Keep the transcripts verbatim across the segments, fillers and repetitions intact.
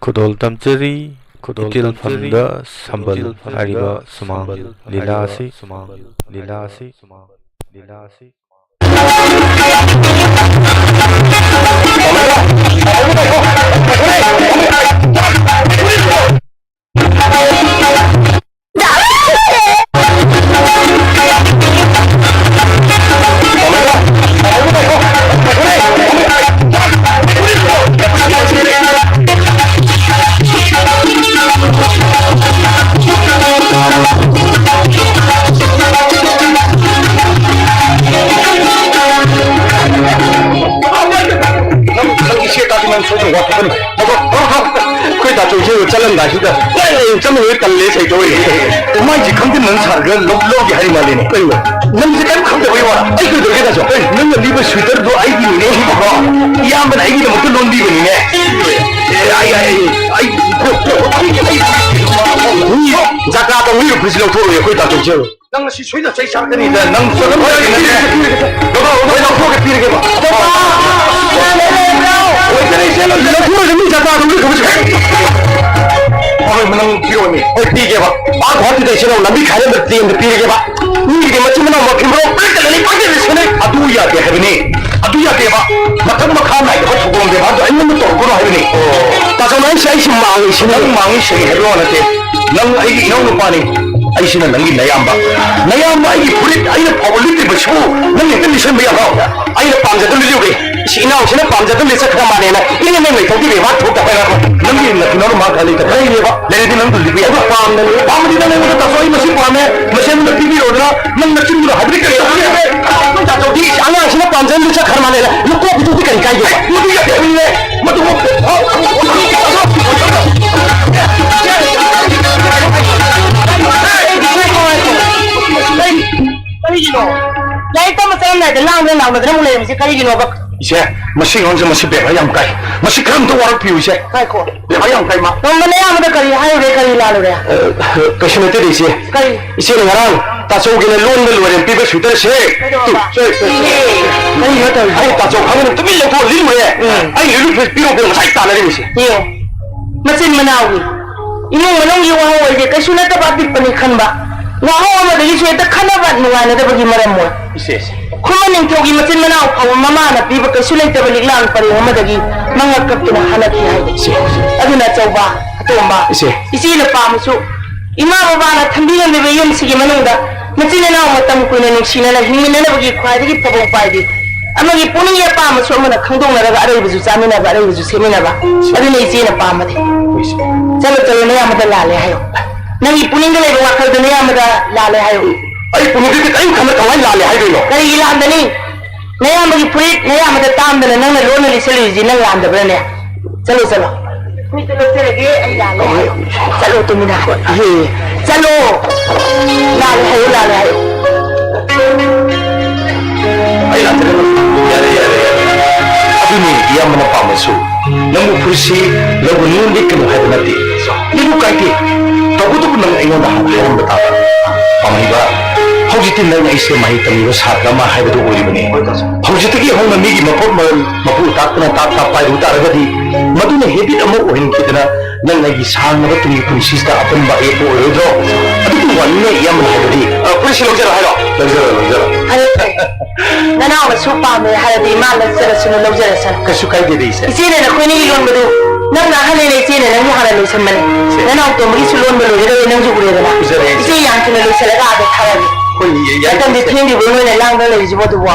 ꯈꯨꯗꯣꯜ ꯇꯝꯖꯔꯤ, ꯈꯨꯗꯣꯜ ꯏꯇꯤꯜ ꯇꯝꯖꯔꯤ, ꯐꯝꯗ ꯁꯝꯕꯜ ꯏꯇꯤꯜ ꯐꯝꯗ ꯍꯥꯏꯔꯤꯕ ꯁꯨꯃꯥꯡ ꯁꯝꯕꯜ ꯂꯤꯂꯥ ꯍꯥꯏꯔꯤꯕ ꯑꯁꯤ, ꯁꯨꯃꯥꯡ ꯂꯤꯂꯥ ꯑꯁꯤ, ꯂꯤꯂꯥ ꯑꯁꯤ꯫ ꯅꯪ, ꯅꯪ ꯏꯆꯦ ꯇꯥꯗꯤ ꯅꯪ ꯁꯣꯏꯗꯅ ꯋꯥꯊꯣꯛꯀꯅꯤ꯫ ꯊꯣꯛ, ꯊꯣꯛ, ꯊꯣꯛ꯫ ꯑꯩꯈꯣꯏ ꯇꯥꯆꯧꯁꯦ ꯆꯠꯂꯝꯗꯥꯏꯁꯤꯗ ꯆꯠꯂꯦ, ꯆꯠꯂꯨꯔꯦ, ꯇꯜꯂꯦ ꯁꯩꯇꯧꯔꯦ꯫ ꯃꯥꯏꯁꯤ ꯈꯪꯗꯦ, ꯅꯪ ꯁꯥꯔꯒ ꯂꯧ-, ꯂꯧꯒꯦ ꯍꯥꯏꯔꯤ ꯃꯥꯜꯂꯦꯅꯦ꯫ ꯀꯩꯅꯣ? ꯅꯪꯁꯦ ꯀꯔꯤꯝ ꯈꯪꯗꯕꯩ ꯋꯥꯔ? ꯑꯩ ꯀꯩꯗꯧꯔꯒꯦ ꯇꯥꯆꯧ? ꯑꯦ, ꯅꯪꯅ ꯂꯤꯕ ꯁ꯭ꯋꯦꯇꯔꯗꯣ ꯑꯩꯒꯤꯅꯤꯅꯦ, ꯁꯤꯕꯀꯣ꯫ ꯏꯌꯥꯝꯕꯅ ꯑꯩꯒꯤꯗꯃꯛꯇ ꯂꯣꯟꯕꯤꯕꯅꯤꯅꯦ꯫ ꯑꯦ, ꯑꯩ, ꯑꯩ, ꯑꯩ, ꯑꯩ, ꯑꯩ, ꯃꯤ ꯖꯒꯥꯗ ꯃꯤ ꯐꯨꯔꯤꯠꯁꯤ ꯂꯧꯊꯣꯛꯎꯔꯦ ꯑꯩꯈꯣꯏ ꯇꯥꯆꯧꯁꯦ꯫ ꯅꯪ ꯉꯁꯤ ꯁꯣꯏꯗꯅ ꯆꯩ ꯆꯥꯔꯛꯀꯅꯤꯗ, ꯅꯪ ꯆꯠꯂꯝ ꯍꯣꯏ, ꯂꯣꯏꯔꯒꯅꯦ꯫ ꯄꯤꯔꯒꯦ, ꯄꯤꯔꯒꯦ, ꯄꯤꯔꯒꯦ꯫ ꯂꯧꯊꯣꯛ, ꯂꯧꯊꯣꯛ, ꯂꯧꯊꯣꯛꯀꯦ, ꯄꯤꯔꯒꯦꯕ꯫ ꯂꯧꯊꯣꯛꯑꯣꯏꯗ, ꯃꯤ ꯖꯒꯥꯗꯨ ꯃꯤ ꯈꯪꯕꯁꯨ ꯍꯦꯛ꯫ ꯍꯣꯏ, ꯅꯪ ꯄꯤꯔꯛꯑꯣꯅꯦ꯫ ꯍꯣꯏ, ꯄꯤꯒꯦꯕ꯫ ꯑꯥ, ꯒꯨꯍꯥꯇꯤꯗ ꯏꯆꯦ ꯅꯪ ꯂꯝꯕꯤ ꯈꯥꯏꯔꯝꯕ ꯇꯦꯟꯗ ꯄꯤꯔꯒꯦꯕ꯫ ꯃꯤꯒꯤꯗꯤ ꯃꯆꯤꯟ ꯃꯅꯥꯎ ꯃꯐꯤ ꯃꯔꯣꯡ ꯄꯤꯔꯛꯇ ꯂꯩ, ꯄꯤꯔꯛꯇ ꯂꯩ, ꯁꯦꯟꯅꯩ꯫ ꯑꯗꯨ ꯌꯥꯗꯦ ꯍꯥꯏꯕꯅꯤ꯫ ꯑꯗꯨ ꯌꯥꯗꯦꯕ꯫ ꯃꯇꯝ ꯃꯈꯥ ꯅꯥꯏꯗꯕ ꯊꯧꯗꯣꯛ ꯕꯦꯕꯥꯔꯗꯣ ꯑꯩꯉꯣꯟꯗ ꯇꯧꯔꯛꯀꯅꯨ ꯍꯥꯏꯕꯅꯤ꯫ ꯇꯥꯆꯧ, ꯅꯪ ꯁꯤ ꯑꯩꯁꯤ ꯃꯥꯡꯉꯤ ꯁꯤꯅꯤ꯫ ꯅꯪ ꯃꯥꯡꯉꯤ ꯁꯤꯅꯤ ꯍꯥꯏꯕ ꯋꯥ ꯅꯠꯇꯦ꯫ ꯅꯪ ꯑꯩꯒꯤ ꯏꯅꯥꯎ ꯅꯨꯄꯥꯅꯤ꯫ ꯑꯩꯁꯤꯅ ꯅꯪꯒꯤ ꯅꯌꯥꯝꯕ꯫ ꯅꯌꯥꯝꯕ ꯑꯩꯒꯤ ꯐꯨꯔꯤꯠ ꯑꯩꯅ ꯐꯥꯎꯕ ꯂꯤꯠꯇ꯭ꯔꯤꯕꯁꯤꯕꯨ ꯅꯪ ꯍꯦꯛꯇ ꯂꯤꯠꯁꯟꯕ ꯌꯥꯕ꯭ꯔꯣ? ꯑꯩꯅ ꯄꯥꯝꯖꯗꯕ ꯂꯤꯠꯂꯨꯒꯦ꯫ ꯏꯁ, ꯏꯅꯥꯎꯁꯤꯅ ꯄꯥꯝꯖꯗꯕ ꯂꯤꯠꯆꯠꯈ꯭ꯔ ꯃꯥꯜꯂꯦꯅ ꯏꯔꯦꯟ ꯂꯩꯊꯣꯛꯈꯤꯕ ꯏꯃꯥ ꯊꯣꯛꯇ ꯍꯥꯏꯔꯒ ꯅꯪꯒꯤ ꯅꯊꯤꯅꯥꯎ ꯃꯥ ꯈꯔ ꯂꯩꯇꯕ ꯂꯩꯔꯦꯕ꯫ ꯂꯩꯔꯗꯤ ꯅꯪꯗꯨ ꯂꯤꯠꯄ ꯌꯥꯏ꯫ ꯑꯗꯨ ꯄꯥꯝꯗꯅꯤ꯫ ꯄꯥꯝꯃꯗꯤ ꯅꯪ ꯑꯩꯉꯣꯟꯗ ꯇꯥꯆꯧ ꯑꯩ ꯃꯁꯤ ꯄꯥꯝꯃꯦ, ꯃꯁꯤ ꯑꯩꯉꯣꯟꯗ ꯄꯤꯕꯤꯔꯣꯗꯅ ꯅꯪ ꯅꯆꯤꯟꯗꯨꯅ ꯍꯥꯏꯕꯗꯤ ꯀꯩ ꯇꯧꯒꯦ? ꯑꯩꯈꯣꯏ ꯇꯥꯆꯧꯗꯤ ꯑꯉꯥꯡꯁꯤꯅ ꯄꯥꯝꯖꯅ ꯂꯤꯠꯆꯠꯈ꯭ꯔ ꯃꯥꯜꯂꯦꯅ ꯂꯨꯀꯣꯛ ꯄꯤꯊꯣꯛꯇꯤ ꯀꯔꯤ ꯀꯥꯏꯒꯦ? ꯑꯦ, ꯃꯗꯨ ꯌꯥꯗꯦ ꯍꯥꯏꯕꯅꯤꯅꯦ꯫ ꯃꯗꯨ ꯀꯔꯤꯒꯤꯅꯣ? ꯂꯥꯏꯔꯤꯛ ꯇꯝꯕ ꯆꯠꯂꯝꯗꯥꯏꯗ ꯂꯥꯡꯗꯅ ꯂꯥꯎꯅꯗꯅ ꯑꯃꯨꯛ ꯂꯩꯔꯝꯃꯤꯁꯦ ꯀꯔꯤꯒꯤꯅꯣꯕ? ꯏꯆꯦ, ꯃꯁꯤ ꯑꯉꯥꯡꯁꯦ ꯃꯁꯤ ꯕꯦꯕꯥꯔ ꯌꯥꯝ ꯀꯥꯏ꯫ ꯃꯁꯤ ꯈꯔ ꯑꯝꯇ ꯋꯥꯔꯛꯄꯤꯌꯨ, ꯏꯆꯦ꯫ ꯉꯥꯏꯈꯣ꯫ ꯕꯦꯕꯥꯔ ꯌꯥꯝ ꯀꯥꯏ ꯃꯥ꯫ ꯅꯣꯡꯃ ꯅꯌꯥꯝꯕꯗ ꯀꯔꯤ ꯍꯥꯏꯔꯨꯔꯦ, ꯀꯔꯤ ꯂꯥꯜꯂꯨꯔꯦ? ꯑ, ꯀꯩꯁꯨ ꯅꯠꯇꯦꯗ, ꯏꯆꯦ꯫ ꯀꯔꯤ? ꯏꯆꯦꯅ ꯉꯔꯥꯡ ꯇꯥꯆꯧꯒꯤꯅ ꯂꯣꯟꯕ ꯂꯣꯏꯔꯦ ꯄꯤꯕ ꯁ꯭ꯋꯦꯇꯔꯁꯦ꯫ ꯀꯩꯗꯧꯔꯕ? ꯇꯨ, ꯁꯦ, ꯁꯦ, ꯁꯦ꯫ ꯏꯌꯦ꯫ ꯀꯔꯤꯅꯣ ꯇꯧꯔꯤꯁꯦ? ꯑꯩ ꯇꯥꯆꯧ ꯈꯪꯗꯅ ꯇꯨꯃꯤꯟ ꯂꯧꯊꯣꯛꯑ ꯂꯤꯠꯂꯨꯔꯦ꯫ ꯎꯝ꯫ ꯑꯩ ꯂꯤꯠꯂꯨ ꯄꯤꯔꯣ, ꯄꯤꯔꯣ, ꯉꯁꯥꯏ ꯇꯥꯟꯅꯔꯤꯃꯤꯁꯦ꯫ ꯏꯌꯦ꯫ ꯃꯆꯤꯟ ꯃꯅꯥꯎꯒꯤ ꯏꯃꯨꯡ ꯃꯅꯨꯡꯒꯤ ꯋꯥꯍꯧ ꯍꯥꯏꯁꯦ ꯀꯩꯁꯨ ꯅꯠꯇꯕ ꯑꯄꯤꯛꯄꯅꯤ ꯈꯟꯕ, ꯋꯥꯍꯧ ꯑꯃꯗꯒꯤꯁꯨ ꯍꯦꯛꯇ ꯈꯠꯅꯕ ꯅꯨꯡꯉꯥꯏꯅꯗꯕꯒꯤ ꯃꯔꯝ ꯑꯣꯏ꯫ ꯏꯆꯦ, ꯏꯆꯦ꯫ ꯈꯨꯃꯟ ꯅꯤꯡꯊꯧꯒꯤ ꯃꯆꯤꯟ ꯃꯅꯥꯎ ꯐꯥꯎꯕ ꯃꯃꯥꯅ ꯄꯤꯕ ꯀꯩꯁꯨ ꯂꯩꯇꯕ ꯂꯤꯛꯂꯥꯡ ꯄꯔꯦꯡ ꯑꯃꯗꯒꯤ ꯃꯉꯛ ꯀꯞꯇꯨꯅ ꯍꯜꯂꯛꯈꯤ ꯍꯥꯏꯔꯤ꯫ ꯏꯆꯦ, ꯏꯆꯦ꯫ ꯑꯗꯨꯅ ꯑꯆꯧꯕ, ꯑꯇꯣꯝꯕ, ꯏꯆꯦ꯫ ꯏꯆꯦꯅ ꯄꯥꯝꯃꯁꯨ ꯏꯃꯥ ꯕꯕꯥꯅ ꯊꯝꯕꯤꯔꯝꯂꯤꯕ ꯌꯨꯝꯁꯤꯒꯤ ꯃꯅꯨꯡꯗ ꯃꯆꯤꯟ ꯃꯅꯥꯎ ꯃꯇꯝ ꯀꯨꯏꯅ ꯅꯨꯡꯁꯤꯅꯅ ꯍꯤꯡꯃꯤꯟꯅꯅꯕꯒꯤ ꯈ꯭ꯋꯥꯏꯗꯒꯤ ꯐꯕ ꯎꯄꯥꯏꯗꯤ ꯑꯃꯒꯤ ꯄꯨꯛꯅꯤꯡꯒꯤ ꯑꯄꯥꯝꯕꯁꯨ ꯑꯃꯅ ꯈꯪꯗꯣꯛꯅꯔꯒ ꯑꯔꯩꯕꯁꯨ ꯆꯥꯃꯤꯟꯅꯕ, ꯑꯔꯩꯕꯁꯨ ꯁꯦꯝꯃꯤꯟꯅꯕ꯫ ꯏꯆꯦ꯫ ꯑꯗꯨꯅ ꯏꯆꯦꯅ ꯄꯥꯝꯕꯗꯤ꯫ ꯍꯣꯏ, ꯏꯆꯦ꯫ ꯆꯠꯂꯣ, ꯆꯠꯂꯣ, ꯅꯌꯥꯝꯕꯗ ꯂꯥꯜꯂꯦ ꯍꯥꯏꯌꯣ꯫ ꯅꯪꯒꯤ ꯄꯨꯛꯅꯤꯡꯗ ꯂꯩꯕ ꯋꯥꯈꯜꯗꯨ ꯅꯌꯥꯝꯕꯗ ꯂꯥꯜꯂꯦ ꯍꯥꯏꯌꯣ꯫ ꯑꯩ ꯄꯨꯛꯅꯤꯡꯗ ꯈꯤꯇꯪ ꯈꯟꯕ ꯀꯃꯥꯏꯅ ꯂꯥꯜꯂꯦ ꯍꯥꯏꯗꯣꯏꯅꯣ? ꯀꯔꯤꯒꯤ ꯂꯥꯟꯒꯅꯤ? ꯅꯌꯥꯝꯕꯒꯤ ꯐꯨꯔꯤꯠ ꯅꯌꯥꯝꯕꯗ ꯇꯥꯝꯗꯅ ꯅꯪꯅ ꯂꯣꯟꯅ ꯂꯤꯠꯁꯜꯂꯤꯁꯤ ꯅꯪ ꯂꯥꯟꯗꯕ꯭ꯔꯅꯦ? ꯆꯠꯂꯣ, ꯆꯠꯂꯣ꯫ ꯐꯨꯔꯤꯠꯇꯣ ꯂꯧꯖꯔꯒꯦ, ꯑꯩ ꯂꯥꯜꯂꯦ ꯍꯥꯏꯌꯣ꯫ ꯆꯠꯂꯣ, ꯇꯨꯃꯤꯟꯅ꯫ ꯏꯍꯦ꯫ ꯆꯠꯂꯣ꯫ ꯂꯥꯜꯂꯦ ꯍꯥꯏꯌꯣ, ꯂꯥꯜꯂꯦ ꯍꯥꯏꯌꯣ꯫ ꯑꯩ ꯂꯥꯟꯖꯔꯦ꯫ ꯌꯥꯔꯦ, ꯌꯥꯔꯦ, ꯌꯥꯔꯦ꯫ ꯑꯗꯨꯅꯤ ꯏꯌꯥꯝꯕꯅ ꯄꯥꯝꯕꯁꯨ꯫ ꯅꯪꯕꯨ ꯐꯨꯔꯤꯠꯁꯤ ꯂꯧꯒꯅꯨ, ꯂꯤꯠꯀꯅꯨ ꯍꯥꯏꯕ ꯅꯠꯇꯦ꯫ ꯂꯤꯠꯂꯨ ꯀꯥꯏꯗꯦ꯫ ꯇꯧꯕꯇꯕꯨ ꯅꯪ ꯑꯩꯉꯣꯟꯗ ꯍꯥꯟꯅ ꯍꯥꯏꯔꯝꯕ ꯇꯥꯕ꯫ ꯄꯥꯝꯍꯩꯕ, ꯍꯧꯖꯤꯛꯇꯤ ꯅꯪ ꯑꯩꯁꯦ ꯃꯍꯩ ꯇꯝꯂꯤꯕ ꯁꯥꯇ꯭ꯔ ꯑꯃ ꯍꯥꯏꯕꯗꯨ ꯑꯣꯏꯔꯤꯕꯅꯤ꯫ ꯍꯧꯖꯤꯛꯇꯒꯤ ꯍꯧꯅ ꯃꯤꯒꯤ ꯃꯄꯣꯠ ꯃꯔꯜ ꯃꯄꯨ ꯇꯥꯛꯇꯅ ꯇꯥꯛ ꯇꯥꯛ ꯄꯥꯏꯔꯨ ꯇꯥꯔꯒꯗꯤ ꯃꯗꯨꯅ ꯍꯦꯕꯤꯠ ꯑꯃ ꯑꯣꯏꯍꯟꯈꯤꯗꯅ ꯅꯪ ꯑꯩꯒꯤ ꯁꯥꯡꯂꯕ ꯇꯨꯡꯒꯤ ꯄꯨꯟꯁꯤꯁꯤꯗ ꯑꯄꯟꯕ ꯑꯌꯦꯛꯄ ꯑꯣꯏꯔꯣꯏꯗ꯭ꯔꯣ? ꯑꯗꯨꯒꯤ ꯋꯥꯅꯤꯅꯦ ꯏꯌꯥꯝꯕꯅ ꯍꯥꯏꯕꯗꯤ꯫ ꯑ, ꯐꯨꯔꯤꯠꯁꯤ ꯂꯧꯖꯔꯣ ꯍꯥꯏꯔꯣ? ꯂꯧꯖꯔꯣ, ꯂꯧꯖꯔꯣ꯫ ꯐꯔꯦ, ꯐꯔꯦ꯫ ꯅꯅꯥꯎꯅꯁꯨ ꯄꯥꯝꯃꯦ ꯍꯥꯏꯔꯗꯤ ꯃꯥ ꯂꯧꯖꯔꯁꯅꯨ, ꯂꯧꯖꯔꯁꯅꯨ꯫ ꯀꯩꯁꯨ ꯀꯥꯏꯗꯦꯗ, ꯏꯆꯦ꯫ ꯏꯆꯦꯅ ꯅꯈꯣꯏꯅꯤꯒꯤ ꯂꯣꯟꯕꯗꯨ ꯅꯪꯅ ꯑꯍꯜꯅꯤꯅ ꯏꯆꯦꯅ ꯅꯪꯒꯤ ꯍꯥꯟꯅ ꯂꯣꯏꯁꯟꯕꯅꯦ꯫ ꯏꯆꯦ꯫ ꯅꯅꯥꯎ ꯇꯣꯝꯕꯒꯤꯁꯨ ꯂꯣꯟꯕ ꯂꯣꯏꯒꯗꯧꯔꯦ, ꯅꯪꯁꯨ ꯎꯔꯦꯗꯅ꯫ ꯎꯖꯔꯦ, ꯏꯆꯦ꯫ ꯏꯆꯦ ꯌꯥꯝ ꯊꯨꯅ ꯂꯣꯏꯁꯜꯂꯒ ꯑꯥꯗ ꯊꯥꯔꯒꯦ꯫ ꯍꯣꯏ, ꯌꯥꯏ, ꯃꯇꯝꯗꯤ ꯏꯆꯦ꯫ ꯊꯦꯡꯗ꯭ꯔꯤꯕ ꯅꯣꯏꯅ ꯂꯥꯡꯗꯅ ꯂꯩꯔꯤꯁꯤꯕꯣ ꯑꯗꯨꯕꯣ?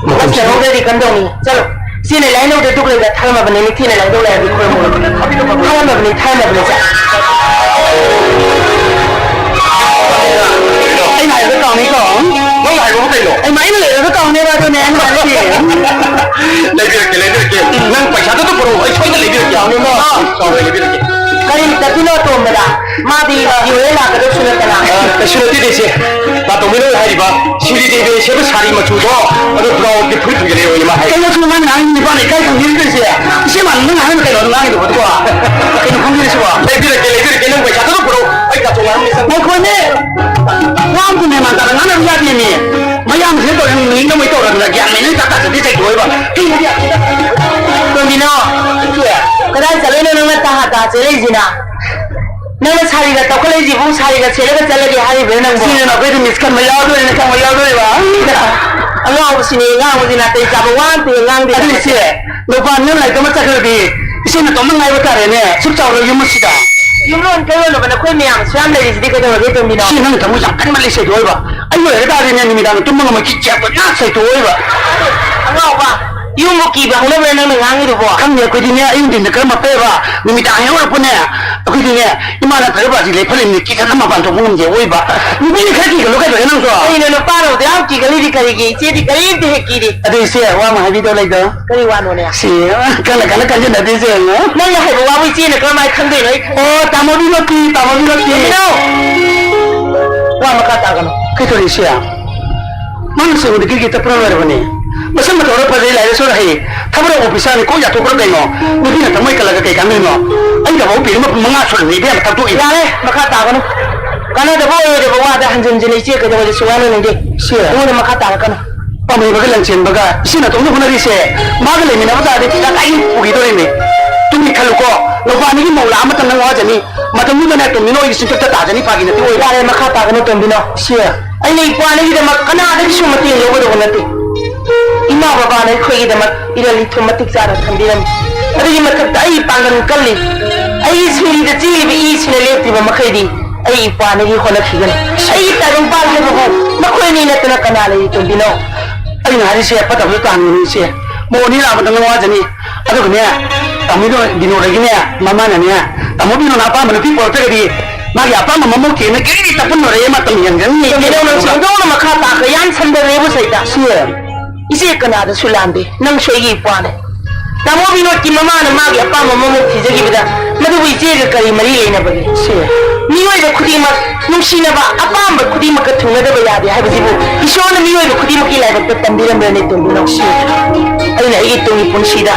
ꯃꯇꯝꯁꯤ ꯑꯁ, ꯂꯧꯗ꯭ꯔꯗꯤ ꯀꯝꯗꯧꯅꯤ? ꯆꯠꯂꯣ꯫ ꯏꯆꯦꯅ ꯂꯥꯏꯅꯧꯗ ꯗꯨꯛ ꯂꯩꯕ ꯊꯥꯔꯝꯃꯕꯅꯦ, ꯅꯤꯡꯊꯤꯅ ꯂꯥꯏꯗꯧ ꯂꯩꯔꯗꯤ ꯈꯨꯔꯨꯝꯃꯨ꯫ ꯊꯥꯔꯝꯃꯕꯅꯤ, ꯊꯥꯔꯝꯃꯕꯅꯤ, ꯆꯠ꯫ ꯑꯩꯅ ꯍꯥꯏꯕꯗꯣ ꯀꯥꯎꯅꯤꯀꯣ꯫ ꯅꯪꯅ ꯍꯥꯏꯕꯕꯨ ꯀꯩꯅꯣ? ꯑꯩ ꯃꯥꯏꯅ ꯂꯩꯔꯒ ꯀꯥꯎꯅꯦꯕ, ꯑꯗꯨꯅꯦ ꯑꯩꯅ ꯍꯥꯏꯔꯤꯁꯦ꯫ ꯂꯩꯕꯤꯔꯛꯀꯦ, ꯂꯩꯕꯤꯔꯛꯀꯦ꯫ ꯅꯪ ꯄꯩꯁꯥꯗꯨ ꯑꯗꯨꯝ ꯄꯨꯔꯛꯑꯣ, ꯑꯩ ꯁꯣꯏꯗꯅ ꯂꯩꯕꯤꯔꯛꯀꯦ꯫ ꯀꯥꯎꯅꯦꯕ꯫ ꯀꯥꯎꯅꯦ, ꯂꯩꯕꯤꯔꯛꯀꯦ꯫ ꯀꯔꯤ ꯇꯠꯇꯣꯏꯅꯣ ꯑꯇꯣꯝꯕꯗ? ꯃꯥꯗꯤ ꯌꯣꯜꯂꯦ ꯂꯥꯛꯀꯗꯧꯁꯨ ꯅꯠꯇꯅ꯫ ꯑ, ꯀꯩꯁꯨ ꯅꯠꯇꯦꯗ, ꯏꯆꯦ꯫ ꯇꯥꯇꯣꯝꯕꯤꯅ ꯍꯥꯏꯔꯤꯕ ꯁꯤꯔꯤ ꯗꯦꯕꯤ ꯁꯦꯠꯄ ꯁꯥꯔꯤ ꯃꯆꯨꯗꯣ, ꯑꯗꯨ ꯕ꯭ꯔꯥꯎꯟꯒꯤ ꯐꯨꯔꯤꯠ ꯐꯪꯒꯅꯤ ꯑꯣꯏꯅ ꯃꯥ ꯍꯥꯏ꯫ ꯀꯩꯅꯣ ꯁꯨꯝ ꯃꯥꯅ ꯉꯥꯡꯉꯤ ꯅꯨꯄꯥꯅ ꯏꯀꯥꯏ ꯈꯪꯗꯦ ꯇꯧꯔꯤꯁꯦ꯫ ꯏꯆꯦ ꯃꯥꯅ ꯅꯪ ꯍꯥꯏꯔꯤꯕ ꯀꯩꯅꯣ ꯉꯥꯡꯉꯤꯗꯨꯕꯣ ꯑꯗꯨꯕꯣ? ꯀꯩꯅꯣ ꯈꯪꯗꯦ ꯁꯤꯕꯣ? ꯂꯩꯕꯤꯔꯛꯀꯦ, ꯂꯩꯕꯤꯔꯛꯀꯦ, ꯅꯪ ꯄꯩꯁꯥꯗꯣ ꯑꯗꯨꯝ ꯄꯨꯔꯛꯑꯣ꯫ ꯑꯩ ꯇꯥꯇꯣꯝ ꯉꯥꯡꯉꯝꯃꯤ ꯆꯪ- ꯉꯥꯏꯈꯣꯅꯦ꯫ ꯋꯥ ꯑꯝꯇ ꯃꯦꯟ ꯃꯥꯟ ꯇꯥꯅ ꯉꯥꯡꯅꯕ ꯌꯥꯗꯦꯃꯤ꯫ ꯃꯌꯥꯝꯁꯤꯅ ꯇꯧꯔꯦ, ꯅꯤꯡꯗ ꯃꯣꯏ ꯇꯧꯔꯗꯅ ꯒ꯭ꯌꯥꯟ ꯃꯦꯟ ꯑꯃ ꯏꯇꯥ ꯇꯥꯗꯕꯤ ꯆꯩꯊꯣꯛꯏꯕ꯫ ꯀꯩꯅꯣꯗꯤ ꯌꯥꯝ ꯊꯤꯅ ꯇꯣꯝꯕꯤꯅꯣ, ꯏꯆꯦ꯫ ꯀꯗꯥꯏ ꯆꯠꯂꯨꯏꯅꯣ ꯅꯪꯅ ꯇꯥ ꯀꯥ ꯆꯦꯜꯂꯛꯏꯁꯤꯅ? ꯅꯪꯅ ꯁꯥꯔꯤꯒ ꯇꯧꯈꯠꯂꯛꯏꯁꯤꯕꯨ ꯁꯥꯔꯤꯒ ꯁꯦꯠꯂꯒ ꯆꯠꯂꯒꯦ ꯍꯥꯏꯔꯤꯕ꯭ꯔꯥ ꯅꯪꯕꯨ? ꯁꯤꯅꯦ, ꯅꯈꯣꯏꯗꯤ ꯃꯤꯁ ꯈꯟꯕ ꯌꯥꯎꯗꯣꯔꯤꯅꯦ, ꯈꯪꯕ ꯌꯥꯎꯗꯣꯔꯤꯕ? ꯑꯉꯥꯎꯕꯁꯤꯅꯦ, ꯑꯉꯥꯎꯕꯁꯤ ꯅꯥꯇꯩ ꯆꯥꯕ ꯋꯥ ꯑꯝꯇ ꯍꯦꯛ ꯉꯥꯡꯗꯦ꯫ ꯑꯗꯨ ꯏꯆꯦ, ꯅꯨꯄꯥ ꯅꯪ ꯂꯥꯏꯔꯤꯛ ꯇꯝꯕ ꯆꯠꯈ꯭ꯔꯗꯤ ꯏꯆꯦ ꯅꯇꯣꯝꯇ ꯉꯥꯏꯕ ꯇꯥꯔꯦꯅꯦ, ꯁꯨꯛ ꯆꯥꯎꯔꯕ ꯌꯨꯝ ꯑꯁꯤꯗ꯫ ꯌꯨꯝꯂꯣꯟ ꯀꯩꯔꯣꯜꯂꯕ ꯅꯈꯣꯏ ꯃꯌꯥꯝ ꯑꯁꯨꯛ ꯌꯥꯝ ꯂꯩꯔꯤꯁꯤꯗꯤ ꯀꯩꯗꯧꯔꯒꯦ, ꯇꯣꯝꯕꯤꯅꯣ? ꯏꯆꯦ, ꯅꯪ ꯊꯃꯣꯏ ꯌꯥꯝ ꯀꯟꯃꯜꯂꯤ ꯁꯦꯗꯣ ꯑꯣꯏꯕ꯫ ꯑꯩ ꯑꯣꯏꯔꯒ ꯇꯥꯔꯗꯤꯅꯦ, ꯅꯨꯃꯤꯗꯥꯡꯗ ꯇꯨꯝꯕ ꯉꯝꯃꯣꯏ, ꯀꯤꯛ ꯆꯦꯛ ꯄꯪꯉꯥ ꯁꯦꯗꯣ ꯑꯣꯏꯕ꯫ ꯑꯉꯥꯎꯕ, ꯌꯨꯝꯕꯨ ꯀꯤꯕ ꯍꯧꯅꯕ꯭ꯔꯥ ꯅꯪꯅ ꯉꯥꯡꯉꯤꯗꯨꯕꯣ? ꯈꯪꯗꯦ, ꯑꯩꯈꯣꯏꯗꯤꯅꯦ, ꯑꯌꯨꯛ ꯅꯨꯡꯊꯤꯟꯗ ꯈꯔ ꯃꯞꯄꯦꯕ, ꯅꯨꯃꯤꯗꯥꯡ ꯍꯦꯛ ꯑꯣꯏꯔꯛꯄꯅꯦ, ꯑꯩꯈꯣꯏꯗꯤꯅꯦ, ꯏꯃꯥ ꯅꯠꯇ꯭ꯔꯒ ꯕꯥꯖꯤ ꯂꯩ ꯐꯠꯂꯤꯕꯅꯦ, ꯀꯤꯗꯅ ꯃꯄꯥꯟ ꯊꯣꯛꯄ ꯉꯝꯗꯦ ꯑꯣꯏꯕ꯫ ꯅꯨꯄꯤꯅ ꯈꯔ ꯀꯤꯒꯜꯂꯨ ꯀꯩꯗꯧꯔꯒꯦ ꯅꯪꯁꯨ? ꯀꯩꯅꯣ ꯅꯨꯄꯥꯅꯕꯨꯗꯤ ꯌꯥꯝ ꯀꯤꯒꯜꯂꯤꯗꯤ ꯀꯔꯤꯒꯤ? ꯏꯆꯦꯗꯤ ꯀꯔꯤꯝꯇ ꯍꯦꯛ ꯀꯤꯗꯦ꯫ ꯑꯗꯨ ꯏꯆꯦ, ꯋꯥ ꯑꯃ ꯍꯥꯏꯕꯤꯗꯧ ꯂꯩꯗꯣ꯫ ꯀꯔꯤ ꯋꯥꯅꯣꯅꯦ? ꯁꯤ, ꯀꯟꯅ ꯀꯟꯅ ꯀꯟꯁꯤꯟꯅꯗꯣꯏꯁꯦ ꯌꯦꯡꯉꯣ꯫ ꯅꯪꯅ ꯍꯥꯏꯕ ꯋꯥꯕꯨ ꯏꯆꯦꯅ ꯀꯔꯝꯍꯥꯏꯅ ꯈꯪꯗꯣꯏꯅꯣ? ꯑꯩ ꯈꯪꯗꯦ꯫ ꯑꯣ, ꯇꯥꯃꯣ ꯕꯤꯅꯣꯇꯤ, ꯇꯥꯃꯣ ꯕꯤꯅꯣꯇꯤ꯫ ꯀꯩꯅꯣ? ꯋꯥ ꯃꯈꯥ ꯇꯥꯒꯅꯨ꯫ ꯀꯩꯗꯧꯔꯦ ꯏꯆꯦ? ꯃꯥꯅ ꯁꯦꯡꯕꯗ ꯀꯤꯔꯀꯦꯠꯇ ꯄꯨꯔꯥ ꯂꯣꯏꯔꯕꯅꯦ꯫ ꯃꯁꯛ ꯃꯇꯧ ꯈꯔ ꯐꯖꯩ, ꯂꯥꯏꯔꯤꯛ ꯂꯥꯏꯁꯨ ꯍꯩ, ꯊꯕꯛ ꯑꯣꯐꯤꯁꯥꯔꯅꯤ, ꯀꯣꯛ ꯌꯥꯊꯣꯛꯈ꯭ꯔꯣ ꯀꯩꯅꯣ꯫ ꯅꯨꯄꯤꯅ ꯊꯃꯣꯏ ꯀꯜꯂꯒ ꯀꯩ ꯀꯥꯟꯗꯣꯏꯅꯣ? ꯑꯩ ꯊꯕꯛ ꯄꯤꯔꯤ ꯃꯄꯨꯡ ꯃꯉꯥ ꯁꯨꯔꯝꯃꯤ, ꯏꯕꯦꯝꯃ, ꯊꯛꯇꯣꯛꯏ꯫ ꯌꯥꯔꯦ, ꯃꯈꯥ ꯇꯥꯒꯅꯨ꯫ ꯀꯥꯟꯅꯗꯕ ꯑꯣꯏꯔꯣꯏꯗꯕ ꯋꯥꯗ ꯍꯟꯖꯤꯟ ꯍꯟꯖꯤꯟ ꯏꯆꯦ ꯀꯩꯗꯧꯕꯗ ꯁꯨꯛꯌꯥ ꯂꯣꯏꯅꯤꯡꯗꯦ꯫ ꯁꯤ ꯑꯩꯉꯣꯟꯗ ꯃꯈꯥ ꯇꯥꯔꯛꯀꯅꯨ꯫ ꯄꯥꯝꯃꯨꯕꯒ ꯂꯟꯆꯦꯟꯕꯒ ꯏꯆꯦ ꯅꯇꯣꯝꯇ ꯍꯣꯠꯅꯔꯤꯁꯦ, ꯃꯥꯒ ꯂꯩꯃꯤꯟꯅꯕ ꯇꯥꯔꯗꯤ ꯄꯩꯁꯥ ꯀꯥꯏꯗꯒꯤ ꯄꯨꯈꯤꯗꯣꯔꯤꯅꯤ? ꯇꯨꯡꯒꯤ ꯈꯜꯂꯨꯀꯣ, ꯅꯨꯄꯥ ꯑꯅꯤꯒꯤ ꯃꯧ ꯂꯥꯛꯑ ꯃꯇꯝꯗ ꯋꯥꯖꯅꯤ꯫ ꯃꯇꯝꯗꯨꯗꯅꯦ ꯇꯣꯝꯕꯤꯅꯣ ꯑꯩꯒꯤ ꯆꯤꯟꯊꯛꯇ ꯇꯥꯖꯅꯤ, ꯐꯥꯒꯤ ꯅꯠꯇꯦ ꯑꯣꯏꯕ꯫ ꯌꯥꯔꯦ, ꯃꯈꯥ ꯇꯥꯒꯅꯨ ꯇꯣꯝꯕꯤꯅꯣ꯫ ꯁꯤ ꯑꯩꯅ ꯏꯄ꯭ꯋꯥꯅꯤꯒꯤꯗꯃꯛ ꯀꯅꯥꯗꯒꯤꯁꯨ ꯃꯇꯦꯡ ꯂꯧꯒꯗꯧꯕ ꯅꯠꯇꯦ꯫ ꯏꯃꯥ ꯕꯕꯥꯅ ꯑꯩꯈꯣꯏꯒꯤꯗꯃꯛ ꯏꯔꯜ ꯏꯊꯨꯝ ꯃꯇꯤꯛ ꯆꯥꯅ ꯊꯝꯕꯤꯔꯝꯃꯤ꯫ ꯑꯗꯨꯒꯤ ꯃꯊꯛꯇ ꯑꯩ ꯏꯄꯥꯡꯒꯜ ꯀꯜꯂꯤ꯫ ꯑꯩꯒꯤ ꯁꯤꯡꯂꯤꯗ ꯆꯦꯜꯂꯤꯕ ꯏꯁꯤꯅ ꯂꯦꯞꯇ꯭ꯔꯤꯕ ꯃꯈꯩꯗꯤ ꯑꯩ ꯏꯄ꯭ꯋꯥꯅꯤꯒꯤ ꯍꯣꯠꯅꯈꯤꯒꯅꯤ꯫ ꯑꯩꯒꯤ ꯇꯥꯏꯕꯪꯄꯥꯟ ꯍꯥꯏꯕꯕꯨ ꯅꯈꯣꯏ ꯑꯅꯤ ꯅꯠꯇꯅ ꯀꯅꯥ ꯂꯩꯔꯤ ꯇꯣꯝꯕꯤꯅꯣ? ꯑꯩꯅ ꯍꯥꯏꯔꯤꯁꯦ ꯐꯠꯇꯕꯗꯣ ꯇꯥꯍꯟꯒꯅꯨ ꯏꯆꯦ꯫ ꯃꯧ ꯑꯅꯤ ꯂꯥꯛꯄꯗ ꯅꯪ ꯋꯥꯖꯅꯤ꯫ ꯑꯗꯨꯒꯅꯦ, ꯇꯥꯃꯣ ꯕꯤꯅꯣꯗꯒꯤꯅꯦ, ꯃꯃꯥꯅꯅꯦ, ꯇꯥꯃꯣ ꯕꯤꯅꯣꯅ ꯑꯄꯥꯝꯕ ꯅꯨꯄꯤ ꯄꯨꯔꯛꯇ꯭ꯔꯒꯗꯤ ꯃꯥꯒꯤ ꯑꯄꯥꯝꯕ ꯃꯃꯧ ꯀꯦꯅ ꯀꯔꯤ ꯇꯞꯄꯟꯅꯔꯦ, ꯃꯇꯝ ꯍꯦꯟꯒꯅꯤ꯫ ꯇꯣꯝꯕꯤꯅꯧ, ꯅꯪ ꯁꯦꯡꯗꯣꯛꯅ ꯃꯈꯥ ꯇꯥꯈ꯭ꯔꯦ, ꯌꯥꯝ ꯁꯟꯗꯔꯦꯕꯨ ꯁꯩꯗ꯫ ꯁꯤ ꯏꯆꯦ ꯀꯅꯥꯗꯁꯨ ꯂꯥꯟꯗꯦ, ꯅꯪꯁꯨ ꯑꯩꯒꯤ ꯏꯄ꯭ꯋꯥꯅꯦ꯫ ꯇꯥꯃꯣ ꯕꯤꯅꯣꯗꯀꯤ ꯃꯃꯥꯅ ꯃꯥꯒꯤ ꯑꯄꯥꯝꯕ ꯃꯃꯧ ꯊꯤꯖꯈꯤꯕꯗ ꯃꯗꯨꯕꯨ ꯏꯆꯦꯒ ꯀꯔꯤ ꯃꯔꯤ ꯂꯩꯅꯕꯒꯦ? ꯁꯤ ꯃꯤꯑꯣꯏꯕ ꯈꯨꯗꯤꯡꯃꯛ ꯅꯨꯡꯁꯤꯅꯕ ꯑꯄꯥꯝꯕ ꯈꯨꯗꯤꯡꯃꯛꯀ ꯊꯨꯡꯅꯗꯕ ꯌꯥꯗꯦ ꯍꯥꯏꯕꯁꯤꯕꯨ ꯏꯁꯣꯔꯅ ꯃꯤꯑꯣꯏꯕ ꯈꯨꯗꯤꯡꯃꯛꯀꯤ ꯂꯥꯏꯕꯛꯇ ꯇꯝꯕꯤꯔꯝꯕꯅꯤ ꯇꯣꯝꯕꯤꯅꯧ꯫ ꯁꯤ ꯑꯩꯅ ꯑꯩꯒꯤ ꯇꯨꯡꯒꯤ ꯄꯨꯟꯁꯤꯗ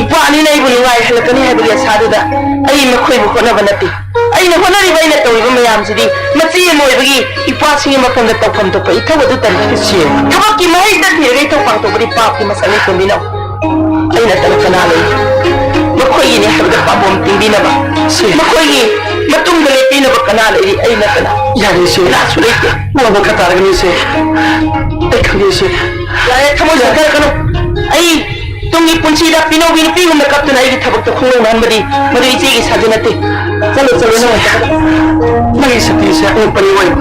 ꯏꯄ꯭ꯋꯥ ꯑꯅꯤꯅ ꯑꯩꯕꯨ ꯅꯨꯡꯉꯥꯏꯍꯜꯂꯛꯀꯅꯤ ꯍꯥꯏꯕꯒꯤ ꯑꯁꯥꯗꯨꯗ ꯑꯩ ꯃꯈꯣꯏꯕꯨ ꯍꯣꯠꯅꯕ ꯅꯠꯇꯦ꯫ ꯑꯩꯅ ꯍꯣꯠꯅꯔꯤꯕ, ꯑꯩꯅ ꯇꯧꯔꯤꯕ ꯃꯌꯥꯝꯁꯤꯗꯤ ꯃꯆꯦ ꯑꯃ ꯑꯣꯏꯕꯒꯤ ꯏꯄ꯭ꯋꯥꯁꯤꯡꯒꯤ ꯃꯐꯝꯗ ꯇꯧꯐꯝ ꯊꯣꯛꯄ ꯏꯊꯧ ꯑꯗꯨꯇꯅꯤ꯫ ꯁꯤ ꯊꯕꯛꯀꯤ ꯃꯍꯩ ꯇꯠꯈꯤꯔꯒ ꯏꯊꯧ ꯄꯥꯡꯊꯣꯛꯄꯗꯤ ꯄꯥꯞꯀꯤ ꯃꯁꯛꯅꯤ ꯇꯣꯝꯕꯤꯅꯧ꯫ ꯑꯩ ꯅꯠꯇꯅ ꯀꯅꯥ ꯂꯩ? ꯃꯈꯣꯏ ꯑꯩꯒꯤꯅꯦ ꯍꯥꯏꯕꯗ ꯄꯥꯝꯕꯣꯝ ꯇꯤꯡꯕꯤꯅꯕ, ꯁꯤ ꯃꯈꯣꯏꯒꯤ ꯃꯇꯨꯡꯗ ꯂꯦꯞꯄꯤꯅꯕ ꯀꯅꯥ ꯂꯩꯔꯤ? ꯑꯩ ꯅꯠꯇꯅ ꯌꯥꯔꯦ, ꯏꯆꯦ꯫ ꯀꯅꯥꯁꯨ ꯂꯩꯇꯦ꯫ ꯋꯥꯕ ꯈꯔ ꯇꯥꯔꯒꯅꯤ, ꯏꯆꯦ꯫ ꯑꯩ ꯈꯪꯉꯦ, ꯏꯆꯦ꯫ ꯌꯥꯔꯦ, ꯊꯃꯣꯏ ꯁꯣꯛꯊꯔꯛꯀꯅꯨ꯫ ꯑꯩ ꯇꯨꯡꯒꯤ ꯄꯨꯟꯁꯤꯗ ꯄꯤꯅꯧꯒꯤ ꯅꯨꯄꯤꯒꯨꯝꯅ ꯀꯞꯇꯨꯅ ꯑꯩꯒꯤ ꯊꯕꯛꯇ ꯈꯣꯡꯂꯧꯅꯍꯟꯕꯗꯤ ꯃꯗꯨ ꯏꯆꯦꯒꯤ ꯁꯥꯖꯦꯜ ꯅꯠꯇꯦ꯫ ꯆꯠꯂꯣ, ꯆꯠꯂꯣ, ꯅꯪ꯫ ꯅꯪꯒꯤ ꯁꯛꯇꯤꯁꯦ ꯑꯉꯛꯄꯅꯤ ꯑꯣꯏꯕ꯫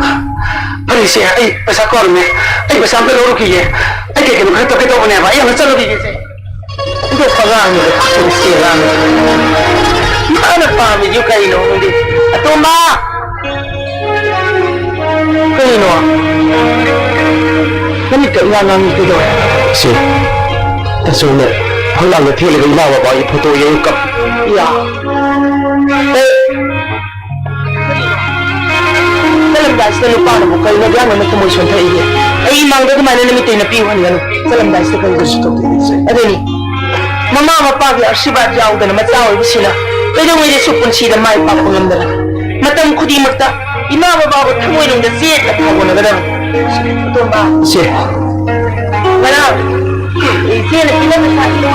ꯐꯔꯦ, ꯏꯆꯦ, ꯑꯩ ꯄꯩꯁꯥ ꯀꯧꯔꯝꯃꯦ꯫ ꯑꯩ ꯄꯩꯁꯥ ꯑꯝꯇ ꯂꯧꯔꯨꯈꯤꯒꯦ꯫ ꯑꯩ ꯀꯩ ꯀꯩꯅꯣ ꯈꯔ ꯇꯞꯀꯦ ꯇꯧꯕꯅꯦꯕ꯫ ꯑꯩ ꯑꯃꯨꯛ ꯆꯠꯂꯨꯈꯤꯒꯦ, ꯏꯆꯦ꯫ ꯑꯗꯣ ꯑꯉꯥꯡꯅꯤꯗ, ꯏꯆꯦ ꯑꯉꯥꯡꯅꯤ꯫ ꯃꯥꯅ ꯄꯥꯝꯃꯤꯁꯨ ꯀꯩꯅꯣ ꯈꯪꯗꯦ꯫ ꯑꯇꯣꯝꯕ! ꯀꯩꯅꯣ? ꯅꯃꯤꯠꯇ ꯏꯉꯥꯡ ꯉꯥꯡꯉꯤ ꯀꯩꯗꯧꯔꯦ? ꯁꯤ, ꯇꯁꯦꯡꯅ ꯐꯛꯂꯥꯡꯗ ꯊꯦꯠꯂꯤꯕ ꯏꯃꯥ ꯕꯕꯥꯒꯤ ꯐꯣꯇꯣ ꯌꯦꯡꯉ ꯀꯞ- ꯏꯌꯥ꯫ ꯑꯦ! ꯆꯠꯂꯝꯗꯥꯏꯁꯤꯗ ꯅꯨꯄꯥꯅꯕꯨ ꯀꯔꯤꯅꯣ ꯑꯗꯨꯛ ꯌꯥꯝꯅ ꯊꯃꯣꯏ ꯁꯣꯟꯊꯔꯤꯁꯦ? ꯑꯩ ꯏꯃꯥꯡꯗ ꯑꯗꯨꯃꯥꯏꯅ ꯅꯃꯤꯠꯇꯩ ꯅꯄꯤ ꯎꯍꯟꯒꯅꯨ꯫ ꯆꯠꯂꯝꯗꯥꯏꯁꯤꯗ ꯀꯔꯤꯁꯨ ꯇꯧꯗꯦ, ꯏꯆꯦ꯫ ꯑꯗꯨꯅꯤ, ꯃꯃꯥ ꯃꯄꯥꯒꯤ ꯑꯥꯁꯤꯔꯕꯥꯗ ꯌꯥꯎꯗꯅ ꯃꯆꯥ ꯑꯣꯏꯕꯁꯤꯅ ꯀꯩꯗꯧꯉꯩꯗꯁꯨ ꯄꯨꯟꯁꯤꯗ ꯃꯥꯏ ꯄꯥꯛꯄ ꯉꯝꯗꯕꯅꯤ꯫ ꯃꯇꯝ ꯈꯨꯗꯤꯡꯃꯛꯇ ꯏꯃꯥ ꯕꯕꯥꯕꯨ ꯊꯃꯣꯏꯅꯨꯡꯗ ꯆꯦꯠꯅ ꯊꯥꯒꯣꯟꯅꯒꯗꯕꯅꯤ꯫ ꯑꯇꯣꯝꯕ꯫ ꯏꯆꯦ꯫ ꯉꯔꯥꯡ ꯏꯆꯦꯅ ꯄꯤꯔꯝꯕ ꯁꯥꯇꯤꯟꯗꯣ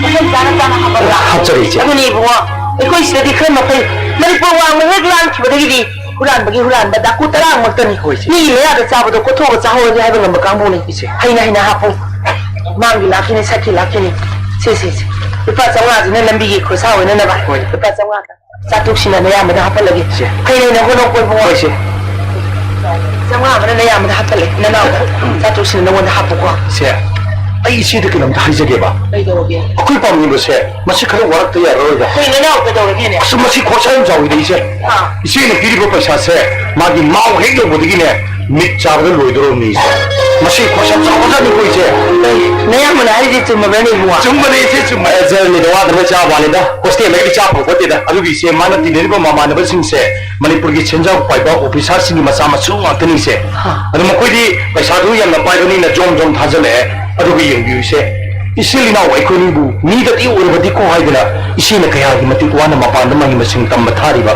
ꯃꯐꯝ ꯆꯥꯅ ꯆꯥꯅ ꯍꯥꯞꯄꯝꯕ꯭ꯔꯥ? ꯍꯥꯞꯆꯔꯦ, ꯏꯆꯦ꯫ ꯑꯗꯨꯅꯤ ꯏꯕꯨꯡꯉꯣ, ꯑꯩꯈꯣꯏ ꯁꯤꯗꯗꯤ ꯈꯔ ꯃꯈꯩ ꯃꯅꯤꯄꯨꯔ ꯋꯥꯡꯃ ꯍꯦꯛ ꯂꯥꯟꯈꯤꯕꯗꯒꯤꯗꯤ ꯍꯨꯔꯥꯟꯕꯒꯤ ꯍꯨꯔꯥꯟꯕ ꯗꯥꯀꯨ ꯇꯔꯥꯃꯛꯇꯅꯤ꯫ ꯍꯣꯏ, ꯏꯆꯦ꯫ ꯃꯤꯒꯤ ꯃꯌꯥꯗ ꯆꯥꯕꯗꯣ ꯀꯣꯠꯊꯣꯛꯑꯒ ꯆꯥꯍꯧꯔꯒꯦ ꯍꯥꯏꯕ ꯉꯝꯕ ꯀꯥꯡꯕꯨꯅꯤ꯫ ꯏꯆꯦ꯫ ꯍꯩꯅ ꯍꯩꯅ ꯍꯥꯞꯄꯨ꯫ ꯃꯥꯡꯒꯤ ꯂꯥꯛꯈꯤꯅꯤ, ꯁꯛꯈꯤ ꯂꯥꯛꯈꯤꯅꯤ꯫ ꯁꯦ, ꯁꯦ, ꯁꯦ꯫ ꯂꯨꯄꯥ ꯆꯥꯝꯃꯉꯥꯁꯤꯅ ꯂꯝꯕꯤꯒꯤ ꯈꯣꯔꯁꯥ ꯑꯣꯏꯅꯅꯕ꯫ ꯍꯣꯏ꯫ ꯂꯨꯄꯥ ꯆꯥꯝꯃꯉꯥ꯫ ꯆꯥꯇ꯭ꯔꯨꯛꯁꯤꯅ ꯅꯌꯥꯝꯕꯗ ꯍꯥꯞꯍꯜꯂꯒꯦ꯫ ꯁꯦ꯫ ꯍꯩꯅ ꯍꯩꯅ ꯍꯣꯠꯅꯧꯀꯣ ꯏꯕꯨꯡꯉꯣ꯫ ꯍꯣꯏ, ꯁꯦ꯫ ꯆꯥꯝꯃꯉꯥ ꯑꯃꯅ ꯅꯌꯥꯝꯕꯗ ꯍꯥꯞꯍꯜꯂꯦ, ꯅꯅꯥꯎꯗ꯫ ꯆꯥꯇ꯭ꯔꯨꯛꯁꯤꯅ ꯅꯉꯣꯟꯗ ꯍꯥꯞꯄꯨꯀꯣ꯫ ꯁꯦ, ꯑꯩ ꯏꯆꯦꯗ ꯀꯩꯅꯣꯝꯇ ꯍꯥꯏꯖꯒꯦꯕ꯫ ꯀꯩꯗꯧꯔꯒꯦ? ꯑꯩꯈꯣꯏ ꯄꯥꯝꯂꯤꯕꯁꯦ ꯃꯁꯤ ꯈꯔ ꯋꯥꯔꯛꯇ ꯌꯥꯔꯔꯣꯏꯗ꯫ ꯍꯣꯏ, ꯅꯅꯥꯎ ꯀꯩꯗꯧꯔꯒꯦꯅꯦ? ꯑꯁ, ꯃꯁꯤ ꯈꯣꯔꯁꯥ ꯌꯥꯝ ꯆꯥꯎꯋꯤꯗ, ꯏꯆꯦ꯫ ꯑꯥ꯫ ꯏꯆꯦꯅ ꯄꯤꯔꯤꯕ ꯄꯩꯁꯥꯁꯦ ꯃꯥꯒꯤ ꯃꯥꯎ ꯍꯦꯛ ꯌꯧꯕꯗꯒꯤꯅꯦ, ꯃꯤꯠ ꯆꯥꯕꯗ ꯂꯣꯏꯗꯧꯔꯕꯅꯤ, ꯏꯆꯦ꯫ ꯃꯁꯤ ꯈꯣꯔꯁꯥ ꯆꯥꯎꯕꯖꯥꯠꯅꯤꯀꯣ, ꯏꯆꯦ꯫ ꯅꯌꯥꯝꯕꯅ ꯍꯥꯏꯔꯤꯁꯦ ꯆꯨꯝꯃꯕ꯭ꯔꯅꯦ, ꯏꯕꯨꯡꯉꯣ? ꯆꯨꯝꯕꯅꯦ, ꯏꯆꯦ, ꯆꯨꯝꯕꯅꯦ꯫ ꯍꯥꯏꯖꯔꯝꯅꯤꯗ, ꯋꯥꯗꯅꯕ ꯆꯥꯕ ꯋꯥꯅꯤꯗ꯫ ꯍꯣꯁꯇꯦꯜꯗꯒꯗꯤ ꯆꯥ ꯐꯪꯄꯣꯠꯇꯦꯗ꯫ ꯑꯗꯨꯒꯤ, ꯏꯆꯦ, ꯃꯥꯅ ꯇꯤꯟꯅꯔꯤꯕ ꯃꯃꯥꯟꯅꯕꯁꯤꯡꯁꯦ ꯃꯅꯤꯄꯨꯔꯒꯤ ꯁꯦꯟꯖꯥꯎ ꯄꯥꯏꯕ ꯑꯣꯐꯤꯁꯥꯔꯁꯤꯡꯒꯤ ꯃꯆꯥ ꯃꯁꯨ ꯉꯥꯛꯇꯅꯤ, ꯏꯆꯦ꯫ ꯍꯥ꯫ ꯑꯗꯣ ꯃꯈꯣꯏꯗꯤ ꯄꯩꯁꯥꯗꯨ ꯌꯥꯝꯅ ꯄꯥꯏꯕꯅꯤꯅ ꯖꯣꯝ ꯖꯣꯝ ꯊꯥꯖꯜꯂꯛꯑꯦ꯫ ꯑꯗꯨꯒ ꯌꯦꯡꯕꯤꯌꯨ, ꯏꯆꯦ, ꯏꯆꯤꯜ ꯏꯅꯥꯎ ꯑꯩꯈꯣꯏꯅꯤꯕꯨ ꯃꯤꯗꯗꯤ ꯑꯣꯏꯔꯕꯗꯤꯀꯣ ꯍꯥꯏꯗꯅ ꯏꯆꯦꯅ ꯀꯌꯥꯒꯤ ꯃꯇꯤꯛ ꯋꯥꯅ ꯃꯄꯥꯟꯗ ꯃꯍꯩ ꯃꯁꯤꯡ ꯇꯝꯕ ꯊꯥꯔꯤꯕ꯫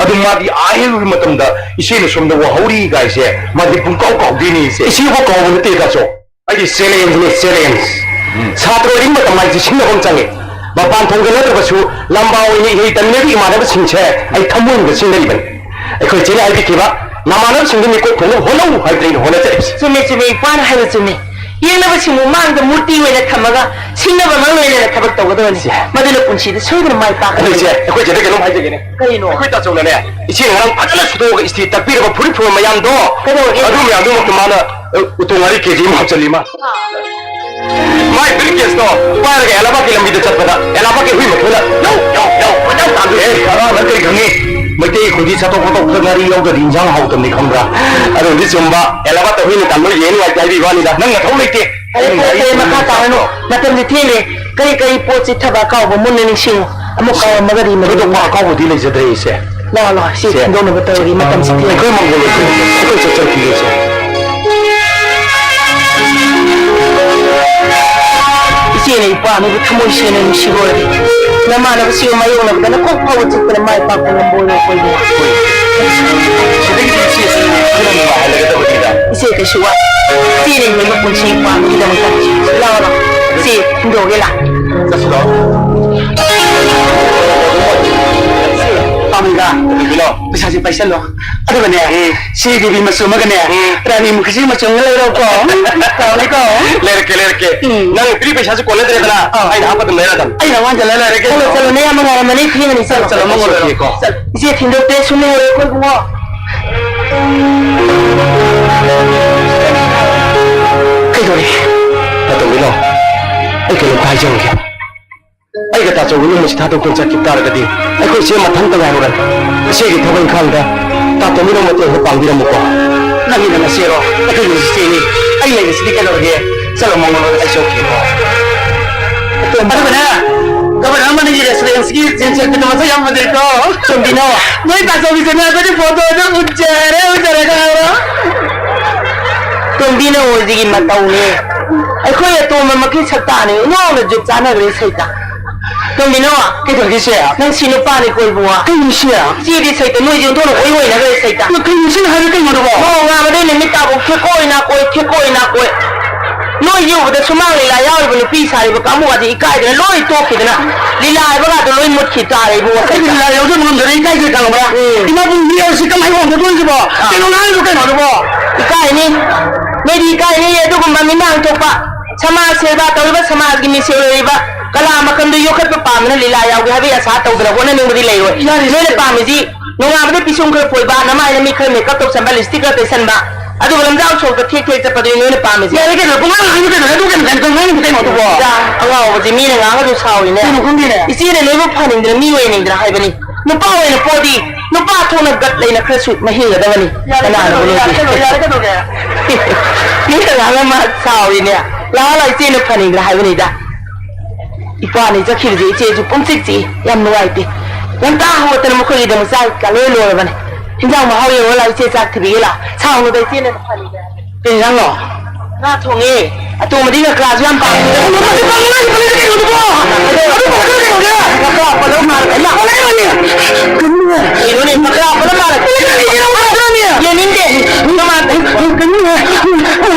ꯑꯗꯨ ꯃꯥꯗꯤ ꯑꯥ ꯍꯦꯛ ꯌꯧꯕ ꯃꯇꯝꯗ ꯏꯆꯦꯅ ꯁꯣꯝꯗ ꯋꯥꯍꯧꯔꯤ ꯀꯥꯏꯁꯦ ꯃꯥꯗꯤ ꯄꯨꯡꯀꯥꯎ ꯀꯥꯎꯗꯣꯏꯅꯤ, ꯏꯆꯦ꯫ ꯏꯆꯦꯕꯨ ꯀꯥꯎꯕ ꯅꯠꯇꯦ, ꯀꯥꯆꯧ꯫ ꯑꯩꯗꯤ ꯆꯦꯂꯦꯟꯖꯅꯤ, ꯆꯦꯂꯦꯟꯖ꯫ ꯎꯝ꯫ ꯁꯥꯇ꯭ꯔ ꯑꯣꯏꯔꯤꯉꯩ ꯃꯇꯝ ꯍꯥꯏꯁꯦ ꯁꯤꯡꯅꯐꯝ ꯆꯪꯉꯤ꯫ ꯃꯄꯥꯟ ꯊꯣꯡꯗ ꯅꯠꯇ꯭ꯔꯕꯁꯨ ꯂꯝꯕꯥ ꯑꯣꯏꯅ ꯏꯍꯩ ꯇꯝꯃꯤꯟꯅꯕ ꯏꯃꯥꯟꯅꯕꯁꯤꯡꯁꯦ ꯑꯩ ꯊꯃꯣꯏꯅꯨꯡꯗ ꯁꯤꯡꯅꯔꯤꯕꯅꯤ꯫ ꯑꯩꯈꯣꯏ ꯏꯆꯦꯅ ꯍꯥꯏꯕꯤꯈꯤꯕ, "ꯅꯃꯥꯟꯅꯕꯁꯤꯡꯗꯨ ꯃꯤꯀꯣꯛ ꯊꯣꯡꯅꯕ ꯍꯣꯠꯅꯧ" ꯍꯥꯏꯕꯗ ꯑꯩꯅ ꯍꯣꯠꯅꯖꯔꯤꯕꯁꯤ꯫ ꯆꯨꯝꯃꯦ, ꯆꯨꯝꯃꯦ, ꯏꯄꯥꯅ ꯍꯥꯏꯕ ꯆꯨꯝꯃꯦ꯫ ꯌꯦꯡꯅꯕꯁꯤꯡꯕꯨ ꯃꯥꯡꯗ ꯃꯨꯔꯇꯤ ꯑꯣꯏꯅ ꯊꯝꯃꯒ ꯁꯤꯡꯅꯕ ꯉꯥꯡꯂꯣꯏꯅꯅ ꯊꯕꯛ ꯇꯧꯒꯗꯕꯅꯤ꯫ ꯏꯆꯦ꯫ ꯃꯗꯨꯅ ꯄꯨꯟꯁꯤꯗ ꯁꯣꯏꯗꯅ ꯃꯥꯏ ꯑꯗꯨ ꯄꯥꯛꯀꯗꯕꯅꯤ꯫ ꯏꯆꯦ, ꯑꯩꯈꯣꯏ ꯏꯆꯦꯗ ꯀꯩꯅꯣꯝ ꯍꯥꯏꯖꯒꯦꯅꯦ꯫ ꯀꯔꯤꯅꯣ? ꯑꯩꯈꯣꯏ ꯇꯥꯆꯧꯅꯅꯦ, ꯏꯆꯦ ꯉꯔꯥꯡ ꯐꯖꯅ ꯁꯨꯗꯣꯛꯑꯒ ꯏꯁꯇ꯭ꯔꯤ ꯇꯛꯄꯤꯔꯕ ꯐꯨꯔꯤꯠ ꯐꯨꯔꯤꯠ ꯃꯌꯥꯝꯗꯣ, ꯀꯩꯗꯧꯔꯒꯦ? ꯑꯗꯨ ꯃꯌꯥꯝꯗꯨꯃꯛꯇ ꯃꯥꯅ, ꯑ, ꯎꯇꯣꯡ ꯉꯥꯔꯤ ꯀꯦ ꯖꯤ ꯑꯃ ꯍꯥꯞꯆꯜꯂꯤ ꯃꯥ꯫ ꯃꯥꯏ ꯕ꯭ꯔꯤꯐ ꯀꯦꯁꯇꯣ ꯄꯥꯏꯔꯒ ꯑꯦꯂꯥꯕꯥꯠꯀꯤ ꯂꯝꯕꯤꯗ ꯆꯠꯄꯗ ꯑꯦꯂꯥꯕꯥꯠꯀꯤ ꯍꯨꯏ ꯃꯈꯣꯟꯅ "ꯌꯧ, ꯌꯧ, ꯌꯧ" ꯐꯖꯅ ꯇꯥꯟꯊꯣꯛꯑꯦ꯫ ꯑꯦ, ꯑꯉꯥꯡ ꯅꯪ ꯀꯔꯤ ꯈꯪꯉꯤ? ꯃꯩꯇꯩ ꯈꯨꯟꯗꯤ ꯆꯠꯊꯣꯛ ꯈꯣꯠꯇꯣꯛꯄꯗ ꯉꯥꯔꯤ ꯌꯥꯎꯗ꯭ꯔꯗꯤ ꯏꯟꯁꯥꯡ ꯍꯥꯎꯇꯕꯅꯤ ꯈꯪꯕ꯭ꯔꯥ? ꯑꯗꯨꯕꯨꯗꯤ ꯆꯨꯝꯕ꯫ ꯑꯦꯂꯥꯕꯥꯠꯇ ꯍꯨꯏꯅ ꯇꯥꯟꯕ ꯌꯦꯟ ꯅꯨꯡꯉꯥꯏꯇꯦ ꯍꯥꯏꯕꯤꯕ ꯋꯥꯅꯤꯗ꯫ ꯅꯪ ꯅꯊꯧ ꯂꯩꯇꯦ꯫ ꯐꯔꯦ, ꯐꯔꯦ, ꯐꯔꯦ, ꯃꯈꯥ ꯇꯥꯔꯅꯨ꯫ ꯃꯇꯝꯗꯤ ꯊꯦꯡꯂꯦ꯫ ꯀꯔꯤ ꯀꯔꯤ ꯄꯣꯠ ꯆꯤꯠꯊꯕ ꯑꯀꯥꯎꯕ ꯃꯨꯟꯅ ꯅꯤꯡꯁꯤꯡꯉꯨ꯫ ꯑꯃꯨꯛ ꯀꯥꯎꯔꯝꯃꯒꯗꯤ ꯃꯗꯨ ꯊꯣꯏꯗꯣꯛꯄ ꯑꯀꯥꯎꯕꯗꯤ ꯂꯩꯖꯗ꯭ꯔꯦ ꯏꯆꯦ꯫ ꯂꯥꯛꯑꯣ, ꯂꯥꯛꯑꯣ, ꯁꯤ ꯏꯆꯦ꯫ ꯊꯤꯟꯗꯣꯛꯅꯕ ꯇꯧꯔꯒꯦ, ꯃꯇꯝꯁꯤ ꯊꯦꯡꯂꯦ꯫ ꯑꯩꯈꯣꯏ ꯃꯪꯒꯣꯜ ꯂꯣꯏꯁꯤꯜꯂꯒꯦ꯫ ꯑꯩꯈꯣꯏ ꯆꯠꯆꯔꯛꯈꯤꯒꯦ ꯏꯆꯦ꯫ ꯏꯆꯦꯅ ꯏꯄꯥ ꯑꯅꯤꯕꯨ ꯊꯃꯣꯏ ꯁꯦꯡꯅ ꯅꯨꯡꯁꯤꯕ ꯑꯣꯏꯔꯗꯤ ꯅꯃꯥꯟꯅꯕꯁꯤꯒ ꯃꯥꯌꯣꯛꯅꯕꯗ ꯅꯀꯣꯛ ꯐꯥꯎꯕ ꯆꯤꯛꯇꯅ ꯃꯥꯏ ꯄꯥꯛꯄ ꯉꯝꯕ ꯑꯣꯏꯔꯣꯏ ꯑꯩꯈꯣꯏꯗꯤ꯫ ꯁꯤꯗꯒꯤꯗꯤ ꯏꯆꯦ ꯍꯦꯟꯅ ꯅꯨꯡꯉꯥꯏꯍꯜꯂꯒꯗꯕꯅꯤꯗ꯫ ꯏꯆꯦ ꯀꯩꯁꯨ ꯋꯥ-, ꯏꯆꯦꯅ ꯍꯤꯡꯕ ꯄꯨꯟꯁꯤ ꯄꯥꯝꯕꯒꯤꯗꯃꯛꯇ꯫ ꯂꯥꯛꯑꯣ, ꯂꯥꯛꯑꯣ꯫ ꯏꯆꯦ, ꯍꯨꯟꯗꯣꯛꯑꯒꯦ ꯂꯥ꯫ ꯆꯠꯁꯤꯗꯣ꯫ ꯏꯆꯦ, ꯄꯥꯝꯃꯤꯗ꯫ ꯀꯩꯗꯧꯕꯤꯅꯣ? ꯄꯩꯁꯥꯁꯦ ꯄꯥꯏꯁꯜꯂꯣ꯫ ꯑꯗꯨꯒꯅꯦ, ꯎꯝ꯫ ꯁꯤ ꯕꯦꯕꯤ ꯃꯆꯨ ꯑꯃꯒꯅꯦ, ꯎꯝ꯫ ꯔꯥꯅꯤ ꯃꯨꯈꯔꯖꯤ ꯃꯆꯨ ꯑꯃꯒ ꯂꯩꯔꯣꯀꯣ꯫ ꯀꯥꯎꯅꯤꯀꯣ꯫ ꯂꯩꯔꯛꯀꯦ, ꯂꯩꯔꯛꯀꯦ꯫ ꯎꯝ꯫ ꯅꯪ ꯄꯤꯔꯤ ꯄꯩꯁꯥꯁꯨ ꯀꯣꯟꯅꯗ꯭ꯔꯦꯗꯅ, ꯑꯥ꯫ ꯑꯩꯅ ꯍꯥꯞꯄ ꯑꯗꯨꯝ ꯂꯩꯔꯗꯝ꯫ ꯑꯩꯅ ꯋꯥꯟꯖꯜꯂ ꯂꯩꯔꯒꯦ꯫ ꯆꯠꯂꯣ, ꯆꯠꯂꯣ, ꯅꯌꯥꯝꯕ ꯉꯥꯏꯔꯝꯃꯅꯤ, ꯊꯦꯡꯉꯅꯤ, ꯆꯠꯂꯣ꯫ ꯆꯠꯂꯣ, ꯃꯉꯣꯟꯗ ꯂꯩꯔꯣꯀꯣ꯫ ꯆꯠꯂꯣ꯫ ꯏꯆꯦ, ꯊꯤꯟꯗꯣꯛꯇꯦ ꯁꯨꯝ ꯂꯩꯍꯧꯔꯦ ꯑꯩꯈꯣꯏ ꯏꯕꯨꯡꯉꯣ꯫ ꯀꯩꯗꯧꯔꯦ? ꯇꯥꯇꯣꯝꯕꯤꯅꯣ, ꯑꯩ ꯀꯩꯅꯣꯝꯇ ꯍꯥꯏꯖꯍꯧꯒꯦ꯫ ꯑꯩꯒ ꯇꯥꯆꯧꯒ ꯌꯨꯝ ꯑꯁꯤ ꯊꯥꯗꯣꯛꯇꯨꯅ ꯆꯠꯈꯤꯕ ꯇꯥꯔꯒꯗꯤ ꯑꯩꯈꯣꯏ ꯏꯆꯦ ꯃꯊꯟꯇ ꯉꯥꯏꯍꯧꯔꯅꯤ꯫ ꯏꯆꯦꯒꯤ ꯊꯕꯛ ꯏꯪꯈꯥꯡꯗ ꯇꯥꯇꯣꯝꯕꯤꯅ ꯃꯇꯦꯡ ꯈꯔ ꯄꯥꯡꯕꯤꯔꯝꯃꯨꯀꯣ꯫ ꯅꯪꯒꯤ ꯅꯆꯦꯔꯣ? ꯑꯩꯈꯣꯏꯒꯤ ꯏꯆꯦꯅꯤ꯫ ꯑꯩ ꯂꯩꯔꯤꯁꯤꯗꯤ ꯀꯩꯗꯧꯔꯒꯦ? ꯆꯠꯂꯣ, ꯃꯉꯣꯟꯗ ꯑꯩ ꯆꯠꯈꯤꯀꯣ꯫ ꯑꯗꯨꯒꯅꯦ, ꯒꯕꯔꯅꯔ ꯃꯅꯤꯒꯤ ꯔꯦꯁꯇꯨꯔꯦꯟꯁꯀꯤ ꯖꯤꯟꯁ ꯁꯦꯠꯄꯗꯣ ꯃꯁꯛ ꯌꯥꯝ ꯐꯖꯩꯀꯣ꯫ ꯆꯨꯝꯕꯤꯅꯣ? ꯅꯣꯏ ꯇꯥꯆꯧꯒꯤꯁꯨꯅꯦ, ꯑꯩꯈꯣꯏꯗꯤ ꯐꯣꯇꯣꯗ ꯎꯠꯆꯔꯦ, ꯎꯠꯆꯔꯒ ꯍꯥꯏꯔꯣ꯫ ꯇꯣꯝꯕꯤꯅ ꯑꯣꯏꯁꯤꯒꯤ ꯃꯇꯧꯅꯤ꯫ ꯑꯩꯈꯣꯏ ꯑꯇꯣꯝꯕꯃꯛꯀꯤ ꯁꯛꯇꯥꯅꯤ꯫ ꯏꯅꯥꯎꯅ ꯖꯨꯠ ꯆꯥꯅꯈ꯭ꯔꯦ ꯁꯩꯇ꯫ ꯇꯣꯝꯕꯤꯅꯣ, ꯀꯩꯗꯧꯔꯒꯦ ꯏꯆꯦ? ꯅꯪ ꯁꯤ ꯅꯨꯄꯥꯅꯤꯀꯣ ꯏꯕꯨꯡꯉꯣ꯫ ꯀꯩꯅꯣ ꯏꯆꯦ? ꯏꯆꯦꯗꯤ ꯁꯩꯇ ꯅꯣꯏꯁꯦ ꯑꯣꯟꯊꯣꯛꯅ ꯑꯣꯏ ꯑꯣꯏꯅꯈ꯭ꯔꯦ ꯁꯩꯇ꯫ ꯀꯩꯅꯣ ꯏꯆꯦꯅ ꯍꯥꯏꯕ ꯀꯩꯅꯣꯗꯨꯕꯣ? ꯃꯧ ꯉꯥꯕꯗꯩ ꯅꯨꯃꯤꯠ ꯇꯥꯕꯧ ꯈꯦꯀꯣꯏ ꯅꯥꯀꯣꯏ, ꯈꯦꯀꯣꯏ ꯅꯥꯀꯣꯏ꯫ ꯅꯣꯏ ꯌꯨꯕꯗ ꯁꯨꯃꯥꯡ ꯂꯤꯂꯥ ꯌꯥꯎꯔꯤꯕ ꯅꯨꯄꯤ ꯁꯥꯔꯤꯕ ꯀꯥꯡꯕꯨ ꯑꯗꯤ ꯏꯀꯥꯏꯗꯅ ꯂꯣꯏ ꯇꯣꯛꯈꯤꯗꯅ ꯂꯤꯂꯥ ꯍꯥꯏꯕꯒꯗꯣ ꯂꯣꯏ ꯃꯨꯠꯈꯤ ꯇꯥꯔꯦ ꯏꯕꯨꯡꯉꯣ꯫ ꯑꯩꯗꯤ ꯂꯤꯂꯥ ꯌꯥꯎꯖꯕ ꯉꯝꯗꯅ ꯏꯀꯥꯏꯖꯩ ꯈꯪꯉꯕ꯭ꯔꯥ? ꯎꯝ꯫ ꯏꯃꯥꯕꯨꯡ ꯃꯤ ꯍꯥꯏꯕꯁꯤ ꯀꯃꯥꯏꯅ ꯍꯣꯡꯒꯗꯣꯏꯅꯣ ꯁꯤꯕꯣ? ꯑꯥ꯫ ꯀꯩꯅꯣ ꯉꯥꯡꯉꯤꯗꯣ ꯀꯩꯅꯣ ꯑꯗꯨꯕꯣ? ꯏꯀꯥꯏꯅꯤ꯫ ꯅꯣꯏꯗꯤ ꯏꯀꯥꯏꯅꯤ ꯑꯗꯨꯒꯨꯝꯕ ꯃꯤꯃꯥꯡ ꯊꯣꯛꯄ ꯁꯃꯥꯖ ꯁꯦꯕꯥ ꯇꯧꯔꯤꯕ ꯁꯃꯥꯖꯒꯤ ꯃꯤꯁꯦꯜ ꯑꯣꯏꯔꯤꯕ ꯀꯂꯥ ꯃꯈꯜꯗꯨ ꯌꯣꯛꯈꯠꯄ ꯄꯥꯝꯗꯅ ꯂꯤꯂꯥ ꯌꯥꯎꯒꯦ ꯍꯥꯏꯕꯒꯤ ꯑꯁꯥ ꯇꯧꯗꯅ ꯍꯣꯠꯅꯅꯤꯡꯕꯗꯤ ꯂꯩꯔꯣꯏ꯫ ꯌꯥꯔꯦ, ꯅꯣꯏꯅ ꯌꯥꯔꯦ꯫ ꯄꯥꯝꯃꯤꯁꯤ ꯅꯣꯡꯉꯥꯟꯕꯗ ꯄꯤꯁꯨꯝ ꯈꯔ ꯐꯣꯏꯕ, ꯅꯃꯥꯏꯅ ꯃꯤ ꯈꯔ ꯃꯦꯀꯞ ꯇꯧꯁꯟꯕ, ꯂꯤꯞꯁꯇꯤꯛ ꯈꯔ ꯇꯩꯁꯟꯕ, ꯑꯗꯨꯒ ꯂꯝꯖꯥꯎ ꯁꯣꯔꯣꯛꯇ ꯊꯦꯛ ꯊꯦꯛ ꯆꯠꯄꯗꯨꯅꯤ ꯅꯣꯏꯅ ꯄꯥꯝꯃꯤꯁꯦ꯫ ꯌꯥꯔꯦ ꯀꯩꯅꯣ, ꯄꯨꯡꯉꯥꯡ ꯉꯥꯡꯉꯤꯗꯣ ꯀꯩꯅꯣ, ꯑꯗꯨ ꯀꯩꯅꯣ, ꯀꯩꯅꯣ, ꯀꯩꯅꯣ ꯉꯥꯡꯉꯤꯗꯣ ꯀꯩꯅꯣ ꯑꯗꯨꯕꯣ? ꯏꯆꯥ ꯑꯉꯥꯎꯕꯁꯦ ꯃꯤꯅ ꯉꯥꯡꯉꯁꯨ ꯁꯥꯎꯔꯤꯅꯦ꯫ ꯀꯩꯅꯣ ꯈꯪꯗꯦꯅꯦ꯫ ꯏꯆꯦꯅ ꯅꯣꯏꯕꯨ ꯐꯍꯟꯅꯤꯡꯗꯅ ꯃꯤ ꯑꯣꯏꯍꯟꯅꯤꯡꯗꯅ ꯍꯥꯏꯕꯅꯤ꯫ ꯅꯨꯄꯥ ꯑꯣꯏꯅ ꯄꯣꯛꯑꯗꯤ ꯅꯨꯄꯥ ꯊꯣꯛꯅ ꯒꯠ ꯂꯩꯅ ꯈꯔꯁꯨ ꯃꯍꯤꯡꯒꯗꯕꯅꯤ꯫ ꯌꯥꯔꯦ ꯀꯅꯥꯅꯕꯨ ꯀꯩꯗꯧꯔꯒꯦ, ꯅꯣꯏꯗꯦ? ꯌꯥꯔꯦ ꯀꯩꯗꯧꯔꯒꯦ, ꯌꯥꯔꯦ ꯀꯩꯗꯧꯔꯒꯦ? ꯃꯤꯅ ꯉꯥꯡꯉ ꯃꯥ ꯁꯥꯎꯔꯤꯅꯦ꯫ ꯂꯥꯛꯑꯣ ꯂꯥꯛꯑꯣ, ꯏꯆꯦꯅ ꯐꯍꯟꯅꯤꯡꯗꯅ ꯍꯥꯏꯕꯅꯤꯗ꯫ ꯏꯄꯥꯅꯤ ꯆꯠꯈꯤꯕꯁꯦ ꯏꯆꯦꯁꯨ ꯄꯨꯡꯆꯤꯛ ꯆꯤꯛꯏ, ꯌꯥꯝ ꯅꯨꯡꯉꯥꯏꯇꯦ꯫ ꯉꯟꯇꯥ ꯍꯧꯒꯠꯇꯅ ꯃꯈꯣꯏꯒꯤꯗꯃꯛ ꯆꯥꯛ ꯀ ꯂꯣꯏ ꯂꯣꯏꯔꯕꯅꯦ꯫ ꯏꯟꯖꯥꯡ ꯃꯍꯥꯎ ꯌꯦꯡꯉꯣ ꯂꯥꯎ, ꯏꯆꯦ ꯆꯥꯛ ꯊꯤꯕꯤꯒꯦ ꯂꯥꯎ꯫ ꯁꯥꯎꯅꯨꯗ ꯏꯆꯦꯅ ꯐꯅꯤꯗ꯫ ꯀꯩ ꯏꯟꯖꯥꯡꯅꯣ? ꯉꯥ ꯊꯣꯡꯉꯦ꯫ ꯑꯇꯣꯝꯕꯗꯤ ꯉꯀ꯭ꯔꯥꯁꯨ ꯌꯥꯝ ꯄꯥꯝꯃꯤ꯫ ꯀꯩꯅꯣ, ꯃꯁꯤ ꯄꯥꯝꯃꯤ ꯃꯥꯜꯂꯦ, ꯀꯩꯅꯣ, ꯀꯩꯅꯣ, ꯀꯩꯅꯣ, ꯑꯗꯨ ꯄꯥꯝꯃꯤ ꯀꯩꯅꯣ, ꯀꯩꯅꯣ? ꯉꯀ꯭ꯔꯥ ꯄꯜꯂꯧ ꯃꯥꯜꯂꯦ꯫ ꯀꯩꯅꯣ? ꯀꯩꯅꯣꯅꯦ, ꯉꯀ꯭ꯔꯥ ꯄꯜꯂꯧ ꯃꯥꯜꯂꯦ꯫ ꯌꯦꯡꯅꯤꯡꯗꯦ꯫ ꯃꯃꯥ, ꯀꯩꯅꯣꯅꯦ꯫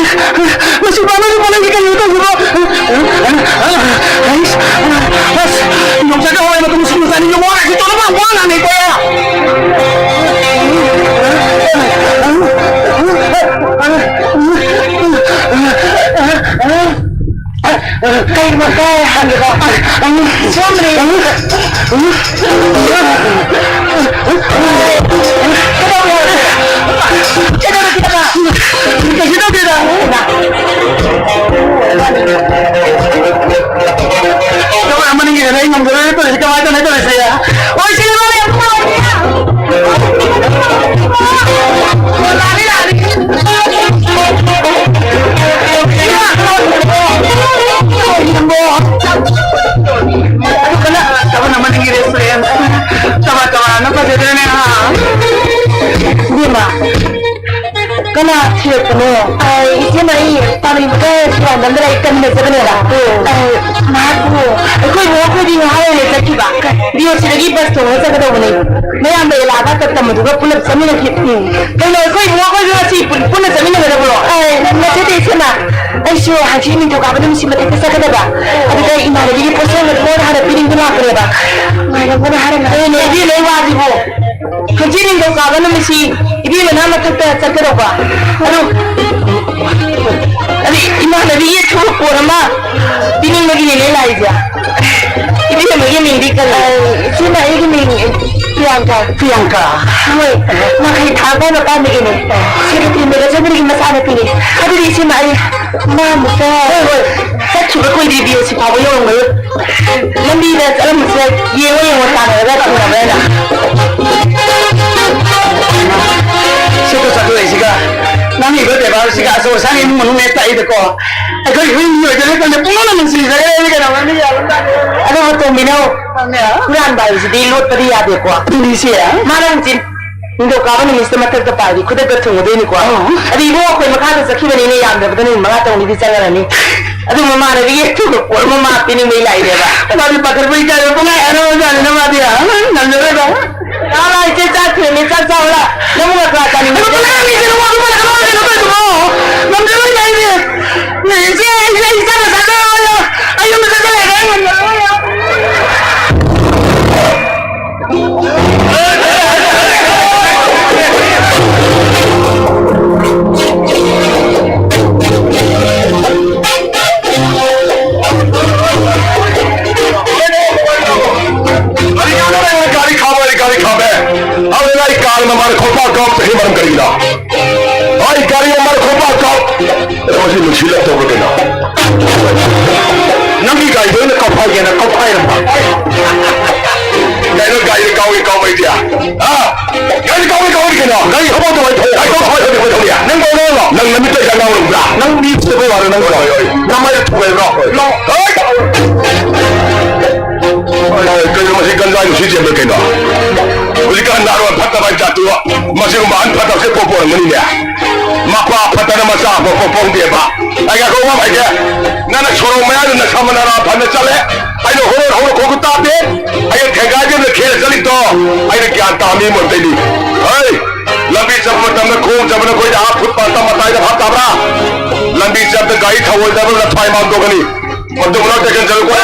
ꯃꯁꯤ ꯄꯥꯝꯃꯤ, ꯄꯥꯝꯃꯤ ꯀꯩꯅꯣ ꯇꯧꯕ꯭ꯔꯣ? ꯑꯁ, ꯌꯣꯡꯆꯥꯛꯀ ꯍꯋꯥꯏ ꯃꯇꯨꯝ ꯁꯤꯡꯖꯨ ꯆꯥꯅꯤꯡꯉꯦ, ꯋꯥ ꯉꯥꯡꯉꯦ ꯇꯧꯔ ꯃꯥ ꯋꯥ ꯉꯥꯡꯉꯦ ꯇꯧꯔ꯫ ꯀꯩꯅꯣ ꯀꯥꯏ ꯍꯥꯟꯒꯦꯀꯣ? ꯁꯣꯝꯗꯅꯦ꯫ ꯀꯩꯗꯧꯔꯒꯦ? ꯀꯩꯁꯨ ꯇꯧꯗꯦꯗ꯫ ꯀꯃꯥꯏ ꯃꯅꯤꯡꯒꯤ ꯑꯩ ꯉꯝꯗꯔꯦ ꯇꯧꯔꯤꯁꯦ, ꯀꯃꯥꯏ ꯇꯧꯅꯤ ꯇꯧꯔꯤꯁꯦ? ꯑꯣꯏ, ꯁꯤ ꯂꯥꯛꯑꯦ, ꯂꯥꯛꯑꯦ꯫ ꯑꯗꯨ ꯀꯅꯥ, ꯀꯅꯥ ꯃꯅꯤꯡꯒꯤ restaurant? ꯀꯃꯥꯏ, ꯀꯃꯥꯏꯅ ꯐꯖꯗꯣꯏꯅꯦ, ꯍꯥ? ꯏꯕꯦꯝꯃ, ꯀꯅꯥ ꯊꯤꯔꯛꯄꯅꯣ? ꯑꯩ ꯏꯆꯦ ꯃꯔꯤ ꯄꯥꯝꯃꯤꯕꯒ ꯁꯨꯔꯥꯟꯗꯝꯗ ꯂꯩ ꯀꯟꯅ ꯆꯠꯀꯅꯦꯕ꯫ ꯑꯩ ꯃꯍꯥꯛꯄꯨ ꯑꯩꯈꯣꯏ ꯏꯕꯨꯡꯉꯣ ꯑꯩꯈꯣꯏꯗꯤ ꯉꯥꯏꯍꯥꯛ ꯂꯩꯔꯦ ꯆꯠꯈꯤꯕ꯫ ꯕꯤ ꯑꯣ ꯁꯤꯗꯒꯤ ꯕꯁ ꯇꯣꯡꯉꯒ ꯆꯠꯀꯗꯧꯕꯅꯦ꯫ ꯃꯌꯥꯝꯕ ꯑꯦꯂꯥꯒ ꯇꯝꯕꯗꯨꯒ ꯄꯨꯂꯞ ꯆꯠꯃꯤꯟꯅꯈꯤ꯫ ꯎꯝ꯫ ꯀꯩꯅꯣ ꯑꯩꯈꯣꯏ ꯏꯕꯨꯡꯉꯣ ꯑꯩꯈꯣꯏꯁꯨ ꯉꯁꯤ ꯄꯨꯟ-, ꯄꯨꯟꯅ ꯆꯠꯃꯤꯟꯅꯒꯗꯕ꯭ꯔꯣ? ꯑꯩ ꯅꯠꯆꯗꯦ ꯏꯆꯦꯃ꯫ ꯑꯩꯁꯨ ꯍꯪꯆꯤꯠ ꯅꯤꯡꯊꯧꯀꯥꯕ ꯅꯨꯃꯤꯠꯁꯤ ꯃꯊꯛꯇ ꯆꯠꯀꯗꯕ꯫ ꯑꯗꯨꯗ ꯏꯃꯥꯟꯅꯕꯤꯒꯤ ꯄꯣꯠꯆꯩ ꯑꯃ ꯃꯉꯣꯟꯗ ꯍꯥꯟꯅ ꯄꯤꯅꯤꯡꯗꯨꯅ ꯂꯥꯛꯄꯅꯦꯕ꯫ ꯉꯥꯏꯔꯝꯒꯅꯨ ꯍꯥꯏꯔꯝꯒꯅꯨ꯫ ꯀꯩꯅꯣ ꯏꯕꯦꯝꯃ, ꯑꯩ ꯋꯥꯁꯤꯕꯨ? ꯍꯪꯆꯤꯠ ꯅꯤꯡꯊꯧꯀꯥꯕ ꯅꯨꯃꯤꯠꯁꯤ ꯏꯕꯦꯝꯃꯅ ꯃꯊꯛꯇ ꯆꯠꯀꯗꯧꯕ꯫ ꯑꯗꯨ, ꯑꯗꯨ ꯏꯃꯥꯟꯅꯕꯤꯒꯤ ꯊꯕꯛ ꯄꯣꯠ ꯑꯃ ꯄꯤꯅꯤꯡꯕꯒꯤꯅꯦ ꯂꯥꯛꯏꯁꯦ꯫ ꯏꯕꯦꯝꯃꯒꯤ ꯃꯤꯡꯗꯤ ꯀꯔꯤ? ꯑ, ꯏꯆꯦꯃ, ꯑꯩꯒꯤ ꯃꯤꯡ ꯄ꯭ꯔꯤꯌꯥꯡꯀꯥ꯫ ꯄ꯭ꯔꯤꯌꯥꯡꯀꯥ? ꯍꯣꯏ, ꯃꯈꯩ ꯊꯥꯕ ꯃꯄꯥꯟꯗꯒꯤꯅꯦ꯫ ꯁꯦꯀ꯭ꯔꯦꯇꯔꯤ ꯃꯦꯅꯦꯖꯔꯗꯨꯒꯤ ꯃꯆꯥꯅꯨꯄꯤꯅꯦ꯫ ꯑꯗꯨꯗꯤ ꯏꯆꯦꯃ, ꯑꯩ ꯃꯥ ꯑꯃꯨꯛꯇ ꯍꯣꯏ, ꯍꯣꯏ꯫ ꯆꯠꯈꯤꯕ ꯀꯨꯏꯗ꯭ꯔꯤ, ꯕꯤ ꯑꯣ ꯁꯤ ꯐꯥꯎꯕ ꯌꯧꯔꯝꯒꯅꯤ꯫ ꯂꯝꯕꯤꯗ ꯆꯠꯂꯝꯕꯁꯦ ꯌꯦꯡꯉꯣ, ꯌꯦꯡꯉꯣ, ꯇꯥꯟꯅꯔꯒ ꯊꯦꯡꯅꯕ꯭ꯔꯥꯅ꯫ ꯁꯤꯗ ꯆꯠꯊꯣꯔꯛꯏꯁꯤꯒ ꯅꯪꯒꯤ ꯕꯦꯕꯥꯔꯁꯤꯒ ꯑꯆꯧ ꯑꯁꯥꯡꯒꯤ ꯏꯃꯨꯡ ꯃꯅꯨꯡ ꯍꯦꯛ ꯇꯥꯛꯏꯗꯀꯣ꯫ ꯑꯩꯈꯣꯏ ꯍꯨꯏ ꯃꯤꯑꯣꯏꯗꯅ ꯈꯪꯗꯦ, ꯄꯨꯡꯅꯨꯡꯗ ꯅꯨꯡꯁꯤꯖꯔꯦ꯫ ꯑꯩꯗꯤ ꯀꯩꯗꯧꯔꯨꯅꯤ? ꯌꯥꯕ ꯖꯥꯠꯅꯤ꯫ ꯑꯗꯨꯕꯨ ꯇꯣꯝꯕꯤꯅꯧ, ꯈꯪꯉꯦ꯫ ꯍꯨꯔꯥꯟꯕ ꯍꯥꯏꯕꯁꯤꯗꯤ ꯂꯣꯠꯄꯗꯤ ꯌꯥꯗꯦꯀꯣ꯫ ꯑꯗꯨꯅꯤ ꯏꯆꯦ꯫ ꯃꯥꯅ ꯍꯧꯖꯤꯛ ꯅꯤꯡꯊꯧꯀꯥꯕ ꯅꯨꯃꯤꯠꯁꯤꯗ ꯃꯊꯛꯇ ꯄꯥꯏꯔꯗꯤ ꯈꯨꯗꯛꯇ ꯊꯨꯡꯉꯨꯗꯣꯏꯅꯤꯀꯣ꯫ ꯑꯣ꯫ ꯑꯗꯨ ꯏꯕꯨꯡ ꯑꯩꯈꯣꯏ ꯃꯈꯥꯗ ꯆꯠꯈꯤꯕꯅꯤꯅꯦ, ꯌꯥꯝꯗ꯭ꯔꯕꯗ ꯅꯨꯃꯤꯠ ꯃꯉꯥ ꯇꯔꯨꯛꯅꯤꯗꯤ ꯆꯪꯉꯔꯅꯤ꯫ ꯑꯗꯨ ꯃꯃꯥꯟꯅꯕꯤꯒꯤ ꯄꯣꯠ ꯑꯃ ꯃꯥ ꯄꯤꯅꯤꯡꯕꯩ ꯂꯥꯛꯏꯅꯦꯕ꯫ ꯃꯥꯗꯤ ꯄꯥꯈꯠꯄ ꯏꯀꯥꯏꯕ ꯄꯨꯡꯍꯥꯏ ꯍꯥꯏꯔꯕꯖꯥꯠꯅꯤꯅ ꯃꯥꯗꯤ, ꯑ, ꯉꯝꯖꯔꯣꯏꯗ꯫ ꯂꯥꯛꯑꯣ, ꯂꯥꯛꯑꯣ, ꯏꯆꯦ, ꯆꯥꯛ ꯊꯤꯔꯝꯃꯦ, ꯆꯥꯛ ꯆꯥꯎ ꯂꯥꯎ꯫ ꯅꯪꯕꯨ ꯉꯀ꯭ꯔꯥ ꯆꯥꯅꯤꯡꯕ꯭ꯔꯣ? ꯑꯗꯨ ꯃꯅꯥ ꯃꯤꯁꯦ ꯅꯉꯣꯟꯗ ꯃꯅꯥ ꯀꯃꯥꯏꯅ ꯀꯩꯅꯣ ꯇꯧꯔꯤꯗꯨꯕꯣ? ꯉꯝꯖꯔꯣꯏꯗ ꯑꯩꯗꯤ꯫ ꯏꯆꯦ, ꯑꯩ, ꯑꯩ ꯆꯥꯛ ꯆꯥꯗꯣꯏꯔꯣ? ꯑꯩ ꯌꯨꯝꯗ ꯆꯠꯀꯦ ꯂꯩꯔꯦ, ꯑꯩ ꯉꯝꯖꯔꯣꯏ꯫ ꯑꯩ ꯒꯥꯔꯤ ꯈꯥꯝꯃꯦ, ꯑꯩ ꯒꯥꯔꯤ ꯈꯥꯝꯃꯦ꯫ ꯑꯗꯨꯅ ꯑꯩ ꯀꯥꯔ ꯃꯃꯥꯡꯗ ꯈꯣꯡꯄꯥꯛ ꯀꯥꯎꯊꯣꯛꯏ ꯃꯔꯝ ꯀꯔꯤꯒꯤꯅꯣ? ꯑꯩ ꯒꯥꯔꯤ ꯃꯃꯥꯡꯗ ꯈꯣꯡꯄꯥꯛ ꯀꯥꯎ-, ꯃꯁꯤ ꯅꯨꯡꯁꯤꯠꯂꯛꯇꯧꯕ ꯀꯩꯅꯣ? ꯅꯪꯒꯤ ꯒꯥꯔꯤꯗꯣ ꯑꯩꯅ ꯀꯥꯎꯈꯥꯏꯒꯦꯅ ꯀꯥꯎꯈꯥꯏꯔꯝꯕ꯫ ꯀꯩꯅꯣ ꯒꯥꯔꯤꯗ ꯀꯥꯎꯏ ꯀꯥꯎꯕꯩꯗꯤ? ꯍꯥ? ꯒꯥꯔꯤ ꯀꯥꯎꯏ ꯀꯥꯎꯏ ꯀꯩꯅꯣ? ꯒꯥꯔꯤ ꯊꯧꯕ ꯑꯗꯨꯃꯥꯏꯅ ꯊꯧ-, ꯒꯥꯔꯤ ꯊꯧ-, ꯊꯧ-, ꯊꯧ-, ꯊꯧ-, ꯊꯧ-, ꯊꯧ-, ꯅꯪ ꯀꯩꯅꯣ? ꯅꯪ ꯅꯃꯤꯠꯇ ꯍꯤꯗꯥꯛ ꯌꯥꯎꯔꯝꯕ꯭ꯔꯥ? ꯅꯪ ꯃꯤ ꯐꯨꯗꯕ ꯋꯥꯔꯣ ꯅꯪ? ꯍꯣꯏ, ꯍꯣꯏ, ꯍꯣꯏ꯫ ꯅꯃꯥꯏꯗ ꯊꯨꯒꯥꯏꯕ꯭ꯔꯣ? ꯍꯣꯏ꯫ ꯅꯪ-, ꯍꯣꯏ꯫ ꯍꯣꯏ, ꯀꯩꯅꯣ ꯃꯁꯤ ꯒꯟꯖꯥ ꯅꯨꯡꯁꯤ ꯆꯦꯟꯕ ꯀꯩꯅꯣ? ꯍꯧꯖꯤꯛꯀꯥꯟ ꯅꯍꯥꯔꯣꯜ ꯐꯠꯇꯕ ꯍꯥꯏ ꯖꯥꯠꯇꯨ ꯃꯁꯤꯒꯨꯝꯕ ꯑꯍꯟ ꯐꯠꯇꯕꯁꯦ ꯄꯣꯛꯄ ꯑꯣꯏꯔꯝꯒꯅꯤꯅꯦ꯫ ꯃꯄꯥ ꯐꯠꯇꯅ ꯃꯆꯥ ꯑꯐꯕ ꯄꯣꯛꯄ ꯍꯧꯗꯦꯕ꯫ ꯑꯩ ꯉꯥꯏꯈꯣ, ꯋꯥ ꯍꯥꯏꯒꯦ꯫ ꯅꯪꯅ ꯁꯣꯔꯣꯛ ꯃꯌꯥꯗ ꯅꯁꯥ ꯃꯅꯥ ꯐꯅ ꯆꯠꯂꯦ꯫ ꯑꯩꯅ ꯍꯣꯔꯣꯟ ꯍꯧꯅ ꯈꯣꯡ ꯇꯥꯗꯦ꯫ ꯑꯩꯅ ꯊꯦꯡꯒꯥꯏꯗꯦ ꯈꯦꯔ ꯆꯠꯂꯤꯗꯣ꯫ ꯑꯩꯅ ꯒ꯭ꯌꯥꯟ ꯇꯥ ꯃꯤ ꯑꯃ ꯑꯣꯏꯕꯩꯅꯤ꯫ ꯍꯩ! ꯂꯝꯕꯤ ꯆꯠꯄ ꯃꯇꯝꯗ ꯈꯣꯡ ꯆꯠꯄ ꯅꯈꯣꯏꯗ ꯑꯥ ꯐꯨꯠꯄꯥꯠꯇ ꯃꯇꯥꯏꯗ ꯐꯥꯠ ꯇꯥꯕ꯭ꯔꯥ? ꯂꯝꯕꯤ ꯆꯠ- ꯑꯗ ꯒꯥꯔꯤ ꯊꯧꯑꯣꯏꯗꯕ ꯅꯊ꯭ꯋꯥꯏ ꯃꯥꯡꯗꯣꯛꯀꯅꯤ꯫ ꯃꯗꯨ ꯃꯅꯥꯛꯇ ꯆꯪꯁꯤꯜꯂꯨꯀꯣ꯫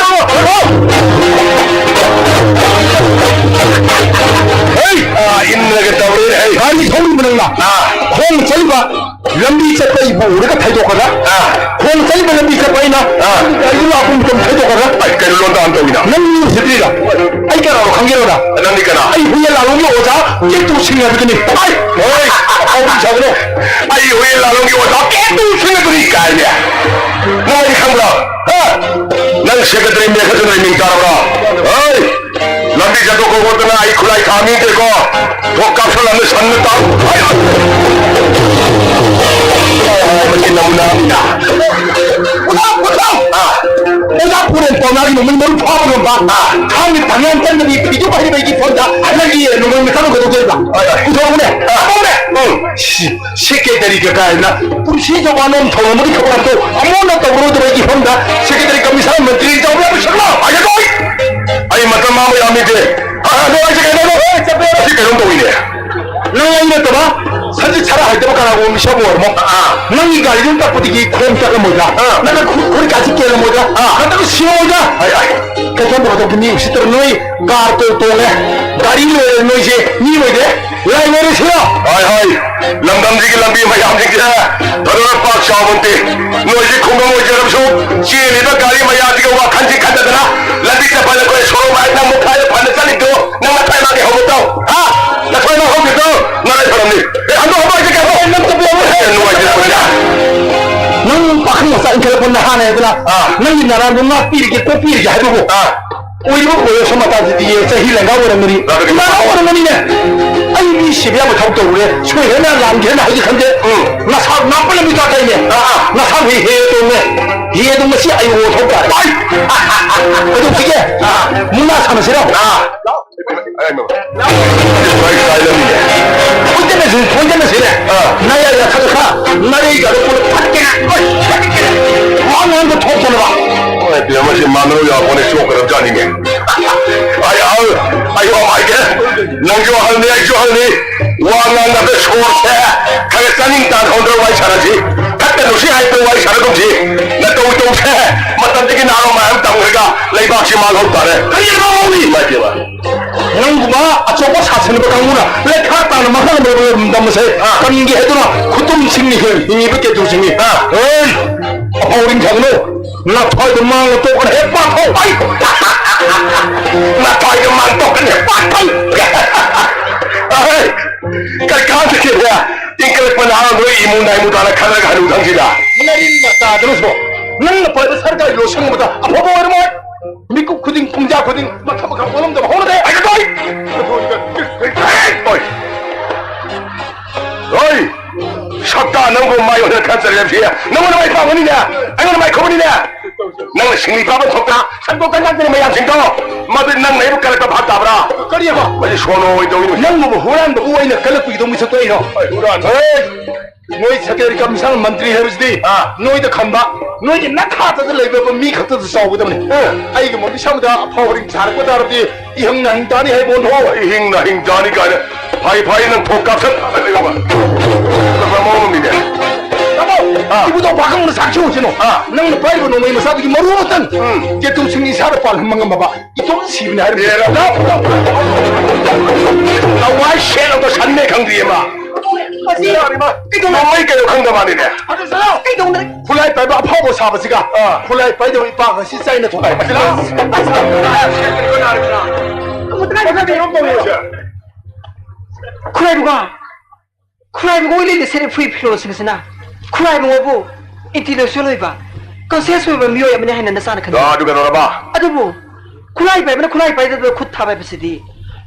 ꯍꯩ! ꯑꯥ, ꯏꯟꯅꯒ ꯇꯧꯔꯦ, ꯍꯩ! ꯒꯥꯔꯤ ꯊꯧꯔꯤꯕ ꯅꯪꯅ? ꯑꯥ꯫ ꯈꯣꯡꯅ ꯆꯠꯂꯤꯕ ꯂꯝꯕꯤ ꯆꯠꯄ ꯑꯩꯕꯨ ꯎꯔꯒ ꯊꯩꯗꯣꯛꯀꯗ꯭ꯔꯥ? ꯑꯥ꯫ ꯈꯣꯡꯅ ꯆꯠꯂꯤꯕ ꯂꯝꯕꯤ ꯆꯠꯄ ꯑꯩꯅ ꯑꯥ꯫ ꯒꯥꯔꯤꯗꯨ ꯂꯥꯛꯄ ꯃꯇꯝ ꯊꯩꯗꯣꯛꯀꯗ꯭ꯔꯥ? ꯑꯩ ꯀꯩꯅꯣ ꯂꯣꯟꯗꯥ ꯇꯧꯏꯅ? ꯅꯪ ꯎꯁꯤꯠꯇ꯭ꯔꯤꯔꯥ? ꯑꯩ ꯀꯅꯥꯅꯣ ꯈꯪꯒꯦꯔꯣꯗ? ꯅꯪꯗꯤ ꯀꯅꯥ? ꯑꯩ ꯍꯨꯏꯌꯦꯟ ꯂꯥꯂꯣꯡꯒꯤ ꯑꯣꯖꯥ ꯀꯦꯇꯨ ꯁꯤꯡ ꯍꯥꯏꯕꯗꯨꯅꯤ꯫ ꯍꯥꯏ! ꯍꯣꯏ, ꯑꯐꯥꯎꯕꯤ ꯁꯥꯒꯅꯨ꯫ ꯑꯩ ꯍꯨꯏꯌꯦꯟ ꯂꯥꯂꯣꯡꯒꯤ ꯑꯣꯖꯥ ꯀꯦꯇꯨ ꯁꯤꯡ ꯑꯗꯨꯅꯤ ꯀꯥꯏꯅꯦ꯫ ꯅꯪ ꯑꯩ ꯈꯪꯕ꯭ꯔꯥ? ꯍꯥ? ꯅꯪ ꯁꯦꯀ꯭ꯔꯦꯇꯔꯤ ꯃꯦꯘꯆꯟꯗ꯭ꯔꯒꯤ ꯃꯤꯡ ꯇꯥꯔꯕ꯭ꯔꯥ? ꯍꯣꯏ! ꯂꯝꯕꯤ ꯆꯠꯊꯣꯛ ꯈꯣꯠꯇꯅ ꯑꯩ ꯈꯨꯠꯂꯥꯏ ꯊꯥꯃꯤꯗꯦꯀꯣ꯫ ꯊꯣꯛ ꯀꯥꯞꯁꯜꯂꯝꯅ ꯁꯟꯅ ꯇꯥꯎ꯫ ꯍꯥꯏ! ꯃꯁꯤ ꯅꯃꯨꯅꯥ ꯑꯃꯅꯤꯅ꯫ ꯑꯣꯖꯥ, ꯑꯣꯖꯥ! ꯑꯥ꯫ ꯑꯣꯖꯥ ꯄꯨꯔꯦꯟ ꯄꯥꯎꯅꯥꯒꯤ ꯅꯣꯡꯃꯩ ꯃꯔꯨ ꯐꯥꯕ ꯉꯝꯕ, ꯑꯥ꯫ ꯊꯥꯡꯒꯤ ꯊꯥꯡꯒꯥꯟ ꯆꯪꯗꯕꯤ ꯐꯤꯖꯨ ꯍꯩꯕꯒꯤ ꯐꯣꯟꯗ ꯅꯪꯒꯤ ꯅꯣꯡꯃꯩ ꯃꯆꯥ ꯑꯃ ꯀꯩꯗꯧꯗꯣꯏꯕ? ꯍꯣꯏ, ꯍꯣꯏ꯫ ꯄꯨꯊꯣꯛꯑꯣꯅꯦ꯫ ꯑꯥ꯫ ꯄꯨꯊꯣꯛꯑꯣꯅꯦ꯫ ꯎꯝ꯫ ꯁꯤ, ꯁꯦꯀ꯭ꯔꯦꯇꯔꯤꯒ ꯀꯥꯏꯅ ꯄꯨꯟꯁꯤ ꯆꯨꯞꯄ ꯅꯣꯝ ꯊꯧꯔꯝꯕꯒꯤ ꯊꯧꯔꯝꯗꯣ ꯑꯃꯨꯛ ꯍꯟꯅ ꯇꯧꯔꯣꯏꯗꯕꯒꯤ ꯐꯤꯕꯝꯗ ꯁꯦꯀ꯭ꯔꯦꯇꯔꯤ ꯀꯃꯤꯁꯅꯔ ꯃꯟꯇ꯭ꯔꯤ ꯇꯧꯕ ꯌꯥꯕ ꯁꯛꯂꯣ? ꯑꯩ ꯀꯩꯗꯧꯏ? ꯑꯩ ꯃꯇꯝ ꯃꯥꯡꯕ ꯌꯥꯝ ꯅꯤꯡꯗꯦ꯫ ꯑ, ꯑꯗꯣ ꯑꯩꯁꯦ ꯀꯩꯅꯣ, ꯑꯦ, ꯆꯠꯄ ꯌꯥꯔꯣꯏ꯫ ꯑꯁꯤ ꯀꯩꯅꯣꯝ ꯇꯧꯏꯅꯦ꯫ ꯅꯪ ꯑꯩ ꯅꯠꯇꯕ ꯁꯟꯖꯤꯠ ꯁꯔꯥ ꯍꯩꯇꯕ ꯀꯅꯥꯒꯨꯝꯕ ꯃꯤꯁꯛ ꯑꯃ ꯑꯣꯏꯔꯝꯃꯣ꯫ ꯑꯥ꯫ ꯅꯪꯒꯤ ꯒꯥꯔꯤꯗꯨ ꯇꯛꯄꯗꯒꯤ ꯈꯣꯡ ꯇꯛꯂꯝꯃꯣꯏꯗ꯭ꯔꯥ? ꯑꯥ꯫ ꯅꯪꯅ ꯈꯨ-, ꯈꯨꯔꯤꯀꯥꯁꯤ ꯀꯦꯜꯂꯝꯃꯣꯏꯗ꯭ꯔꯥ? ꯑꯥ꯫ ꯅꯠꯇ꯭ꯔꯒ ꯁꯤꯔꯝꯃꯣꯏꯗ꯭ꯔꯥ? ꯑꯩ, ꯑꯩ꯫ ꯀꯩꯗꯧ ꯇꯧꯒꯗꯧꯕ ꯃꯤ ꯎꯁꯤꯠꯇꯕ ꯅꯣꯏ ꯀꯥꯔ ꯇꯣꯡ ꯇꯣꯡꯉꯦ, ꯒꯥꯔꯤ ꯂꯣꯏꯔꯦ ꯅꯣꯏꯁꯦ, ꯃꯤ ꯑꯣꯏꯗꯦ, ꯂꯥꯏ ꯑꯣꯏꯔꯦ ꯁꯤꯔꯣ? ꯍꯣꯏ, ꯍꯣꯏ, ꯂꯝꯗꯝꯁꯤꯒꯤ ꯂꯝꯕꯤ ꯃꯌꯥꯝꯁꯤꯡꯁꯦ ꯐꯖꯅ ꯄꯥꯛ ꯆꯥꯎꯕ ꯅꯠꯇꯦ꯫ ꯅꯣꯏꯁꯤ ꯈꯨꯡꯒꯪ ꯑꯣꯏꯖꯔꯕꯁꯨ ꯆꯦꯜꯂꯤꯕ ꯒꯥꯔꯤ ꯃꯌꯥꯝꯁꯤꯒ ꯋꯥꯈꯜꯁꯤ ꯈꯟꯅꯗꯅ ꯂꯝꯕꯤ ꯆꯠꯄꯗ ꯑꯩꯈꯣꯏ ꯁꯣꯔꯣꯛ ꯃꯌꯥꯏꯗ ꯑꯃꯨꯛ ꯈꯥꯏꯗ ꯐꯅ ꯆꯠꯂꯤꯗꯣ ꯅꯪ ꯅꯊ꯭ꯋꯥꯏ ꯃꯥꯡꯒꯦ ꯍꯧꯒꯗ꯭ꯔꯣ? ꯍꯥ? ꯅꯊ꯭ꯋꯥꯏ ꯃꯥꯡ ꯍꯧꯒꯗ꯭ꯔꯣ? ꯅꯔꯥꯏ ꯐꯔꯝꯅꯤ꯫ ꯑꯦ, ꯍꯟꯗꯣꯛ, ꯍꯟꯗꯣꯛ, ꯑꯩꯁꯦ ꯀꯩꯅꯣ? ꯅꯪ ꯆꯠꯄ ꯌꯥꯔꯣꯏ꯫ ꯑꯦ, ꯅꯨꯡꯉꯥꯏꯇꯦ, ꯅꯨꯡꯉꯥꯏꯇꯦ꯫ ꯅꯪ ꯄꯥꯈꯪ ꯃꯆꯥ ꯏꯟꯈꯠꯂꯛꯄ ꯅꯍꯥꯅꯦ ꯍꯥꯏꯗꯅ ꯑꯥ꯫ ꯅꯪꯒꯤ ꯅꯔꯥꯟꯗꯣ ꯉꯥꯛꯄꯤꯔꯒꯦ, ꯀꯣꯛꯄꯤꯔꯒꯦ ꯍꯥꯏꯕꯕꯨ ꯑꯥ꯫ ꯑꯣꯏꯔꯤꯕ ꯑꯣꯏꯔꯁꯨ ꯃꯇꯥꯁꯤꯗꯤ ꯆꯍꯤ ꯂꯦꯡꯒꯥ ꯑꯣꯏꯔꯝꯒꯅꯤ꯫ ꯂꯥꯛꯀꯅꯤ꯫ ꯏꯃꯥꯟꯅꯕ ꯑꯣꯏꯔꯝꯒꯅꯤꯅꯦ꯫ ꯑꯩ ꯃꯤ ꯁꯤꯕ ꯌꯥꯕ ꯊꯕꯛ ꯇꯧꯔꯨꯔꯦ꯫ ꯁꯣꯏꯈ꯭ꯔꯦꯅ ꯂꯥꯟꯈ꯭ꯔꯦꯅ ꯍꯥꯏꯗꯤ ꯈꯟꯗꯦ꯫ ꯎꯝ꯫ ꯅꯁꯥ ꯉꯥꯛꯄ ꯂꯝꯕꯤ ꯇꯥꯛ ꯇꯥꯏꯅꯦ꯫ ꯑꯥ, ꯑꯥ꯫ ꯅꯁꯥ ꯍꯦ ꯍꯦ ꯇꯣꯡꯉꯦ꯫ ꯍꯦ ꯑꯗꯨꯝ ꯉꯁꯤ ꯑꯩ ꯑꯣ ꯊꯧ ꯇꯥꯔꯦ꯫ ꯑꯥꯏ! ꯑꯗꯨ ꯐꯩꯌꯦ꯫ ꯑꯥ꯫ ꯃꯨꯛꯅꯥ ꯁꯥꯟꯅꯁꯤꯔꯣ? ꯑꯥ꯫ ꯑꯩ ꯃ-, ꯑꯩ ꯃ-, ꯀꯥꯏ ꯂꯝꯕꯤꯅꯦ? ꯐꯣꯟ ꯆꯠꯂꯁꯤ, ꯐꯣꯟ ꯆꯠꯂꯁꯤꯅꯦ꯫ ꯑꯥ꯫ ꯅꯌꯥ ꯌꯥꯊꯛ ꯈꯔ, ꯅꯔꯩꯒꯗꯣ ꯄꯨꯂꯞ ꯐꯠꯇꯦꯅ꯫ ꯋꯥ ꯉꯥꯡꯕ ꯊꯣꯛꯇꯅꯕ꯫ ꯍꯣꯏ, ꯄꯤꯌꯥꯃ, ꯁꯤ ꯃꯥꯟꯅꯔꯨ ꯌꯥꯄꯣꯠꯅꯦ, ꯆꯣꯛꯀꯗꯕ ꯖꯥꯠꯅꯤꯅꯦ꯫ ꯑꯩ ꯑꯍꯜ, ꯑꯩ ꯋꯥ ꯍꯥꯏꯒꯦ꯫ ꯅꯪꯁꯨ ꯑꯍꯜꯅꯤ, ꯑꯩꯁꯨ ꯑꯍꯜꯅꯤ꯫ ꯋꯥ ꯉꯥꯡꯅꯕꯗ ꯁꯣꯔꯁꯦ ꯈꯔ ꯆꯥꯅꯤꯡ ꯇꯥꯅ ꯍꯧꯗ꯭ꯔ ꯋꯥꯔꯤ ꯁꯥꯟꯅꯁꯤ꯫ ꯐꯠꯇ ꯇꯧꯁꯤ ꯍꯥꯏꯕ ꯋꯥꯔꯤ ꯁꯥꯟꯅꯒꯨꯝꯁꯤ꯫ ꯅꯇꯧ ꯇꯧꯁꯦ꯫ ꯃꯇꯝꯗꯒꯤ ꯅꯍꯥꯔꯣꯜ ꯃꯌꯥꯝ ꯇꯝꯈ꯭ꯔꯒ ꯂꯩꯕꯥꯛꯁꯤ ꯃꯥꯡꯍꯧ ꯇꯥꯔꯦ꯫ ꯀꯔꯤ ꯃꯥꯡꯍꯧꯅꯤ? ꯏꯃꯥꯏ ꯄꯦꯝꯃ꯫ ꯅꯪꯒꯨꯝꯕ ꯑꯆꯧꯕ ꯁꯥ ꯁꯟꯕ ꯀꯥꯡꯕꯨꯅ ꯂꯩꯈꯥ ꯇꯥꯅ ꯃꯥꯡꯍꯜꯂꯝꯕ ꯂꯝꯗꯝ ꯑꯁꯦ ꯑꯥ꯫ ꯀꯟꯒꯦ ꯍꯥꯏꯗꯨꯅ ꯈꯨꯇꯨꯝꯁꯤꯡꯅ ꯍꯦꯟ-, ꯍꯤꯡꯉꯤꯕ ꯀꯦꯇꯨꯁꯤꯡꯅꯤ꯫ ꯑꯥ꯫ ꯍꯣꯏ! ꯑꯐꯥꯎ ꯑꯔꯤꯡ ꯁꯥꯒꯅꯨ꯫ ꯅꯊ꯭ꯋꯥꯏꯗꯣ ꯃꯥꯡꯂ ꯇꯣꯛꯀꯅꯤ꯫ ꯍꯦꯛ ꯄꯥꯊꯧ! ꯑꯩ! ꯅꯊ꯭ꯋꯥꯏꯗꯣ ꯃꯥꯡ ꯇꯣꯛꯀꯅꯤ꯫ ꯍꯦꯛ ꯄꯥꯊꯧ! ꯑꯍꯩ! ꯀꯔꯤ ꯀꯥꯟꯅꯗꯒꯦ? ꯏꯪꯈꯠꯂꯛꯄ ꯅꯍꯥ ꯅꯣꯏ ꯏꯃꯨ ꯅꯥꯏꯃꯨ ꯇꯥꯅ ꯈꯜꯂꯒ ꯍꯅꯨ ꯊꯪꯁꯤꯗ꯫ ꯅꯔꯤꯟ ꯃꯇꯥꯗꯨꯅꯁꯨ ꯅꯪꯅ ꯄꯥꯏꯕ ꯁꯔꯀꯥꯔꯒꯤ ꯂꯣꯏꯁꯪ ꯑꯃꯗ ꯑꯐꯕ ꯑꯣꯏꯔꯝꯃꯣꯏ꯫ ꯃꯤꯀꯨꯞ ꯈꯨꯗꯤꯡ, ꯄꯨꯡꯖꯥ ꯈꯨꯗꯤꯡ ꯃꯈꯜ ꯃꯈꯜ ꯑꯣꯜꯂꯝꯗꯕ ꯍꯧꯅꯗꯦ꯫ ꯑꯩ ꯀꯗꯣꯏ! ꯍꯣꯏ! ꯁꯛꯇꯥ ꯅꯪꯕꯨ ꯃꯥꯏ ꯑꯣꯏꯅ ꯈꯟꯖꯔꯦ ꯐꯤ꯫ ꯅꯪꯉꯣꯟꯗ ꯃꯥꯏ ꯄꯥꯛꯄꯅꯤꯅꯦ꯫ ꯑꯩꯉꯣꯟꯗ ꯃꯥꯏ ꯈꯨꯝꯕꯅꯤꯅꯦ꯫ ꯅꯪꯅ ꯁꯤꯡꯂꯤ ꯐꯥꯕ ꯊꯣꯛꯇ ꯁꯟꯗꯣꯛꯇ ꯉꯥꯛꯇꯅꯤ ꯃꯌꯥꯝꯁꯤꯡꯗꯣ꯫ ꯃꯗꯨ ꯅꯪꯅ ꯑꯩꯕꯨ ꯀꯜꯂꯛꯄ ꯚꯥꯞ ꯇꯥꯕ꯭ꯔꯥ? ꯀꯔꯤꯑꯕ? ꯃꯁꯤ ꯁꯣꯅꯣ ꯑꯣꯏꯗꯧꯔꯤꯅꯤ꯫ ꯅꯪꯕꯨ ꯍꯨꯔꯥꯟꯕꯕꯨ ꯑꯩꯅ ꯀꯜꯂꯛꯄꯒꯤꯗꯧ ꯃꯤꯁꯛꯇꯣ ꯑꯩꯔꯣ? ꯍꯣꯏ, ꯍꯨꯔꯥꯟ꯫ ꯍꯣꯏ! ꯅꯣꯏ ꯁꯀꯦꯔ ꯀꯃꯤꯁꯟ ꯃꯟꯇ꯭ꯔꯤ ꯍꯥꯏꯕꯁꯤꯗꯤ ꯑꯥ꯫ ꯅꯣꯏꯗ ꯈꯟꯕ, ꯅꯣꯏꯒꯤ ꯅꯈꯥꯗ ꯂꯩꯕ ꯃꯤ ꯈꯛꯇꯗ ꯆꯥꯎꯒꯗꯕꯅꯤ꯫ ꯑꯥ꯫ ꯑꯩꯒꯤ ꯃꯃꯤꯠ ꯁꯝꯗ ꯑꯐꯥꯎ ꯑꯔꯤꯡ ꯁꯥꯔꯛꯄ ꯇꯥꯔꯕꯗꯤ ꯏꯍꯤꯡ ꯅꯥꯍꯤꯡ ꯇꯥꯅꯤ ꯍꯥꯏꯕ ꯑꯣꯟꯊꯣꯛꯑꯣ꯫ ꯏꯍꯤꯡ ꯅꯥꯍꯤꯡ ꯇꯥꯅꯤ ꯀꯥꯏꯅ꯫ ꯐꯩ, ꯐꯩ, ꯅꯪ ꯊꯣꯛ ꯀꯥꯞꯁꯟ꯫ ꯐꯖꯕ ꯃꯑꯣꯡ ꯑꯃꯅꯤꯅꯦ꯫ ꯇꯥꯃꯣ, ꯑꯥ꯫ ꯏꯕꯨꯙꯧ ꯄꯥꯈꯪꯕꯅ ꯁꯥꯈꯤ ꯍꯧꯖꯤꯅꯣ꯫ ꯑꯥ꯫ ꯅꯪꯅ ꯄꯥꯏꯔꯤꯕ ꯅꯣꯡꯃꯩ ꯃꯆꯥꯗꯨꯒꯤ ꯃꯔꯨ ꯑꯃꯇꯪ ꯎꯝ꯫ ꯀꯦꯇꯨꯁꯤꯡ ꯏꯁꯥꯗ ꯄꯥꯜꯍꯟꯕ ꯉꯝꯃꯕ ꯏꯇꯣꯝ ꯁꯤꯕꯅꯤ ꯍꯥꯏꯔꯝꯃꯤ꯫ ꯑꯦꯔꯥ꯫ ꯂꯥꯎ, ꯂꯥꯎ, ꯂꯥꯎ꯫ ꯂꯋꯥꯏ ꯁꯦꯠ ꯑꯃꯗ ꯁꯟꯅꯦ ꯈꯪꯗ꯭ꯔꯤꯌꯦ ꯃꯥ꯫ ꯃꯁꯤ ꯀꯩꯗꯧꯅ ꯅꯣꯡꯃꯩ ꯀꯩꯅꯣ ꯈꯪꯗ ꯃꯥꯅꯤꯅꯦ꯫ ꯑꯗꯨ ꯆꯠꯂꯣ꯫ ꯀꯩꯗꯧꯅ ꯈꯨꯠꯂꯥꯏ ꯄꯥꯏꯕ ꯑꯐꯥꯎꯕ ꯁꯥꯕꯁꯤꯒ ꯑꯥ꯫ ꯈꯨꯠꯂꯥꯏ ꯄꯥꯏꯗꯕ ꯏꯄꯥ ꯉꯁꯤ ꯆꯥꯏꯅ ꯊꯣꯛꯑꯦ꯫ ꯃꯁꯤ ꯂꯥꯎ꯫ ꯑꯃꯨꯛꯇ ꯀꯩꯅꯣ ꯇꯧꯔꯤꯁꯦ꯫ ꯈꯨꯠꯂꯥꯏꯗꯨꯒ ꯈꯨꯔꯥꯏꯕꯨꯡꯉꯣ ꯂꯤꯠꯂꯤ ꯁꯦꯠꯂꯤ ꯐꯨꯔꯤꯠ ꯐꯤꯔꯣꯜꯁꯤꯡ ꯑꯁꯤꯅ ꯈꯨꯔꯥꯏꯕꯨꯡꯉꯣꯕꯨ intellectual ꯑꯣꯏꯕ, conscious ꯑꯣꯏꯕ ꯃꯤꯑꯣꯏ ꯑꯃꯅꯤ ꯍꯥꯏꯅ ꯅꯆꯥꯅ ꯈꯟꯖꯩ꯫ ꯑꯗꯨ ꯀꯩꯗꯧꯔꯕ? ꯑꯗꯨꯕꯨ ꯈꯨꯔꯥꯏ ꯄꯥꯏꯕꯅ ꯈꯨꯔꯥꯏ ꯄꯥꯏꯗꯕꯗ ꯈꯨꯠ ꯊꯥꯕ ꯍꯥꯏꯕꯁꯤꯗꯤ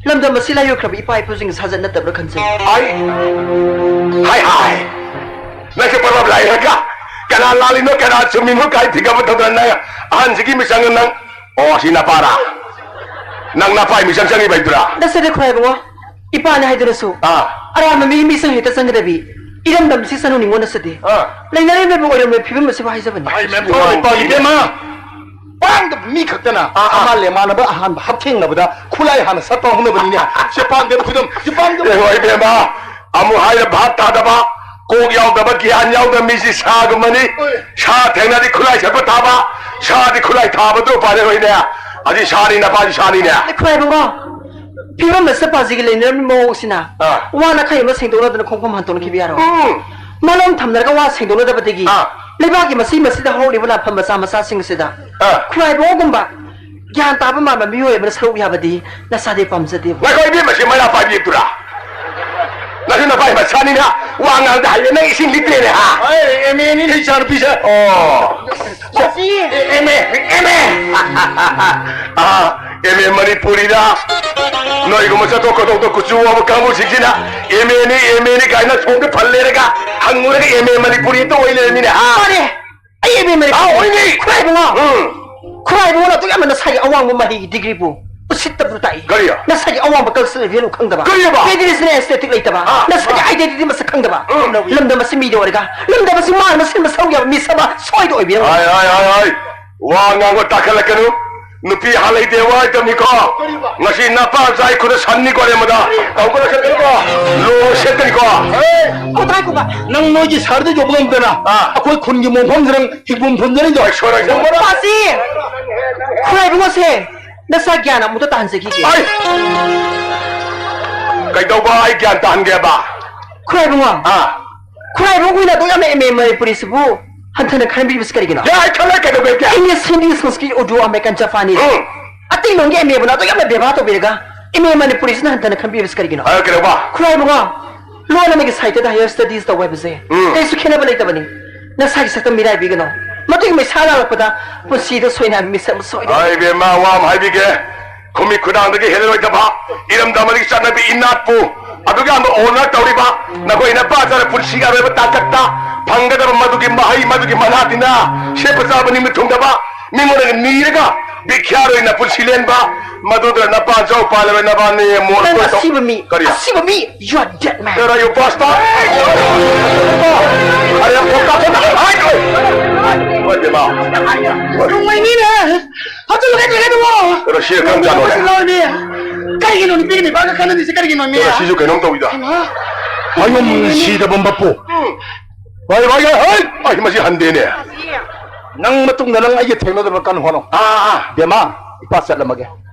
ꯂꯝꯗꯝ ꯑꯁꯤ ꯂꯥꯏꯌꯣꯛꯈ꯭ꯔꯕ ꯏꯄꯥ ꯏꯄꯨꯁꯤꯡꯒꯤ ꯁꯥꯖꯠ ꯅꯠꯇꯕ꯭ꯔꯥ ꯈꯟꯖꯩ꯫ ꯍꯥꯏ! ꯍꯥꯏ, ꯍꯥꯏ! ꯅꯪꯁꯦ ꯄꯔꯕ ꯂꯥꯛꯏꯔꯒ ꯀꯅꯥ ꯂꯥꯜꯂꯤꯅꯣ, ꯀꯅꯥ ꯆꯨꯝꯃꯤꯅꯣ ꯀꯥꯏ ꯊꯤꯒꯠꯄ ꯊꯧꯗꯅ ꯅꯪ ꯑꯍꯟꯁꯤꯒꯤ ꯃꯤꯆꯪꯗ ꯅꯪ, ꯑꯣ, ꯁꯤ ꯅꯄꯥꯔꯥ? ꯅꯪ ꯅꯄꯥꯏ ꯃꯤꯆꯪ ꯆꯪꯉꯤꯕ ꯍꯥꯏꯗꯨꯔꯥ? ꯅꯠꯆꯗꯦ ꯈꯨꯔꯥꯏꯕꯨꯡꯉꯣ꯫ ꯏꯄꯥꯅꯦ ꯍꯥꯏꯗꯨꯅꯁꯨ ꯑꯥ꯫ ꯑꯔꯥꯟꯕ ꯃꯤꯒꯤ ꯃꯤꯆꯪ ꯍꯦꯛꯇ ꯆꯪꯒꯗꯕꯤ ꯏꯔꯝꯗꯝꯁꯤ ꯆꯅꯨ ꯅꯤꯉꯣꯟ ꯅꯠꯆꯗꯦ꯫ ꯑꯥ꯫ ꯂꯩꯅꯔꯤꯕ ꯑꯣꯏꯔꯝꯂꯣꯏ ꯐꯤꯕꯝ ꯑꯁꯤꯕꯨ ꯍꯥꯏꯖꯕꯅꯤ꯫ ꯍꯩ, ꯃꯦꯝ, ꯏꯄꯥ ꯏꯕꯦꯝꯃ! ꯄꯥꯡꯗꯕ ꯃꯤ ꯈꯛꯇꯅ ꯑꯥ, ꯑꯥ꯫ ꯑꯃ ꯂꯦꯃꯥꯟꯅꯕ ꯑꯍꯥꯟꯕ ꯍꯛꯊꯦꯡꯅꯕꯗ ꯈꯨꯠꯂꯥꯏ ꯍꯥꯟꯅ ꯁꯠꯄ ꯍꯧꯅꯕꯅꯤꯅꯦ꯫ ꯁꯤ ꯄꯥꯡꯗꯕ ꯈꯨꯗꯝ, ꯁꯤ ꯄꯥꯡꯗꯕ ꯌꯦꯡꯉꯣ ꯏꯕꯦꯝꯃ, ꯑꯃꯨꯛ ꯍꯥꯏꯔ ꯚꯥꯞ ꯇꯥꯗꯕ, ꯀꯣꯛ ꯌꯥꯎꯗꯕ, ꯒ꯭ꯌꯥꯟ ꯌꯥꯎꯗꯕ ꯃꯤꯁꯤ ꯁꯥꯒꯨꯝꯕꯅꯤ꯫ ꯍꯣꯏ꯫ ꯁꯥ ꯊꯦꯡꯅꯗꯤ ꯈꯨꯠꯂꯥꯏ ꯁꯠꯄ ꯊꯥꯕ, ꯁꯥꯗꯤ ꯈꯨꯠꯂꯥꯏ ꯊꯥꯕꯗꯨ ꯎꯄꯥꯏ ꯂꯩꯔꯣꯏꯅꯦ꯫ ꯑꯁꯤ ꯁꯥꯅꯤ, ꯅꯄꯥꯁꯤ ꯁꯥꯅꯤꯅꯦ꯫ ꯑꯦ, ꯈꯨꯔꯥꯏꯕꯨꯡꯉꯣ, ꯐꯤꯕꯝ ꯑꯁꯤꯗ ꯄꯥꯖꯤꯒ ꯂꯩꯅꯔꯝꯃꯤ ꯃꯑꯣꯡꯁꯤꯅ ꯑꯥ꯫ ꯋꯥꯅ ꯈꯩ ꯑꯃ ꯁꯦꯡꯗꯣꯛꯅꯗꯅ ꯈꯣꯡꯐꯝ ꯍꯟꯗꯣꯛꯅꯈꯤꯕ ꯌꯥꯔꯣꯏ꯫ ꯎꯝ꯫ ꯃꯂꯣꯝ ꯊꯝꯅꯔꯒ ꯋꯥ ꯁꯦꯡꯗꯣꯛꯅꯗꯕꯗꯒꯤ ꯑꯥ꯫ ꯂꯩꯕꯥꯛꯀꯤ ꯃꯆꯤ ꯃꯆꯤꯗ ꯍꯧꯔꯛꯂꯤꯕ ꯂꯥꯟꯐꯝ ꯃꯆꯥ ꯃꯆꯥꯁꯤꯡ ꯑꯁꯤꯗ ꯑꯥ꯫ ꯈꯨꯔꯥꯏꯕꯨꯡꯉꯣꯒꯨꯝꯕ ꯒ꯭ꯌꯥꯟ ꯇꯥꯕ ꯃꯥꯟꯕ ꯃꯤꯑꯣꯏ ꯑꯃꯅ ꯁꯔꯨꯛ ꯌꯥꯕꯗꯤ ꯅꯆꯥꯗꯤ ꯄꯥꯝꯖꯗꯦꯕ꯫ ꯉꯥꯏꯈꯣ, ꯏꯕꯦꯝꯃ, ꯁꯤ ꯃꯩꯔꯥ ꯄꯥꯏꯕꯤ ꯌꯦꯛꯇꯨꯔꯥ? ꯅꯪꯁꯨ ꯅꯄꯥꯏ ꯃꯆꯥꯅꯤꯅ ꯋꯥ ꯉꯥꯡꯗ ꯍꯩꯌꯦ, ꯅꯪ ꯏꯁꯤꯡ ꯂꯤꯇ꯭ꯔꯦꯅꯦ, ꯍꯥ? ꯑꯦ, ꯑꯦꯝ ꯑꯦꯅꯤꯅꯦ, ꯏꯆꯥꯅꯨꯄꯤꯁꯦ꯫ ꯑꯣ꯫ ꯃꯁꯤ ꯑꯦꯝ ꯑꯦ, ꯑꯦꯝ ꯑꯦ꯫ ꯑꯥ, ꯑꯦꯝ ꯑꯦ ꯃꯅꯤꯄꯨꯔꯤꯗ ꯅꯣꯏꯒꯨꯝꯕ ꯆꯠꯊꯣꯛ ꯈꯣꯠꯇꯣꯛꯇ ꯀꯨꯆꯨ ꯋꯥꯕ ꯀꯥꯡꯕꯨꯁꯤꯡꯁꯤꯅ ꯑꯦꯝ ꯑꯦꯅꯤ, ꯑꯦꯝ ꯑꯦꯅꯤ ꯀꯥꯏꯅ ꯁꯣꯝꯗ ꯐꯜ ꯂꯩꯔꯒ ꯍꯪꯉꯨꯔꯒ ꯑꯦꯝ ꯑꯦ ꯃꯅꯤꯄꯨꯔꯤ ꯍꯦꯛꯇ ꯑꯣꯏ ꯂꯩꯔꯝꯃꯤꯅꯦ, ꯍꯥ? ꯃꯥꯅꯦ꯫ ꯑꯩ ꯑꯦꯝ ꯑꯦ ꯃꯅꯤꯄꯨꯔꯤ꯫ ꯑꯥ, ꯑꯣꯏꯅꯤ꯫ ꯈꯨꯔꯥꯏꯕꯨꯡꯉꯣ꯫ ꯎꯝ꯫ ꯈꯨꯔꯥꯏꯕꯨꯡꯉꯣꯅ ꯑꯗꯨꯛ ꯌꯥꯝꯅ ꯅꯁꯥꯒꯤ ꯑꯋꯥꯡꯕ ꯃꯍꯩꯒꯤ ꯗꯤꯒ꯭ꯔꯤꯕꯨ ꯎꯁꯤꯠꯇꯕꯗꯨ ꯇꯥꯛꯏ꯫ ꯀꯔꯤ? ꯅꯁꯥꯒꯤ ꯑꯋꯥꯡꯕ cultural value ꯈꯪꯗꯕ꯫ ꯀꯔꯤꯑꯕ? Traditional aesthetic ꯂꯩꯇꯕ꯫ ꯑꯥ꯫ ꯅꯁꯥꯒꯤ identity ꯃꯁꯛ ꯈꯪꯗꯕ꯫ ꯎꯝ꯫ ꯂꯝꯗꯝ ꯑꯁꯤ ꯃꯤꯗ ꯑꯣꯏꯔꯒ, ꯂꯝꯗꯝ ꯑꯁꯤ ꯃꯥꯅ ꯁꯤꯟꯕ ꯁꯔꯨꯛ ꯌꯥꯕ ꯃꯤꯁꯛ ꯑꯃ ꯁꯣꯏꯗ ꯑꯣꯏꯕꯤꯔꯝꯒꯅꯤ꯫ ꯍꯥꯏ, ꯍꯥꯏ, ꯍꯥꯏ, ꯍꯥꯏ꯫ ꯋꯥ ꯉꯥꯡꯕ ꯇꯥꯈꯠꯂꯛꯀꯅꯨ꯫ ꯅꯨꯄꯤ ꯍꯥꯠꯂꯩꯗꯦ ꯋꯥ ꯍꯥꯏꯇꯕꯅꯤꯀꯣ꯫ ꯀꯔꯤꯕ? ꯉꯁꯤ ꯅꯄꯥ ꯆꯥꯏ ꯈꯨꯗ ꯁꯟꯅꯤꯀꯣ ꯔꯦꯝꯕꯗ꯫ ꯇꯧꯒꯗ ꯈꯠꯀꯅꯤꯀꯣ꯫ ꯂꯣ ꯁꯦꯠꯀꯅꯤꯀꯣ꯫ ꯑꯦ! ꯀꯣꯊꯥꯏ ꯀꯨꯝꯕ꯫ ꯅꯪ ꯅꯣꯏꯒꯤ ꯁꯍꯔꯗ ꯌꯧꯕ ꯉꯝꯗꯅ ꯑꯥ꯫ ꯑꯩꯈꯣꯏ ꯈꯨꯟꯒꯤ ꯃꯣꯡꯐꯝꯁꯤꯗ ꯍꯤꯡꯒꯣꯝ ꯊꯣꯟꯖꯔꯤꯗꯣ꯫ ꯍꯣꯏ, ꯁꯣꯏꯔꯣꯏ, ꯁꯣꯏꯔꯣꯏ꯫ ꯄꯥꯁꯤ! ꯈꯨꯔꯥꯏꯕꯨꯡꯉꯣꯁꯦ ꯅꯁꯥ ꯒ꯭ꯌꯥꯟ ꯑꯃꯨꯛꯇ ꯇꯥꯍꯟꯖꯈꯤꯒꯦ꯫ ꯑꯩ! ꯀꯩꯗꯧꯕ ꯑꯩ ꯒ꯭ꯌꯥꯟ ꯇꯥꯍꯟꯒꯦꯕ? ꯈꯨꯔꯥꯏꯕꯨꯡꯉꯣ꯫ ꯑꯥ꯫ ꯈꯨꯔꯥꯏꯕꯨꯡ ꯑꯣꯏꯅ ꯑꯗꯨꯛ ꯌꯥꯝꯅ ꯑꯦꯝ ꯑꯦ ꯃꯅꯤꯄꯨꯔꯤꯁꯤꯕꯨ ꯍꯟꯊꯅ ꯈꯟꯕꯤꯕꯁꯤ ꯀꯔꯤꯒꯤꯅꯣ? ꯌꯥꯏ, ꯈꯜꯂ ꯀꯩꯗꯧꯒꯦ? English, Hindi, Sanskrit, Urdu, American, Japanese꯫ ꯎꯝ꯫ ꯑꯇꯩ ꯂꯣꯟꯒꯤ ꯑꯦꯝ ꯑꯦꯕꯨꯅ ꯑꯗꯨꯛ ꯌꯥꯝꯅ ꯕꯦꯕꯥꯔ ꯇꯧꯕꯤꯔꯒ ꯑꯦꯝ ꯑꯦ ꯃꯅꯤꯄꯨꯔꯤꯁꯤꯅ ꯍꯟꯊꯅ ꯈꯟꯕꯤꯕꯁꯤ ꯀꯔꯤꯒꯤꯅꯣ? ꯑ, ꯀꯩꯗꯧꯕ? ꯈꯨꯔꯥꯏꯕꯨꯡꯉꯣ, ꯂꯣꯟ ꯑꯃꯒꯤ ꯁꯥꯍꯤꯇ꯭ꯌꯗ higher studies ꯇꯧꯕ ꯍꯥꯏꯕꯁꯦ ꯎꯝ꯫ ꯀꯔꯤꯁꯨ ꯈꯦꯠꯅꯕ ꯂꯩꯇꯕꯅꯤ꯫ ꯅꯁꯥꯒꯤ ꯁꯛꯇꯝ ꯃꯤꯔꯥꯏꯕꯤꯒꯅꯨ꯫ ꯃꯗꯨꯒꯤ ꯃꯩꯁꯥ ꯂꯥꯡꯂꯛꯄꯗ ꯄꯨꯟꯁꯤꯗ ꯁꯣꯏꯅꯥꯏꯕ ꯃꯤꯁꯛ ꯑꯃ ꯁꯣꯏꯗꯅ ꯑꯩ ꯏꯕꯦꯝꯃ, ꯋꯥ ꯑꯃ ꯍꯥꯏꯕꯤꯒꯦ꯫ ꯈꯨꯃꯤꯠ ꯈꯨꯗꯥꯡꯗꯒꯤ ꯍꯦꯜꯂꯔꯣꯏꯗꯕ ꯏꯔꯝꯗꯝ ꯑꯃꯒꯤ ꯆꯠꯅꯕꯤ ꯏꯅꯥꯠꯄꯨ ꯑꯗꯨꯛ ꯌꯥꯝꯅ honor ꯇꯧꯔꯤꯕ ꯅꯈꯣꯏ ꯅꯄꯥ ꯆꯥꯅ ꯄꯨꯟꯁꯤꯒꯤ ꯑꯔꯣꯏꯕ ꯇꯥꯡꯀꯛꯇ ꯐꯪꯒꯗꯕ ꯃꯗꯨꯒꯤ ꯃꯍꯩ, ꯃꯗꯨꯒꯤ ꯃꯅꯥ ꯇꯤꯟꯅ ꯁꯦꯠꯄ ꯆꯥꯕ ꯅꯤꯡꯕ ꯊꯨꯡꯗꯕ ꯃꯤꯉꯣꯟꯗꯒꯤ ꯅꯤꯔꯒ ꯕꯤꯈ꯭ꯌꯥꯔ ꯑꯣꯏꯅ ꯄꯨꯟꯁꯤ ꯂꯦꯟꯕ ꯃꯗꯨꯗ ꯅꯄꯥ ꯖꯧ ꯄꯥꯜꯂꯔꯣꯏ ꯅꯕꯥꯅꯤ ꯃꯣꯠ ꯅꯪ ꯀꯣꯏ ꯇꯧ-, ꯑꯁꯤꯕ ꯃꯤ, ꯀꯔꯤ? ꯑꯁꯤꯕ ꯃꯤ, you are dead man꯫ Where are you, bastard? ꯑꯔꯦ, ꯑꯃꯨꯛ ꯀꯥꯞꯊꯣꯛ-, ꯍꯥꯏ, ꯍꯣꯏ꯫ ꯍꯣꯏ, ꯕꯦꯝꯃ꯫ ꯅꯨꯡꯉꯥꯏꯅꯤꯅꯦ꯫ ꯍꯧꯖꯤꯛ ꯂꯣꯏꯔꯦ, ꯂꯣꯏꯔꯦ, ꯂꯣꯏꯔꯦ꯫ ꯀꯩꯅꯣ, ꯁꯤ ꯀꯔꯝ ꯆꯥꯅꯣ? ꯂꯣꯏꯔꯦ꯫ ꯀꯔꯤꯒꯤꯅꯣ ꯅꯨꯄꯤꯒ ꯅꯨꯄꯥꯒ ꯈꯠꯅꯔꯤꯁꯦ ꯀꯔꯤꯒꯤꯅꯣ, ꯃꯤ? ꯀꯩꯅꯣ, ꯁꯤꯁꯨ ꯀꯩꯅꯣꯝ ꯇꯧꯏꯗ꯫ ꯍꯩꯃꯥ꯫ ꯃꯌꯨꯝ ꯁꯤꯗꯕ ꯃꯄꯨ꯫ ꯎꯝ꯫ ꯚꯥꯏ, ꯚꯥꯏ, ꯚꯥꯏ, ꯍꯩ! ꯑꯩ ꯃꯁꯤ ꯍꯟꯗꯦꯅꯦ꯫ ꯅꯪ ꯃꯇꯨꯡꯗ ꯅꯪ ꯑꯩꯒ ꯊꯦꯡꯅꯗꯕ ꯀꯟꯅ ꯍꯣꯠꯅꯧ꯫ ꯑꯥ, ꯑꯥ, ꯑꯥ꯫ ꯕꯦꯃꯥ, ꯏꯄꯥ ꯆꯠꯂꯝꯃꯒꯦ꯫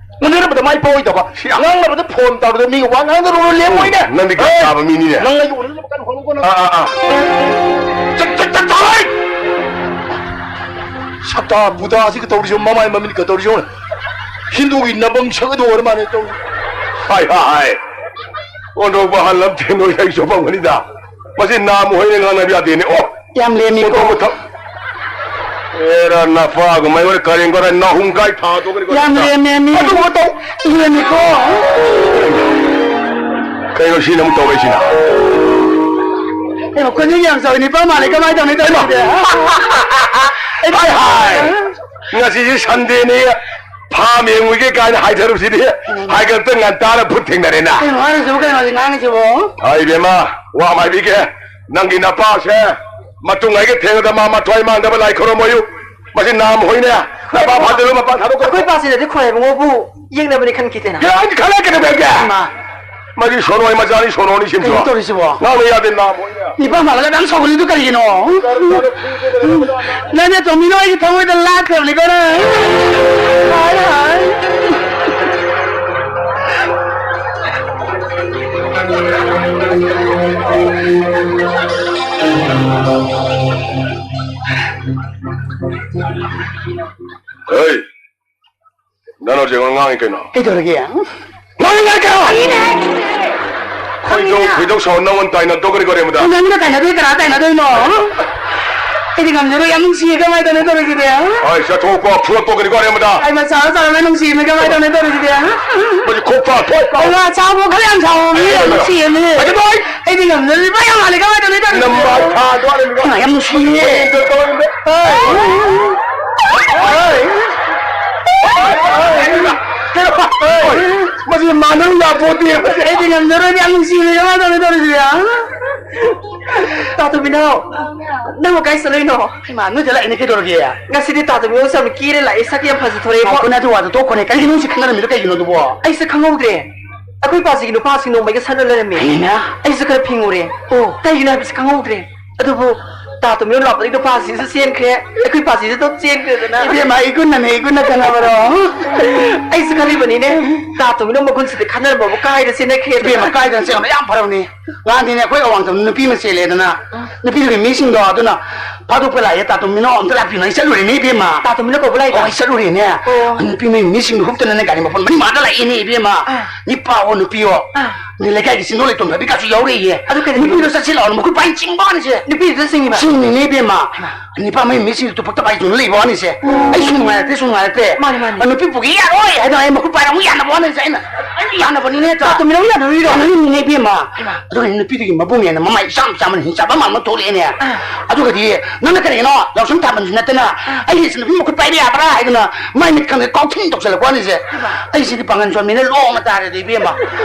ꯎꯅꯔꯕꯗ ꯃꯥꯏ ꯄꯥꯛꯑꯣꯏꯗꯕ꯫ ꯁꯤ ꯌꯥꯝ ꯉꯥꯡꯅꯕꯗ ꯐꯣꯟ ꯇꯧꯔꯒ ꯃꯤꯒ ꯋꯥ ꯉꯥꯡꯅꯔꯨꯔ ꯂꯦꯝꯃꯣꯏꯅꯦ꯫ ꯅꯪꯗꯤ ꯒ꯭ꯌꯥꯟ ꯍꯩ! ꯇꯥꯕ ꯃꯤꯅꯤꯅꯦ꯫ ꯅꯪ ꯑꯩꯒ ꯎꯅꯅꯕ ꯀꯟꯅ ꯍꯣꯠꯅꯧꯀꯣ ꯅꯪ꯫ ꯑꯥ, ꯑꯥ, ꯑꯥ꯫ ꯆꯠ, ꯆꯠ, ꯆꯠ, ꯆꯠ! ꯁꯛꯇꯥ ꯕꯨꯙꯥꯁꯤꯒ ꯇꯧꯔꯤꯁꯤ, ꯃꯃꯥꯏ ꯃꯃꯤꯠꯀ ꯇꯧꯔꯤꯁꯤ꯫ ꯍꯤꯟꯗꯨꯒꯤ ꯅꯕꯪ ꯁꯛ ꯑꯗꯨ ꯑꯣꯏꯔ ꯃꯥꯜꯂꯦ ꯇꯧꯔꯤ꯫ ꯍꯥꯏ, ꯍꯥꯏ, ꯍꯥꯏ꯫ ꯑꯣꯟꯊꯣꯛꯄ ꯍꯜꯂꯝꯗꯦ ꯅꯣꯏ ꯑꯩ ꯆꯣꯞꯄꯝꯒꯅꯤꯗ꯫ ꯃꯁꯤ ꯅꯥꯝ ꯍꯣꯏꯅ ꯉꯥꯡꯅꯕ ꯌꯥꯗꯦꯅꯦ꯫ ꯑꯣ! ꯌꯥꯝ ꯂꯦꯝꯃꯤꯀꯣ꯫ ꯑꯣꯟꯊꯣꯛꯄ ꯊꯛ-, ꯑꯦꯔꯥ, ꯅꯐꯥꯒ ꯃꯩ ꯍꯣꯏ ꯀꯔꯦꯟ ꯈꯔ ꯅꯥꯍꯨꯝ ꯀꯥꯏ ꯊꯥꯗꯣꯛꯀꯅꯤꯀꯣ꯫ ꯌꯥꯝ ꯂꯦꯝꯃꯦ ꯃꯤ꯫ ꯑꯗꯨꯒꯨꯝꯕ ꯇꯧ-, ꯂꯦꯝꯃꯤꯀꯣ꯫ ꯀꯩꯅꯣ ꯁꯤꯅ ꯑꯃꯨꯛ ꯇꯧꯔꯛꯏꯁꯤꯅ? ꯀꯩꯅꯣ, ꯈꯣꯟꯖꯦꯜ ꯌꯥꯝ ꯆꯥꯎꯏ, ꯅꯤꯄꯥ ꯃꯥꯜꯂꯦ, ꯀꯃꯥꯏꯅ ꯇꯧꯅꯤ ꯇꯧꯔꯤꯁꯤꯗꯤ? ꯍꯥꯏ, ꯍꯥꯏ꯫ ꯉꯁꯤꯁꯤ ꯁꯟꯗꯦꯅꯤ, ꯐꯥꯝ ꯌꯦꯡꯉꯨꯒꯦ ꯀꯥꯏꯅ ꯍꯥꯏꯊꯔꯨꯕꯁꯤꯗꯤ ꯎꯝ꯫ ꯍꯥꯏꯒꯠꯇ ꯉꯟꯇꯥꯅ ꯚꯨꯠ ꯊꯦꯡꯅꯔꯦꯅ꯫ ꯀꯩꯅꯣ ꯍꯥꯏꯔꯤꯁꯤꯕꯨ, ꯀꯩꯅꯣ ꯍꯧꯖꯤꯛ ꯉꯥꯡꯉꯤꯁꯤꯕꯨ? ꯍꯥꯏ ꯏꯕꯦꯝꯃ, ꯋꯥ ꯑꯃ ꯍꯥꯏꯕꯤꯒꯦ, ꯅꯪꯒꯤ ꯅꯄꯥꯁꯦ ꯃꯇꯨꯡ ꯑꯩꯒ ꯊꯦꯡꯅꯗ ꯃꯥ ꯃꯊ꯭ꯋꯥꯏ ꯃꯥꯡꯗꯕ ꯂꯥꯏ ꯈꯨꯔꯨꯝꯃꯣꯌꯨ꯫ ꯃꯁꯤ ꯅꯥꯝ ꯍꯣꯏꯅꯦ, ꯅꯄꯥ ꯐꯥꯖꯤꯜꯂꯨ, ꯃꯄꯥ ꯊꯥꯗꯣꯛꯈ꯭ꯔꯣ꯫ ꯑꯩꯈꯣꯏ ꯄꯥꯁꯤꯗꯗꯤ ꯈꯣꯏ ꯏꯕꯨꯡꯉꯣꯕꯨ ꯌꯦꯛꯅꯕꯅꯤ ꯈꯟꯈꯤꯗꯦꯅ꯫ ꯌꯥꯔꯦ, ꯈꯜꯂꯦ ꯀꯩꯗꯧꯒꯦ? ꯏꯃꯥ꯫ ꯃꯁꯤ ꯁꯣꯅꯣꯏ ꯃꯆꯥꯅꯤ, ꯁꯣꯅꯣꯅꯤ ꯁꯤꯝꯁꯨ꯫ ꯀꯩꯅꯣ ꯇꯧꯔꯤꯁꯤꯕꯣ? ꯉꯥꯡꯕ ꯌꯥꯗꯦ, ꯅꯥꯝ ꯍꯣꯏꯅꯦ꯫ ꯅꯤꯄꯥ ꯃꯥꯜꯂꯒ ꯑꯗꯨꯝ ꯁꯥꯎꯒꯠꯂꯤꯗꯨ ꯀꯔꯤꯒꯤꯅꯣ? ꯅꯪꯅ ꯇꯣꯝꯕꯤꯗꯣ ꯑꯩꯒꯤ ꯊꯃꯣꯏꯗ ꯂꯥꯠꯈ꯭ꯔꯕꯅꯤꯀꯣ ꯅꯪ꯫ ꯍꯥꯏ, ꯍꯥꯏ꯫ ꯍꯩ! ꯅꯪ ꯍꯧꯖꯤꯛ ꯑꯩꯉꯣꯟꯗ ꯉꯥꯡꯉꯤ ꯀꯩꯅꯣ? ꯀꯩꯗꯧꯔꯒꯦ? ꯉꯥꯡꯉꯤ ꯉꯥꯡꯉꯤ ꯀꯩꯅꯣ? ꯈꯪꯉꯤꯅꯦ꯫ ꯈꯣꯏꯗꯧ, ꯈꯪꯉꯤꯅꯦ꯫ ꯈꯣꯏꯗꯧ ꯁꯥꯎ ꯅꯪꯉꯣꯟꯗ ꯇꯥꯏꯅꯗꯧꯒꯅꯤ ꯀꯣ ꯔꯦꯃꯨꯗ꯫ ꯅꯪꯒ ꯇꯥꯏꯅꯗꯣꯏ ꯀꯅꯥ ꯇꯥꯏꯅꯗꯣꯏꯅꯣ? ꯑꯩꯗꯤ ꯉꯝꯖꯔꯣꯏ, ꯌꯥꯝ ꯅꯨꯡꯁꯤꯌꯦ, ꯀꯃꯥꯏꯅ ꯇꯧꯅꯤ ꯇꯧꯔꯤꯁꯤꯗꯤ? ꯍꯣꯏ, ꯆꯠꯊꯣꯛꯄ, ꯐꯨꯔꯛꯄ ꯀꯅꯤꯀꯣ ꯔꯦꯃꯨꯗ꯫ ꯑꯩ ꯃꯆꯥ ꯆꯥꯎꯔꯒ ꯅꯨꯡꯁꯤꯌꯦ, ꯀꯃꯥꯏꯅ ꯇꯧꯅꯤ ꯇꯧꯔꯤꯁꯤꯗꯤ? ꯃꯁꯤ ꯈꯣꯛ ꯐꯥ, ꯊꯣꯛ꯫ ꯑꯩ ꯃꯆꯥꯕꯨ ꯈꯔ ꯌꯥꯝ ꯁꯥꯎꯕ ꯃꯤ ꯌꯥꯝ ꯅꯨꯡꯁꯤꯌꯦ ꯃꯤ꯫ ꯑꯗꯨ ꯅꯣꯏ꯫ ꯑꯩꯗꯤ ꯉꯝꯖꯔꯣꯏ, ꯅꯨꯄꯥ ꯌꯥꯝ ꯃꯥꯜꯂꯦ, ꯀꯃꯥꯏꯅ ꯇꯧꯅꯤ ꯇꯧꯔꯤꯁꯤꯗꯤ? ꯅꯝꯕꯔ ꯊꯥꯗꯣ ꯔꯦꯃꯨꯗ꯫ ꯌꯥꯝ ꯅꯨꯡꯁꯤꯌꯦ꯫ ꯍꯣꯏ꯫ ꯃꯁꯤ ꯃꯥꯟꯅꯔꯨ ꯌꯥꯄꯣꯠꯇꯦ꯫ ꯑꯩꯗꯤ ꯉꯝꯖꯔꯣꯏ, ꯌꯥꯝ ꯅꯨꯡꯁꯤꯕꯅꯦ, ꯀꯃꯥꯏꯅ ꯇꯧꯅꯤ ꯇꯧꯔꯤꯁꯦ? ꯇꯥ ꯇꯣꯝꯕꯤꯅꯥꯎ, ꯅꯪꯕꯨ ꯀꯥꯏ ꯆꯠꯂꯨꯏꯅꯣ? ꯍꯩꯃꯥ, ꯅꯣꯏꯗ ꯂꯥꯛꯏꯅꯦ, ꯀꯩꯗꯧꯔꯒꯦ? ꯉꯁꯤꯗꯤ ꯇꯥ ꯇꯣꯝꯕꯤꯅꯥꯎꯁꯦ ꯌꯥꯝ ꯀꯦꯔ ꯂꯥꯛꯑꯦ, ꯁꯛ ꯌꯥꯝ ꯐꯖꯊꯣꯔꯛꯑꯦ꯫ ꯉꯥꯏꯈꯣꯅꯦ, ꯑꯗꯨ ꯋꯥꯗꯣ ꯇꯣꯛꯈꯣꯅꯦ, ꯀꯔꯤꯒꯤꯅꯣ ꯍꯧꯖꯤꯛ ꯈꯟꯅꯔꯝꯃꯤꯗꯣ ꯀꯩꯒꯤꯅꯣ ꯑꯗꯨꯕꯣ? ꯑꯩꯁꯦ ꯈꯪꯍꯧꯗ꯭ꯔꯦ꯫ ꯑꯩꯈꯣꯏ ꯄꯥꯁꯤꯒꯤ ꯅꯨꯄꯥꯁꯤꯡ ꯅꯣꯡꯃꯩꯒ ꯁꯠꯅ ꯂꯩꯔꯝꯃꯦ꯫ ꯍꯩꯃꯥ꯫ ꯑꯩꯁꯨ ꯈꯔ ꯐꯤꯡꯉꯨꯔꯦ꯫ ꯑꯣ꯫ ꯀꯩꯒꯤꯅꯣ ꯍꯥꯏꯕꯁꯤ ꯈꯪꯍꯧꯗ꯭ꯔꯦ꯫ ꯑꯗꯨꯕꯨ ꯇꯥ ꯇꯣꯝꯕꯤꯅꯣ ꯂꯥꯛꯄꯗꯒꯤ ꯅꯨꯄꯥꯁꯤꯁꯨ ꯆꯦꯟꯈ꯭ꯔꯦ, ꯑꯩꯈꯣꯏ ꯄꯥꯁꯤꯁꯨ ꯑꯗꯨꯝ ꯆꯦꯟꯈ꯭ꯔꯦꯗꯅ꯫ ꯏꯕꯦꯝꯃ, ꯏꯒꯨꯟꯅꯅꯦ, ꯏꯒꯨꯟꯅ ꯈꯪꯉꯕꯔꯣ? ꯑꯩꯁꯨ ꯈꯜꯂꯤꯕꯅꯤꯅꯦ, ꯇꯥ ꯇꯣꯝꯕꯤꯅꯣ ꯃꯒꯨꯟꯁꯤꯗꯤ ꯈꯟꯅꯔꯝꯕꯕꯨ ꯀꯥꯏꯗ ꯆꯦꯟꯅꯈ꯭ꯔꯦꯗꯅ꯫ ꯏꯕꯦꯝꯃ, ꯀꯥꯏꯗꯅ ꯆꯦꯟꯕ ꯌꯥꯝ ꯐꯔꯕꯅꯤ꯫ ꯉꯍꯥꯟꯗꯤꯅꯦ, ꯑꯩꯈꯣꯏ ꯑꯋꯥꯡꯊꯪ ꯅꯨꯄꯤ ꯑꯃ ꯆꯦꯜꯂꯦꯗꯅ, ꯅꯨꯄꯤꯗꯨꯒꯤ ꯃꯤꯁꯤꯡꯗꯣ ꯑꯗꯨꯅ ꯐꯥꯗꯣꯛꯄ ꯂꯥꯛꯑꯦ, ꯇꯥ ꯇꯣꯝꯕꯤꯅꯣ ꯑꯝꯇ ꯂꯥꯛꯄꯤꯌꯨ, ꯑꯩ ꯆꯠꯂꯨꯔꯦꯅꯦ, ꯏꯕꯦꯝꯃ꯫ ꯇꯥ ꯇꯣꯝꯕꯤꯅꯣ ꯀꯧꯕ ꯂꯥꯛꯏꯕ? ꯍꯣꯏ, ꯆꯠꯂꯨꯔꯦꯅꯦ꯫ ꯑꯣ꯫ ꯅꯨꯄꯤ ꯃꯌꯨꯝ ꯃꯤꯁꯤꯡꯗꯣ ꯍꯨꯞꯇꯅꯅꯦ, ꯒꯥꯔꯤ ꯃꯄꯣꯟ ꯃꯔꯤ ꯃꯉꯥꯗ ꯂꯥꯛꯑꯦꯅꯦ, ꯏꯕꯦꯝꯃ꯫ ꯑꯥ꯫ ꯅꯤꯄꯥꯋꯣ, ꯅꯨꯄꯤꯋꯣ꯫ ꯑꯥ꯫ ꯅꯣꯏ ꯂꯩꯀꯥꯏꯒꯤ ꯆꯤꯡꯗꯣꯟ ꯂꯩꯇꯣꯟ ꯐꯕꯤꯀꯥꯁꯨ ꯌꯥꯎꯔꯛꯏꯌꯦ꯫ ꯑꯗꯨ ꯀꯩꯗꯧꯔꯤꯅꯣ? ꯅꯨꯄꯤꯗꯣ ꯆꯠꯁꯤ ꯂꯥꯛꯑꯣ, ꯃꯈꯨꯠ ꯄꯥꯏ ꯆꯤꯡꯕ ꯋꯥꯅꯤꯁꯦ꯫ ꯅꯨꯄꯤꯗꯨꯗ ꯆꯤꯡꯉꯤꯕ? ꯆꯤꯡꯉꯤꯅꯦ, ꯏꯕꯦꯝꯃ꯫ ꯍꯩꯃꯥ꯫ ꯅꯤꯄꯥ ꯃꯌꯨꯝ ꯃꯤꯁꯤꯡꯗꯣ ꯇꯨꯄꯛꯇ ꯄꯥꯏ ꯆꯣꯡꯗꯅ ꯂꯩꯕ ꯋꯥꯅꯤꯁꯦ꯫ ꯑꯣ꯫ ꯑꯩ ꯁꯨꯝ ꯅꯨꯡꯉꯥꯏꯔꯛꯇꯦ, ꯁꯨꯝ ꯅꯨꯡꯉꯥꯏꯔꯛꯇꯦ꯫ ꯃꯥꯅꯤ, ꯃꯥꯅꯤ꯫ ꯅꯨꯄꯤ ꯄꯨꯒꯦ ꯌꯥꯔꯣꯏ ꯍꯥꯏꯗꯅ ꯑꯩ ꯃꯈꯨꯠ ꯄꯥꯏꯔ ꯑꯃꯨꯛ ꯌꯥꯅꯕ ꯋꯥꯅꯤꯁꯦ꯫ ꯑꯩꯅ, ꯑꯩꯅ ꯌꯥꯅꯕꯅꯤꯅꯦ, ꯇꯥ ꯇꯥ ꯇꯣꯝꯕꯤꯅꯣ ꯌꯥꯅꯔꯤꯔꯣ? ꯌꯥꯅꯔꯤꯅꯤꯅꯦ, ꯏꯕꯦꯝꯃ꯫ ꯍꯩꯃꯥ꯫ ꯑꯗꯨꯒ ꯅꯨꯄꯤꯗꯨꯒꯤ ꯃꯕꯨꯡꯅꯦꯅ ꯃꯃꯥꯏ ꯏꯆꯥꯝ ꯆꯥꯝꯃꯅ ꯍꯤꯡꯆꯥꯕ ꯃꯥꯟꯕ ꯊꯣꯛꯂꯛꯑꯦꯅꯦ꯫ ꯑꯥ꯫ ꯑꯗꯨꯒꯗꯤ, "ꯅꯪꯅ ꯀꯔꯤꯒꯤꯅꯣ ꯌꯥꯎꯁꯪ ꯊꯥꯕꯜꯁꯨ ꯅꯠꯇꯅ ꯑꯥ꯫ ꯑꯩꯒꯤ ꯏꯆꯟꯅꯨꯄꯤ ꯃꯈꯨꯠ ꯄꯥꯏꯕ ꯌꯥꯕ꯭ꯔꯥ?" ꯍꯥꯏꯗꯅ ꯃꯥꯏ ꯃꯤꯠ ꯈꯪꯗꯦ ꯀꯥꯎꯊꯤꯡ ꯇꯧꯁꯜꯂꯛꯄ ꯋꯥꯅꯤꯁꯦ꯫ ꯍꯩꯃꯥ꯫ ꯑꯩꯁꯤꯗꯤ ꯄꯥꯡꯒꯟ ꯁꯣꯟꯕꯅꯤꯅ ꯂꯣꯡꯅ ꯇꯥꯔꯦꯗ, ꯏꯕꯦꯝꯃ꯫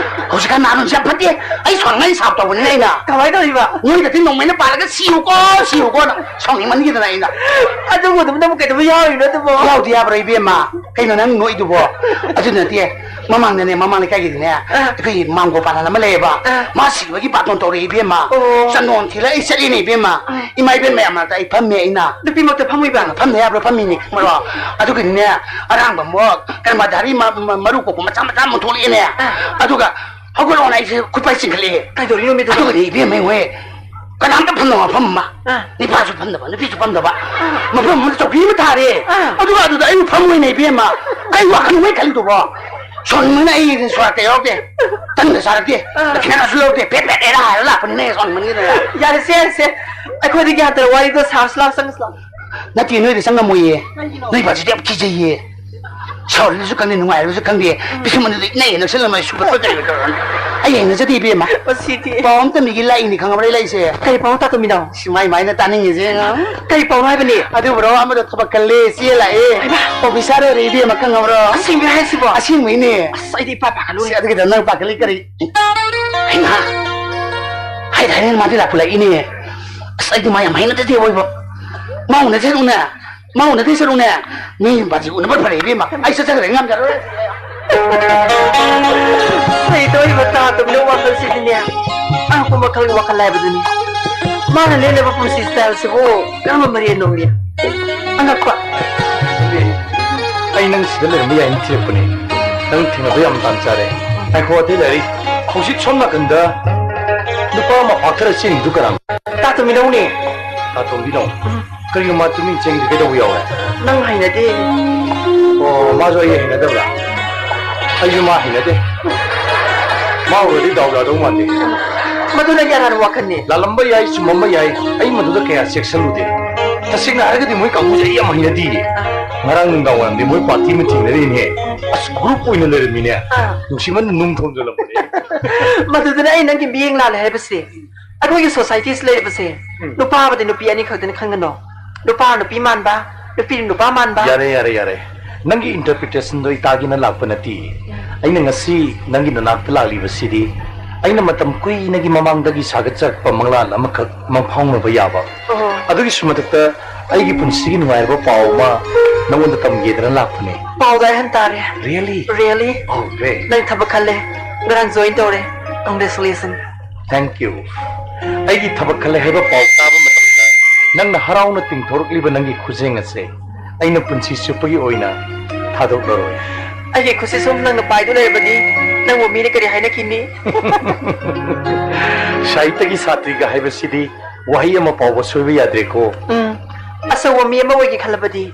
ꯍꯧꯖꯤꯛꯀꯥꯟ ꯅꯍꯥꯔꯣꯟꯁꯦ ꯌꯥꯝ ꯐꯠꯇꯦ꯫ ꯑꯩ ꯁꯥꯎꯅꯉꯥꯏ ꯁꯥꯎ ꯇꯧꯕꯅꯤꯅ ꯑꯩꯅ꯫ ꯀꯃꯥꯏꯅ ꯇꯧꯔꯤꯕ? ꯅꯣꯏꯗꯗꯤ ꯅꯣꯡꯃꯩꯅ ꯄꯥꯜꯂꯒ "ꯁꯤꯌꯨꯀꯣ, ꯁꯤꯌꯨꯀꯣꯅ" ꯁꯥꯎꯅꯤꯡꯃꯟꯈꯤꯗꯅ ꯑꯩꯅ꯫ ꯑꯗꯨꯕꯨ ꯑꯗꯨꯝ ꯅꯪꯕꯨ ꯀꯩꯗꯧꯕ ꯌꯥꯎꯔꯤꯅꯣ ꯑꯗꯨꯕꯣ? ꯌꯥꯎꯗꯤ ꯌꯥꯕ꯭ꯔꯣ, ꯏꯕꯦꯝꯃ? ꯀꯩꯅꯣ ꯅꯪ ꯅꯣꯛꯏꯗꯨꯕꯣ? ꯑꯗꯨ ꯅꯠꯇꯦ, ꯃꯃꯥꯡꯗꯅꯦ, ꯃꯃꯥꯡ ꯂꯩꯀꯥꯏꯒꯤꯗꯤꯅꯦ, ꯑꯥ꯫ ꯑꯩꯈꯣꯏꯒꯤ ꯃꯥꯝꯒꯣ ꯄꯥꯂꯟ ꯑꯃ ꯂꯩꯌꯦꯕ꯫ ꯑꯥ꯫ ꯃꯥ ꯁꯤꯕꯒꯤ ꯕꯥꯇꯣꯟ ꯇꯧꯔꯛꯑꯦ, ꯏꯕꯦꯝꯃ꯫ ꯑꯣ꯫ ꯆꯟꯗꯣꯟ ꯊꯤꯜꯂ ꯑꯩ ꯆꯠꯂꯤꯅꯦ, ꯏꯕꯦꯝꯃ꯫ ꯑꯥ꯫ ꯏꯃꯥ ꯏꯕꯦꯟ ꯃꯌꯥꯝ ꯃꯔꯛꯇ ꯑꯩ ꯐꯝꯃꯦ ꯑꯩꯅ꯫ ꯅꯨꯄꯤꯃꯛꯇ ꯐꯝꯃꯤꯕ? ꯐꯝꯗ ꯌꯥꯕ꯭ꯔꯣ? ꯐꯝꯃꯤꯅꯤ, ꯈꯪꯕ꯭ꯔꯣ? ꯑꯗꯨꯒꯤꯅꯦ, ꯑꯔꯥꯡꯕ ꯑꯃꯨꯛ, ꯀꯔꯃꯙꯥꯔꯤ ꯃ-, ꯃ-, ꯃꯔꯨ ꯀꯣꯛꯄ ꯃꯆꯥ ꯃꯆꯥ ꯑꯃꯨꯛ ꯊꯣꯛꯂꯛꯑꯦꯅꯦ꯫ ꯑꯥ꯫ ꯑꯗꯨꯒ ꯍꯧꯒꯠꯂꯣꯅ ꯑꯩꯁꯦ ꯈꯨꯠꯄꯥꯏ ꯆꯤꯡꯈꯠꯂꯛꯑꯦ꯫ ꯀꯩꯗꯧꯔꯤꯅꯣ ꯃꯤꯗꯨꯕꯣ? ꯑꯗꯨꯒꯗꯤ ꯏꯕꯦꯝꯃ ꯍꯣꯏ, ꯀꯅꯥꯝꯇ ꯐꯝꯗꯕ ꯃꯐꯝ ꯑꯃ꯫ ꯑꯥ꯫ ꯅꯤꯄꯥꯁꯨ ꯐꯝꯗꯕ, ꯅꯨꯄꯤꯁꯨ ꯐꯝꯗꯕ꯫ ꯑꯥ꯫ ꯃꯐꯝ ꯑꯃꯗ ꯆꯧꯀ꯭ꯔꯤ ꯑꯃ ꯊꯥꯔꯦ꯫ ꯑꯥ꯫ ꯑꯗꯨꯒ ꯑꯗꯨꯗ ꯑꯩꯕꯨ ꯐꯝꯃꯣꯏꯅꯦ ꯏꯕꯦꯝꯃ꯫ ꯀꯩ ꯋꯥꯈꯜꯅꯣ ꯃꯣꯏ ꯈꯜꯂꯤꯗꯨꯕꯣ? ꯁꯣꯟꯕꯅ ꯑꯩ ꯁꯣꯔꯥꯠꯇ ꯌꯥꯎꯔꯛꯇꯦ꯫ ꯇꯟꯒ ꯆꯥꯔꯛꯇꯦ꯫ ꯑꯥ꯫ ꯗꯈꯤꯅ ꯀꯩꯁꯨ ꯂꯧꯔꯛꯇꯦ꯫ ꯄꯦꯠ ꯄꯦꯠ ꯄꯦꯠ ꯍꯥꯏꯔ ꯂꯥꯛꯄꯅꯤꯅꯦ ꯁꯣꯟꯕꯅꯤꯗꯅ꯫ ꯌꯥꯔꯦꯁꯦ, ꯌꯥꯔꯦꯁꯦ꯫ ꯑꯩꯈꯣꯏꯗꯤ ꯒ꯭ꯌꯥꯟ ꯇꯥꯔ ꯋꯥꯔꯤꯗꯣ ꯁꯥꯔꯁꯤ ꯂꯥꯛꯑꯣ, ꯆꯪꯉꯁꯤ ꯂꯥꯛꯑꯣ꯫ ꯅꯠꯇꯦ, ꯅꯣꯏꯗ ꯆꯪꯉꯝꯃꯣꯏꯌꯦ꯫ ꯀꯩꯒꯤꯅꯣ? ꯅꯣꯏ ꯕꯥꯁꯤꯗꯤ ꯌꯥꯝ ꯀꯤꯖꯩꯌꯦ꯫ ꯁꯥꯎꯔꯤꯕꯁꯨ ꯈꯪꯗꯦ, ꯅꯨꯡꯉꯥꯏꯔꯤꯕꯁꯨ ꯈꯪꯗꯦ꯫ ꯎꯝ꯫ ꯄꯤꯁꯨꯝ ꯑꯅꯤꯗꯣ ꯏꯅꯩ ꯅꯛꯁꯤꯜꯂꯝꯃ ꯁꯨꯒꯠꯄ ꯀꯩꯅꯣ ꯇꯧꯔꯅꯤ꯫ ꯑꯩ ꯍꯩꯅꯖꯗꯦ, ꯏꯕꯦꯝꯃ꯫ ꯃꯁꯤꯗꯤ꯫ ꯄꯥꯎ ꯑꯃ ꯇꯝꯕꯤꯒꯦ ꯂꯥꯛꯏꯅꯤ, ꯈꯪꯉꯕ꯭ꯔꯥ ꯑꯩ ꯂꯥꯛꯏꯁꯦ? ꯀꯔꯤ ꯄꯥꯎꯅꯣ, ꯇꯥ ꯇꯣꯝꯕꯤꯅꯣ? ꯁꯤ ꯃꯥꯏ ꯃꯥꯏꯅ ꯇꯥꯅꯤꯡꯉꯤꯁꯦ꯫ ꯀꯔꯤ ꯄꯥꯎꯅꯣ ꯍꯥꯏꯕꯅꯤ? ꯑꯗꯨꯕꯨꯔꯣ, ꯑꯃꯗꯣ ꯊꯕꯛ ꯀꯜꯂꯦ, ꯆꯦ ꯂꯥꯛꯑꯦ꯫ ꯍꯩꯃꯥ! ꯑꯣꯐꯤꯁꯥꯔ ꯑꯣꯏꯔꯦ, ꯏꯕꯦꯝꯃ, ꯈꯪꯉꯕ꯭ꯔꯣ? ꯑꯁꯦꯡꯕꯩ ꯍꯥꯏꯁꯤꯕꯣ? ꯑꯁꯦꯡꯕꯩꯅꯦ꯫ ꯑꯁ, ꯑꯩꯗꯤ ꯏꯄꯥ ꯄꯥꯈꯠꯂꯨꯔꯦ꯫ ꯁꯤ ꯑꯗꯨꯒꯤꯗ ꯅꯪ ꯄꯥꯈꯠꯂꯤ ꯀꯔꯤ? ꯍꯩꯃꯥ! ꯍꯥꯏꯗ ꯍꯥꯏꯅ ꯃꯥꯗꯤ ꯂꯥꯛꯄꯨ ꯂꯥꯛꯏꯅꯦ꯫ ꯑꯁ, ꯑꯩꯗꯤ ꯃꯥ ꯌꯥꯝ ꯍꯩꯅꯗꯦ ꯑꯣꯏꯕ꯫ ꯃꯥ ꯎꯅꯁꯦ ꯎꯅ꯫ ꯃꯥ ꯎꯅꯗꯣꯏ ꯁꯔꯨꯛꯅꯦ, ꯃꯤ ꯕꯥꯖꯤ ꯎꯅꯕ ꯐꯔꯦ, ꯏꯕꯦꯝꯃ꯫ ꯑꯩ ꯆꯠꯆꯈ꯭ꯔꯦ, ꯉꯝꯖꯔꯣꯏ꯫ ꯂꯩꯇꯧꯔꯤꯕ ꯇꯥ ꯇꯨꯝꯅ ꯋꯥꯈꯜꯁꯤꯗꯤꯅꯦ, ꯑꯉꯛꯄ ꯃꯈꯜꯒꯤ ꯋꯥꯈꯜ ꯍꯥꯏꯕꯗꯨꯅꯤ꯫ ꯃꯥꯅ ꯂꯦꯜꯂꯤꯕ ꯄꯨꯟꯁꯤ ꯁ꯭ꯇꯥꯏꯜꯁꯤꯕꯨ ꯀꯔꯝꯕ ꯃꯔꯦꯟꯅꯣꯃꯤ? ꯑꯉꯛꯄ꯫ ꯑꯩ ꯅꯪ ꯁꯤꯗ ꯂꯩꯔꯝꯕ ꯌꯥꯏꯅ ꯊꯤꯔꯛꯄꯅꯦ꯫ ꯅꯪ ꯊꯦꯡꯅꯕ ꯌꯥꯝ ꯇꯥꯟ ꯆꯥꯔꯦ꯫ ꯉꯥꯏꯈꯣ, ꯑꯇꯩ ꯂꯩꯔꯤ꯫ ꯍꯧꯖꯤꯛ ꯁꯣꯝ ꯅꯥꯀꯟꯗ ꯅꯨꯄꯥ ꯑꯃ ꯐꯥꯛꯊꯔ ꯆꯦꯟꯈꯤꯗꯨ ꯀꯅꯥꯅꯣ? ꯇꯥ ꯇꯨꯝꯕꯤꯅꯧꯅꯦ꯫ ꯇꯥ ꯇꯣꯝꯕꯤꯅꯣ? ꯎꯝ꯫ ꯀꯔꯤꯅꯣ ꯃꯥ ꯇꯨꯃꯤꯟ ꯆꯦꯟꯈꯤꯗ ꯀꯩꯗꯧꯕ ꯌꯥꯎꯔꯦ? ꯅꯪ ꯍꯩꯅꯗꯦ꯫ ꯑꯣ, ꯃꯥꯁꯨ ꯑꯩ ꯍꯩꯅꯗꯕ꯭ꯔꯥ? ꯑꯩꯁꯨ ꯃꯥ ꯍꯩꯅꯗꯦ꯫ ꯃꯥ ꯎꯔꯗꯤ ꯗꯥꯎ ꯌꯥꯗꯧ ꯃꯥꯟꯗꯦ꯫ ꯃꯗꯨ ꯅꯪꯒꯤ ꯑꯔꯥꯟꯕ ꯋꯥꯈꯜꯅꯤ꯫ ꯂꯥꯜꯂꯝꯕ ꯌꯥꯏ, ꯆꯨꯝꯃꯝꯕ ꯌꯥꯏ, ꯑꯩ ꯃꯗꯨꯗ ꯀꯌꯥ ꯆꯦꯛꯁꯜꯂꯨꯗꯦ꯫ ꯇꯁꯦꯡꯅ ꯍꯥꯏꯔꯒꯗꯤ ꯃꯣꯏ ꯀꯥꯡꯕꯨꯁꯦ ꯑꯩ ꯌꯥꯝ ꯍꯩꯅꯗꯤꯌꯦ꯫ ꯉꯔꯥꯡ ꯅꯨꯡꯗꯥꯡ ꯋꯥꯏꯔꯝꯗꯤ ꯃꯣꯏ ꯄꯥꯔꯇꯤ ꯑꯃ ꯊꯦꯡꯅꯔꯤꯅꯦ꯫ ꯑꯁ, ꯒ꯭ꯔꯨꯞ ꯑꯣꯏꯅ ꯂꯩꯔꯝꯃꯤꯅꯦ꯫ ꯑꯥ꯫ ꯅꯨꯡꯁꯤꯃꯟ ꯅꯨꯡ ꯊꯣꯝꯖꯤꯜꯂꯝꯕꯅꯦ꯫ ꯃꯗꯨꯗꯨꯅ ꯑꯩ ꯅꯪꯒꯤ ꯃꯤꯠꯌꯦꯡ ꯂꯥꯜꯂꯦ ꯍꯥꯏꯕꯁꯦ꯫ ꯑꯩꯈꯣꯏꯒꯤ ꯁꯣꯁꯥꯏꯇꯤꯁꯤ ꯂꯩꯔꯤꯕꯁꯦ, ꯎꯝ꯫ ꯅꯨꯄꯥ ꯑꯃꯗꯤ ꯅꯨꯄꯤ ꯑꯅꯤ ꯈꯛꯇꯅꯤ ꯈꯟꯒꯅꯣ꯫ ꯅꯨꯄꯥ ꯅꯨꯄꯤ ꯃꯥꯟꯕ, ꯅꯨꯄꯤꯅ ꯅꯨꯄꯥ ꯃꯥꯟꯕ꯫ ꯌꯥꯔꯦ, ꯌꯥꯔꯦ, ꯌꯥꯔꯦ꯫ ꯅꯪꯒꯤ ꯏꯟꯇꯔꯄ꯭ꯔꯤꯇꯦꯁꯟꯗꯣ ꯑꯩ ꯇꯥꯒꯦꯅ ꯂꯥꯛꯄ ꯅꯠꯇꯦ꯫ ꯑꯩꯅ ꯉꯁꯤ ꯅꯪꯒꯤ ꯅꯅꯥꯛꯇ ꯂꯥꯛꯂꯤꯕꯁꯤꯗꯤ ꯑꯩꯅ ꯃꯇꯝ ꯀꯨꯏꯅꯒꯤ ꯃꯃꯥꯡꯗꯒꯤ ꯁꯥꯒꯠꯆꯔꯛꯄ ꯃꯪꯂꯥꯟ ꯑꯃꯈꯛ ꯃꯪꯐꯥꯎꯅꯕ ꯌꯥꯕ꯫ ꯑꯣꯍꯣ꯫ ꯑꯗꯨꯒꯤꯁꯨ ꯃꯊꯛꯇ ꯑꯩꯒꯤ ꯄꯨꯟꯁꯤꯒꯤ ꯅꯨꯡꯉꯥꯏꯔꯕ ꯄꯥꯎ ꯑꯃ ꯅꯉꯣꯟꯗ ꯇꯝꯒꯦꯗꯅ ꯂꯥꯛꯄꯅꯦ꯫ ꯄꯥꯎꯗ ꯑꯍꯟ ꯇꯥꯔꯦ꯫ Really? Really? Oh, great. ꯅꯪ ꯊꯕꯛ ꯈꯜꯂꯦ꯫ ꯉꯔꯥꯡ ꯖꯣꯏꯟ ꯇꯧꯔꯦ꯫ Congratulations. Thank you. ꯑꯩꯒꯤ ꯊꯕꯛ ꯈꯜꯂꯦ ꯍꯥꯏꯕ ꯄꯥꯎ ꯇꯥꯕ ꯃꯇꯝꯗ ꯅꯪꯅ ꯍꯔꯥꯎꯅ ꯇꯤꯡꯊꯣꯔꯛꯂꯤꯕ ꯅꯪꯒꯤ ꯈꯨꯖꯦꯡ ꯑꯁꯦ ꯑꯩꯅ ꯄꯨꯟꯁꯤ ꯆꯨꯞꯄꯒꯤ ꯑꯣꯏꯅ ꯊꯥꯗꯣꯛꯂꯔꯣꯏ꯫ ꯑꯩꯒꯤ ꯈꯨꯠꯁꯤ ꯁꯨꯝ ꯅꯪꯅ ꯄꯥꯏꯗꯨ ꯂꯩꯔꯕꯗꯤ ꯅꯪꯕꯨ ꯃꯤꯅ ꯀꯔꯤ ꯍꯥꯏꯅꯈꯤꯅꯤ? ꯁꯥꯍꯤꯇ꯭ꯌꯒꯤ ꯁꯥꯇ꯭ꯔꯤꯒ ꯍꯥꯏꯕꯁꯤꯗꯤ ꯋꯥꯍꯩ ꯑꯃ ꯐꯥꯎꯕ ꯁꯣꯏꯕ ꯌꯥꯗ꯭ꯔꯦꯀꯣ꯫ ꯎꯝ, ꯑꯆꯧꯕ ꯃꯤ ꯑꯃ ꯑꯣꯏꯒꯦ ꯈꯜꯂꯕꯗꯤ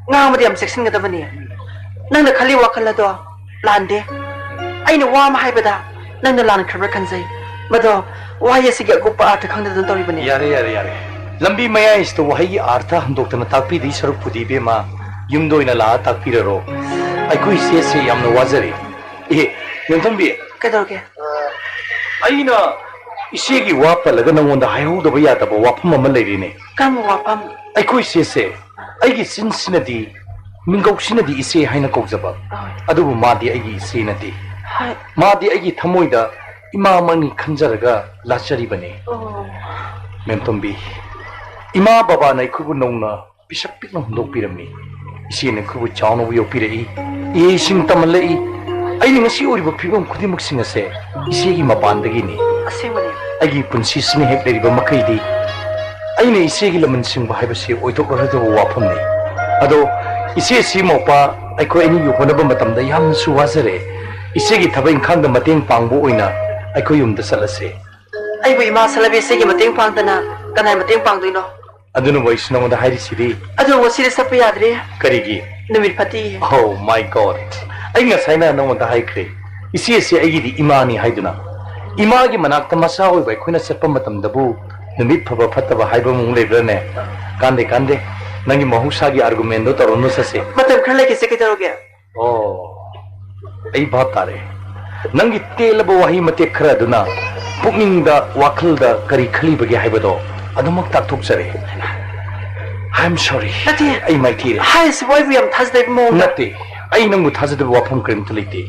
ꯉꯥꯡꯕꯗ ꯌꯥꯝ ꯆꯦꯛꯁꯤꯟꯒꯗꯕꯅꯤ꯫ ꯅꯪꯅ ꯈꯜꯂꯤ ꯋꯥꯈꯜ ꯑꯗꯣ ꯂꯥꯟꯗꯦ꯫ ꯑꯩꯅ ꯋꯥ ꯑꯃ ꯍꯥꯏꯕꯗ ꯅꯪꯅ ꯂꯥꯟꯈ꯭ꯔꯕ꯭ꯔꯥ ꯈꯟꯖꯩ꯫ ꯃꯗꯣ ꯋꯥꯍꯩ ꯑꯁꯤꯒꯤ ꯑꯀꯨꯞꯄ ꯑꯥꯔꯊ ꯈꯪꯗꯗꯅ ꯇꯧꯔꯤꯕꯅꯤ꯫ ꯌꯥꯔꯦ, ꯌꯥꯔꯦ, ꯌꯥꯔꯦ꯫ ꯂꯝꯕꯤ ꯃꯌꯥꯏꯁꯤꯗ ꯋꯥꯍꯩꯒꯤ ꯑꯥꯔꯊ ꯍꯟꯗꯣꯛꯇꯅ ꯇꯥꯛꯄꯤꯗꯣꯏ ꯁꯔꯨꯛꯄꯨꯗꯤ, ꯏꯕꯦꯝꯃ, ꯌꯨꯝꯗ ꯑꯣꯏꯅ ꯂꯥꯛꯑ ꯇꯥꯛꯄꯤꯔꯔꯣ꯫ ꯑꯩꯈꯣꯏ ꯏꯆꯦꯁꯦ ꯌꯥꯝꯅ ꯋꯥꯖꯔꯦ꯫ ꯑꯦ, ꯃꯦꯝꯊꯣꯟꯕꯤ꯫ ꯀꯩꯗꯧꯔꯒꯦ? ꯑꯩꯅ ꯏꯆꯦꯒꯤ ꯋꯥ ꯄꯜꯂꯒ ꯅꯉꯣꯟꯗ ꯍꯥꯏꯍꯧꯗꯕ ꯌꯥꯗꯕ ꯋꯥꯐꯝ ꯑꯃ ꯂꯩꯔꯤꯅꯦ꯫ ꯀꯔꯝꯕ ꯋꯥꯐꯝ? ꯑꯩꯈꯣꯏ ꯏꯆꯦꯁꯦ ꯑꯩꯒꯤ ꯆꯤꯟꯁꯤꯅꯗꯤ, ꯃꯤꯡꯒꯧꯁꯤꯅꯗꯤ ꯏꯆꯦ ꯍꯥꯏꯅ ꯀꯧꯖꯕ, ꯍꯣꯏ꯫ ꯑꯗꯨꯕꯨ ꯃꯥꯗꯤ ꯑꯩꯒꯤ ꯏꯆꯦ ꯅꯠꯇꯦ꯫ ꯍꯣꯏ꯫ ꯃꯥꯗꯤ ꯑꯩꯒꯤ ꯊꯃꯣꯏꯗ ꯏꯃꯥꯃꯛꯅꯤ ꯈꯟꯖꯔꯒ ꯂꯥꯠꯆꯔꯤꯕꯅꯤ꯫ ꯑꯣ꯫ ꯃꯦꯝꯇꯣꯝꯕꯤ, ꯏꯃꯥ ꯕꯕꯥꯅ ꯑꯩꯈꯣꯏꯕꯨ ꯅꯧꯅ ꯄꯤꯁꯛ ꯄꯤꯛꯅ ꯍꯨꯟꯗꯣꯛꯄꯤꯔꯝꯃꯤ꯫ ꯏꯆꯦꯅ ꯑꯩꯈꯣꯏꯕꯨ ꯆꯥꯎꯅꯕ ꯌꯣꯛꯄꯤꯔꯛꯏ, ꯏꯍꯩꯁꯤꯡ ꯇꯝꯍꯜꯂꯛꯏ, ꯑꯩꯅ ꯉꯁꯤ ꯑꯣꯏꯔꯤꯕ ꯐꯤꯕꯝ ꯈꯨꯗꯤꯡꯃꯛꯁꯤꯡ ꯑꯁꯦ ꯏꯆꯦꯒꯤ ꯃꯄꯥꯟꯗꯒꯤꯅꯤ꯫ ꯑꯁꯦꯡꯕꯅꯤ꯫ ꯑꯩꯒꯤ ꯄꯨꯟꯁꯤꯁꯤꯅ ꯍꯦꯛ ꯂꯩꯔꯤꯕ ꯃꯈꯩꯗꯤ ꯑꯩꯅ ꯏꯆꯦꯒꯤ ꯂꯃꯟ ꯁꯤꯡꯕ ꯍꯥꯏꯕꯁꯤ ꯑꯣꯏꯊꯣꯛꯂꯔꯣꯏꯗꯕ ꯋꯥꯐꯝꯅꯤ꯫ ꯑꯗꯣ ꯏꯆꯦ ꯁꯤꯃꯣꯄꯥ, ꯑꯩꯈꯣꯏ ꯑꯅꯤꯒꯤ ꯍꯣꯠꯅꯕ ꯃꯇꯝꯗ ꯌꯥꯝꯅꯁꯨ ꯋꯥꯖꯔꯦ꯫ ꯏꯆꯦꯒꯤ ꯊꯕꯛ ꯏꯪꯈꯥꯡꯗ ꯃꯇꯦꯡ ꯄꯥꯡꯕ ꯑꯣꯏꯅ ꯑꯩꯈꯣꯏ ꯌꯨꯝꯗ ꯆꯠꯂꯁꯦ꯫ ꯑꯩꯕꯨ ꯏꯃꯥ ꯁꯂꯕꯦꯁꯤꯒꯤ ꯃꯇꯦꯡ ꯄꯥꯡꯗꯅ ꯀꯅꯥꯏ ꯃꯇꯦꯡ ꯄꯥꯡꯗꯣꯏꯅꯣ? ꯑꯗꯨꯅꯕꯨ ꯑꯩꯁꯨ ꯅꯉꯣꯟꯗ ꯍꯥꯏꯔꯤꯁꯤꯗꯤ꯫ ꯑꯗꯨ ꯉꯁꯤꯗꯤ ꯆꯠꯄ ꯌꯥꯗ꯭ꯔꯦ꯫ ꯀꯔꯤꯒꯤ? ꯅꯨꯃꯤꯠ ꯐꯠꯇꯦ꯫ Oh my God! ꯑꯩ ꯉꯁꯥꯏꯅ ꯅꯉꯣꯟꯗ ꯍꯥꯏꯈ꯭ꯔꯦ, ꯏꯆꯦꯁꯦ ꯑꯩꯒꯤꯗꯤ ꯏꯃꯥꯅꯤ ꯍꯥꯏꯗꯨꯅ꯫ ꯏꯃꯥꯒꯤ ꯃꯅꯥꯛꯇ ꯃꯆꯥ ꯑꯣꯏꯕ ꯑꯩꯈꯣꯏꯅ ꯆꯠꯄ ꯃꯇꯝꯗꯕꯨ ꯅꯨꯃꯤꯠ ꯐꯕ ꯐꯠꯇꯕ ꯍꯥꯏꯕ ꯑꯃꯨꯛ ꯂꯩꯕ꯭ꯔꯥꯅꯦ? ꯀꯥꯟꯗꯦ, ꯀꯥꯟꯗꯦ꯫ ꯅꯪꯒꯤ ꯃꯍꯧꯁꯥꯒꯤ argument ꯗꯣ ꯇꯧꯔꯨꯅꯨ, ꯆꯠꯁꯦ꯫ ꯃꯇꯝ ꯈꯔ ꯂꯩꯈꯤꯁꯦ, ꯀꯩꯗꯧꯔꯒꯦ? ꯑꯣ, ꯑꯩ ꯚꯥꯞ ꯇꯥꯔꯦ꯫ ꯅꯪꯒꯤ ꯇꯦꯜꯂꯕ ꯋꯥꯍꯩ ꯃꯇꯦꯛ ꯈꯔ ꯑꯗꯨꯅ ꯄꯨꯛꯅꯤꯡꯗ, ꯋꯥꯈꯜꯗ ꯀꯔꯤ ꯈꯜꯂꯤꯕꯒꯦ ꯍꯥꯏꯕꯗꯣ ꯑꯗꯨꯃꯛ ꯇꯥꯛꯊꯣꯛꯆꯔꯦ꯫ I am sorry. ꯅꯠꯇꯦ꯫ ꯑꯩ ꯃꯥꯏꯊꯤꯔꯦ꯫ ꯍꯥꯏꯔꯤꯁꯤꯕꯨ ꯑꯩꯕꯨ ꯌꯥꯝ ꯊꯥꯖꯗꯕ ꯃꯑꯣꯡꯗ꯫ ꯅꯠꯇꯦ, ꯑꯩ ꯅꯪꯕꯨ ꯊꯥꯖꯗꯕ ꯋꯥꯐꯝ ꯀꯔꯤꯝꯇ ꯂꯩꯇꯦ꯫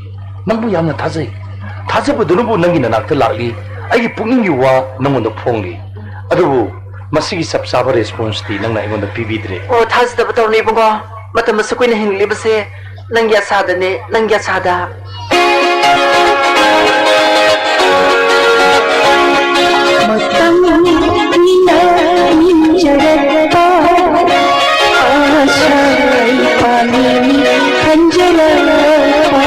ꯅꯪꯕꯨ ꯌꯥꯝꯅ ꯊꯥꯖꯩ꯫ ꯊꯥꯖꯕꯗꯨꯅꯕꯨ ꯅꯪꯒꯤ ꯅꯅꯥꯛꯇ ꯂꯥꯛꯂꯤ꯫ ꯑꯩꯒꯤ ꯄꯨꯛꯅꯤꯡꯒꯤ ꯋꯥ ꯅꯪꯉꯣꯟꯗ ꯐꯣꯡꯂꯤ꯫ ꯑꯗꯨꯕꯨ ꯃꯁꯤꯒꯤ ꯆꯞ ꯆꯥꯕ response ꯇꯤ ꯅꯪꯅ ꯑꯩꯉꯣꯟꯗ ꯄꯤꯕꯤꯗ꯭ꯔꯦ꯫ ꯑꯣ, ꯊꯥꯖꯗꯕ ꯇꯧꯅꯨ ꯏꯕꯨꯡꯉꯣ꯫ ꯃꯇꯝ ꯑꯁꯨꯛ ꯀꯨꯏꯅ ꯍꯤꯡꯂꯤꯕꯁꯦ ꯅꯪꯒꯤ ꯑꯁꯥꯗꯅꯦ, ꯅꯪꯒꯤ ꯑꯁꯥꯗ꯫ ꯃꯇꯝ ꯀꯨꯏꯅ ꯅꯤꯡꯖꯔꯛꯄ, ꯑꯁꯥ ꯏꯄꯥꯅꯤ ꯈꯟꯖꯔꯛꯄ꯫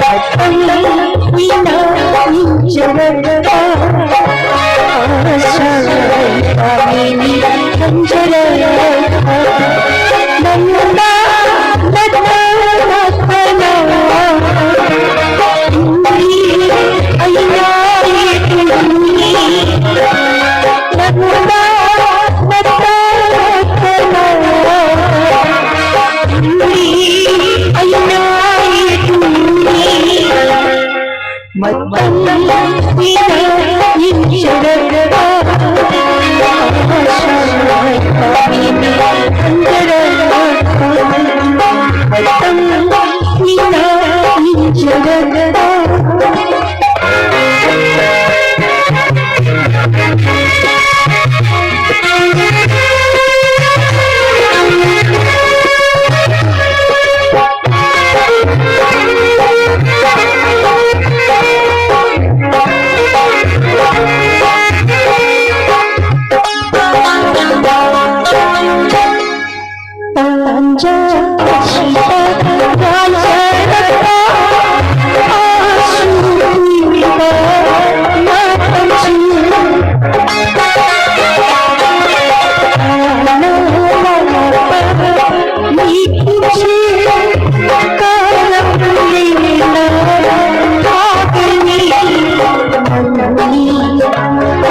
ꯃꯇꯝ ꯀꯨꯏꯅ ꯅꯤꯡꯖꯔꯛꯄ, ꯑꯁꯥ ꯏꯄꯥꯅꯤ ꯈꯟꯖꯔꯛꯄ꯫ ꯅꯪꯅ ꯅꯠꯇꯅ ꯀꯅꯥ? ꯇꯨꯝꯂꯤ ꯑꯩꯅ ꯇꯨꯝꯂꯤ꯫ ꯅꯪꯅ ꯅꯠꯇꯅ ꯀꯅꯥ? ꯇꯨꯝꯂꯤ ꯑꯩꯅ ꯇꯨꯝꯂꯤ꯫ ꯃꯇꯝ ꯀꯨꯏꯅ ꯅꯤꯡꯖꯔꯛꯄ, ꯑꯁꯥ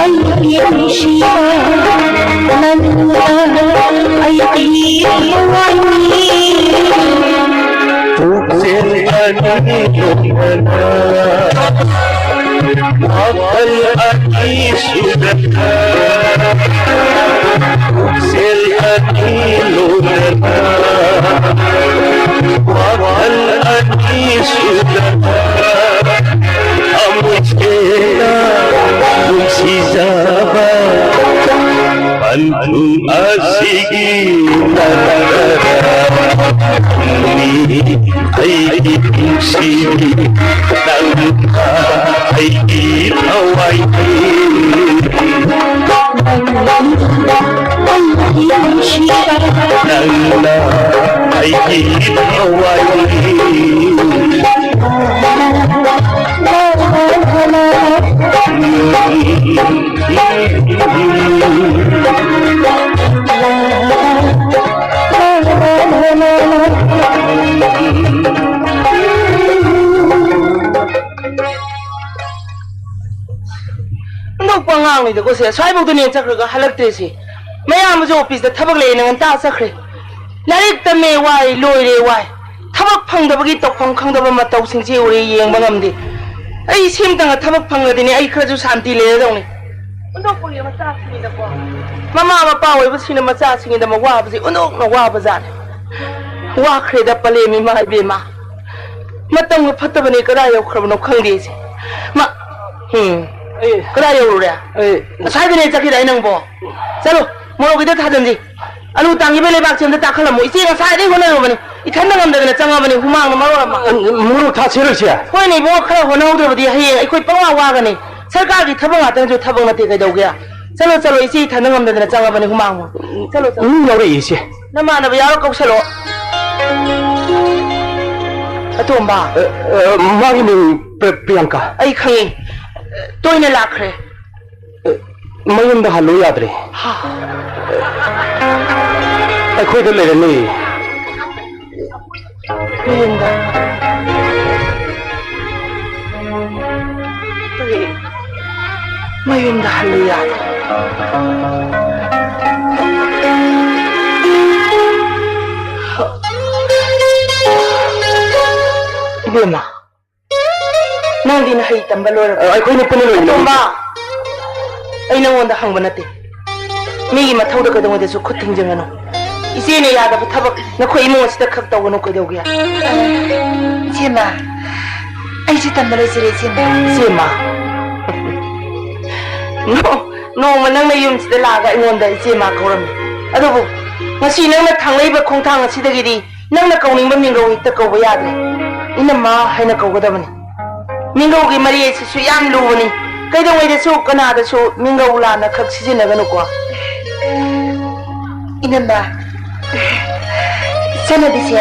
ꯑꯩꯒꯤ ꯅꯨꯡꯁꯤꯕ, ꯅꯪꯅ ꯑꯩꯒꯤ ꯊꯋꯥꯏꯅꯤ꯫ ꯄꯨꯛꯆꯦꯜ ꯑꯅꯤ ꯂꯣꯟꯅꯅ, ꯋꯥꯈꯜ ꯑꯅꯤ ꯁꯨꯗꯅ, ꯄꯨꯛꯆꯦꯜ ꯑꯅꯤ ꯂꯣꯟꯅꯅ, ꯋꯥꯈꯜ ꯑꯅꯤ ꯁꯨꯗꯅ, ꯊꯃꯣꯏ ꯁꯦꯡꯅ ꯅꯨꯡꯁꯤꯖꯕ ꯄꯟꯊꯨꯡ ꯑꯁꯤꯒꯤ ꯅꯠꯇꯔꯅꯤ꯫ ꯑꯩꯒꯤ ꯅꯨꯡꯁꯤꯕꯤ, ꯅꯪꯅ ꯑꯩꯒꯤ ꯊꯋꯥꯏꯅꯤ꯫ ꯅꯪꯅ ꯑꯩꯒꯤ ꯊꯋꯥꯏꯅꯤ꯫ ꯑꯉꯥꯡꯅꯤꯗꯀꯣ ꯁꯦ, ꯁ꯭ꯋꯥꯏꯐꯥꯎꯗꯅꯦ ꯆꯠꯈ꯭ꯔꯒ ꯍꯜꯂꯛꯇ꯭ꯔꯤꯁꯤ꯫ ꯃꯌꯥꯝꯕꯁꯨ ꯑꯣꯐꯤꯁꯇ ꯊꯕꯛ ꯂꯩꯌꯦꯅ ꯉꯟꯇꯥ ꯆꯠꯈ꯭ꯔꯦ꯫ ꯂꯥꯏꯔꯤꯛ ꯇꯝꯃꯦ ꯋꯥꯏ, ꯂꯣꯏꯔꯦ ꯋꯥꯏ꯫ ꯊꯕꯛ ꯐꯪꯗꯕꯒꯤ ꯇꯧꯐꯝ ꯈꯪꯗꯕ ꯃꯇꯧꯁꯤꯡꯁꯤ ꯎꯔꯦ, ꯌꯦꯡꯕ ꯉꯝꯗꯦ꯫ ꯑꯩ ꯁꯤꯝꯇꯪꯒ ꯊꯕꯛ ꯐꯪꯉꯗꯤꯅꯦ, ꯑꯩ ꯈꯔꯁꯨ ꯁꯥꯟꯇꯤ ꯂꯩꯔꯗꯧꯅꯤ꯫ ꯍꯨꯟꯗꯣꯛꯄꯒꯤ ꯃꯆꯥꯁꯤꯡꯅꯤꯗꯀꯣ꯫ ꯃꯃꯥ ꯃꯄꯥ ꯑꯣꯏꯕꯁꯤꯡꯅ ꯃꯆꯥꯁꯤꯡꯒꯤꯗꯃꯛ ꯋꯥꯕꯁꯤ ꯑꯣꯟꯊꯣꯛꯅ ꯋꯥꯕ ꯖꯥꯠꯅꯤ꯫ ꯋꯥꯈ꯭ꯔꯦꯗ ꯄꯂꯦꯝ ꯏꯃꯥ ꯏꯕꯦꯝꯃ꯫ ꯃꯇꯝꯒ ꯐꯠꯇꯕꯅꯦ, ꯀꯗꯥꯏ ꯌꯧꯈ꯭ꯔꯕꯅꯣ ꯈꯪꯗꯦ ꯑꯩꯁꯦ꯫ ꯃꯥ, ꯎꯝ, ꯑꯩ ꯀꯗꯥꯏ ꯌꯧꯔꯨꯔꯦ? ꯑꯩ ꯉꯁꯥꯏꯗꯅꯦ ꯆꯠꯈꯤꯗꯥꯏ ꯅꯪꯕꯣ? ꯆꯠꯂꯣ, ꯃꯣꯔꯣꯛꯀꯤꯗ ꯊꯥꯖꯤꯟꯁꯤ꯫ ꯑꯂꯨ ꯇꯥꯡꯈꯤꯕ ꯂꯩꯕꯥꯛꯁꯦ ꯑꯝꯇ ꯇꯥꯈꯠꯂꯝꯃꯣ꯫ ꯏꯆꯦ ꯉꯁꯥꯏꯗꯩ ꯍꯣꯠꯅꯔꯨꯕꯅꯤ꯫ ꯏꯊꯟꯗ ꯉꯝꯗꯗꯅ ꯆꯪꯉꯕꯅꯤ, ꯍꯨꯃꯥꯡꯅ ꯃꯔꯣꯜ ꯑꯃ꯫ ꯃꯣꯔꯣꯛ ꯊꯥꯛꯁꯤꯔꯣ ꯏꯆꯦ? ꯍꯣꯏꯅꯦ ꯏꯕꯨꯡꯉꯣ, ꯈꯔ ꯍꯣꯠꯅꯍꯧꯗ꯭ꯔꯕꯗꯤ ꯍꯌꯦꯡ ꯑꯩꯈꯣꯏ ꯄꯪꯋꯥ ꯋꯥꯒꯅꯤ꯫ ꯁꯔꯀꯥꯔꯒꯤ ꯊꯕꯛ ꯉꯥꯛꯇꯅꯁꯨ ꯊꯕꯛ ꯅꯠꯇꯦ ꯀꯩꯗꯧꯒꯦ? ꯆꯠꯂꯣ, ꯆꯠꯂꯣ, ꯏꯆꯦ ꯏꯊꯟꯗ ꯉꯝꯗꯗꯅ ꯆꯪꯉꯕꯅꯤ, ꯍꯨꯃꯥꯡ꯫ ꯆꯠꯂꯣ, ꯆꯠꯂꯣ꯫ ꯃꯤ ꯌꯥꯎꯔꯛꯏ ꯏꯆꯦ꯫ ꯅꯃꯥꯟꯅꯕ ꯌꯥꯎꯔ ꯀꯧꯁꯜꯂꯣ꯫ ꯑꯇꯣꯝꯕ꯫ ꯑ, ꯑ, ꯃꯥꯒꯤ ꯃꯤꯡ ꯄ꯭ꯔ-, ꯄ꯭ꯔꯤꯌꯥꯡꯀꯥ꯫ ꯑꯩ ꯈꯪꯉꯤ꯫ ꯇꯣꯏꯅ ꯂꯥꯛꯈ꯭ꯔꯦ꯫ ꯑ, ꯃꯌꯨꯝꯗ ꯍꯜꯂꯨ ꯌꯥꯗ꯭ꯔꯦ꯫ ꯍꯥ? ꯑꯩꯈꯣꯏꯗ ꯂꯩꯔꯅꯤ꯫ ꯃꯌꯨꯝꯗ꯫ ꯀꯔꯤ? ꯃꯌꯨꯝꯗ ꯍꯜꯂꯨ ꯌꯥꯗ꯭ꯔꯦ꯫ ꯏꯕꯦꯝꯃ, ꯅꯪꯗꯤ ꯅꯍꯩ ꯇꯝꯕ ꯂꯣꯏꯔꯕ? ꯑ, ꯑꯩꯈꯣꯏꯅ ꯄꯨꯟꯅ ꯂꯣꯏꯃꯤꯟꯅꯩ꯫ ꯑꯇꯣꯝꯕ, ꯑꯩ ꯅꯪꯉꯣꯟꯗ ꯍꯪꯕ ꯅꯠꯇꯦ꯫ ꯃꯤꯒꯤ ꯃꯊꯧꯗ ꯀꯩꯗꯧꯉꯩꯗꯁꯨ ꯈꯨꯠ ꯊꯤꯡꯖꯤꯟꯒꯅꯨ꯫ ꯏꯆꯦꯅ ꯌꯥꯗꯕ ꯊꯕꯛ ꯅꯈꯣꯏ ꯏꯃꯨꯡ ꯑꯁꯤꯗ ꯈꯛ ꯇꯧꯒꯅꯨ ꯀꯩꯗꯧꯒꯦ? ꯏꯆꯦꯃ, ꯑꯩꯁꯨ ꯇꯝꯕ ꯂꯣꯏꯁꯤꯔꯦ ꯏꯆꯦꯃ꯫ ꯏꯆꯦꯃ? ꯅꯣ-, ꯅꯣꯡꯃ ꯅꯪꯅ ꯌꯨꯝꯁꯤꯗ ꯂꯥꯛꯑꯒ ꯑꯩꯉꯣꯟꯗ ꯏꯆꯦꯃ ꯀꯧꯔꯝꯃꯤ꯫ ꯑꯗꯨꯕꯨ ꯉꯁꯤ ꯅꯪꯅ ꯊꯥꯡꯂꯛꯏꯕ ꯈꯣꯡꯊꯥꯡ ꯑꯁꯤꯗꯒꯤꯗꯤ ꯅꯪꯅ ꯀꯧꯅꯤꯡꯕ ꯃꯤꯡꯒꯧ ꯍꯦꯛꯇ ꯀꯧꯕ ꯌꯥꯗ꯭ꯔꯦ꯫ ꯏꯅꯝꯃ ꯍꯥꯏꯅ ꯀꯧꯒꯗꯕꯅꯤ꯫ ꯃꯤꯡꯒꯧꯒꯤ ꯃꯔꯤ ꯑꯁꯤꯁꯨ ꯌꯥꯝ ꯂꯨꯕꯅꯤ꯫ ꯀꯩꯗꯧꯉꯩꯗꯁꯨ ꯀꯅꯥꯗꯁꯨ ꯃꯤꯡꯒꯧ ꯂꯥꯟꯅ ꯈꯛ ꯁꯤꯖꯤꯟꯅꯒꯅꯨꯀꯣ꯫ ꯏꯅꯝꯃ, ꯆꯠꯅꯕꯤꯁꯦ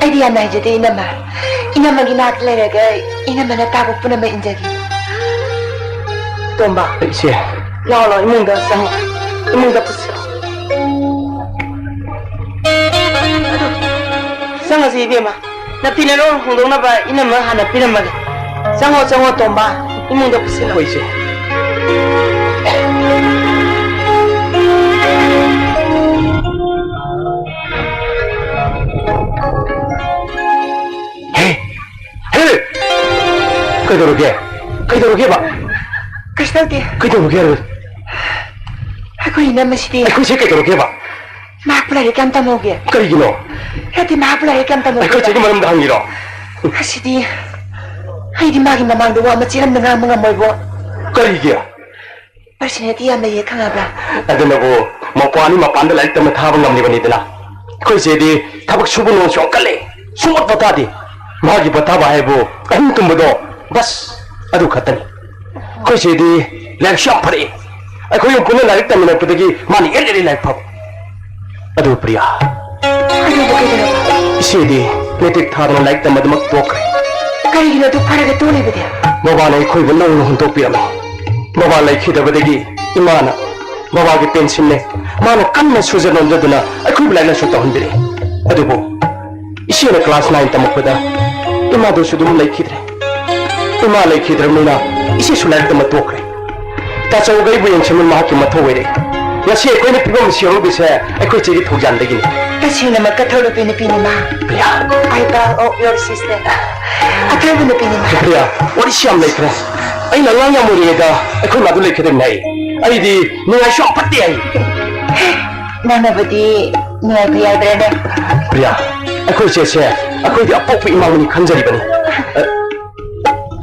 ꯑꯩꯗꯤ ꯌꯥꯝꯅ ꯍꯩꯖꯗꯦ ꯏꯅꯝꯃ꯫ ꯏꯅꯝꯃꯒꯤ ꯅꯥꯛꯇ ꯂꯩꯔꯒ ꯏꯅꯝꯃꯅ ꯇꯥꯛꯄ ꯄꯨꯝꯅꯃꯛ ꯏꯟꯖꯒꯦ꯫ ꯇꯣꯝꯕ꯫ ꯏꯆꯦ꯫ ꯂꯥꯛꯑꯣ, ꯂꯥꯛꯑꯣ, ꯏꯃꯨꯡꯗ ꯆꯪꯉꯣ꯫ ꯏꯃꯨꯡꯗ ꯄꯨꯁꯤꯜꯂꯣ꯫ ꯑꯗꯨ, ꯆꯪꯉꯁꯤ, ꯏꯕꯦꯝꯃ꯫ ꯅꯐꯤ ꯅꯔꯣꯜ ꯍꯣꯡꯗꯣꯛꯅꯕ ꯏꯅꯝꯃ ꯍꯥꯟꯅ ꯄꯤꯔꯝꯃꯒꯦ꯫ ꯆꯪꯉꯣ, ꯆꯪꯉꯣ, ꯇꯣꯝꯕ꯫ ꯏꯃꯨꯡꯗ ꯄꯨꯁꯤꯜꯂꯣ꯫ ꯍꯣꯏ, ꯏꯆꯦ꯫ ꯍꯦ! ꯍꯦ! ꯀꯩꯗꯧꯔꯒꯦ? ꯀꯩꯗꯧꯔꯒꯦꯕ? ꯀꯩꯁꯨ ꯇꯧꯗꯦ꯫ ꯀꯩꯗꯧꯔꯒꯦ ꯍꯥꯏꯔꯒ? ꯑꯩꯈꯣꯏ ꯏꯅꯝꯃꯁꯤꯗꯤ ꯑꯩꯈꯣꯏꯁꯦ ꯀꯩꯗꯧꯔꯒꯦꯕ? ꯃꯍꯥꯛꯄꯨ ꯂꯥꯏꯔꯤꯛ ꯀꯌꯥꯝ ꯇꯝꯍꯧꯒꯦ? ꯀꯔꯤꯒꯤꯅꯣ? ꯅꯠꯇꯦ, ꯃꯍꯥꯛꯄꯨ ꯂꯥꯏꯔꯤꯛ ꯀꯌꯥꯝ ꯇꯝꯍꯧꯒꯦ? ꯑꯩꯈꯣꯏ ꯆꯦꯒꯤ ꯃꯔꯝꯗ ꯍꯪꯉꯤꯔꯣ? ꯑꯁꯤꯗꯤ ꯑꯩꯗꯤ ꯃꯥꯒꯤ ꯃꯃꯥꯡꯗ ꯋꯥ ꯃꯆꯦꯠ ꯑꯃꯗ ꯉꯥꯡꯕ ꯉꯝꯃꯣꯏꯕꯣ꯫ ꯀꯔꯤꯒꯤ? ꯄꯔꯁꯅꯦꯂꯤꯇꯤ ꯌꯥꯝ ꯂꯩꯌꯦ, ꯈꯪꯉꯕ꯭ꯔꯥ? ꯑꯗꯨꯅꯕꯨ ꯃꯧꯄ꯭ꯋꯥ ꯑꯅꯤ ꯃꯄꯥꯟꯗ ꯂꯥꯏꯔꯤꯛ ꯇꯝꯕ ꯊꯥꯕ ꯉꯝꯂꯤꯕꯅꯤꯗꯅ꯫ ꯑꯩꯈꯣꯏ ꯆꯦꯗꯤ ꯊꯕꯛ ꯁꯨꯕ ꯅꯣꯡꯁꯨ ꯌꯥꯝ ꯀꯜꯂꯦ, ꯁꯨꯡꯄꯣꯠ ꯄꯣꯊꯥꯗꯦ꯫ ꯃꯥꯒꯤ ꯄꯣꯊꯥꯕ ꯍꯥꯏꯕꯨ ꯑꯍꯤꯡ ꯇꯨꯝꯕꯗꯣ, ꯕꯁ, ꯑꯗꯨ ꯈꯛꯇꯅꯤ꯫ ꯑꯩꯈꯣꯏ ꯆꯦꯗꯤ ꯂꯥꯏꯔꯤꯛꯁꯨ ꯌꯥꯝ ꯐꯔꯛꯏ꯫ ꯑꯩꯈꯣꯏ ꯌꯨꯝ ꯄꯨꯟꯅ ꯂꯥꯏꯔꯤꯛ ꯇꯝꯃꯤꯟꯅꯔꯛꯄꯗꯒꯤ ꯃꯥꯅ ꯍꯦꯜꯂꯦ ꯂꯥꯏꯔꯤꯛ ꯐꯕ꯫ ꯑꯗꯨ ꯄ꯭ꯔꯤꯌꯥ, ꯑꯗꯨꯕꯨ ꯀꯩꯗꯧꯔꯕ? ꯏꯆꯦꯗꯤ ꯃꯦꯇ꯭ꯔꯤꯛ ꯊꯥꯗꯅ ꯂꯥꯏꯔꯤꯛ ꯇꯝꯕꯗꯨꯃꯛ ꯇꯣꯛꯈ꯭ꯔꯦ꯫ ꯀꯔꯤꯒꯤꯅꯣ ꯑꯗꯨ ꯐꯔꯒ ꯇꯣꯛꯂꯤꯕꯗꯤ? ꯕꯕꯥꯅ ꯑꯩꯈꯣꯏꯕꯨ ꯅꯧꯅ ꯍꯨꯟꯗꯣꯛꯄꯤꯔꯝꯃꯤ꯫ ꯕꯕꯥ ꯂꯩꯈꯤꯗꯕꯗꯒꯤ ꯏꯃꯥꯅ ꯕꯕꯥꯒꯤ ꯄꯦꯟꯁꯤꯟꯅꯦ ꯃꯥꯅ ꯀꯟꯅ ꯁꯨꯖ ꯅꯣꯝꯖꯗꯨꯅ ꯑꯩꯈꯣꯏꯕꯨ ꯂꯥꯏꯔꯤꯛ ꯂꯥꯏꯁꯨ ꯇꯧꯍꯟꯕꯤꯔꯛꯏ꯫ ꯑꯗꯨꯕꯨ ꯏꯆꯦꯅ ꯀ꯭ꯂꯥꯁ ꯅꯥꯏꯟ ꯇꯝꯃꯛꯄꯗ ꯏꯃꯥꯗꯨꯁꯨ ꯑꯗꯨꯝ ꯂꯩꯈꯤꯗ꯭ꯔꯦ꯫ ꯏꯃꯥ ꯂꯩꯈꯤꯗ꯭ꯔꯕꯅꯤꯅ ꯏꯆꯦꯁꯨ ꯂꯥꯏꯔꯤꯛ ꯇꯝꯕ ꯇꯣꯛꯈ꯭ꯔꯦ꯫ ꯇꯥꯆꯧꯒ ꯑꯩꯕꯨ ꯌꯦꯡꯁꯤꯟꯕ ꯃꯍꯥꯛꯀꯤ ꯃꯊꯧ ꯑꯣꯏꯔꯦ꯫ ꯉꯁꯤ ꯑꯩꯈꯣꯏꯅ ꯐꯤꯕꯝ ꯑꯁꯤ ꯌꯧꯔꯛꯂꯤꯁꯦ ꯑꯩꯈꯣꯏ ꯆꯦꯒꯤ ꯊꯧꯖꯥꯜꯗꯒꯤꯅꯤ꯫ ꯇꯁꯦꯡꯅꯃꯛ ꯀꯊꯧꯔꯨꯄꯤ ꯅꯨꯄꯤꯅꯤ ꯃꯥ꯫ Priya. I bow of your sister. ꯑꯊꯧꯕ ꯅꯨꯄꯤꯅꯤ ꯃꯥ꯫ ꯄ꯭ꯔꯤꯌꯥ, ꯋꯥꯔꯤꯁꯤ ꯌꯥꯝ ꯂꯩꯈ꯭ꯔꯦ꯫ ꯑꯩꯅ ꯑꯉꯥꯡ ꯌꯥꯝ ꯑꯣꯏꯔꯤꯉꯩꯗ ꯑꯩꯈꯣꯏ ꯃꯥꯗꯨ ꯂꯩꯈꯤꯗꯕꯅꯤ ꯍꯥꯏ꯫ ꯑꯩꯗꯤ ꯅꯤꯡꯉꯥꯏꯁꯨ ꯌꯥꯝ ꯐꯠꯇꯦ ꯍꯥꯏ꯫ ꯅꯪꯅꯕꯨꯗꯤ ꯅꯤꯡꯉꯥꯏ ꯐꯩ ꯍꯥꯏꯕ꯭ꯔꯥꯅꯦ? ꯄ꯭ꯔꯤꯌꯥ, ꯑꯩꯈꯣꯏ ꯆꯦꯁꯦ ꯑꯩꯈꯣꯏꯗꯤ ꯑꯄꯣꯛꯄ ꯏꯃꯥ ꯃꯅꯤ ꯈꯟꯖꯔꯤꯕꯅꯤ꯫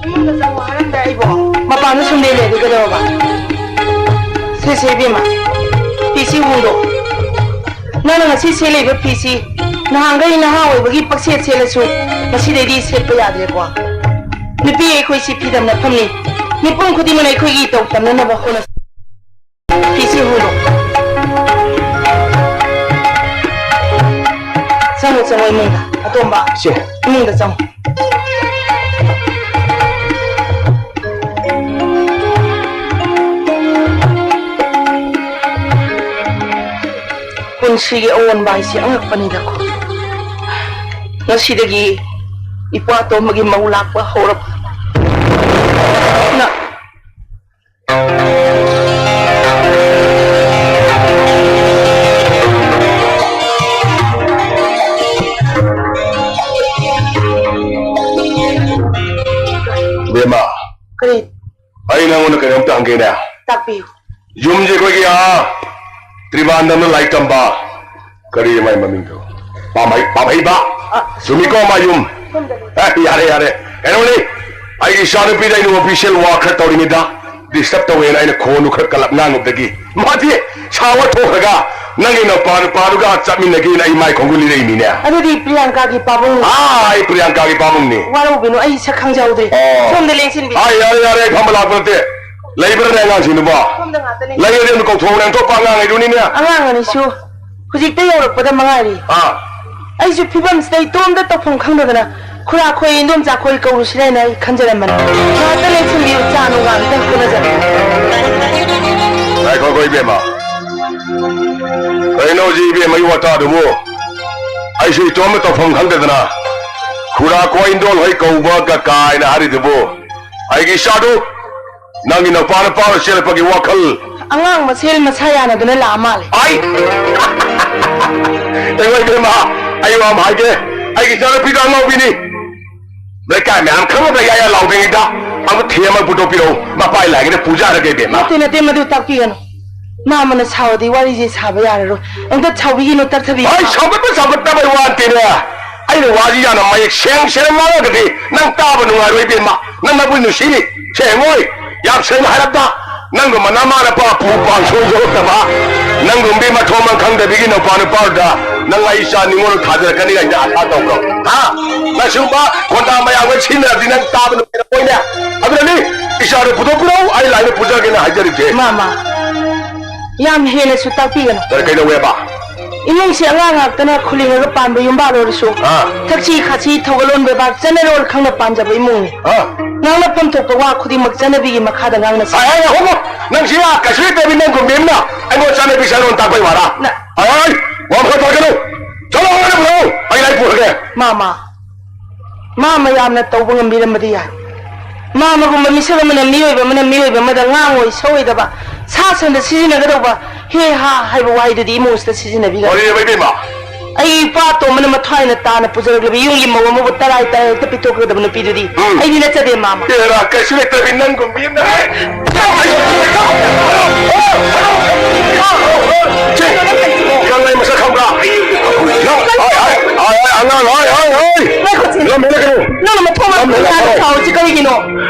ꯏꯃꯨꯡꯗ ꯆꯪꯉꯣ ꯍꯥꯏꯔꯝꯗ꯭ꯔꯥ ꯑꯩꯕꯣ? ꯃꯄꯥꯟꯗ ꯁꯨꯝ ꯂꯩ ꯂꯩꯔꯗꯤ ꯀꯩꯗꯧꯔꯕ? ꯁꯦ, ꯁꯦ, ꯏꯕꯦꯝꯃ, ꯐꯤꯁꯤ ꯍꯣꯡꯗꯣꯛ꯫ ꯅꯪꯅ ꯉꯁꯤ ꯁꯦꯠꯂꯤꯕ ꯐꯤꯁꯤ ꯅꯍꯥꯟꯈꯩ ꯅꯍꯥ ꯑꯣꯏꯕꯒꯤ ꯄꯛꯁꯦꯠ ꯁꯦꯠꯂꯁꯨ ꯉꯁꯤꯗꯩꯗꯤ ꯁꯦꯠꯄ ꯌꯥꯗ꯭ꯔꯦꯀꯣ꯫ ꯅꯨꯄꯤ ꯑꯩꯈꯣꯏꯁꯤ ꯐꯤ ꯇꯝꯅꯐꯝꯅꯤ꯫ ꯃꯤꯄꯨꯝ ꯈꯨꯗꯤꯡꯃꯛꯅ ꯑꯩꯈꯣꯏꯒꯤ ꯏꯇꯧ ꯇꯝꯅꯅꯕ ꯍꯣꯠꯅꯁꯤ꯫ ꯐꯤꯁꯤ ꯍꯣꯡꯗꯣꯛ꯫ ꯆꯪꯉꯣ, ꯆꯪꯉꯣ ꯏꯃꯨꯡꯗ꯫ ꯑꯇꯣꯝꯕ, ꯏꯆꯦ꯫ ꯏꯃꯨꯡꯗ ꯆꯪꯉꯣ꯫ ꯄꯨꯟꯁꯤꯒꯤ ꯑꯑꯣꯟꯕ ꯍꯥꯏꯁꯤ ꯑꯉꯛꯄꯅꯤꯗꯀꯣ꯫ ꯉꯁꯤꯗꯒꯤ ꯏꯄ꯭ꯋꯥ ꯇꯣꯝꯕꯒꯤ ꯃꯧ ꯂꯥꯛꯄ ꯍꯧꯔꯕ꯫ ꯅ- ꯕꯦꯝꯃ, ꯀꯔꯤ? ꯑꯩ ꯅꯉꯣꯟꯗ ꯀꯩꯅꯣꯝꯇ ꯍꯪꯒꯦꯅꯦ꯫ ꯇꯥꯛꯄꯤꯌꯨ꯫ ꯌꯨꯝꯁꯦ ꯑꯩꯈꯣꯏꯒꯤ ꯑꯥ ꯇ꯭ꯔꯤꯕꯥꯟꯗꯝꯗ ꯂꯥꯏꯔꯤꯛ ꯇꯝꯕ ꯀꯔꯤ ꯃꯥꯏ ꯃꯃꯤꯡꯗꯣ? ꯄꯥꯝꯍꯩ-, ꯄꯥꯝꯍꯩꯕ? ꯑ, ꯆꯨꯝꯃꯤꯀꯣ ꯃꯥ ꯌꯨꯝ? ꯁꯣꯝꯗꯅꯤ꯫ ꯑꯦ, ꯌꯥꯔꯦ, ꯌꯥꯔꯦ꯫ ꯀꯩꯅꯣꯅꯤ, ꯑꯩꯒꯤ ꯏꯆꯥꯅꯨꯄꯤꯗ ꯑꯩꯅ official ꯋꯥ ꯈꯔ ꯇꯧꯔꯤꯉꯩꯗ disturb ꯇꯧꯋꯦꯅ ꯑꯩꯅ ꯈꯣꯟꯗꯨ ꯈꯔ ꯀꯜꯂꯞ ꯉꯥꯡꯉꯨꯕꯗꯒꯤ ꯃꯥꯗꯤ ꯁꯥꯎꯔ ꯊꯣꯛꯈ꯭ꯔꯒ ꯅꯪꯒꯤ ꯅꯨꯄꯥ ꯅꯨꯄꯥꯗꯨꯒ ꯆꯠꯃꯤꯟꯅꯒꯦꯅ ꯑꯩ ꯃꯥꯏ ꯈꯣꯡꯒꯨꯜ ꯂꯤꯔꯛꯏꯃꯤꯅꯦ꯫ ꯑꯗꯨꯗꯤ ꯄ꯭ꯔꯤꯌꯥꯡꯀꯥꯒꯤ ꯄꯥꯕꯨꯡ꯫ ꯑꯥ, ꯑꯩ ꯄ꯭ꯔꯤꯌꯥꯡꯀꯥꯒꯤ ꯄꯥꯕꯨꯡꯅꯤ꯫ ꯋꯥꯔꯧꯕꯤꯅꯨ, ꯑꯩ ꯁꯛ ꯈꯪꯖꯍꯧꯗ꯭ꯔꯦ꯫ ꯑꯣ꯫ ꯁꯣꯝꯗ ꯂꯦꯡꯁꯤꯟꯕꯤꯌꯨ꯫ ꯑꯥ, ꯌꯥꯔꯦ, ꯌꯥꯔꯦ, ꯑꯩ ꯐꯝꯕ ꯂꯥꯛꯄ ꯅꯠꯇꯦ꯫ ꯂꯩꯕ꯭ꯔꯅꯦ ꯑꯉꯥꯡꯁꯤꯡꯗꯨꯕꯣ? ꯁꯣꯝꯗ ꯉꯥꯛꯇꯅꯦ꯫ ꯂꯩꯔꯗꯤ ꯑꯗꯨꯝ ꯀꯧꯊꯣꯛꯎꯅꯦ, ꯑꯇꯣꯞꯄ ꯑꯉꯥꯡ ꯂꯩꯔꯨꯅꯤꯅꯦ꯫ ꯑꯉꯥꯡ ꯑꯅꯤꯁꯨ ꯍꯧꯖꯤꯛꯇ ꯌꯧꯔꯛꯄꯗ ꯃꯉꯥꯏꯔꯤ꯫ ꯑꯥ꯫ ꯑꯩꯁꯨ ꯐꯤꯕꯝꯁꯤꯗ ꯏꯇꯣꯝꯇ ꯇꯧꯐꯝ ꯈꯪꯗꯗꯅ ꯈꯨꯔꯥ ꯈꯣꯏ, ꯏꯟꯗꯣꯝꯆꯥ ꯈꯣꯏ ꯀꯧꯔꯨꯁꯤꯔ ꯍꯥꯏꯅ ꯑꯩ ꯈꯟꯖꯔꯝꯕꯅꯤ꯫ ꯉꯥꯏꯍꯥꯛꯇ ꯂꯦꯡꯁꯤꯟꯕꯤꯌꯨ, ꯆꯥ ꯅꯨꯡ ꯑꯝꯇ ꯍꯣꯠꯅꯖꯔꯦ꯫ ꯉꯥꯏꯈꯣ, ꯉꯥꯏꯈꯣ, ꯏꯕꯦꯝꯃ꯫ ꯀꯩꯅꯣ ꯍꯧꯖꯤꯛ ꯏꯕꯦꯝꯃꯒꯤ ꯋꯥꯇꯥꯗꯨꯕꯨ? ꯑꯩꯁꯨ ꯏꯇꯣꯝꯇ ꯇꯧꯐꯝ ꯈꯪꯗꯗꯅ ꯈꯨꯔꯥ ꯈꯣꯏ, ꯏꯟꯗꯣꯜ ꯍꯣꯏ ꯀꯧꯕ ꯀꯀꯥ ꯍꯥꯏꯅ ꯍꯥꯏꯔꯤꯗꯨꯕꯨ? ꯑꯩꯒꯤ ꯏꯆꯥꯗꯨ ꯅꯪꯒꯤ ꯅꯨꯄꯥ ꯅꯨꯄꯥ ꯆꯦꯜꯂꯛꯄꯒꯤ ꯋꯥꯈꯜ꯫ ꯑꯉꯥꯡ ꯃꯁꯦꯜ ꯃꯁꯥ ꯌꯥꯅꯗꯨꯅ ꯂꯥꯛꯑ ꯃꯥꯜꯂꯦ꯫ ꯑꯩ! ꯑꯩꯉꯣꯟ ꯏꯕꯦꯝꯃ, ꯑꯩ ꯋꯥ ꯑꯃ ꯍꯥꯏꯒꯦ꯫ ꯑꯩꯒꯤ ꯏꯆꯥꯅꯨꯄꯤꯗꯣ ꯑꯉꯥꯎꯕꯤꯅꯤ꯫ ꯂꯩꯀꯥꯏ ꯃꯌꯥꯝ ꯈꯪꯅꯕ ꯌꯥ ꯌꯥ ꯂꯥꯎꯗ꯭ꯔꯤꯉꯩꯗ ꯑꯃꯨꯛ ꯊꯦꯝꯃ ꯄꯨꯊꯣꯛꯄꯤꯔꯛꯎ꯫ ꯃꯄꯥꯏ ꯂꯥꯏꯒꯤꯗ ꯄꯨꯖꯔꯒꯦ ꯏꯕꯦꯝꯃ꯫ ꯅꯠꯇꯦ, ꯅꯠꯇꯦ, ꯃꯗꯨ ꯇꯥꯛꯄꯤꯒꯅꯨ꯫ ꯃꯥꯃꯅ ꯁꯥꯎꯔꯗꯤ ꯋꯥꯔꯤꯁꯦ ꯁꯥꯕ ꯌꯥꯔꯔꯣꯏ꯫ ꯑꯝꯇ ꯁꯥꯎꯕꯤꯒꯅꯨ, ꯇꯞꯊꯕꯤꯒꯅꯨ꯫ ꯑꯩ ꯁꯥꯎꯒꯠꯄ ꯁꯥꯎꯒꯠꯇꯕꯩ ꯋꯥ ꯅꯠꯇꯦꯅꯦ꯫ ꯑꯩꯅ ꯋꯥꯁꯤ ꯌꯥꯝꯅ ꯃꯌꯦꯛ ꯁꯦꯡ ꯁꯦꯡꯅ ꯉꯥꯡꯉꯒꯗꯤ ꯅꯪ ꯇꯥꯕ ꯅꯨꯡꯉꯥꯏꯔꯣꯏ ꯏꯕꯦꯝꯃ꯫ ꯅꯪ ꯅꯕꯨ ꯅꯨꯡꯁꯤꯅꯤ꯫ ꯁꯦꯡꯉꯣꯏ꯫ ꯌꯥꯝ ꯁꯦꯡꯅ ꯍꯥꯏꯔꯕꯗ ꯅꯪꯒꯨꯝꯕ ꯅꯃꯥ ꯅꯄꯥ ꯄꯨ ꯄꯥꯡ ꯁꯣꯏ ꯁꯣꯏꯔꯛꯇꯕ, ꯅꯪꯒꯨꯝꯕꯤ ꯃꯊꯣꯡ ꯃꯔꯝ ꯈꯪꯗꯕꯤꯒꯤ ꯅꯨꯄꯥ ꯅꯨꯄꯥꯗꯨꯗ ꯅꯪ ꯑꯩ ꯏꯆꯥ ꯅꯤꯉꯣꯜ ꯊꯥꯖꯔꯛꯀꯅꯤ ꯀꯥꯏꯅ ꯑꯁꯥ ꯇꯧꯕ꯭ꯔꯣ? ꯍꯥ? ꯅꯁꯨꯝꯕ ꯈꯣꯟꯗꯥ ꯃꯌꯥꯝꯒ ꯁꯤꯖꯤꯟꯅꯔꯗꯤ ꯅꯪ ꯇꯥꯕ ꯅꯨꯡꯉꯥꯏꯔꯛꯑꯣꯏꯅꯦ꯫ ꯑꯗꯨꯅꯅꯤ ꯏꯆꯥꯗꯣ ꯄꯨꯊꯣꯛꯄꯤꯔꯛꯎ, ꯑꯩ ꯂꯥꯏꯗ ꯄꯨꯖꯒꯦꯅ ꯍꯥꯏꯖꯔꯤꯁꯦ꯫ ꯃꯥꯃ, ꯌꯥꯝ ꯍꯦꯟꯅꯁꯨ ꯇꯥꯛꯄꯤꯒꯅꯨ꯫ ꯀꯔꯤ, ꯀꯩꯗꯧꯋꯦꯕ? ꯏꯃꯨꯡꯁꯤ ꯑꯉꯥꯡ ꯉꯥꯛꯇꯅ ꯈꯨꯂꯤꯡꯉꯒ ꯄꯥꯟꯕ ꯌꯨꯝꯕꯥꯜ ꯑꯣꯏꯔꯁꯨ, ꯑꯥ꯫ ꯊꯛꯁꯤ ꯈꯥꯁꯤ ꯊꯧꯒꯜꯂꯣꯟ ꯕꯦꯕꯥꯔ ꯆꯠꯅꯔꯣꯜ ꯈꯪꯅ ꯄꯥꯟꯖꯕ ꯏꯃꯨꯡꯅꯤ꯫ ꯑꯥ꯫ ꯉꯥꯡꯅꯐꯝ ꯊꯣꯛꯄ ꯋꯥ ꯈꯨꯗꯤꯡꯃꯛ ꯆꯠꯅꯕꯤꯒꯤ ꯃꯈꯥꯗ ꯉꯥꯡꯅꯁꯤ꯫ ꯑꯥꯏ, ꯑꯥꯏ, ꯍꯣ, ꯍꯣ꯫ ꯅꯪꯁꯤ ꯌꯥ ꯀꯩꯁꯨ ꯂꯩꯇꯕꯤ ꯅꯪ ꯒꯨꯝꯕꯤ ꯑꯃꯅ ꯑꯩꯉꯣꯟꯗ ꯆꯠꯅꯕꯤ ꯆꯠꯅꯔꯣꯜ ꯇꯥꯛꯄꯩ ꯋꯥꯔꯥ? ꯅ- ꯑꯥꯏ, ꯑꯥꯏ, ꯋꯥ ꯃꯈꯥ ꯇꯥꯔꯛꯀꯅꯨ꯫ ꯆꯠꯂꯣ, ꯑꯉꯥꯡꯗ ꯄꯨꯔꯛꯑꯣ꯫ ꯑꯩ ꯂꯥꯏ ꯄꯨꯔꯒꯦ꯫ ꯃꯥꯃ, ꯃꯥ ꯃꯌꯥꯝꯅ ꯇꯧꯕ ꯉꯝꯕꯤꯔꯝꯕꯗꯤ ꯌꯥꯏ꯫ ꯃꯥ ꯃꯒꯨꯝꯕ ꯃꯤꯁꯛ ꯑꯃꯅ ꯃꯤꯑꯣꯏꯕ ꯑꯃꯅ ꯃꯤꯑꯣꯏꯕ ꯑꯃꯗ ꯉꯥꯡꯉꯣꯏ ꯁꯧꯑꯣꯏꯗꯕ, ꯁꯥ ꯁꯟꯗ ꯁꯤꯖꯤꯟꯅꯒꯗꯧꯕ ꯍꯦ ꯍꯥ ꯍꯥꯏꯕ ꯋꯥꯍꯩꯗꯨꯗꯤ ꯏꯃꯨꯡꯁꯤꯗ ꯁꯤꯖꯤꯟꯅꯕꯤꯒꯅꯨ꯫ ꯋꯥꯔꯤꯅꯦꯕ ꯏꯕꯦꯝꯃ꯫ ꯑꯩ ꯏꯄꯥ ꯑꯇꯣꯝꯕꯅ ꯃꯊ꯭ꯋꯥꯏꯅ ꯇꯥꯅ ꯄꯨꯖꯔꯛꯂꯕ ꯌꯨꯝꯒꯤ ꯃꯧ ꯑꯃꯕꯨ ꯇꯔꯥꯏ ꯇꯔꯥꯏ ꯍꯦꯛꯇ ꯄꯤꯊꯣꯛꯀꯗꯕ ꯅꯨꯄꯤꯗꯨꯗꯤ ꯎꯝ꯫ ꯑꯩꯗꯤ ꯅꯠꯆꯗꯦ, ꯃꯥꯃ꯫ ꯍꯦꯔꯥ, ꯀꯩꯁꯨ ꯂꯩꯇꯕꯤ ꯅꯪꯒꯨꯝꯕꯤ ꯑꯃꯅ꯫ ꯆꯦ, ꯅꯪ ꯑꯩ ꯃꯁꯛ ꯈꯪꯕ꯭ꯔꯥ? ꯅꯪ, ꯍꯥꯏ, ꯍꯥꯏ, ꯍꯥꯏ, ꯍꯥꯏ, ꯑꯉꯥꯡ, ꯍꯥꯏ, ꯍꯥꯏ, ꯍꯥꯏ꯫ ꯉꯥꯏꯈꯣ, ꯆꯦ꯫ ꯂꯝ ꯍꯦꯜꯂꯛꯀꯅꯨ꯫ ꯅꯪꯅ ꯃꯊꯣꯡ ꯃꯔꯝ ꯂꯝ ꯈꯪꯗꯅ ꯍꯦꯜꯂꯛꯀꯅꯨ꯫ ꯁꯥꯎꯔꯤꯁꯤ ꯀꯔꯤꯒꯤꯅꯣ?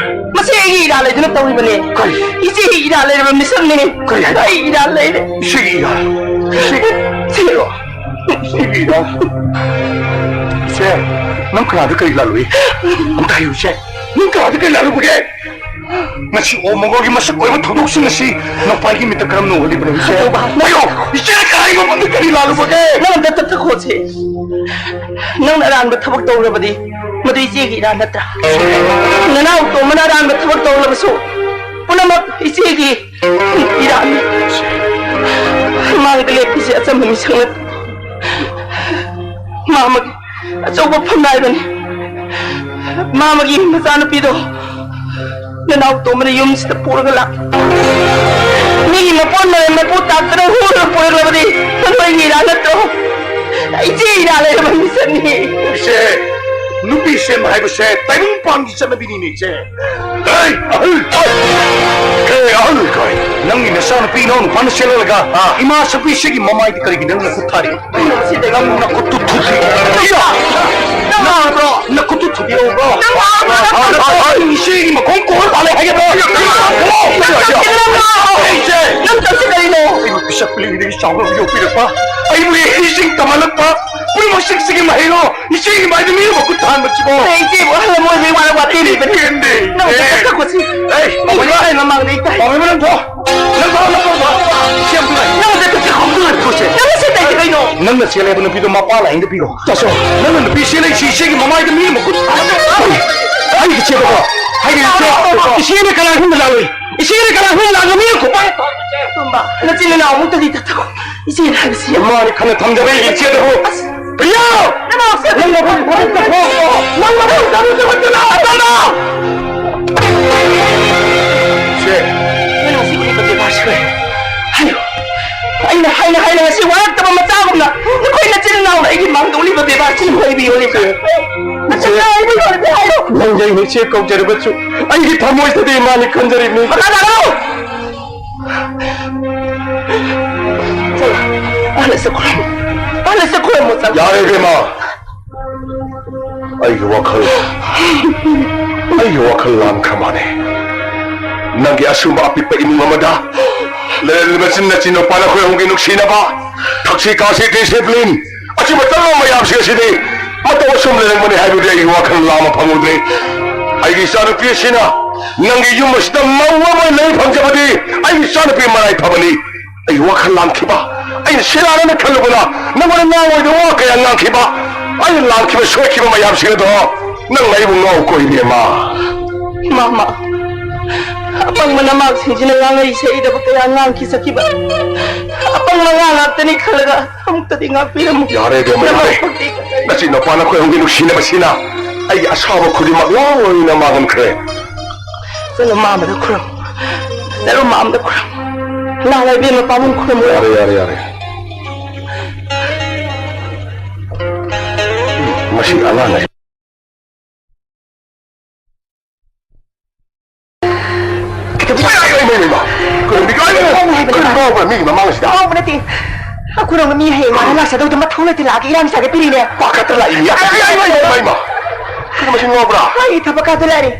ꯃꯁꯤ ꯑꯩꯒꯤ ꯏꯔꯥꯜ ꯂꯩꯗꯨꯅ ꯇꯧꯔꯤꯕꯅꯦ꯫ ꯀꯔꯤ? ꯏꯆꯦꯒꯤ ꯏꯔꯥꯜ ꯂꯩꯔꯕ ꯃꯤꯁꯛꯅꯦ꯫ ꯀꯔꯤ ꯍꯥꯏꯕ? ꯑꯩ ꯏꯔꯥꯜ ꯂꯩꯔꯦ꯫ ꯏꯆꯦꯒꯤ ꯏꯔꯥꯜ? ꯏꯆꯦ, ꯏꯆꯦꯔꯣ? ꯏꯆꯦꯒꯤ ꯏꯔꯥꯜ? ꯏꯆꯦ, ꯅꯪ ꯈꯨꯔꯥꯗ ꯀꯔꯤ ꯂꯥꯜꯂꯨꯏ? ꯑꯝꯇ ꯍꯥꯏꯌꯨ, ꯏꯆꯦ꯫ ꯅꯪ ꯈꯨꯔꯥꯗ ꯀꯔꯤ ꯂꯥꯜꯂꯨꯕꯒꯦ? ꯉꯁꯤ ꯑꯣ ꯃꯒꯣꯜꯒꯤ ꯃꯁꯛ ꯑꯣꯏꯕ ꯊꯧꯗꯣꯛꯁꯤꯡ ꯑꯁꯤ ꯅꯄꯥꯏꯒꯤ ꯃꯤꯠꯇ ꯀꯔꯝꯅ ꯎꯍꯜꯂꯤꯕꯅꯣ, ꯏꯆꯦ? ꯀꯩꯗꯧꯕ? ꯍꯥꯏꯌꯣ! ꯏꯆꯦꯅ ꯀꯔꯤꯒꯨꯝꯕ ꯑꯝꯇ ꯀꯔꯤ ꯂꯥꯜꯂꯨꯕꯒꯦ? ꯅꯪ ꯑꯝꯇ ꯇꯠꯊꯈꯣꯁꯦ꯫ ꯅꯪꯅ ꯑꯔꯥꯟꯕ ꯊꯕꯛ ꯇꯧꯔꯕꯗꯤ ꯃꯗꯨ ꯏꯆꯦꯒꯤ ꯏꯔꯥꯟ ꯅꯠꯇ꯭ꯔꯥ? ꯅꯅꯥꯎ ꯇꯣꯝꯕꯅ ꯑꯔꯥꯟꯕ ꯊꯕꯛ ꯇꯧꯔꯕꯁꯨ ꯄꯨꯝꯅꯃꯛ ꯏꯆꯦꯒꯤ ꯏꯔꯥꯟꯅꯤ꯫ ꯃꯥꯡꯗ ꯂꯦꯞꯄꯤꯁꯦ ꯑꯆꯝꯕ ꯃꯤꯁꯛ ꯅꯠꯇꯦ꯫ ꯃꯥ ꯑꯃꯒꯤ ꯑꯆꯧꯕ ꯐꯝꯅꯥꯏꯕꯅꯤ꯫ ꯃꯥ ꯑꯃꯒꯤ ꯃꯆꯥꯅꯨꯄꯤꯗꯣ ꯅꯅꯥꯎ ꯇꯣꯝꯕꯅ ꯌꯨꯝꯁꯤꯗ ꯄꯨꯔꯒ ꯂꯥꯛ꯫ ꯃꯤꯒꯤ ꯃꯄꯣꯠ ꯃꯔꯩ ꯃꯄꯨ ꯇꯥꯛꯇꯅ ꯍꯨꯔꯒ ꯄꯨꯔꯛꯂꯕꯗꯤ ꯅꯣꯏꯒꯤ ꯏꯔꯥ ꯅꯠꯇ꯭ꯔꯣ? ꯏꯆꯦ ꯏꯔꯥ ꯂꯩꯔꯕ ꯃꯤꯁꯛꯅꯤ꯫ ꯏꯆꯦ, ꯅꯨꯄꯤ ꯁꯦꯝꯕ ꯍꯥꯏꯕꯁꯦ ꯇꯥꯏꯕꯪ ꯄꯥꯟꯒꯤ ꯆꯠꯅꯕꯤꯅꯤꯅꯦ, ꯏꯆꯦ꯫ ꯑꯩ ꯑꯍꯜ! ꯑꯦ, ꯑꯍꯜ ꯀꯥꯏ! ꯅꯪꯒꯤ ꯅꯆꯥꯅꯨꯄꯤ ꯏꯅꯥꯎ ꯅꯨꯄꯥꯅ ꯆꯦꯜꯍꯜꯂꯒ ꯑꯥ꯫ ꯏꯃꯥ ꯁꯛꯄꯤꯁꯤꯒꯤ ꯃꯃꯥꯏꯗ ꯀꯔꯤꯒꯤ ꯅꯪ ꯅꯈꯨꯠ ꯊꯥꯔꯤ? ꯅꯪ ꯅꯈꯨꯠꯇꯨ ꯊꯨꯗꯦꯛ꯫ ꯅꯪ ꯅꯈꯨꯠꯇꯨ ꯅꯈꯨꯠꯇꯨ ꯊꯨꯗꯦꯛꯎꯀꯣ꯫ ꯅꯪ ꯂꯥꯛꯑꯣ, ꯅꯪ ꯂꯥꯛꯑꯣ꯫ ꯏꯆꯦꯒꯤ ꯃꯈꯣꯡ ꯀꯣꯜꯂ ꯄꯥꯜꯂꯦ ꯍꯥꯏꯒꯗ꯭ꯔꯣ? ꯅꯪ ꯂꯥꯛꯑꯣ꯫ ꯅꯪ ꯂꯥꯛꯑꯣ꯫ ꯏꯆꯦ! ꯅꯪ ꯇꯧꯁꯤ ꯀꯔꯤꯅꯣ? ꯑꯩꯕꯨ ꯄꯤꯁꯛ ꯄꯤꯛꯂꯤꯉꯩꯗꯒꯤ ꯆꯥꯎꯅ ꯌꯣꯛꯄꯤꯔꯛꯄ, ꯑꯩꯕꯨ ꯏꯍꯩꯁꯤꯡ ꯇꯝꯍꯜꯂꯛꯄ ꯄꯨꯝꯅꯃꯛꯁꯤꯡꯁꯤꯒꯤ ꯃꯍꯩꯔꯣ ꯏꯆꯦꯒꯤ ꯃꯥꯏꯗ ꯃꯤꯅ ꯃꯈꯨꯠ ꯊꯥꯍꯟꯕꯁꯤꯕꯣ? ꯑꯩ ꯏꯆꯦꯕꯨ ꯑꯍꯜ ꯑꯃ ꯑꯣꯏꯕꯒꯤ ꯋꯥꯔ ꯋꯥꯇꯦꯝꯂꯤꯕꯅꯤ꯫ ꯄꯦꯟꯗꯦ꯫ ꯅꯪ ꯑꯝꯇ ꯏꯆꯦ! ꯆꯠꯈꯣꯁꯤ꯫ ꯑꯩ ꯃꯤ ꯃꯃꯥ! ꯂꯣꯏ ꯃꯃꯥꯡꯗ ꯑꯩ ꯇꯥꯏ꯫ ꯃꯃꯥ, ꯅꯪ ꯊꯣꯛ꯫ ꯅꯪ ꯊꯣꯛ, ꯅꯪ ꯊꯣꯛ, ꯊꯣꯛ꯫ ꯏꯆꯦ ꯑꯝꯇ ꯂꯥꯛ꯫ ꯅꯪ ꯑꯝꯇ ꯆꯠꯈꯣꯁꯤ꯫ ꯅꯪ ꯁꯤ ꯇꯩꯁꯦ ꯀꯩꯅꯣ? ꯅꯪꯅ ꯆꯦꯜꯂꯦ ꯍꯥꯏꯕ ꯅꯨꯄꯤꯗꯣ ꯃꯄꯥ ꯂꯥꯏꯌꯦꯡꯗ ꯄꯤꯔꯣ꯫ ꯇꯥꯆꯧ, ꯅꯪꯅ ꯅꯨꯄꯤ ꯆꯦꯜꯂꯛꯏꯁꯤ ꯏꯆꯦꯒꯤ ꯃꯃꯥꯏꯗ ꯃꯤꯅ ꯃꯈꯨꯠ ꯊꯥꯗꯣꯛꯑꯦ꯫ ꯑꯩꯒꯤ ꯏꯆꯦꯗꯀꯣ, ꯑꯩꯒꯤ ꯏꯆꯦ, ꯏꯆꯦꯅ ꯀꯅꯥ ꯌꯨꯝꯗ ꯂꯥꯛꯂꯣꯏ? ꯏꯆꯦꯅ ꯀꯅꯥ ꯌꯨꯝꯗ ꯂꯥꯛꯂꯣꯏ? ꯃꯤꯅ ꯈꯨꯄꯥꯛ ꯊꯥꯕꯁꯦ꯫ ꯇꯣꯝꯕ, ꯅꯆꯤꯟ ꯅꯅꯥꯎ ꯑꯃꯨꯛꯇꯗꯤ ꯇꯠꯊꯈꯣ꯫ ꯏꯆꯦꯅ ꯍꯥꯏꯕꯁꯤ ꯌꯦꯡꯉꯨ꯫ ꯃꯥꯅ ꯈꯟꯅ ꯊꯝꯖꯕ ꯑꯩꯒꯤ ꯏꯆꯦꯗꯕꯨ꯫ ꯑꯁ! ꯄ꯭ꯔꯤꯌꯥ! ꯅꯅꯥꯎꯁꯦ! ꯅꯪ ꯃꯐꯝ ꯊꯕꯛꯇ ꯊꯣꯛꯑꯣ! ꯅꯪ ꯃꯐꯝ ꯊꯕꯛꯇ ꯊꯣꯛꯑꯣ! ꯏꯆꯦ! ꯅꯅꯥꯎꯁꯦ ꯀꯔꯤ ꯇꯧꯒꯦ ꯃꯥꯁꯦ? ꯍꯥꯏꯌꯨ꯫ ꯑꯩꯅ ꯍꯥꯏꯅ ꯍꯥꯏꯅ ꯉꯁꯤ ꯋꯥꯔꯛꯇꯕ ꯃꯆꯥꯒꯨꯝꯅ ꯅꯈꯣꯏ ꯅꯆꯤꯟ ꯅꯅꯥꯎꯅ ꯑꯩꯒꯤ ꯃꯥꯡꯗ ꯎꯠꯂꯤꯕ ꯕꯦꯕꯥꯔꯁꯤꯡꯕꯨ ꯍꯥꯏꯕꯤꯌꯨ, ꯏꯆꯦ꯫ ꯏꯆꯦ! ꯑꯆꯥ, ꯑꯩꯕꯨ ꯌꯥꯔꯗꯤ ꯍꯥꯏꯌꯨ꯫ ꯅꯪ ꯑꯩꯅ ꯏꯆꯦ ꯀꯧꯖꯔꯕꯁꯨ ꯑꯩꯒꯤ ꯊꯃꯣꯏꯁꯤꯗ ꯏꯃꯥꯅꯤ ꯈꯟꯖꯔꯤꯕꯅꯤ꯫ ꯃꯈꯥ ꯇꯥꯔꯣ! ꯆꯠꯂꯣ꯫ ꯍꯜꯂꯁꯤ ꯈꯨꯔꯨꯝꯃꯨ꯫ ꯍꯜꯂꯁꯤ ꯈꯨꯔꯨꯝꯃꯨ, ꯆꯠꯂꯣ꯫ ꯌꯥꯔꯦ, ꯏꯕꯦꯝꯃ꯫ ꯑꯩꯒꯤ ꯋꯥꯈꯜ, ꯑꯩꯒꯤ ꯋꯥꯈꯜ ꯂꯥꯟꯈ꯭ꯔ ꯃꯥꯜꯂꯦ꯫ ꯅꯪꯒꯤ ꯑꯁꯨꯝꯕ ꯑꯄꯤꯛꯄ ꯏꯃꯨꯡ ꯑꯃꯗ ꯂꯩꯔꯝꯂꯤꯕ ꯆꯤꯟ ꯅꯆꯤꯟ ꯅꯨꯄꯥ ꯅꯈꯣꯏ ꯑꯍꯨꯝꯒꯤ ꯅꯨꯡꯁꯤꯅꯕ, ꯊꯛꯁꯤ ꯈꯥꯁꯤ, discipline, ꯑꯁꯤꯒꯨꯝꯕ ꯆꯠꯅꯕ ꯃꯌꯥꯝꯁꯤꯡ ꯑꯁꯤꯗꯤ ꯃꯇꯧ ꯑꯁꯨꯝ ꯂꯩꯔꯝꯒꯅꯤ ꯍꯥꯏꯕꯗꯨꯗꯤ ꯑꯩꯒꯤ ꯋꯥꯈꯜ ꯂꯥꯝꯕ ꯐꯪꯉꯨꯗ꯭ꯔꯦ꯫ ꯑꯩꯒꯤ ꯏꯆꯥꯅꯨꯄꯤ ꯑꯁꯤꯅ ꯅꯪꯒꯤ ꯌꯨꯝ ꯑꯁꯤꯗ ꯃꯧ ꯑꯃ ꯂꯩ ꯐꯪꯖꯕꯗꯤ ꯑꯩꯒꯤ ꯏꯆꯥꯅꯨꯄꯤ ꯃꯔꯥꯏ ꯐꯕꯅꯤ꯫ ꯑꯩꯒꯤ ꯋꯥꯈꯜ ꯂꯥꯝꯈꯤꯕ, ꯑꯩꯅ ꯁꯦꯔꯥꯟꯅꯅ ꯈꯜꯂꯨꯕꯗ ꯅꯪꯉꯣꯟꯗ ꯉꯥꯡꯉꯣꯏꯗꯕ ꯋꯥ ꯀꯌꯥ ꯉꯥꯡꯈꯤꯕ, ꯑꯩꯅ ꯂꯥꯟꯈꯤꯕ ꯁꯣꯏꯈꯤꯕ ꯃꯌꯥꯝꯁꯤꯡ ꯑꯗꯣ ꯅꯪꯅ ꯑꯩꯕꯨ ꯉꯥꯎ ꯀꯣꯏꯔꯦ, ꯏꯃꯥ꯫ ꯏꯃꯥ, ꯏꯃꯥ, ꯑꯄꯪꯕ ꯅꯃꯥꯁꯤꯡꯁꯤꯅ ꯉꯥꯡꯉꯩ ꯁꯩꯗꯕ ꯀꯌꯥ ꯉꯥꯡꯈꯤ ꯆꯠꯈꯤꯕ ꯑꯄꯪꯕ ꯉꯥ ꯉꯥꯛꯇꯅꯤ ꯈꯜꯂꯒ ꯑꯃꯨꯛꯇꯗꯤ ꯉꯥꯛꯄꯤꯔꯝꯃꯨ꯫ ꯌꯥꯔꯦ, ꯏꯕꯦꯝꯃ, ꯌꯥꯔꯦ꯫ ꯅꯃꯥ ꯅꯆꯤꯟ ꯅꯨꯄꯥ ꯅꯈꯣꯏ ꯑꯍꯨꯝꯒꯤ ꯅꯨꯡꯁꯤꯅꯕꯁꯤꯅ ꯑꯩꯒꯤ ꯑꯁꯥꯎꯕ ꯈꯨꯗꯤꯡꯃꯛ ꯂꯣꯏꯅ ꯃꯥꯡꯍꯟꯈ꯭ꯔꯦ꯫ ꯆꯠꯂꯣ, ꯃꯥ ꯑꯃꯗ ꯈꯨꯔꯨꯝ꯫ ꯆꯠꯂꯣ, ꯃꯥ ꯑꯃꯗ ꯈꯨꯔꯨꯝ꯫ ꯂꯥꯛꯂ ꯏꯕꯦꯝꯃ ꯄꯥꯕꯨꯡ ꯈꯨꯔꯨꯝꯃꯨ꯫ ꯌꯥꯔꯦ, ꯌꯥꯔꯦ, ꯌꯥꯔꯦ꯫ ꯃꯁꯤ ꯑꯉꯥꯡ ꯑꯁꯤ꯫ ꯀꯩꯗꯧꯕ? ꯑꯩ, ꯑꯩ, ꯑꯩ, ꯑꯩ, ꯑꯩ, ꯀꯩꯅꯣ, ꯃꯤ ꯀꯥꯏꯗꯅꯣ? ꯀꯩꯅꯣ ꯍꯥꯏꯕꯅꯤꯗ꯫ ꯀꯩꯅꯣ ꯉꯥꯎꯕ꯭ꯔꯥ ꯃꯤꯒꯤ ꯃꯃꯥꯡꯁꯤꯗ? ꯉꯥꯎꯕ ꯅꯠꯇꯦ꯫ ꯑꯩꯈꯣꯏꯔꯣꯝꯒꯤ ꯃꯤ ꯍꯌꯦꯡ ꯃꯥꯅ ꯂꯥꯛꯆꯗꯧꯗꯣ ꯃꯊꯧ ꯂꯩꯇꯦ, ꯂꯥꯛꯑꯒꯦ, ꯏꯔꯥꯡ ꯆꯥꯒꯦ ꯄꯤꯔꯤꯅꯦ꯫ ꯄꯥꯈꯠꯇ ꯂꯥꯛꯏꯅꯦ꯫ ꯑꯩ, ꯑꯩ, ꯑꯩ, ꯑꯩ, ꯑꯩ, ꯑꯩ, ꯃꯥ꯫ ꯀꯩꯅꯣ ꯃꯁꯤ ꯉꯥꯎꯕ꯭ꯔꯥ? ꯑꯩꯒꯤ ꯊꯕꯛ ꯀꯥꯗ ꯂꯥꯛꯑꯦ꯫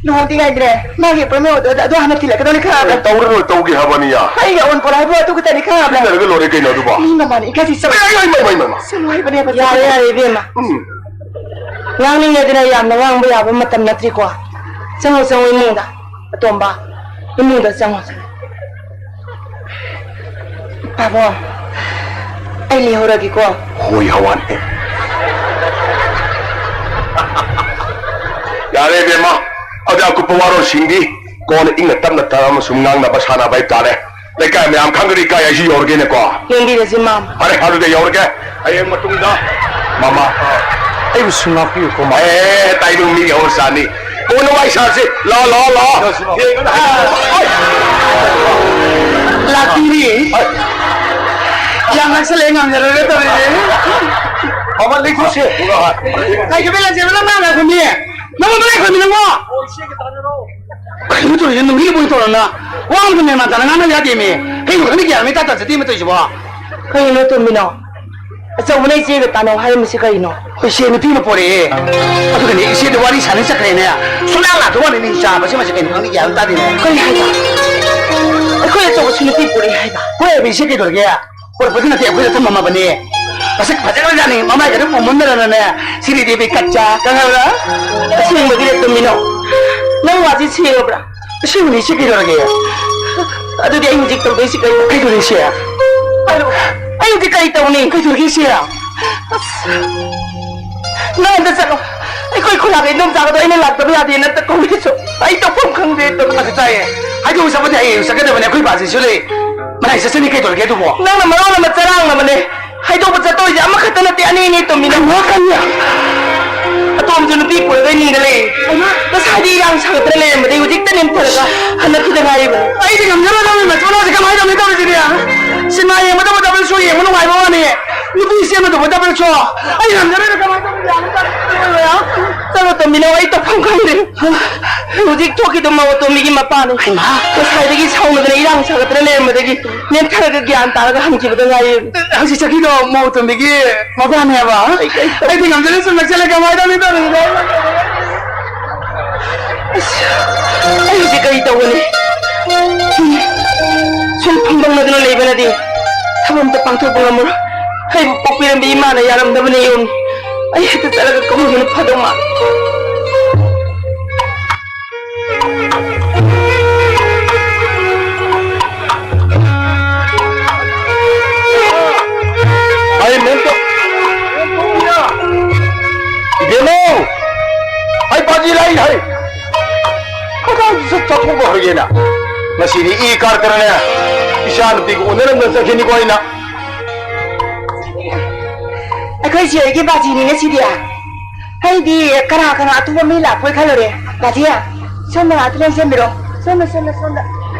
ꯂꯨꯍꯣꯡꯗ꯭ꯔꯤꯉꯩꯗꯅꯦ, ꯃꯥꯒꯤ ꯑꯦꯄꯣꯏꯟꯃꯦꯟ ꯑꯣꯔꯗꯔꯗꯣ ꯑꯗꯨ ꯍꯥꯟꯅ ꯊꯤꯜꯂꯛꯀꯗꯧꯅꯤ ꯈꯪꯉꯕ꯭ꯔꯥ? ꯑꯦ, ꯇꯧꯔꯔꯣꯏ, ꯇꯧꯒꯦ ꯍꯥꯏꯕꯅꯤꯌꯥ꯫ ꯑꯩꯒꯤ ꯑꯑꯣꯟ ꯄꯣꯠ ꯍꯥꯏꯕꯨ ꯑꯗꯨ ꯈꯛꯇꯅꯤ ꯈꯪꯉꯕ꯭ꯔꯥ? ꯁꯤꯟꯅꯔꯒ ꯂꯣꯏꯔꯦ ꯀꯩꯅꯣ ꯑꯗꯨꯕꯣ? ꯃꯤ ꯃꯃꯥꯟꯅ ꯏꯀꯥꯏꯁꯤ ꯆꯠꯂꯣ꯫ ꯑꯩ, ꯑꯩ, ꯑꯩ, ꯑꯩ, ꯑꯩ, ꯑꯩ, ꯃꯥ꯫ ꯆꯠꯂꯣ ꯍꯥꯏꯕꯅꯦꯕ, ꯌꯥꯔꯦ, ꯆꯠꯂꯣ꯫ ꯌꯥꯔꯦ, ꯏꯕꯦꯝꯃ꯫ ꯎꯝ꯫ ꯉꯥꯡꯅꯤꯡꯉꯦꯗꯅ ꯌꯥꯝꯅ ꯉꯥꯡꯕ ꯌꯥꯕ ꯃꯇꯝ ꯅꯠꯇ꯭ꯔꯤꯀꯣ꯫ ꯆꯪꯉꯣ, ꯆꯪꯉꯣ ꯏꯃꯨꯡꯗ꯫ ꯑꯇꯣꯝꯕ, ꯏꯃꯨꯡꯗ ꯆꯪꯉꯣ꯫ ꯄꯥꯕꯣ, ꯑꯩ ꯂꯩꯍꯧꯔꯒꯦꯀꯣ꯫ ꯍꯣꯏ, ꯍꯋꯥꯟ꯫ ꯌꯥꯔꯦ, ꯏꯕꯦꯝꯃ꯫ ꯑꯗꯨ ꯑꯀꯨꯞꯄ ꯋꯥꯔꯣꯜꯁꯤꯡꯗꯤ ꯀꯣꯟꯅ ꯏꯪꯅ ꯇꯞꯅ ꯇꯞꯅ ꯁꯨꯝ ꯉꯥꯡꯅꯕ ꯁꯥꯟꯅꯕ ꯍꯥꯏꯇꯥꯔꯦ꯫ ꯂꯩꯀꯥꯏ ꯃꯌꯥꯝ ꯈꯪꯒꯅꯤ ꯀꯥꯏ ꯑꯩꯁꯨ ꯌꯧꯔꯒꯦꯅꯦꯀꯣ꯫ ꯌꯦꯡꯕꯤꯔꯁꯤ, ꯃꯥꯝ꯫ ꯐꯔꯦ, ꯑꯗꯨꯗꯤ ꯌꯧꯔꯒꯦ꯫ ꯍꯌꯦꯡ ꯃꯇꯨꯡꯗ, ꯃꯃꯥ, ꯑꯩꯕꯨꯁꯨ ꯉꯥꯛꯄꯤꯌꯨꯀꯣ, ꯃꯥꯝ꯫ ꯑꯦ, ꯇꯥꯏꯕꯪ ꯃꯤꯒꯤ ꯍꯧꯅ ꯁꯥꯅꯤ꯫ ꯀꯣꯟꯅ ꯋꯥꯔꯤ ꯁꯥꯔꯁꯤ꯫ ꯂꯥꯛꯑꯣ, ꯂꯥꯛꯑꯣ, ꯂꯥꯛꯑꯣ꯫ ꯂꯥꯛꯑꯣ꯫ ꯌꯦꯡꯉꯨꯅꯦ꯫ ꯂꯥꯛꯄꯤꯔꯤ꯫ ꯌꯥꯝ ꯅꯛꯁꯜꯂꯛꯑꯦ, ꯉꯝꯖꯔꯔꯣꯏ ꯇꯧꯔꯤꯁꯦ꯫ ꯃꯃꯥ, ꯂꯩꯊꯣꯛꯁꯦ꯫ ꯀꯩ ꯀꯩ ꯂꯥꯛꯆꯦꯕ ꯅꯪ ꯉꯥꯡꯅ ꯈꯨꯝꯃꯤ? ꯅꯪꯉꯣꯟꯗ ꯂꯩꯈ꯭ꯔꯃꯤ ꯅꯪꯕꯣ? ꯀꯩꯅꯣ ꯇꯧꯔꯤꯁꯦ? ꯅꯨꯡꯒꯤ ꯂꯨꯕꯣꯏ ꯇꯧꯔꯝꯅ ꯋꯥ ꯑꯃꯗ ꯃꯦꯟ ꯃꯥꯟ ꯇꯥꯅ ꯉꯥꯡꯅꯕ ꯌꯥꯗꯦꯃꯤ꯫ ꯀꯩꯅꯣ ꯈꯪꯗꯦ, ꯒ꯭ꯌꯥꯟ ꯃꯦꯟ ꯇꯥ ꯇꯥ ꯆꯠꯇꯦꯃꯤ ꯇꯧꯔꯤꯁꯤꯕꯣ꯫ ꯀꯩꯅꯣ ꯇꯣꯝꯕꯤꯅꯣ? ꯑꯆꯧꯕꯅ ꯏꯆꯦꯒ ꯇꯥꯟꯅꯧ ꯍꯥꯏꯔꯝꯃꯤꯁꯤ ꯀꯩꯅꯣ? ꯍꯣꯏ, ꯏꯆꯦ ꯅꯨꯄꯤ ꯑꯃ ꯄꯣꯔꯛꯑꯦ꯫ ꯑꯗꯨꯒꯅꯦ, ꯏꯆꯦꯗ ꯋꯥꯔꯤ ꯁꯥꯟꯅ ꯆꯠꯈ꯭ꯔꯦꯅꯦ꯫ ꯁꯨꯡꯂꯥꯛ ꯂꯥꯛꯇ ꯋꯥꯅꯦ, ꯃꯤ ꯆꯥꯕꯁꯤ ꯃꯁꯤ ꯀꯩꯅꯣ ꯈꯪꯗꯦ, ꯒ꯭ꯌꯥꯟ ꯑꯃ ꯇꯥꯗꯦꯅꯦ꯫ ꯀꯔꯤ ꯍꯥꯏꯕ? ꯑꯩꯈꯣꯏ ꯑꯆꯧꯕꯁꯨ ꯅꯨꯄꯤ ꯄꯣꯔꯛꯑꯦ ꯍꯥꯏꯕ? ꯍꯣꯏ, ꯏꯆꯦ ꯀꯩꯗꯧꯔꯒꯦ? ꯄꯨꯔꯛꯄꯗꯤ ꯅꯠꯇꯦ, ꯑꯩꯈꯣꯏꯗ ꯊꯝꯃꯝꯃꯕꯅꯦ꯫ ꯃꯁꯛ ꯐꯖꯈ꯭ꯔꯖꯥꯠꯅꯤ, ꯃꯃꯥꯏꯒꯗꯣ ꯄꯣꯝꯃꯝꯗꯅꯅꯦ꯫ ꯁꯤꯔꯤꯗꯦꯕꯤ ꯀꯠꯆꯥ ꯀꯪꯍꯜꯂ꯫ ꯑꯁꯦꯡꯕꯒꯤꯔ ꯇꯨꯝꯃꯤꯅꯣ? ꯅꯪ ꯋꯥꯁꯤ ꯁꯦꯡꯉꯕ꯭ꯔꯥ? ꯑꯁꯦꯡꯕꯅꯤ, ꯏꯆꯦ, ꯀꯩꯗꯧꯔꯒꯦ? ꯑꯗꯨꯗꯤ ꯑꯩ ꯍꯧꯖꯤꯛ ꯇꯧꯗꯣꯏꯁꯤ ꯀꯩꯅꯣ? ꯀꯩꯗꯧꯔꯤ, ꯏꯆꯦ? ꯑꯩꯗꯤ ꯀꯔꯤ ꯇꯧꯅꯤ? ꯀꯩꯗꯧꯔꯒꯦ ꯏꯆꯦ? ꯑꯁ, ꯅꯪ ꯑꯝꯇ ꯆꯠꯂꯣ꯫ ꯑꯩꯈꯣꯏ ꯈꯨꯂꯥꯛꯀꯤ ꯏꯗꯣꯝꯆꯥꯒꯗꯣ ꯑꯩꯅ ꯂꯥꯛꯇꯕ ꯌꯥꯗꯦꯅ ꯑꯝꯇ ꯀꯧꯔꯛꯏꯁꯨ꯫ ꯑꯩ ꯇꯧꯐꯝ ꯈꯪꯗꯦ꯫ ꯇꯧꯐꯝ ꯑꯗꯨ ꯇꯥꯏꯌꯦ꯫ ꯍꯥꯏꯗꯣꯛꯎ ꯆꯠꯄꯗꯤ ꯍꯌꯦꯡ ꯆꯠꯀꯗꯕꯅꯦ꯫ ꯑꯩꯈꯣꯏ ꯕꯥꯖꯤꯁꯨ ꯂꯩ꯫ ꯃꯅꯥꯏ ꯆꯠꯆꯅꯤ ꯀꯩꯗꯧꯔꯒꯦ ꯑꯗꯨꯕꯣ? ꯅꯪꯅ ꯃꯔꯣꯜ ꯑꯃ ꯆꯔꯥꯡꯅꯕꯅꯦ꯫ ꯍꯥꯏꯗꯣꯛꯄ ꯆꯠꯇꯣꯏꯁꯦ ꯑꯃꯈꯛꯇ ꯅꯠꯇꯦ, ꯑꯅꯤꯅꯤ ꯇꯨꯝꯃꯤꯅ꯫ ꯀꯩꯅꯣ ꯀꯟꯌꯥ? ꯑꯇꯣꯝꯁꯨ ꯅꯨꯄꯤ ꯄꯨꯔꯒ ꯅꯤꯗ ꯂꯩ꯫ ꯉꯁꯥꯏꯗꯤ ꯏꯔꯥꯡ ꯁꯥꯒꯠꯇꯅ ꯂꯩꯔꯝꯕꯗꯒꯤ ꯍꯧꯖꯤꯛꯇ ꯅꯦꯝꯊꯔꯒ ꯍꯜꯂꯛꯈꯤꯗ ꯉꯥꯏꯔꯤꯕꯅꯤ꯫ ꯑꯩꯗꯤ ꯉꯝꯖꯔꯣꯏ ꯅꯪꯒꯤ ꯃꯆꯣꯟ ꯑꯁꯤ ꯀꯃꯥꯏꯅ ꯇꯧꯅꯤ ꯇꯧꯔꯤꯁꯤꯗꯤ? ꯁꯤꯅꯦꯃꯥ ꯌꯦꯡꯕꯗꯕꯨ ꯗꯕꯜ ꯁꯣ ꯌꯦꯡꯕ ꯅꯨꯡꯉꯥꯏꯕ ꯋꯥꯅꯤ꯫ ꯅꯨꯄꯤ ꯆꯦꯟꯕꯗꯕꯨ ꯗꯕꯜ ꯁꯣ꯫ ꯑꯩ ꯉꯝꯖꯔꯣꯏ ꯀꯃꯥꯏꯅ ꯇꯧꯅꯤ? ꯆꯠꯂꯣ ꯇꯣꯝꯕꯤꯅꯧ, ꯑꯩ ꯇꯧꯐꯝ ꯈꯪꯗꯦ꯫ ꯍꯧꯖꯤꯛ ꯊꯣꯛꯈꯤꯗꯣ ꯃꯧ ꯑꯇꯣꯝꯕꯤꯒꯤ ꯃꯄꯥꯅꯤ꯫ ꯍꯩꯃꯥ! ꯉꯁꯥꯏꯗꯒꯤ ꯁꯥꯎꯅꯗꯅ ꯏꯔꯥꯡ ꯁꯥꯒꯠꯇꯅ ꯂꯩꯔꯝꯕꯗꯒꯤ ꯅꯦꯝꯊꯔꯒ ꯒ꯭ꯌꯥꯟ ꯇꯥꯔꯒ ꯍꯟꯈꯤꯕꯗ ꯉꯥꯏꯔꯤ꯫ ꯍꯧꯖꯤꯛ ꯆꯠꯈꯤꯗꯣ ꯃꯧ ꯑꯇꯣꯝꯕꯤꯒꯤ ꯃꯄꯥꯅꯦꯕ? ꯑꯩ, ꯑꯩ, ꯑꯩꯗꯤ ꯉꯝꯖꯔꯣꯏ, ꯁꯨꯝ ꯅꯛꯁꯜꯂꯦ, ꯀꯃꯥꯏꯅ ꯇꯧꯅꯤ ꯇꯧꯔꯤꯁꯤꯗꯤ? ꯑꯁ, ꯑꯩ ꯍꯧꯖꯤꯛ ꯀꯔꯤ ꯇꯧꯒꯅꯤ? ꯁꯨꯝ ꯐꯪꯕꯪꯅꯗꯨꯅ ꯂꯩꯕꯅꯗꯤ ꯊꯕꯛ ꯑꯝꯇ ꯄꯥꯡꯊꯣꯛꯄ ꯉꯝꯃꯔꯣꯏ꯫ ꯑꯩꯕꯨ ꯄꯣꯛꯄꯤꯔꯝꯕ ꯏꯃꯥꯅ ꯌꯥꯔꯝꯗꯕꯅ ꯌꯣꯝꯃꯤ꯫ ꯑꯩ ꯍꯦꯛꯇ ꯆꯠꯂꯒ ꯀꯧꯔꯨꯕꯅ ꯐꯗꯧ ꯃꯥꯜꯂꯤ꯫ ꯑꯩ ꯃꯦꯝꯇꯣ꯫ ꯏꯕꯦꯝꯃꯧ! ꯑꯩ ꯄꯥꯖꯤ ꯂꯥꯛꯏ ꯍꯥꯏ꯫ ꯀꯗꯥꯏꯗ ꯆꯠ-, ꯆꯠꯊꯣꯛꯄ ꯍꯧꯔꯒꯦꯅ? ꯉꯁꯤꯗꯤ ꯏ ꯀꯥꯔꯛꯇꯅꯅꯦ, ꯏꯆꯥ ꯅꯨꯄꯤꯒ ꯎꯅꯔꯝꯗꯅ ꯆꯠꯈꯤꯅꯤꯀꯣ ꯑꯩꯅ꯫ ꯑꯩꯈꯣꯏ ꯆꯦ ꯍꯣꯏꯒꯤ ꯕꯥꯖꯤꯅꯤꯅꯦ ꯁꯤꯗꯤ꯫ ꯑꯩꯗꯤ ꯀꯅꯥ ꯀꯅꯥ ꯑꯇꯣꯞꯄ ꯃꯤ ꯂꯥꯛꯄꯣꯏ ꯈꯜꯂꯨꯔꯦ꯫ ꯕꯥꯖꯤ, ꯁꯣꯝꯗ ꯉꯥꯛꯇ ꯂꯦꯡꯁꯤꯟꯕꯤꯔꯣ꯫ ꯁꯣꯝꯗ, ꯁꯣꯝꯗ, ꯁꯣꯝꯗ꯫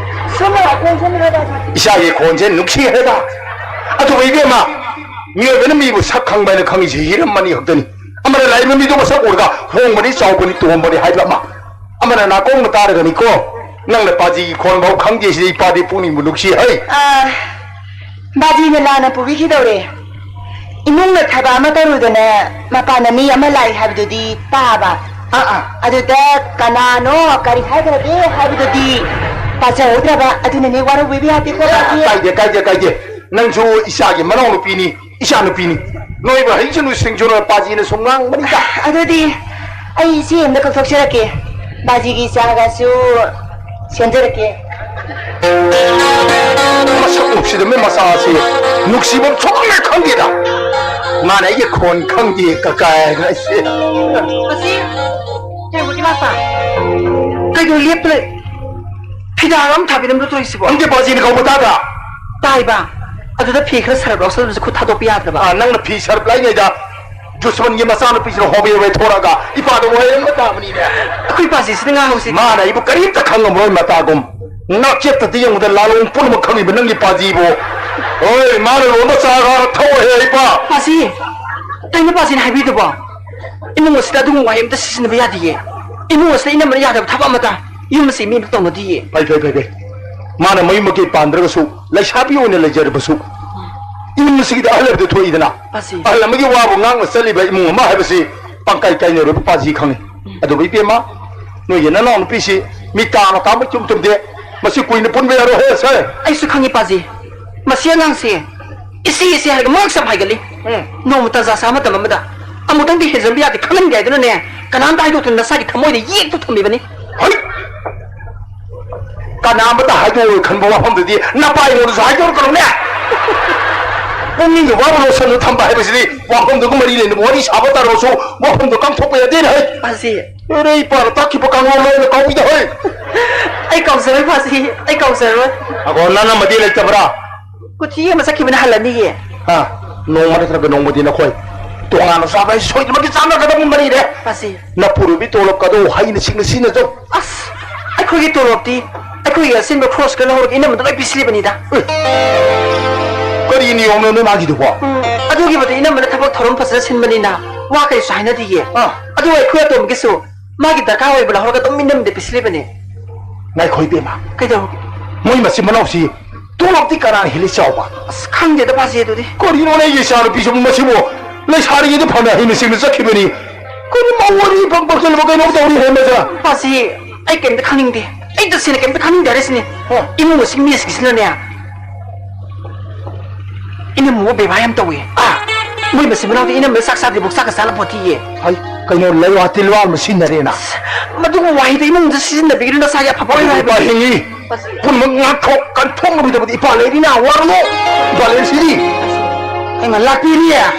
ꯁꯣꯝꯗ ꯉꯥꯛꯇ ꯂꯦꯡꯁꯤꯟꯕꯤꯔꯣ, ꯕꯥꯖꯤ꯫ ꯏꯆꯥꯒꯤ ꯈꯣꯟꯁꯦ ꯅꯨꯡꯁꯤꯈ꯭ꯔꯦꯗ꯫ ꯑꯗꯨꯕꯨ ꯏꯕꯦꯝꯃ, ꯃꯤꯑꯣꯏꯕꯅ ꯃꯤꯕꯨ ꯁꯛ ꯈꯪꯕ ꯍꯥꯏꯅ ꯈꯪꯉꯤꯁꯦ ꯍꯤꯔꯝ ꯑꯅꯤ ꯈꯛꯇꯅꯤ꯫ ꯑꯃꯅ ꯂꯥꯏꯔꯕ ꯃꯤꯗꯣ ꯃꯁꯛ ꯎꯔꯒ ꯍꯣꯡꯕꯅꯤ, ꯆꯥꯎꯕꯅꯤ, ꯇꯣꯝꯕꯅꯤ ꯍꯥꯏꯕ ꯑꯃ꯫ ꯑꯃꯅ ꯅꯥꯀꯣꯡꯅ ꯇꯥꯔꯒꯅꯤꯀꯣ꯫ ꯅꯪꯅ ꯄꯥꯖꯤꯒꯤ ꯈꯣꯟꯐꯥꯎ ꯈꯪꯗꯦ ꯁꯤꯗꯤ ꯏꯄꯥꯗꯤ ꯄꯨꯛꯅꯤꯡꯕꯨ ꯅꯨꯡꯁꯤ ꯍꯩ꯫ ꯑ, ꯕꯥꯖꯤꯅ ꯂꯥꯟꯅ ꯄꯨꯕꯤꯈꯤꯗꯧꯔꯦ꯫ ꯏꯃꯨꯡꯅ ꯊꯕꯛ ꯑꯃ ꯇꯧꯔꯨꯗꯅ ꯃꯄꯥꯟꯗ ꯃꯤ ꯑꯃ ꯂꯥꯛꯏ ꯍꯥꯏꯕꯗꯨꯗꯤ ꯇꯥꯕ꯫ ꯑꯥ, ꯑꯥ꯫ ꯑꯗꯨꯗ ꯀꯅꯥꯅꯣ, ꯀꯔꯤ ꯍꯥꯏꯈ꯭ꯔꯒꯦ ꯍꯥꯏꯕꯗꯨꯗꯤ ꯄꯥꯖꯍꯧꯗ꯭ꯔꯕ꯫ ꯑꯗꯨꯅꯅꯦ ꯋꯥꯔꯧꯕꯤꯕ ꯌꯥꯗꯦꯀꯣ, ꯕꯥꯖꯤ꯫ ꯀꯥꯏꯗꯦ, ꯀꯥꯏꯗꯦ, ꯀꯥꯏꯗꯦ꯫ ꯅꯪꯁꯨ ꯏꯆꯥꯒꯤ ꯃꯅꯥꯎꯅꯨꯄꯤꯅꯤ꯫ ꯏꯆꯥꯅꯨꯄꯤꯅꯤ꯫ ꯅꯣꯏꯕꯨ ꯍꯩꯁꯅꯨ ꯁꯤꯡꯁꯅꯨ ꯄꯥꯖꯤꯅ ꯁꯨꯝ ꯉꯥꯡꯕꯅꯤꯗ꯫ ꯑꯗꯨꯗꯤ ꯑꯩ ꯏꯆꯦ ꯑꯝꯗ ꯀꯧꯊꯣꯛꯆꯔꯛꯀꯦ꯫ ꯕꯥꯖꯤꯒꯤ ꯆꯥꯒꯁꯨ ꯁꯦꯝꯖꯔꯛꯀꯦ꯫ ꯃꯁꯛ ꯅꯨꯡꯁꯤꯗꯕ ꯃꯆꯥꯁꯤ ꯅꯨꯡꯁꯤꯕ ꯁꯨꯡꯈꯪ ꯈꯪꯗꯦꯗ꯫ ꯃꯥꯅ ꯑꯩꯒꯤ ꯈꯣꯟ ꯈꯪꯗꯦ ꯀꯀꯥꯏ ꯍꯥꯏꯅ ꯑꯩꯁꯦ꯫ ꯃꯁꯤ ꯀꯩꯅꯣ ꯏꯃꯥꯆꯥ? ꯀꯩꯅꯣ ꯂꯦꯞꯇ꯭ꯔꯦ? ꯐꯤꯗꯥ ꯑꯃ ꯊꯥꯕꯤꯔꯝꯗꯣ ꯇꯧꯔꯤꯁꯤꯕꯣ? ꯅꯪꯗꯤ ꯕꯥꯖꯤꯅ ꯀꯧꯕ ꯇꯥꯗ꯭ꯔꯥ? ꯇꯥꯏꯕ꯫ ꯑꯗꯨꯗ ꯐꯤ ꯈꯔ ꯁꯔꯞ ꯌꯥꯎꯁꯜꯂꯝꯕꯁꯦ ꯈꯨꯠ ꯊꯥꯗꯣꯛꯄ ꯌꯥꯗ꯭ꯔꯕ? ꯑꯥ, ꯅꯪꯅ ꯐꯤ ꯁꯔꯞ ꯂꯥꯏꯉꯩꯗ ꯗꯨꯁꯃꯟꯒꯤ ꯃꯆꯥꯅꯨꯄꯤꯁꯤꯅ ꯍꯣꯕꯦ ꯍꯣꯕꯦ ꯊꯣꯔꯛꯑꯒ ꯏꯄꯥꯗ ꯋꯥꯍꯩ ꯑꯃ ꯇꯥꯕꯅꯤꯅꯦ꯫ ꯑꯩꯈꯣꯏ ꯄꯥꯁꯤꯁꯤꯅ ꯉꯥꯡꯍꯧꯁꯤ꯫ ꯃꯥꯅ ꯑꯩꯕꯨ ꯀꯔꯤꯝꯇ ꯈꯪꯉꯝꯃꯔꯣꯏ ꯃꯇꯥꯒꯨꯝ꯫ ꯅꯥꯛꯆꯦꯠꯇꯗꯤ ꯌꯦꯡꯕꯗ ꯂꯥꯂꯣꯡ ꯄꯨꯝꯅꯃꯛ ꯈꯪꯉꯤꯕ ꯅꯪꯒꯤ ꯄꯥꯖꯤꯕꯨ꯫ ꯍꯣꯏ, ꯃꯥꯅ ꯂꯣꯟꯕ ꯆꯥꯒ ꯊꯛꯑꯣꯍꯦ ꯏꯄꯥ꯫ ꯄꯥꯖꯤ, ꯀꯩꯅꯣ ꯄꯥꯖꯤꯅ ꯍꯥꯏꯕꯤꯗꯨꯕꯣ? ꯏꯃꯨꯡ ꯑꯁꯤꯗ ꯑꯗꯨꯒꯨꯝꯕ ꯋꯥꯍꯩ ꯑꯃꯇ ꯁꯤꯖꯤꯟꯅꯕ ꯌꯥꯗꯤꯌꯦ꯫ ꯏꯃꯨꯡ ꯑꯁꯤꯗ ꯏꯅꯝꯃꯅ ꯌꯥꯗꯕ ꯊꯕꯛ ꯑꯃꯇ ꯌꯨꯝ ꯑꯁꯤ ꯃꯤ ꯑꯃꯇ ꯇꯧꯅꯗꯤꯌꯦ꯫ ꯐꯩ, ꯐꯩ, ꯐꯩ, ꯐꯩ꯫ ꯃꯥꯅ ꯃꯌꯨꯝ ꯃꯀꯩ ꯄꯥꯟꯗ꯭ꯔꯒꯁꯨ ꯂꯩꯁꯥꯕꯤ ꯑꯣꯏꯅ ꯂꯩꯖꯔꯕꯁꯨ ꯏꯃꯨꯡ ꯑꯁꯤꯒꯤꯗꯤ ꯑꯍꯜ ꯍꯥꯏꯕꯗꯨ ꯊꯣꯛꯏꯗꯅ꯫ ꯄꯥꯖꯤ꯫ ꯑꯍꯜ ꯑꯃꯒꯤ ꯋꯥꯕꯨ ꯉꯥꯛꯅ ꯆꯠꯂꯤꯕ ꯏꯃꯨꯡ ꯑꯃ ꯍꯥꯏꯕꯁꯤ ꯄꯪꯀꯥꯏ ꯀꯥꯏꯅꯔꯣꯏꯕ ꯄꯥꯖꯤ ꯈꯪꯉꯤ꯫ ꯎꯝ꯫ ꯑꯗꯨꯕꯨ ꯏꯕꯦꯝꯃ, ꯅꯣꯏꯒꯤ ꯅꯅꯥꯎ ꯅꯨꯄꯤꯁꯤ ꯃꯤꯠ ꯇꯥꯅ ꯇꯥꯕ ꯆꯨꯝ ꯆꯨꯝꯗꯦ꯫ ꯃꯁꯤ ꯀꯨꯏꯅ ꯄꯨꯟꯕ ꯌꯥꯔꯣꯏ ꯍꯦ ꯁꯦ꯫ ꯑꯩꯁꯨ ꯈꯪꯉꯤ ꯄꯥꯖꯤ꯫ ꯃꯁꯤ ꯑꯉꯥꯡꯁꯦ ꯏꯁꯤ ꯏꯁꯤ ꯍꯥꯏꯔꯒ ꯃꯉꯛ ꯁꯝ ꯍꯥꯏꯒꯠꯂꯤ꯫ ꯎꯝ꯫ ꯅꯣꯡꯃ ꯇꯟꯖꯥ ꯆꯥ ꯃꯇꯝ ꯑꯃꯗ ꯑꯃꯨꯛꯇꯪꯗꯤ ꯍꯦꯟꯖꯟꯕ ꯌꯥꯗꯦ ꯈꯪꯍꯟꯒꯦ ꯍꯥꯏꯗꯨꯅꯅꯦ, ꯀꯅꯥꯝꯇ ꯍꯥꯏꯗꯣꯛꯇꯅ ꯅꯁꯥꯒꯤ ꯊꯃꯣꯏꯗ ꯌꯦꯛꯇꯨ ꯊꯝꯃꯤꯕꯅꯤ꯫ ꯍꯩ! ꯀꯅꯥ ꯑꯃꯇ ꯍꯥꯏꯗꯣꯛꯑꯣꯏ ꯈꯟꯕ ꯋꯥꯐꯝꯗꯨꯗꯤ ꯅꯄꯥ ꯑꯩꯉꯣꯟꯗꯁꯨ ꯍꯥꯏꯗꯣꯔꯛꯀꯅꯨꯅꯦ꯫ ꯄꯨꯛꯅꯤꯡꯒꯤ ꯋꯥꯕ ꯂꯣꯠꯁꯜꯂ ꯊꯝꯕ ꯍꯥꯏꯕꯁꯤꯗꯤ ꯋꯥꯐꯝꯗꯨꯒ ꯃꯔꯤ ꯂꯩꯅꯕ ꯋꯥꯔꯤ ꯁꯥꯕ ꯇꯥꯔꯕꯁꯨ ꯋꯥꯐꯝꯗꯣ ꯀꯥꯡꯊꯣꯛꯄ ꯌꯥꯗꯦꯅꯦ ꯍꯩ꯫ ꯄꯥꯖꯤ꯫ ꯑꯦꯔꯦ, ꯏꯄꯥꯅ ꯇꯥꯛꯈꯤꯕ ꯀꯥꯡꯂꯣꯟ ꯂꯣꯏꯅ ꯀꯥꯎꯏꯗ ꯍꯩ꯫ ꯑꯩ ꯀꯥꯎꯖꯔꯣꯏ ꯄꯥꯖꯤ, ꯑꯩ ꯀꯥꯎꯖꯔꯣꯏ꯫ ꯑꯒꯣ, ꯅꯪ ꯑꯃꯗꯤ ꯂꯩꯇꯕ꯭ꯔꯥ? ꯀꯨꯊꯤ ꯌꯦꯡꯕ ꯆꯠꯈꯤꯕꯅ ꯍꯜꯂꯅꯤꯌꯦ꯫ ꯑ, ꯅꯣꯡꯃ ꯅꯠꯇ꯭ꯔꯒ ꯅꯣꯡꯃꯗꯤ ꯅꯈꯣꯏ ꯇꯣꯉꯥꯟꯅ ꯆꯥꯕ ꯍꯥꯏꯁꯤ ꯁꯣꯏꯗꯅꯃꯛꯀꯤ ꯆꯥꯟꯅꯒꯗꯕ ꯃꯔꯤꯅꯦ꯫ ꯃꯁꯤ꯫ ꯅꯄꯨꯔꯣꯏꯕꯤ ꯇꯣꯂꯣꯞꯀꯗꯣ ꯍꯩꯅ ꯁꯤꯡꯅ ꯁꯤꯖꯤꯟꯅꯖꯧ꯫ ꯑꯁ, ꯑꯩꯈꯣꯏꯒꯤ ꯇꯣꯂꯣꯞꯇꯤ ꯑꯩꯈꯣꯏꯒꯤ ꯑꯆꯤꯟꯕ ꯈ꯭ꯔꯣꯁꯀ ꯂꯧꯔꯒ ꯏꯅꯝꯃꯗ ꯂꯣꯏ ꯄꯤꯁꯤꯜꯂꯤꯕꯅꯤꯗ꯫ ꯑꯦ, ꯀꯔꯤ ꯅꯤꯌꯣꯝꯅꯣ ꯅꯣꯏ ꯃꯥꯒꯤꯗꯨꯕꯣ? ꯎꯝ, ꯑꯗꯨꯒꯤꯕꯨꯗꯤ ꯏꯅꯝꯃꯅ ꯊꯕꯛ ꯊꯧꯔꯝ ꯐꯖꯅ ꯁꯤꯟꯕꯅꯤꯅ ꯋꯥ ꯀꯔꯤꯁꯨ ꯍꯥꯏꯅꯗꯤꯌꯦ꯫ ꯑꯥ꯫ ꯑꯗꯨ ꯑꯩꯈꯣꯏ ꯑꯇꯣꯝꯕꯒꯤꯁꯨ ꯃꯥꯒꯤ ꯗꯔꯀꯥꯔ ꯑꯣꯏꯕ ꯂꯧꯍꯧꯔꯒ ꯑꯗꯨꯝ ꯏꯅꯝꯃꯗ ꯄꯤꯁꯤꯜꯂꯤꯕꯅꯦ꯫ ꯉꯥꯏꯈꯣ ꯏꯕꯦꯝꯃ꯫ ꯀꯩꯗꯧꯔꯒꯦ? ꯃꯣꯏ ꯃꯆꯤꯟ ꯃꯅꯥꯎꯁꯤ ꯇꯣꯂꯣꯞꯇꯤ ꯀꯅꯥꯅ ꯍꯦꯜꯂꯤ ꯆꯥꯎꯕ? ꯑꯁ, ꯈꯪꯗꯦꯗ ꯄꯥꯖꯤ ꯑꯗꯨꯗꯤ꯫ ꯀꯔꯤꯅꯣꯅꯦ ꯑꯩꯒꯤ ꯏꯆꯥꯅꯨꯄꯤꯁꯤꯕꯨ ꯃꯁꯤꯕꯨ ꯂꯩꯁꯥꯔꯤꯉꯩꯗ ꯐꯅ ꯍꯩꯅ ꯁꯤꯡꯅ ꯆꯠꯈꯤꯕꯅꯤ꯫ ꯀꯔꯤ ꯃꯧ ꯋꯥꯔꯤ ꯐꯪ ꯐꯪꯁꯜꯂꯕ ꯀꯩꯅꯣꯝ ꯇꯧꯔꯤ ꯍꯦ ꯃꯆꯥ꯫ ꯄꯥꯖꯤ, ꯑꯩ ꯀꯩꯝꯇ ꯈꯪꯅꯤꯡꯗꯦ꯫ ꯑꯩ ꯇꯁꯦꯡꯅ ꯀꯩꯝꯇ ꯈꯪꯅꯤꯡꯗꯦ ꯍꯥꯏꯔꯤꯁꯤꯅꯦ꯫ ꯍꯣ꯫ ꯏꯃꯨꯡ ꯑꯁꯤ ꯃꯤꯁꯤꯡꯁꯤꯅꯅꯦ, ꯏꯅꯝꯃꯕꯨ ꯕꯦꯕꯥꯔ ꯌꯥꯝ ꯇꯧꯏ꯫ ꯑꯥ, ꯃꯣꯏ ꯃꯆꯤꯟ ꯃꯅꯥꯎꯗꯤ ꯏꯅꯝꯃꯅ ꯆꯥꯛ ꯆꯥꯗ꯭ꯔꯤꯐꯥꯎ ꯆꯥꯛꯀ ꯆꯥꯅꯄꯣꯠꯇꯦꯌꯦ꯫ ꯍꯩ, ꯀꯩꯅꯣ ꯂꯩꯋꯥ ꯇꯤꯜꯋꯥ ꯑꯃ ꯁꯤꯖꯤꯟꯅꯔꯦꯅ? ꯃꯗꯨꯒꯨꯝꯕ ꯋꯥꯍꯩꯗꯣ ꯏꯃꯨꯡꯗ ꯁꯤꯖꯤꯟꯅꯕꯤꯒꯅꯨ, ꯅꯁꯥꯒꯤ ꯑꯐꯕ ꯑꯣꯏꯔꯣꯏ ꯍꯥꯏꯕꯅꯤ꯫ ꯄꯥ ꯍꯤꯡꯉꯤ꯫ ꯄꯨꯝꯅꯃꯛ ꯉꯥꯛꯊꯣꯛ ꯀꯟꯊꯣꯛꯅꯕꯒꯤꯗꯃꯛꯇ ꯏꯄꯥ ꯂꯩꯔꯤꯅ ꯋꯥꯔꯨꯅꯨ꯫ ꯏꯄꯥ ꯂꯩꯔꯤꯁꯤꯗꯤ꯫ ꯑꯩꯅ ꯂꯥꯛꯄꯤꯔꯤ꯫ ꯑꯥ,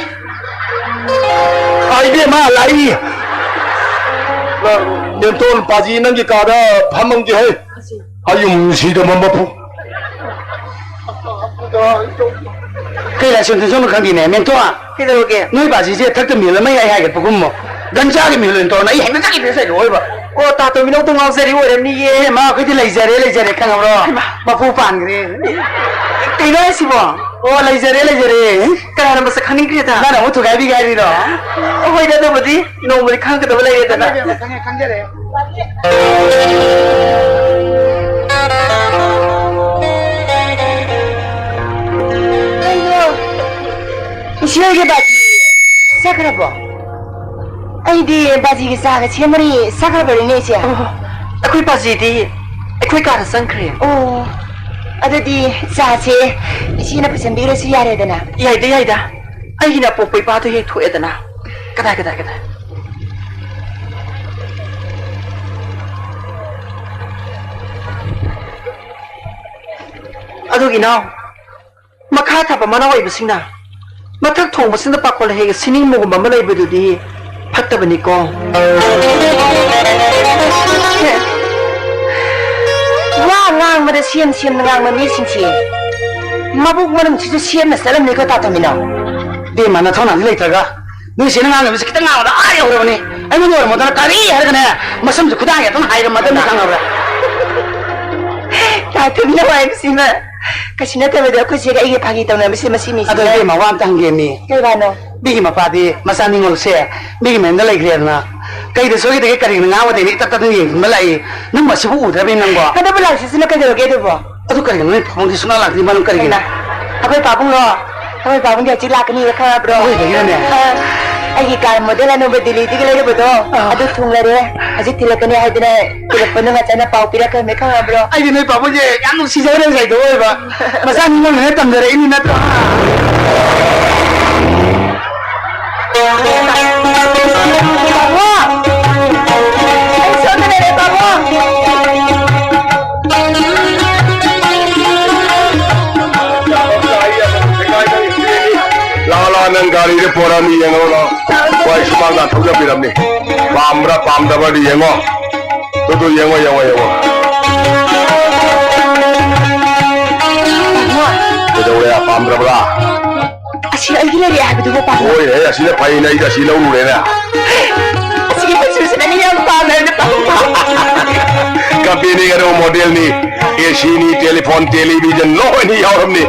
ꯏꯕꯦꯝꯃ, ꯂꯥꯛꯏ꯫ ꯅꯦꯟꯇꯣꯟ, ꯄꯥꯖꯤ ꯅꯪꯒꯤ ꯀꯥꯗ ꯐꯝꯃꯝꯒꯦ ꯍꯩ꯫ ꯑꯌꯨꯝꯁꯤꯗ ꯃꯄꯨ꯫ ꯀꯩ ꯂꯥꯏꯁꯣꯟꯗꯤ ꯁꯣꯝꯅ ꯈꯪꯗꯦꯅꯦ, ꯃꯦꯟꯇꯣ꯫ ꯀꯩꯗꯧꯔꯒꯦ? ꯅꯣꯏ ꯕꯥꯖꯤꯁꯦ ꯊꯛꯇ ꯃꯤꯍꯨꯜ ꯑꯃ ꯌꯥꯏ ꯍꯥꯏꯒꯠꯄꯒꯨꯝꯕ꯫ ꯒꯟꯖꯥꯒꯤ ꯃꯤꯍꯨꯜ ꯑꯣꯏꯅ ꯇꯧꯔꯅ ꯑꯩ ꯍꯦꯛꯇ ꯆꯠꯈꯤꯗ꯭ꯔꯦ ꯁꯩꯗ ꯑꯣꯏꯕ꯫ ꯑꯣ, ꯇꯥ ꯇꯣꯝꯕꯤꯅꯧꯗꯣ ꯉꯥꯎꯖꯔꯤ ꯑꯣꯏꯔꯝꯅꯤꯌꯦ꯫ ꯏꯕꯦꯝꯃ, ꯑꯩꯈꯣꯏꯗꯤ ꯂꯩꯖꯔꯦ, ꯂꯩꯖꯔꯦ, ꯈꯪꯉꯕ꯭ꯔꯣ? ꯍꯩꯃꯥ꯫ ꯃꯄꯨ ꯄꯥꯟꯈ꯭ꯔꯦ꯫ ꯀꯩꯅꯣ ꯍꯥꯏꯁꯤꯕꯣ? ꯑꯣ, ꯂꯩꯖꯔꯦ, ꯂꯩꯖꯔꯦ꯫ ꯀꯅꯥꯅ ꯃꯁꯛ ꯈꯪꯅꯤꯡꯈ꯭ꯔꯦꯗ? ꯅꯪꯅ ꯑꯃꯨꯛ ꯊꯨꯒꯥꯏꯕꯤꯒꯦ ꯍꯥꯏꯔꯤꯔꯣ? ꯍꯣꯏꯗ, ꯑꯗꯨꯕꯨꯗꯤ ꯅꯣꯡꯃꯗꯤ ꯈꯪꯒꯗꯕ ꯂꯩꯔꯦꯗꯅ꯫ ꯈꯪꯉꯦ, ꯈꯪꯉꯦ, ꯈꯪꯖꯔꯦ꯫ ꯀꯩꯅꯣ? ꯏꯆꯦ ꯍꯣꯏꯒꯤ ꯕꯥꯖꯤ ꯆꯠꯈ꯭ꯔꯕꯣ? ꯑꯩꯗꯤ ꯕꯥꯖꯤꯒꯤ ꯆꯥꯒ ꯁꯦꯝꯃꯔꯤ ꯆꯠꯈ꯭ꯔꯕꯅꯤꯅꯦ, ꯏꯆꯦ꯫ ꯑꯣ, ꯑꯩꯈꯣꯏ ꯕꯥꯖꯤꯗꯤ ꯑꯩꯈꯣꯏ ꯀꯥꯗ ꯆꯪꯈ꯭ꯔꯦ꯫ ꯑꯣ, ꯑꯗꯨꯗꯤ ꯆꯥꯁꯦ ꯏꯆꯦꯅ ꯄꯨꯁꯟꯕꯤꯔꯁꯨ ꯌꯥꯔꯦꯗꯅ꯫ ꯌꯥꯏꯗ, ꯌꯥꯏꯗ꯫ ꯑꯩꯒꯤꯅ ꯑꯄꯣꯛꯄ ꯏꯄꯥꯗꯣ ꯍꯦꯛ ꯊꯣꯛꯑꯦꯗꯅ꯫ ꯀꯗꯥꯏ, ꯀꯗꯥꯏ, ꯀꯗꯥꯏ? ꯑꯗꯨꯒꯤ ꯏꯅꯥꯎ, ꯃꯈꯥ ꯊꯥꯕ ꯃꯅꯥꯎ ꯑꯣꯏꯕꯁꯤꯡꯅ ꯃꯊꯛ ꯊꯣꯡꯕꯁꯤꯡꯗ ꯄꯥꯈꯣꯜ ꯍꯦꯛ ꯁꯤꯅꯤꯡꯕꯒꯨꯝꯕ ꯑꯃ ꯂꯩꯕꯗꯨꯗꯤ ꯐꯠꯇꯕꯅꯤꯀꯣ꯫ ꯋꯥ ꯉꯥꯡꯕꯗ ꯁꯦꯝ ꯁꯦꯝꯅ ꯉꯥꯡꯕ ꯃꯤꯁꯤꯡꯁꯦ ꯃꯕꯨꯛ ꯃꯅꯨꯡꯁꯤꯁꯨ ꯁꯦꯝꯅ ꯆꯠꯂꯝꯅꯤꯀꯣ, ꯇꯥ ꯇꯣꯝꯕꯤꯅꯧ꯫ ꯏꯕꯦꯝꯃ, ꯅꯊꯧꯅꯥ ꯂꯩꯇ꯭ꯔꯒ ꯅꯣꯏ ꯏꯆꯦꯅ ꯉꯥꯡꯅꯕꯁꯦ ꯈꯤꯇꯪ ꯉꯥꯡꯕꯗ ꯑꯥ ꯌꯧꯔꯕꯅꯤ꯫ ꯑꯩꯉꯣꯟꯗ ꯑꯣꯏꯔꯝꯃꯗꯅ ꯀꯔꯤ ꯍꯥꯏꯔꯒꯅꯦ, ꯃꯁꯝꯁꯦ ꯈꯨꯗꯥꯡ ꯍꯦꯛꯇ ꯍꯥꯏꯔꯝꯃꯗꯕꯅꯤ, ꯈꯪꯉꯕ꯭ꯔꯥ? ꯇꯥ ꯇꯣꯝꯕꯤꯅꯧ ꯍꯥꯏꯕꯁꯤꯃ ꯀꯩꯁꯨ ꯅꯠꯇꯕꯗ ꯑꯩꯈꯣꯏ ꯆꯦꯒ ꯑꯩꯒ ꯐꯥꯒꯤ ꯇꯧꯅꯕꯁꯦ ꯃꯁꯤ ꯃꯤꯁꯤꯅ꯫ ꯑꯗꯣ ꯏꯕꯦꯝꯃ, ꯋꯥ ꯑꯝꯇ ꯍꯪꯒꯦꯃꯤ꯫ ꯀꯩ ꯋꯥꯅꯣ? ꯃꯤꯒꯤ ꯃꯄꯥꯗꯤ ꯃꯆꯥ ꯅꯤꯉꯣꯜꯁꯦ ꯃꯤꯒꯤ ꯃꯌꯨꯝꯗ ꯂꯩꯈ꯭ꯔꯦꯗꯅ, ꯀꯩꯗ ꯁꯣꯏꯈꯤꯗꯒꯦ ꯀꯔꯤꯅ ꯉꯥꯡꯕꯗꯩꯅ ꯏꯇꯠ ꯇꯠꯇꯅ ꯌꯦꯡꯁꯤꯟꯕ ꯂꯥꯛꯏ? ꯅꯪ ꯃꯁꯤꯕꯨ ꯎꯗ꯭ꯔꯕꯅꯤ ꯅꯪꯕꯣ? ꯍꯟꯗꯛ ꯂꯥꯛꯁꯤꯁꯤꯅ ꯀꯩꯗꯧꯔꯒꯦ ꯑꯗꯨꯕꯣ? ꯑꯗꯨ ꯀꯔꯤꯒꯤꯅꯣ ꯅꯣꯏ ꯄꯥꯕꯨꯡꯗꯤ ꯁꯨꯡꯂꯥꯛ ꯂꯥꯛꯇ꯭ꯔꯤ? ꯃꯔꯝ ꯀꯔꯤꯒꯤꯅꯣ? ꯍꯩꯃꯥ, ꯑꯩꯈꯣꯏ ꯄꯥꯕꯨꯡꯂꯣ? ꯑꯩꯈꯣꯏ ꯄꯥꯕꯨꯡꯗꯤ ꯍꯧꯖꯤꯛ ꯂꯥꯛꯀꯅꯤ, ꯈꯪꯉꯕ꯭ꯔꯣ? ꯑꯩꯈꯣꯏꯗꯒꯤꯅꯅꯦ? ꯑ, ꯑꯩꯒꯤ ꯀꯥꯔ ꯃꯣꯗꯦꯜ ꯑꯅꯧꯕ ꯗꯤꯜꯂꯤꯗꯒꯤ ꯂꯩꯔꯨꯕꯗꯣ, ꯑꯥ꯫ ꯑꯗꯨ ꯊꯨꯡꯂꯔꯦ, ꯍꯧꯖꯤꯛ ꯊꯤꯜꯂꯛꯀꯅꯤ ꯍꯥꯏꯗꯅ ꯊꯤꯜꯂꯛꯄ ꯅꯨꯡꯉꯥꯏꯇꯅ ꯄꯥꯎ ꯄꯤꯔꯛꯈ꯭ꯔꯕꯅꯦ, ꯈꯪꯉꯕ꯭ꯔꯣ? ꯑꯩꯗꯤ ꯅꯣꯏ ꯄꯥꯕꯨꯡꯁꯦ ꯌꯥꯝ ꯅꯨꯡꯁꯤꯖꯈ꯭ꯔꯦ ꯉꯁꯥꯏꯗꯣ ꯑꯣꯏꯕ꯫ ꯃꯆꯥ ꯅꯤꯉꯣꯜꯅꯤꯅ ꯇꯝꯖꯔꯛꯏꯅꯤ ꯅꯠꯇ꯭ꯔꯣ? ꯄꯥꯕꯨꯡ! ꯑꯩ ꯁꯣꯝꯗ ꯂꯩꯔꯦ, ꯄꯥꯕꯨꯡ! ꯅꯪ ꯒꯥꯔꯤꯗ ꯄꯣꯔꯛꯑꯅꯤ, ꯌꯦꯡꯉꯣ ꯂꯥꯎ꯫ ꯍꯣꯏ, ꯁꯨꯃꯥꯡꯗ ꯊꯧꯖꯕꯤꯔꯝꯅꯤ꯫ ꯄꯥꯝꯕ꯭ꯔꯥ ꯄꯥꯝꯗꯕ꯭ꯔꯗꯤ ꯌꯦꯡꯉꯣ꯫ ꯇꯨ, ꯇꯨ, ꯌꯦꯡꯉꯣ, ꯌꯦꯡꯉꯣ, ꯌꯦꯡꯉꯣ꯫ ꯀꯩꯗꯧꯔꯦ, ꯄꯥꯝꯗ꯭ꯔꯕ꯭ꯔꯥ? ꯑꯁꯤ ꯑꯩꯒꯤ ꯂꯩꯔꯦ ꯍꯥꯏꯕꯗꯨꯕꯨ ꯄꯥꯝꯕ꯭ꯔꯥ? ꯍꯣꯏ, ꯍꯦ, ꯑꯁꯤꯅ ꯐꯩꯅꯦ, ꯑꯩꯗꯤ ꯑꯁꯤ ꯂꯧꯔꯨꯔꯦꯅꯦ꯫ ꯑꯁꯤꯒꯤ ꯃꯆꯨꯁꯤꯅ ꯑꯩꯅ ꯌꯥꯝ ꯄꯥꯝꯃꯦ ꯍꯥꯏꯅ ꯄꯥꯝꯕ꯫ ꯀꯝꯄꯦꯅꯤꯒ ꯑꯗꯨ ꯃꯣꯗꯦꯜꯅꯤ꯫ ꯑꯦꯁꯤꯅꯤ, ꯇꯦꯂꯤꯐꯣꯟ, ꯇꯦꯂꯤꯚꯤꯖꯟ ꯂꯣꯏꯅ ꯌꯥꯎꯔꯝꯅꯤ꯫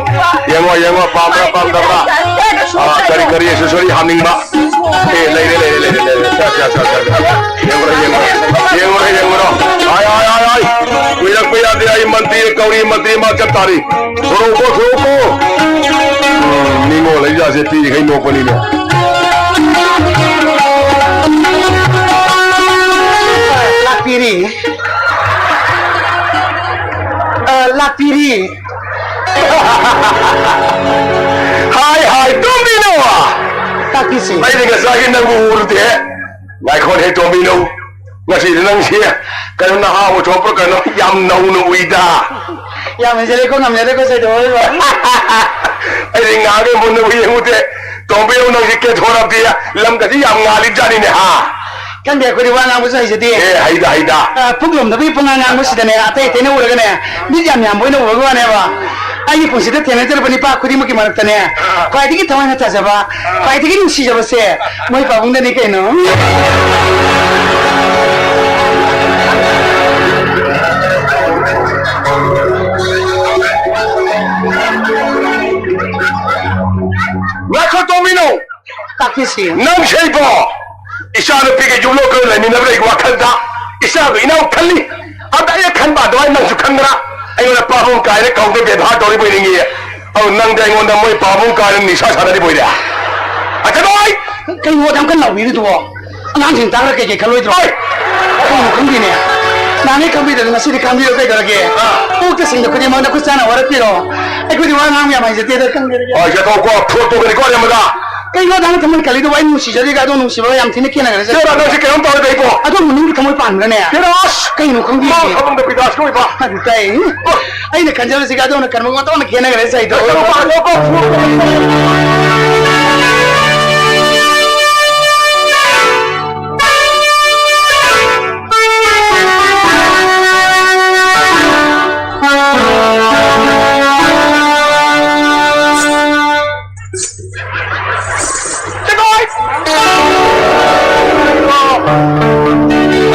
ꯌꯦꯡꯉꯣ, ꯌꯦꯡꯉꯣ, ꯄꯥꯝꯕ꯭ꯔꯥ, ꯄꯥꯝꯗꯕ꯭ꯔꯥ? ꯑꯥ, ꯀꯔꯤ, ꯀꯔꯤ ꯑꯦꯁꯦꯁꯣꯔꯤ ꯍꯥꯞꯅꯤꯡꯕ? ꯑꯦ, ꯂꯩꯔꯦ, ꯂꯩꯔꯦ, ꯂꯩꯔꯦ, ꯂꯩꯔꯦ꯫ ꯁꯦ, ꯁꯦ, ꯁꯦ, ꯁꯦ, ꯁꯦ꯫ ꯌꯦꯡꯉꯨꯔꯣ, ꯌꯦꯡꯉꯨꯔꯣ꯫ ꯌꯦꯡꯉꯨꯔꯣ, ꯌꯦꯡꯉꯨꯔꯣ꯫ ꯍꯥꯏ, ꯍꯥꯏ, ꯍꯥꯏ, ꯍꯥꯏ꯫ ꯀꯨꯏꯔꯛꯄ ꯌꯥꯗꯦ, ꯑꯩ ꯃꯟꯇ꯭ꯔꯤ ꯀꯧꯔꯤ, ꯃꯟꯇ꯭ꯔꯤ ꯃꯥ ꯆꯠ ꯇꯥꯔꯤ꯫ ꯊꯣꯔꯛꯎꯀꯣ, ꯊꯣꯔꯛꯎꯀꯣ꯫ ꯎꯝ, ꯅꯤꯡꯉꯣꯜ ꯂꯩꯖꯥꯠꯁꯦ ꯄꯤꯔꯤꯈꯩ ꯅꯣꯛꯄꯅꯤꯅꯦ꯫ ꯂꯥꯛꯄꯤꯔꯤ꯫ ꯑ, ꯂꯥꯛꯄꯤꯔꯤ꯫ ꯍꯥꯏ, ꯍꯥꯏ, ꯇꯣꯝꯕꯤꯅꯧ! ꯇꯥꯛꯄꯤꯁꯤ꯫ ꯑꯩꯗꯤ ꯉꯁꯥꯏꯒꯤ ꯅꯪꯕꯨ ꯎꯔꯨꯗꯦ꯫ ꯉꯥꯏꯈꯣꯅꯦ, ꯇꯣꯝꯕꯤꯅꯧ꯫ ꯉꯁꯤꯗꯤ ꯅꯪꯁꯤ ꯀꯩꯅꯣ ꯅꯍꯥ ꯑꯣꯏꯊꯣꯛꯄ꯭ꯔꯥ ꯀꯩꯅꯣ ꯌꯥꯝ ꯅꯧꯅ ꯎꯏꯗ꯫ ꯌꯥꯝ ꯍꯩꯖꯔꯦꯀꯣ, ꯉꯝꯖꯔꯦꯀꯣ, ꯁꯩꯗꯣꯛꯑꯣꯏꯕ꯫ ꯑꯩꯗꯤ ꯉꯥꯏꯍꯥꯛꯀꯤ ꯃꯨꯟꯅ ꯌꯦꯡꯉꯨꯗꯦ꯫ ꯇꯣꯝꯕꯤꯅꯧ, ꯅꯪꯁꯤ ꯀꯦꯊꯣꯔꯛꯇꯦ꯫ ꯂꯝꯒꯁꯤ ꯌꯥꯝ ꯉꯥꯜꯂꯤꯕꯖꯥꯠꯅꯤꯅꯦ, ꯍꯥ? ꯈꯪꯗꯦ, ꯑꯩꯈꯣꯏꯗꯤ ꯋꯥ ꯉꯥꯡꯕꯁꯨ ꯍꯩꯖꯗꯦ꯫ ꯑꯦ, ꯍꯩꯗ, ꯍꯩꯗ꯫ ꯑ, ꯄꯨꯛ ꯂꯣꯝꯗꯕꯒꯤ ꯄꯨꯡꯉꯥꯡ ꯉꯥꯡꯕꯁꯤꯗꯅꯦ, ꯑꯇꯩ ꯑꯇꯩꯅ ꯎꯔꯒꯅꯦ, ꯃꯤꯠ ꯌꯥꯝ ꯌꯥꯝꯕ ꯑꯣꯏꯅ ꯎꯕꯒꯤ ꯋꯥꯅꯦꯕ꯫ ꯑꯩꯒꯤ ꯄꯨꯟꯁꯤꯗ ꯊꯦꯡꯅꯖꯔꯕ ꯅꯤꯄꯥ ꯈꯨꯗꯤꯡꯃꯛꯀꯤ ꯃꯔꯛꯇꯅꯦ, ꯈ꯭ꯋꯥꯏꯗꯒꯤ ꯊꯋꯥꯏꯅ ꯇꯥꯖꯕ, ꯈ꯭ꯋꯥꯏꯗꯒꯤ ꯅꯨꯡꯁꯤꯖꯕꯁꯦ ꯃꯣꯏ ꯄꯥꯕꯨꯡꯗꯅꯤ ꯀꯩꯅꯣ꯫ ꯉꯥꯏꯈꯣ, ꯇꯣꯝꯕꯤꯅꯧ! ꯇꯥꯛꯄꯤꯁꯤ꯫ ꯅꯪ ꯁꯤꯕꯣ ꯏꯆꯥ ꯅꯨꯄꯤꯒ ꯌꯨꯝꯂꯣꯟ ꯈꯔ ꯂꯩꯃꯤꯟꯅꯕ ꯂꯩ ꯋꯥꯈꯜꯗ ꯏꯆꯥꯒ ꯏꯅꯥꯎ ꯈꯜꯂꯤ꯫ ꯑꯗ ꯑꯩꯅ ꯈꯟꯕ ꯑꯗꯨꯃꯥꯏꯅ ꯅꯪꯁꯨ ꯈꯟꯕ꯭ꯔꯥ? ꯑꯩꯉꯣꯟꯗ ꯄꯥꯕꯨꯡ ꯀꯥꯏꯅ ꯀꯧꯗ ꯕꯦꯕꯥꯔ ꯇꯧꯔꯤꯕꯣꯏ ꯅꯤꯡꯉꯤ꯫ ꯑꯗꯨ ꯅꯪꯗꯤ ꯑꯩꯉꯣꯟꯗ ꯃꯣꯏ ꯄꯥꯕꯨꯡ ꯀꯥꯏꯅ ꯅꯤꯁꯥ ꯁꯥꯟꯅꯔꯤꯕꯣꯏꯔꯦ꯫ ꯑꯆꯥ ꯅꯣꯏ! ꯀꯩꯅꯣ ꯑꯗꯨꯌꯥꯝ ꯀꯟꯅ ꯂꯥꯎꯕꯤꯔꯤꯗꯨꯕꯣ? ꯑꯉꯥꯡꯁꯤꯡ ꯇꯥꯔꯒ ꯀꯩꯀꯩ ꯈꯜꯂꯣꯏꯗ꯭ꯔꯣ? ꯍꯣꯏ! ꯀꯩꯅꯣ ꯈꯪꯗꯦꯅꯦ꯫ ꯅꯍꯥꯟꯉꯩ ꯈꯪꯕꯤꯗꯕ ꯉꯁꯤꯗꯤ ꯈꯪꯕꯤꯔꯣ ꯀꯩꯗꯧꯔꯒꯦ? ꯑꯥ꯫ ꯑꯣꯛꯇ ꯁꯤꯡꯗ ꯈꯨꯗꯤꯡꯃꯛ ꯅꯈꯨꯠ ꯁꯥꯅ ꯋꯥꯔꯛꯄꯤꯔꯣ꯫ ꯑꯩꯈꯣꯏꯗꯤ ꯋꯥ ꯉꯥꯡꯕ ꯌꯥꯝ ꯍꯩꯖꯗꯦꯗ ꯈꯪꯗꯦ꯫ ꯍꯣꯏ, ꯆꯠꯊꯣꯛꯀꯣ, ꯐꯨꯠ ꯇꯣꯛꯀꯅꯤꯀꯣ ꯑꯔꯦꯝꯕꯗ꯫ ꯀꯩꯅꯣ ꯑꯗꯥꯅ ꯊꯃꯣꯏ ꯀꯜꯂꯤꯗꯨꯕꯨ? ꯑꯩ ꯅꯨꯡꯁꯤꯖꯔꯤꯒ ꯑꯗꯣ ꯅꯨꯡꯁꯤꯕꯒ ꯌꯥꯝ ꯊꯤꯅ ꯈꯦꯠꯅꯈ꯭ꯔꯦ꯫ ꯆꯠꯂꯣ, ꯅꯪꯁꯦ ꯀꯩꯅꯣꯝ ꯇꯧꯔꯦ ꯀꯩꯕꯣ? ꯑꯗꯣꯝꯕꯨ ꯅꯨꯡꯒꯤ ꯊꯃꯣꯏ ꯄꯥꯟꯕ꯭ꯔꯅꯦ? ꯕꯤꯗꯥꯁ! ꯀꯩꯅꯣ ꯈꯪꯗꯦ꯫ ꯃꯥ ꯊꯕꯛꯇ ꯕꯤꯗꯥꯁ ꯀꯧꯏꯕ꯫ ꯑꯗꯨ ꯇꯥꯏ꯫ ꯑꯣ꯫ ꯑꯩꯅ ꯈꯟꯖꯕꯁꯤꯒ ꯑꯗꯣꯝꯅ ꯈꯟꯕꯒ ꯑꯣꯟꯊꯣꯛꯅ ꯈꯦꯠꯅꯈ꯭ꯔꯦ ꯁꯩꯗꯣ꯫ ꯆꯠꯂꯣ, ꯄꯥꯜꯂꯣꯀꯣ, ꯐꯨꯠ꯫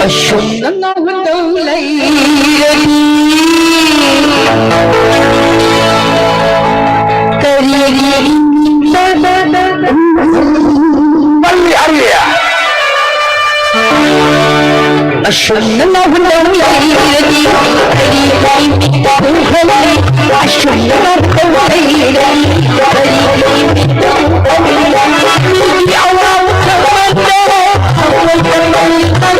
ꯑꯁꯨꯝꯅ ꯉꯥꯡꯗꯧ ꯂꯩꯔꯗꯤ ꯀꯔꯤꯒꯤ ꯀꯜꯂꯤ ꯍꯥꯏꯔꯤ? ꯑꯁꯨꯝꯅ ꯉꯥꯡꯗꯧ ꯂꯩꯔꯗꯤ ꯀꯔꯤꯒꯤ ꯃꯤꯠꯇ ꯎꯍꯜꯂꯤ? ꯑꯁꯨꯝꯅ ꯉꯥꯡꯗꯧ ꯂꯩꯔꯗꯤ ꯀꯔꯤꯒꯤ ꯃꯤꯠꯇ ꯎꯍꯜꯂꯤ? ꯃꯤꯒꯤ ꯑꯋꯥꯕ ꯈꯪꯃꯟꯗꯦ, ꯑꯋꯥꯕ ꯈꯪꯃꯟꯗꯦ꯫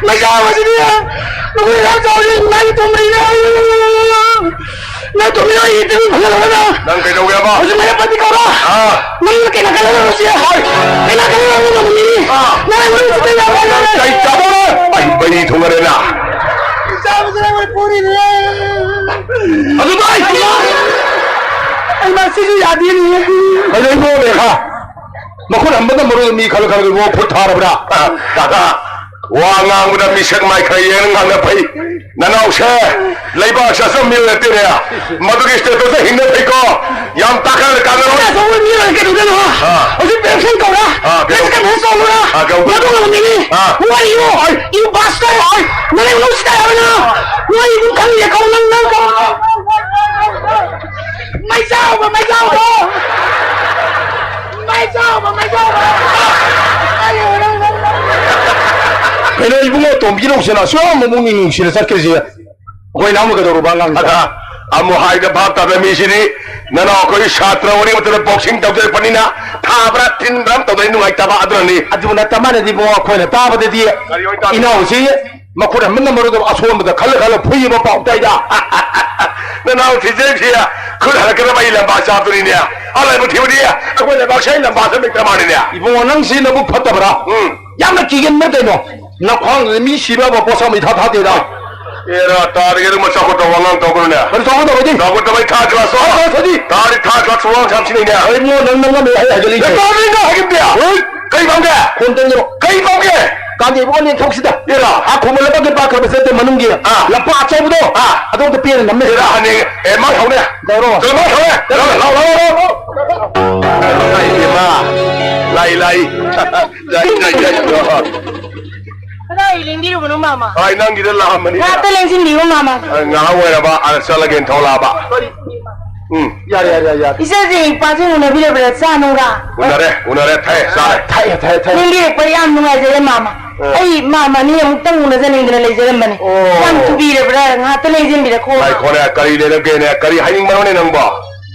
ꯃꯩ ꯆꯥꯕꯁꯤꯗꯤ ꯃꯈꯣꯏ ꯌꯥꯝ ꯆꯥꯎꯔꯤ꯫ ꯅꯪ ꯇꯨꯝꯃꯤꯔ? ꯅꯪ ꯇꯨꯝꯃꯤꯔ? ꯑꯩ ꯇꯨꯝꯃꯤ ꯐꯖꯅ ꯐꯖꯅ꯫ ꯅꯪ ꯀꯩꯗꯧꯒꯦꯕ? ꯍꯧꯖꯤꯛ ꯃꯌꯥꯝ ꯄꯥꯔꯇꯤ ꯀꯧꯔꯣ꯫ ꯑꯥ꯫ ꯅꯪꯅ ꯀꯩꯅꯣ ꯈꯜꯂꯒ ꯍꯧꯖꯤꯛ꯫ ꯍꯣꯏ꯫ ꯀꯩꯅꯣ ꯈꯜꯂꯒ ꯍꯧꯖꯤꯛ ꯉꯝꯃꯤ꯫ ꯑꯥ꯫ ꯅꯪ ꯑꯩꯉꯣꯟꯗ ꯎꯁꯤꯠꯇꯕ ꯌꯥꯕ ꯅꯪ ꯌꯥꯔꯣꯏ꯫ ꯀꯩ ꯆꯥꯕ? ꯑꯩ ꯃꯩ ꯊꯨꯡꯉꯔꯦꯅ꯫ ꯆꯥꯕꯁꯤꯅ ꯑꯩꯉꯣꯟꯗ ꯄꯨꯔꯤꯅꯦ꯫ ꯑꯗꯨ ꯚꯥꯏ! ꯑꯩ ꯃꯁꯤꯁꯨ ꯌꯥꯗꯦꯅꯦ꯫ ꯀꯩꯗꯧꯔꯤꯅꯣ ꯔꯦꯈꯥ? ꯃꯈꯨꯠ ꯍꯟꯕꯅ ꯃꯔꯣꯜ ꯃꯤ ꯈꯜꯂ ꯈꯜꯂꯒ ꯏꯕꯣ ꯐꯨꯠ ꯊꯥꯔꯕ꯭ꯔꯥ? ꯇꯥꯇꯥ, ꯋꯥ ꯉꯥꯡꯕꯗ ꯃꯤꯁꯛ ꯃꯥꯏ ꯈꯔ ꯌꯦꯡꯉ ꯉꯥꯡꯅ ꯐꯩ꯫ ꯅꯅꯥꯎꯁꯦ ꯂꯩꯕꯥꯛꯁꯦ ꯑꯆꯝꯕ ꯃꯤꯑꯣꯏ ꯅꯠꯇꯦꯅꯦ꯫ ꯃꯗꯨꯒꯤ ꯁ꯭ꯇꯦꯠꯇꯨꯗ ꯍꯤꯡꯅ ꯐꯩꯀꯣ꯫ ꯌꯥꯝ ꯇꯥꯈꯠꯂ ꯀꯥꯟꯅꯔꯣꯏ꯫ ꯑꯆꯧꯕ ꯃꯤꯑꯣꯏ ꯀꯩꯗꯧꯗꯣꯏꯅꯣ? ꯑꯥ꯫ ꯍꯧꯖꯤꯛ ꯄꯦꯟꯁꯟ ꯀꯧꯔ? ꯑꯥ, ꯀꯩꯗꯧ-, ꯄꯦꯟꯁꯟ ꯀꯧꯔ? ꯑꯥ, ꯀꯧ-, ꯃꯗꯨ ꯉꯝꯃꯤꯅꯤ꯫ ꯑꯥ꯫ What are you? You bastard! ꯅꯪ ꯂꯧꯁꯤꯗ ꯍꯥꯏꯕꯅ? ꯅꯣꯏ ꯏꯃꯨꯡ ꯈꯪꯗꯦ ꯀꯧ ꯅꯪ, ꯅꯪ ꯀꯧ꯫ ꯃꯩ ꯆꯥꯎꯕ, ꯃꯩ ꯆꯥꯎꯕ! ꯃꯩ ꯆꯥꯎꯕ, ꯃꯩ ꯆꯥꯎꯕ! ꯀꯩꯅꯣ ꯏꯕꯨꯡꯉꯣ, ꯇꯣꯝꯕꯤ ꯂꯧꯁꯤꯅ ꯑꯁꯨꯛ ꯌꯥꯝ ꯃꯕꯨꯛꯅꯤꯡ ꯅꯨꯡꯁꯤꯅ ꯆꯠꯈ꯭ꯔꯤꯁꯦ? ꯑꯩꯈꯣꯏ ꯏꯅꯥꯎꯅ ꯀꯩꯗꯧꯔꯨꯕ ꯑꯉꯥꯡꯁꯤꯗ? ꯑꯗ ꯑꯃꯨꯛ ꯍꯥꯏꯗ ꯚꯥꯞ ꯇꯥꯕ ꯃꯤꯁꯤꯗꯤ, ꯅꯅꯥꯎ ꯑꯩꯈꯣꯏ ꯁꯥꯇ꯭ꯔ ꯋꯥꯔꯤ ꯃꯇꯝꯗ boxing ꯇꯧꯖꯔꯛꯄꯅꯤꯅ ꯊꯥꯕ꯭ꯔꯥ ꯊꯤꯟꯕ꯭ꯔꯥ ꯑꯃ ꯇꯧꯗꯣꯏ ꯅꯨꯡꯉꯥꯏꯇꯕ ꯑꯗꯨꯅꯅꯤ꯫ ꯑꯗꯨ ꯅꯠꯇ ꯃꯥꯅꯗꯤ ꯏꯕꯨꯡꯉꯣ ꯑꯩꯈꯣꯏꯅ ꯇꯥꯕꯗꯗꯤ ꯀꯔꯤ ꯑꯣꯏ ꯇꯥꯕ? ꯏꯅꯥꯎꯁꯤ ꯃꯈꯨꯠ ꯍꯟꯕ ꯉꯝꯃꯔꯣꯏꯗꯕ ꯑꯁꯣꯟꯕꯗ ꯈꯜꯂ ꯈꯜꯂ ꯐꯨꯏꯕ ꯄꯥꯎ ꯇꯥꯏꯗ꯫ ꯅꯅꯥꯎ ꯊꯤꯖꯔꯤꯁꯤ ꯈꯨꯠ ꯍꯜꯂꯛꯀꯗꯕ ꯑꯩ ꯂꯝꯕꯥ ꯆꯥꯕꯗꯨꯅꯤꯅꯦ꯫ ꯑꯂꯥꯏꯕ ꯊꯤꯕꯗꯤ ꯑꯩꯈꯣꯏ ꯂꯩꯕꯥꯛꯁꯦ ꯑꯩ ꯂꯝꯕꯥ ꯆꯠꯄꯒꯤ ꯄ꯭ꯔꯃꯥꯟꯅꯤꯅꯦ꯫ ꯏꯕꯨꯡꯉꯣ, ꯅꯪꯁꯤ ꯅꯕꯨꯛ ꯐꯠꯇꯕ꯭ꯔꯥ? ꯎꯝ꯫ ꯌꯥꯝꯅ ꯀꯤꯒꯟꯕ ꯀꯩꯅꯣ? ꯅꯈ꯭ꯋꯥꯡꯗꯨꯗ ꯃꯤ ꯁꯤꯕ ꯌꯥꯕ ꯄꯣꯠꯁꯛ ꯑꯃ ꯏꯊꯥ ꯊꯥꯗꯦꯗ꯫ ꯑꯦꯔꯥ, ꯇꯥꯔꯒꯦ ꯑꯗꯨꯝ ꯆꯥꯎꯈꯠꯇꯕ ꯋꯥꯉꯥꯡ ꯇꯧꯒꯅꯨꯅꯦ꯫ ꯀꯔꯤ ꯆꯥꯎꯈꯠꯇꯕ ꯍꯥꯏꯗꯤ? ꯆꯥꯎꯈꯠꯇꯕ ꯑꯩ third class ꯂꯣ? ꯆꯥꯎꯈꯠꯇꯕ ꯍꯥꯏꯗꯤ? ꯇꯥꯔꯤ third class ꯋꯥꯉꯥꯡ ꯁꯥꯝꯁꯤꯅꯤꯅꯦ꯫ ꯑꯩ ꯏꯕꯨꯡꯉꯣ, ꯅꯪ, ꯅꯪ ꯉꯝꯃꯦ, ꯑꯩ ꯍꯥꯏꯖꯜꯂꯤꯁꯦ꯫ ꯅꯪ ꯀꯔꯤꯅꯣ ꯍꯥꯏꯒꯠꯇꯦ? ꯍꯣꯏ꯫ ꯀꯩ ꯄꯥꯝꯒꯦ? ꯐꯣꯟ ꯇꯧꯖꯔꯣ꯫ ꯀꯩ ꯄꯥꯝꯒꯦ? ꯀꯥꯟꯗꯦ ꯏꯕꯨꯡꯉꯣ, ꯂꯦꯟꯊꯣꯛꯁꯤꯗ꯫ ꯑꯦꯔꯥ꯫ ꯑꯥ, ꯈꯨꯃꯟ ꯂꯝꯄꯥꯛꯀꯤ ꯄꯥꯛꯈ꯭ꯔꯕ ꯆꯠꯇꯦ ꯃꯅꯨꯡꯒꯤ꯫ ꯑꯥ꯫ ꯂꯝꯄꯥꯛ ꯑꯆꯧꯕꯗꯣ꯫ ꯑꯥ꯫ ꯑꯗꯣꯝꯗ ꯄꯦꯟꯅ ꯅꯝꯃꯦ꯫ ꯑꯦꯔꯥ, ꯍꯅꯦ꯫ ꯑꯦ, ꯃꯥ ꯊꯧꯅꯦ꯫ ꯇꯧꯔꯣ꯫ ꯆꯠꯂꯣ, ꯃꯥ ꯊꯧꯅꯦ꯫ ꯂꯥꯎ, ꯂꯥꯎ, ꯂꯥꯎ, ꯂꯥꯎ, ꯂꯥꯎ꯫ ꯂꯥꯏ ꯏꯕꯦꯝꯃ꯫ ꯂꯥꯏ, ꯂꯥꯏ꯫ ꯂꯥꯏ, ꯂꯥꯏ, ꯂꯥꯏ꯫ ꯀꯗꯥꯏ ꯂꯦꯡꯕꯤꯔꯨꯕꯅꯣ, ꯃꯥꯃ? ꯑꯩ ꯅꯪꯒꯤꯗ ꯂꯥꯛꯑꯝꯕꯅꯤ꯫ ꯉꯥꯏꯍꯥꯛꯇ ꯂꯦꯡꯁꯤꯟꯕꯤꯌꯨ, ꯃꯥꯃ꯫ ꯑ, ꯉꯥꯏꯍꯥꯛ ꯑꯣꯏꯔꯕ, ꯑ, ꯆꯠꯂꯒꯦꯅ ꯊꯣꯛꯂꯛꯑꯕ꯫ ꯎꯝ꯫ ꯌꯥꯔꯦ, ꯌꯥꯔꯦ, ꯌꯥꯔꯦ, ꯌꯥꯔꯦ꯫ ꯏꯆꯦꯁꯦ ꯏꯄꯥꯁꯦ ꯎꯅꯕꯤꯔꯕ꯭ꯔꯥ? ꯆꯥ ꯅꯨꯡꯒ? ꯎꯅꯔꯦ, ꯎꯅꯔꯦ, ꯊꯛꯑꯦ, ꯆꯥꯔꯦ꯫ ꯊꯛꯑꯦ, ꯊꯛꯑꯦ, ꯊꯛꯑꯦ꯫ ꯂꯦꯡꯕꯤꯔꯛꯄ ꯌꯥꯝ ꯅꯨꯡꯉꯥꯏꯖꯔꯦ, ꯃꯥꯃ꯫ ꯑ꯫ ꯑꯩ ꯃꯥꯃ ꯑꯅꯤ ꯑꯃꯨꯛꯇꯪ ꯎꯅꯖꯅꯤꯡꯗꯅ ꯂꯩꯖꯔꯝꯕꯅꯤ꯫ ꯑꯣ꯫ ꯌꯥꯝ ꯊꯨꯕꯤꯔꯕ꯭ꯔꯥ? ꯉꯥꯏꯍꯥꯛꯇ ꯂꯦꯡꯁꯤꯟꯕꯤꯔꯛꯈꯣ꯫ ꯉꯥꯏꯈꯣꯅꯦ, ꯀꯔꯤ ꯂꯩꯔꯒꯦꯅꯦ? ꯀꯔꯤ ꯍꯥꯏꯅꯤꯡꯕꯅꯣꯅꯦ ꯅꯪꯕꯣ?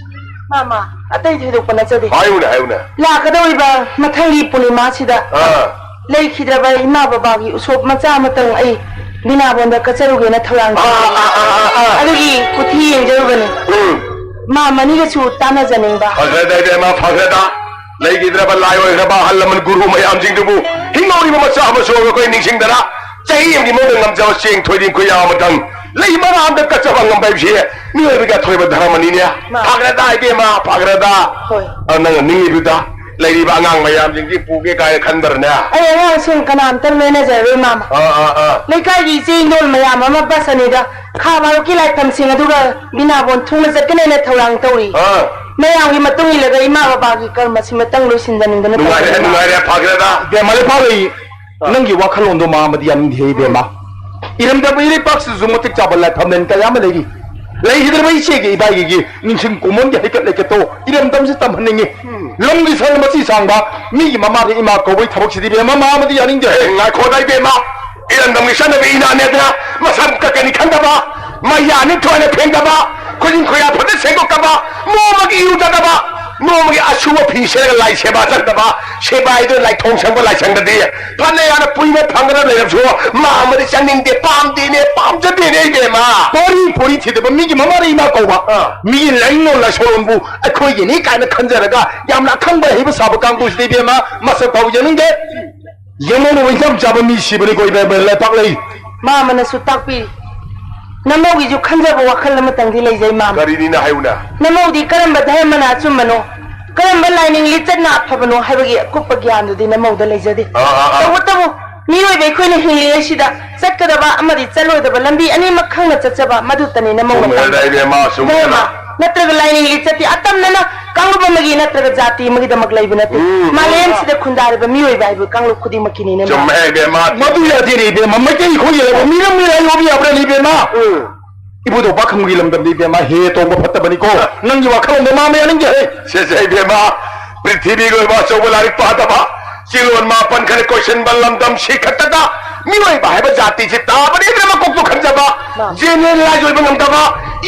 ꯃꯥꯃ, ꯑꯇꯩ ꯊꯣꯏꯗꯣꯛꯄ ꯅꯠꯆꯗꯦ꯫ ꯍꯥꯏꯌꯨꯅꯦ, ꯍꯥꯏꯌꯨꯅꯦ꯫ ꯂꯥꯛꯀꯗꯧꯔꯤꯕ ꯃꯊꯪꯒꯤ ꯄꯨꯔꯅꯤꯃꯥꯁꯤꯗ ꯑꯥ꯫ ꯂꯩꯈꯤꯗ꯭ꯔꯕ ꯏꯃꯥ ꯕꯕꯥꯒꯤ ꯎꯁꯣꯞ ꯃꯆꯥ ꯑꯃꯇꯪ ꯑꯩ ꯕꯤꯅꯥꯕꯣꯟꯗ ꯀꯠꯆꯔꯨꯒꯦꯅ ꯊꯧꯔꯥꯡ ꯇꯧꯔꯤ꯫ ꯑꯥ, ꯑꯥ, ꯑꯥ, ꯑꯥ, ꯑꯥ꯫ ꯑꯗꯨꯒꯤ ꯀꯨꯊꯤ ꯌꯦꯡꯖꯔꯨꯕꯅꯤ꯫ ꯎꯝ꯫ ꯃꯥ ꯃꯅꯤꯒꯁꯨ ꯇꯥꯟꯅꯖꯅꯤꯡꯕ꯫ ꯐꯈ꯭ꯔꯦꯗ, ꯏꯕꯦꯝꯃ, ꯐꯈ꯭ꯔꯦꯗ꯫ ꯂꯩꯈꯤꯗ꯭ꯔꯕ ꯂꯥꯏ ꯑꯣꯏꯈ꯭ꯔꯕ ꯑꯍꯜ ꯂꯃꯟ ꯒꯨꯔꯨ ꯃꯌꯥꯝꯁꯤꯡꯗꯨꯕꯨ ꯍꯤꯡꯍꯧꯔꯤꯕ ꯃꯆꯥ ꯃꯁꯨ ꯑꯩꯈꯣꯏ ꯅꯤꯡꯁꯤꯡꯗꯅ ꯆꯍꯤ ꯑꯃꯒꯤ ꯃꯅꯨꯡꯗ ꯉꯝꯖꯕ ꯆꯦꯡ ꯊꯣꯏꯗꯤꯡ ꯈꯨꯌꯥ ꯑꯃꯇꯪ ꯂꯩ ꯃꯔꯥ ꯑꯝꯇ ꯀꯠꯆꯕ ꯉꯝꯕ ꯍꯥꯏꯕꯁꯤ ꯃꯤꯑꯣꯏꯕꯒꯤ ꯑꯊꯣꯏꯕ ꯙꯔꯃꯅꯤꯅꯦ꯫ ꯃꯥ꯫ ꯐꯈ꯭ꯔꯦꯗ, ꯏꯕꯦꯝꯃ, ꯐꯈ꯭ꯔꯦꯗ꯫ ꯍꯣꯏ꯫ ꯑ, ꯅꯪꯅ ꯅꯤꯡꯉꯤꯗꯨꯗ ꯂꯩꯔꯤꯕ ꯑꯉꯥꯡ ꯃꯌꯥꯝꯁꯤꯡꯁꯤ ꯄꯨꯒꯦ ꯀꯥꯏꯅ ꯈꯟꯕ꯭ꯔꯅꯦ? ꯑꯩ ꯑꯉꯥꯡꯁꯤꯡ ꯀꯅꯥꯝꯇ ꯂꯣꯏꯅꯖꯔꯔꯣꯏ, ꯃꯥꯃ꯫ ꯑꯥ, ꯑꯥ, ꯑꯥ꯫ ꯂꯩꯀꯥꯏꯒꯤ ꯏꯆꯦ ꯏꯟꯗꯣꯜ ꯃꯌꯥꯝ ꯑꯃ ꯕꯁ ꯑꯅꯤꯗ ꯈꯥ ꯚꯥꯔꯣꯛꯀꯤ ꯂꯥꯏꯐꯝꯁꯤꯡ ꯑꯗꯨꯒ ꯕꯤꯅꯥꯕꯣꯟ ꯊꯨꯡꯅ ꯆꯠꯀꯅꯦꯅ ꯊꯧꯔꯥꯡ ꯇꯧꯔꯤ꯫ ꯑꯥ꯫ ꯃꯌꯥꯝꯒꯤ ꯃꯇꯨꯡ ꯏꯜꯂꯒ ꯏꯃꯥ ꯕꯕꯥꯒꯤ ꯀꯔꯃꯁꯤꯃꯇꯪ ꯂꯣꯏꯁꯤꯟꯖꯅꯤꯡꯗꯅ ꯅꯨꯡꯉꯥꯏꯔꯦ, ꯇꯧꯕꯅꯤ꯫ ꯅꯨꯡꯉꯥꯏꯔꯦ, ꯐꯈ꯭ꯔꯦꯗ꯫ ꯏꯕꯦꯝꯃ, ꯂꯩ ꯐꯥꯔꯣꯏ꯫ ꯑꯥ꯫ ꯅꯪꯒꯤ ꯋꯥꯈꯜꯂꯣꯟꯗꯣ ꯃꯥ ꯑꯃꯗꯤ ꯌꯥꯅꯤꯡꯗꯦ, ꯏꯕꯦꯝꯃ꯫ ꯏꯔꯝꯗꯝ ꯏꯔꯩꯄꯥꯛꯁꯤꯁꯨ ꯃꯇꯤꯛ ꯆꯥꯕ ꯂꯥꯏꯐꯝꯂꯦꯟ ꯀꯌꯥ ꯑꯃ ꯂꯩꯔꯤ꯫ ꯂꯩꯈꯤꯗ꯭ꯔꯕ ꯏꯆꯦꯒꯤ ꯏꯕꯥꯏꯒꯤꯒꯤ ꯅꯤꯡꯁꯤꯡ ꯀꯨꯃꯣꯟꯒꯤ ꯍꯩꯀꯠ ꯂꯩꯀꯠꯇꯣ ꯏꯔꯝꯗꯝꯁꯤ ꯇꯝꯍꯟꯅꯤꯡꯉꯤ꯫ ꯎꯝ꯫ ꯂꯝꯒꯤ ꯁꯟ ꯃꯆꯤ ꯁꯥꯡꯕ ꯃꯤꯒꯤ ꯃꯃꯥꯗ ꯏꯃꯥ ꯀꯧꯕꯒꯤ ꯊꯕꯛꯁꯤꯗꯤ ꯏꯕꯦꯝꯃ ꯃꯥ ꯑꯃꯗꯤ ꯌꯥꯅꯤꯡꯗꯦ꯫ ꯑꯦ, ꯉꯥꯏꯈꯣꯗ ꯏꯕꯦꯝꯃ, ꯏꯔꯝꯗꯝꯒꯤ ꯆꯠꯅꯕꯤ ꯏꯅꯥꯠꯅꯦꯗꯅ ꯃꯁꯝ ꯀꯛꯀꯅꯤ ꯈꯟꯗꯕ, ꯃꯌꯥꯅꯤ ꯊꯣꯏꯅ ꯐꯦꯡꯗꯕ, ꯈꯨꯖꯤꯟ ꯈꯨꯌꯥ ꯐꯖꯅ ꯁꯦꯡꯗꯣꯛꯇꯕ, ꯅꯣꯡꯃꯒꯤ ꯏꯔꯨꯖꯗꯕ, ꯅꯣꯡꯃꯒꯤ ꯑꯁꯨꯕ ꯐꯤ ꯁꯦꯠꯂꯒ ꯂꯥꯏ ꯁꯦꯕꯥ ꯆꯠꯇꯕ, ꯁꯦꯕꯥꯏꯗꯨ ꯂꯥꯏꯊꯣꯡ ꯁꯪꯕ ꯂꯥꯏꯁꯪꯗꯗꯤ ꯐꯅ ꯌꯥꯝꯅ ꯄꯨꯏꯅ ꯐꯪꯒꯗ ꯂꯩꯔꯕꯁꯨ ꯃꯥ ꯑꯃꯗꯤ ꯆꯪꯅꯤꯡꯗꯦ, ꯄꯥꯝꯗꯦꯅꯦ, ꯄꯥꯝꯖꯗꯦꯅꯦ ꯏꯕꯦꯝꯃ꯫ ꯄꯣꯔꯤ ꯄꯣꯔꯤ ꯊꯤꯗꯕ ꯃꯤꯒꯤ ꯃꯃꯥꯅ ꯏꯃꯥ ꯀꯧꯕ, ꯑꯥ꯫ ꯃꯤꯒꯤ ꯂꯥꯏꯅꯤꯡꯂꯣꯟ ꯂꯥꯏꯁꯣꯟꯕꯨ ꯑꯩꯈꯣꯏꯒꯤꯅꯤ ꯀꯥꯏꯅ ꯈꯟꯖꯔꯒ ꯌꯥꯝꯅ ꯑꯈꯪꯕ ꯍꯩꯕ ꯁꯥꯕ ꯀꯥꯡꯕꯨꯁꯤꯗꯤ ꯏꯕꯦꯝꯃ ꯃꯁꯛ ꯐꯥꯎ ꯌꯦꯡꯅꯤꯡꯗꯦ꯫ ꯌꯦꯡꯉꯨ, ꯏꯆꯝ ꯆꯥꯕ ꯃꯤ ꯁꯤꯕꯅꯤꯀꯣ ꯏꯕꯦꯝꯃ, ꯂꯩꯄꯥꯛ ꯂꯩ꯫ ꯃꯥꯃꯅꯁꯨ ꯇꯥꯛꯄꯤꯔꯤ꯫ ꯅꯃꯧꯒꯤꯁꯨ ꯈꯟꯖꯕ ꯋꯥꯈꯜ ꯑꯃꯇꯪꯗꯤ ꯂꯩꯖꯩ, ꯃꯥꯃ꯫ ꯀꯔꯤꯅꯤꯅ ꯍꯥꯏꯌꯨꯅ? ꯅꯃꯧꯗꯤ ꯀꯔꯝꯕ ꯙꯔꯃꯅ ꯑꯆꯨꯝꯕꯅꯣ, ꯀꯔꯝꯕ ꯂꯥꯏꯅꯤꯡ ꯂꯤꯆꯠꯅ ꯑꯐꯕꯅꯣ ꯍꯥꯏꯕꯒꯤ ꯑꯀꯨꯞꯄ ꯒ꯭ꯌꯥꯟꯗꯨꯗꯤ ꯅꯃꯧꯗ ꯂꯩꯖꯗꯦ꯫ ꯑꯥ, ꯑꯥ, ꯑꯥ꯫ ꯇꯧꯕꯇꯕꯨ ꯃꯤꯑꯣꯏꯕ ꯑꯩꯈꯣꯏꯅ ꯍꯤꯡꯂꯤꯉꯩꯁꯤꯗ ꯆꯠꯀꯗꯕ ꯑꯃꯗꯤ ꯆꯠꯂꯣꯏꯗꯕ ꯂꯝꯕꯤ ꯑꯅꯤꯃꯛ ꯈꯪꯅ ꯆꯠꯆꯕ ꯃꯗꯨꯇꯅꯤ ꯅꯃꯧꯅ ꯆꯨꯝꯃꯦꯗ, ꯄꯥꯝꯕ꯫ ꯏꯕꯦꯝꯃ, ꯆꯨꯝꯃꯦꯗ꯫ ꯙꯔꯃ ꯅꯠꯇ꯭ꯔꯒ ꯂꯥꯏꯅꯤꯡ ꯂꯤꯆꯠꯇꯤ ꯑꯇꯝꯅꯅ ꯀꯥꯡꯂꯨꯞ ꯑꯃꯒꯤ ꯅꯠꯇ꯭ꯔꯒ ꯖꯥꯇꯤ ꯑꯃꯒꯤꯗꯃꯛ ꯂꯩꯕ ꯅꯠꯇꯦ꯫ ꯎꯝ꯫ ꯃꯥꯂꯦꯝꯁꯤꯗ ꯈꯨꯟꯗꯥꯔꯤꯕ ꯃꯤꯑꯣꯏꯕ ꯍꯥꯏꯕ ꯀꯥꯡꯂꯨꯞ ꯈꯨꯗꯤꯡꯃꯛꯀꯤꯅꯤꯅꯦ, ꯃꯥ꯫ ꯆꯨꯝꯃꯦ, ꯏꯕꯦꯝꯃ꯫ ꯃꯗꯨ ꯌꯥꯗꯦꯅꯦ, ꯏꯕꯦꯝꯃ꯫ ꯃꯩꯇꯩ ꯑꯩꯈꯣꯏꯒꯤ ꯂꯩꯕ ꯃꯤꯔꯝ ꯃꯤꯔꯥ ꯌꯣꯕꯤ ꯌꯥꯕ꯭ꯔꯅꯦ, ꯏꯕꯦꯝꯃ? ꯎꯝ꯫ ꯏꯕꯨꯙꯧ ꯄꯥꯈꯪꯕꯒꯤ ꯂꯝꯗꯝꯗꯤ, ꯏꯕꯦꯝꯃ, ꯍꯦ ꯇꯣꯡꯕ ꯐꯠꯇꯕꯅꯤꯀꯣ꯫ ꯅꯪꯒꯤ ꯋꯥꯈꯜꯂꯣꯟꯗꯣ ꯃꯥ ꯃꯌꯥ ꯅꯤꯡꯗꯦ ꯍꯦ꯫ ꯁꯦ, ꯁꯦ, ꯏꯕꯦꯝꯃ, ꯄ꯭ꯔꯤꯊꯤꯕꯤꯒꯤ ꯑꯣꯏꯕ ꯑꯆꯧꯕ ꯂꯥꯏꯔꯤꯛ ꯄꯥꯗꯕ, ꯆꯤꯔꯣꯟ ꯃꯥꯄꯟ ꯈꯔ ꯀꯣꯏꯁꯟꯕ ꯂꯝꯗꯝ ꯁꯤ ꯈꯛꯇꯗ ꯃꯤꯑꯣꯏꯕ ꯍꯥꯏꯕ ꯖꯥꯇꯤꯁꯤ ꯇꯥꯕꯅꯤ ꯏꯕꯦꯝꯃ, ꯀꯣꯛꯇꯨ ꯈꯟꯖꯕ꯫ ꯃꯥ꯫ ꯖꯦꯅꯦꯔꯦꯂꯥꯏꯖ ꯑꯣꯏꯕ ꯉꯝꯗꯕ,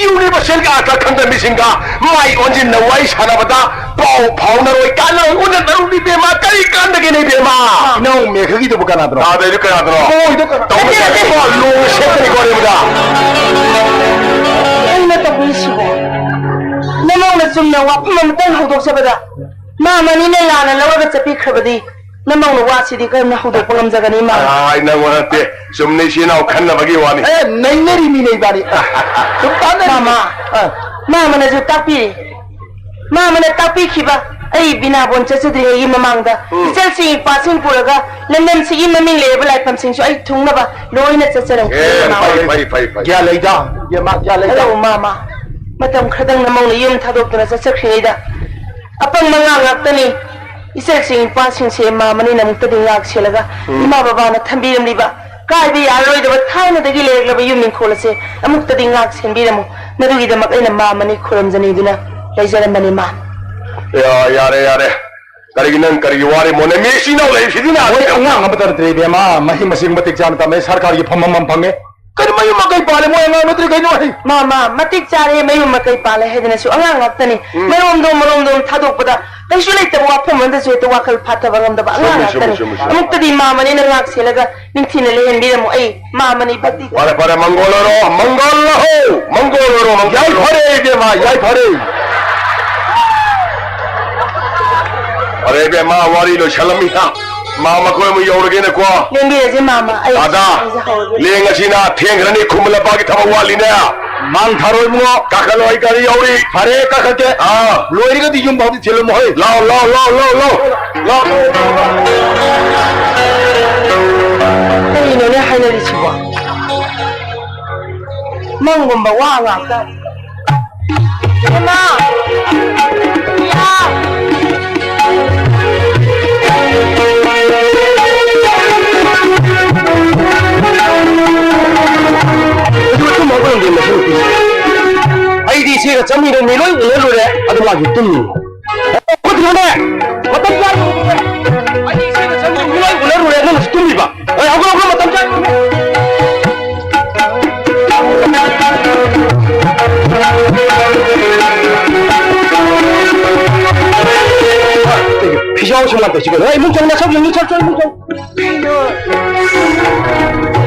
ꯌꯨꯅꯤꯚꯔꯁꯦꯜꯒꯤ ꯑꯥꯔꯊ ꯈꯪꯗꯕ ꯃꯤꯁꯤꯡꯒ ꯃꯥꯏ ꯑꯣꯟꯁꯤꯟꯅ ꯋꯥꯔꯤ ꯁꯥꯟꯅꯕꯗ ꯄꯥꯎ ꯐꯥꯎꯅꯔꯣꯏ, ꯀꯥꯟꯅꯔꯣꯏ, ꯎꯅꯔꯨꯅꯤ ꯏꯕꯦꯝꯃ, ꯀꯔꯤ ꯀꯥꯟꯗꯒꯦꯅꯦ ꯏꯕꯦꯝꯃ? ꯏꯅꯥꯎ ꯃꯦꯘꯒꯤꯗꯨꯕꯨ ꯀꯅꯥꯗꯅꯣ? ꯇꯥꯗꯩꯗꯨ ꯀꯅꯥꯗꯅꯣ? ꯏꯕꯨꯡꯉꯣ, ꯏꯗꯣ ꯀꯅꯥ-, ꯇꯧꯅꯁꯦ, ꯅꯠꯇꯦ, ꯅꯠꯇꯦ꯫ ꯏꯕꯨꯡꯉꯣ, ꯂꯣꯡꯅ ꯁꯦꯠꯄꯅꯤꯀꯣ, ꯑꯔꯦꯝꯕꯗ꯫ ꯀꯩꯅꯣ ꯇꯧꯕꯤꯔꯤꯁꯤꯕꯣ? ꯅꯃꯧꯅ ꯆꯨꯝꯅ ꯋꯥꯐꯝ ꯑꯃꯇꯪ ꯍꯧꯗꯣꯛꯆꯕꯗ ꯃꯥ ꯃꯅꯤꯅ ꯂꯥꯟꯅ ꯂꯧꯔꯒ ꯆꯠꯄꯤꯈ꯭ꯔꯕꯗꯤ ꯅꯃꯧꯅ ꯋꯥꯁꯤꯗꯤ ꯀꯔꯝꯅ ꯍꯧꯗꯣꯛꯄ ꯉꯝꯖꯒꯅꯤ, ꯏꯃꯥ? ꯑꯥꯏ, ꯅꯪ ꯋꯥ ꯅꯠꯇꯦ꯫ ꯆꯨꯝꯅ ꯏꯆꯤꯟ ꯏꯅꯥꯎ ꯈꯟꯅꯕꯒꯤ ꯋꯥꯅꯤ꯫ ꯑꯦ, ꯅꯩꯅꯔꯤꯃꯤꯅꯦ ꯏꯕꯥꯅꯤ꯫ ꯁꯨꯝ ꯇꯥꯟꯅꯔꯤꯃꯤ꯫ ꯃꯥꯃ, ꯑꯥ꯫ ꯃꯥꯃꯅꯁꯨ ꯇꯥꯛꯄꯤꯔꯤ꯫ ꯃꯥꯃꯅ ꯇꯥꯛꯄꯤꯈꯤꯕ ꯑꯩ ꯕꯤꯅꯥꯕꯣꯟ ꯆꯠꯆꯗ꯭ꯔꯤꯉꯩꯒꯤ ꯃꯃꯥꯡꯗ ꯎꯝ꯫ ꯏꯆꯜꯁꯤꯡ ꯏꯄꯥꯁꯤꯡ ꯄꯨꯔꯒ ꯂꯝꯗꯝꯁꯤꯒꯤ ꯃꯃꯤꯡ ꯂꯩꯔꯕ ꯂꯥꯏꯐꯝꯁꯤꯡꯁꯨ ꯑꯩ ꯊꯨꯡꯅꯕ ꯂꯣꯏꯅ ꯆꯠꯆꯔꯝꯈꯤ, ꯑꯦ, ꯏꯃꯥ꯫ ꯐꯩ, ꯐꯩ, ꯐꯩ, ꯐꯩ꯫ ꯒ꯭ꯌꯥꯟ ꯂꯩꯗ, ꯏꯕꯦꯝꯃ, ꯒ꯭ꯌꯥꯟ ꯂꯩꯗ꯫ ꯍꯜꯂꯣ, ꯃꯥꯃ꯫ ꯃꯇꯝ ꯈꯔꯗꯪ ꯅꯃꯧꯅ ꯌꯨꯝ ꯊꯥꯗꯣꯛꯇꯨꯅ ꯆꯠꯆꯈ꯭ꯔꯤꯉꯩꯗ ꯑꯄꯪ ꯃꯉꯥ ꯉꯥꯛꯇꯅꯤ꯫ ꯏꯆꯜꯁꯤꯡ ꯏꯄꯥꯁꯤꯡꯁꯦ ꯃꯥꯃꯅꯤꯅ ꯑꯃꯨꯛꯇꯗꯤ ꯉꯥꯛ ꯁꯦꯜꯂꯒ ꯎꯝ꯫ ꯏꯃꯥ ꯕꯕꯥꯅ ꯊꯝꯕꯤꯔꯝꯂꯤꯕ ꯀꯥꯏꯕ ꯌꯥꯔꯔꯣꯏꯗꯕ ꯊꯥꯏꯅꯗꯒꯤ ꯂꯩꯔꯛꯂꯕ ꯌꯨꯝ ꯏꯪꯈꯣꯜ ꯑꯁꯦ ꯑꯃꯨꯛꯇꯗꯤ ꯉꯥꯛ ꯁꯦꯟꯕꯤꯔꯝꯃꯨ꯫ ꯃꯗꯨꯒꯤꯗꯃꯛ ꯑꯩꯅ ꯃꯥꯃꯅꯤ ꯈꯨꯔꯨꯝꯖꯅꯤꯡꯗꯨꯅ ꯂꯩꯖꯔꯝꯕꯅꯤ, ꯃꯥ꯫ ꯌꯥ-, ꯌꯥꯔꯦ, ꯌꯥꯔꯦ꯫ ꯀꯔꯤꯒꯤ ꯅꯪ ꯀꯔꯤꯒꯤ ꯋꯥꯔꯤꯃꯣꯅꯦ? ꯃꯤ ꯏꯆꯤꯟ ꯏꯅꯥꯎ ꯂꯩꯔꯤꯁꯤꯗꯤ ꯅꯍꯥꯟ ꯃꯣꯏ ꯑꯉꯥꯡ ꯑꯃꯠꯇ ꯅꯠꯇ꯭ꯔꯦ, ꯏꯕꯦꯝꯃ꯫ ꯃꯍꯩ ꯃꯁꯤꯡ ꯃꯇꯤꯛ ꯆꯥꯅ ꯇꯝꯃꯦ, ꯁꯔꯀꯥꯔꯒꯤ ꯐꯝꯐꯝ ꯑꯃ ꯐꯪꯉꯦ꯫ ꯀꯔꯤ ꯃꯌꯨꯝ ꯃꯀꯩ ꯄꯥꯜꯂꯦ? ꯃꯣꯏ ꯑꯉꯥꯡ ꯅꯠꯇ꯭ꯔꯦ ꯀꯩꯅꯣ? ꯑꯩ ꯃꯥ, ꯃꯥ, ꯃꯇꯤꯛ ꯆꯥꯔꯦ, ꯃꯌꯨꯝ ꯃꯀꯩ ꯄꯥꯜꯂꯦ ꯍꯥꯏꯗꯅꯁꯨ ꯑꯉꯥꯡ ꯉꯥꯛꯇꯅꯤ꯫ ꯎꯝ꯫ ꯃꯔꯣꯝꯗꯣꯝ ꯃꯔꯣꯝꯗꯣꯝ ꯊꯥꯗꯣꯛꯄꯗ ꯀꯩꯁꯨ ꯂꯩꯇꯕ ꯋꯥꯐꯝ ꯑꯃꯗꯁꯨ ꯍꯦꯛꯇ ꯋꯥꯈꯜ ꯐꯥꯊꯕ ꯉꯝꯗꯕ ꯑꯉꯥꯡ ꯆꯨꯝꯃꯤ, ꯆꯨꯝꯃꯤ, ꯉꯥꯛꯇꯅꯤ꯫ ꯆꯨꯝꯃꯤ, ꯆꯨꯝꯃꯤ꯫ ꯑꯃꯨꯛꯇꯗꯤ ꯃꯥꯃꯅꯤꯅ ꯉꯥꯛ ꯁꯦꯜꯂꯒ ꯅꯤꯡꯊꯤꯅ ꯂꯩꯍꯟꯕꯤꯔꯝꯃꯨ꯫ ꯑꯩ ꯃꯥꯃꯅꯤ ꯚꯛꯇꯤ꯫ ꯐꯔꯦ, ꯐꯔꯦ, ꯃꯪꯒꯣꯜ ꯑꯣꯏꯔꯣ, ꯃꯪꯒꯣꯜ ꯑꯣꯏꯔꯣ, ꯃꯪꯒꯣꯜ ꯑꯣꯏꯔꯣ, ꯃꯪꯒꯣꯜ ꯑꯣꯏꯔꯣ꯫ ꯌꯥꯏꯐꯔꯦ ꯏꯕꯦꯝꯃ, ꯌꯥꯏꯐꯔꯦ꯫ ꯐꯔꯦ ꯏꯕꯦꯝꯃ, ꯋꯥꯔꯤ ꯂꯣꯏꯁꯜꯂꯝꯃꯤ꯫ ꯃꯥ ꯃꯈꯣꯏ ꯑꯃꯨꯛ ꯌꯧꯔꯒꯦꯅꯀꯣ꯫ ꯂꯦꯡꯕꯤꯔꯁꯤ ꯃꯥꯃ, ꯑꯩ ꯇꯥꯗ, ꯑꯩꯁꯦ ꯍꯧꯔꯒꯦ꯫ ꯂꯦꯡꯉꯁꯤꯅ ꯊꯦꯡꯈ꯭ꯔꯅꯤ, ꯈꯨꯃꯟ ꯂꯝꯄꯥꯛꯀꯤ ꯊꯕꯛ ꯋꯥꯠꯂꯤꯅꯦ꯫ ꯃꯥꯡ ꯊꯥꯔꯣꯏ ꯏꯕꯨꯡꯉꯣ꯫ ꯀꯥꯈꯠꯂꯣ, ꯑꯩ ꯒꯥꯔꯤ ꯌꯧꯔꯤ꯫ ꯐꯔꯦ, ꯀꯥꯈꯠꯀꯦ꯫ ꯑꯥ꯫ ꯂꯣꯏꯔꯒꯗꯤ ꯌꯨꯝ ꯐꯥꯎꯗꯤ ꯊꯤꯜꯂꯝꯃꯣ ꯍꯩ꯫ ꯂꯥꯎ, ꯂꯥꯎ, ꯂꯥꯎ, ꯂꯥꯎ, ꯂꯥꯎ꯫ ꯂꯥꯎ, ꯂꯥꯎ, ꯂꯥꯎ, ꯂꯥꯎ꯫ ꯀꯩꯅꯣꯅꯦ ꯍꯥꯏꯅꯔꯤꯁꯤꯕꯣ? ꯃꯪꯒꯨꯝꯕ ꯋꯥ ꯉꯥꯛꯇ꯫ ꯏꯃꯥ! ꯏꯌꯥ! ꯑꯗꯨ ꯇꯨꯝꯍꯧꯒꯗꯕꯅꯦ ꯃꯁꯤ ꯅꯨꯄꯤꯁꯦ꯫ ꯑꯩꯗꯤ ꯏꯆꯦꯒ ꯆꯠꯃꯤꯟꯅ ꯃꯤ ꯂꯣꯏ ꯎꯅ ꯂꯣꯏꯔꯦ꯫ ꯑꯗꯨ ꯃꯥꯒꯤ ꯇꯨꯝꯃꯤ꯫ ꯍꯧꯒꯠꯂꯣꯅꯦ! ꯃꯇꯝ ꯆꯥꯔꯦ꯫ ꯑꯩꯗꯤ ꯏꯆꯦꯒ ꯆꯠꯃꯤꯟꯅ ꯃꯤ ꯂꯣꯏ ꯎꯅ ꯂꯣꯏꯔꯦ꯫ ꯅꯪꯅꯁꯨ ꯇꯨꯝꯃꯤꯕ꯫ ꯑꯦ, ꯍꯧꯒꯠꯂꯣ, ꯍꯧꯒꯠꯂꯣ, ꯃꯇꯝ ꯆꯥꯔꯦ꯫ ꯁꯨꯃꯥꯏꯅ ꯇꯧꯁꯤ ꯀꯩꯅꯣ? ꯑꯩ ꯏꯃꯨꯡ ꯆꯪ, ꯅꯁꯛ ꯌꯦꯡꯅꯤ, ꯆꯠ, ꯆꯠ, ꯏꯃꯨꯡ ꯆꯪ꯫ ꯀꯩꯅꯣ?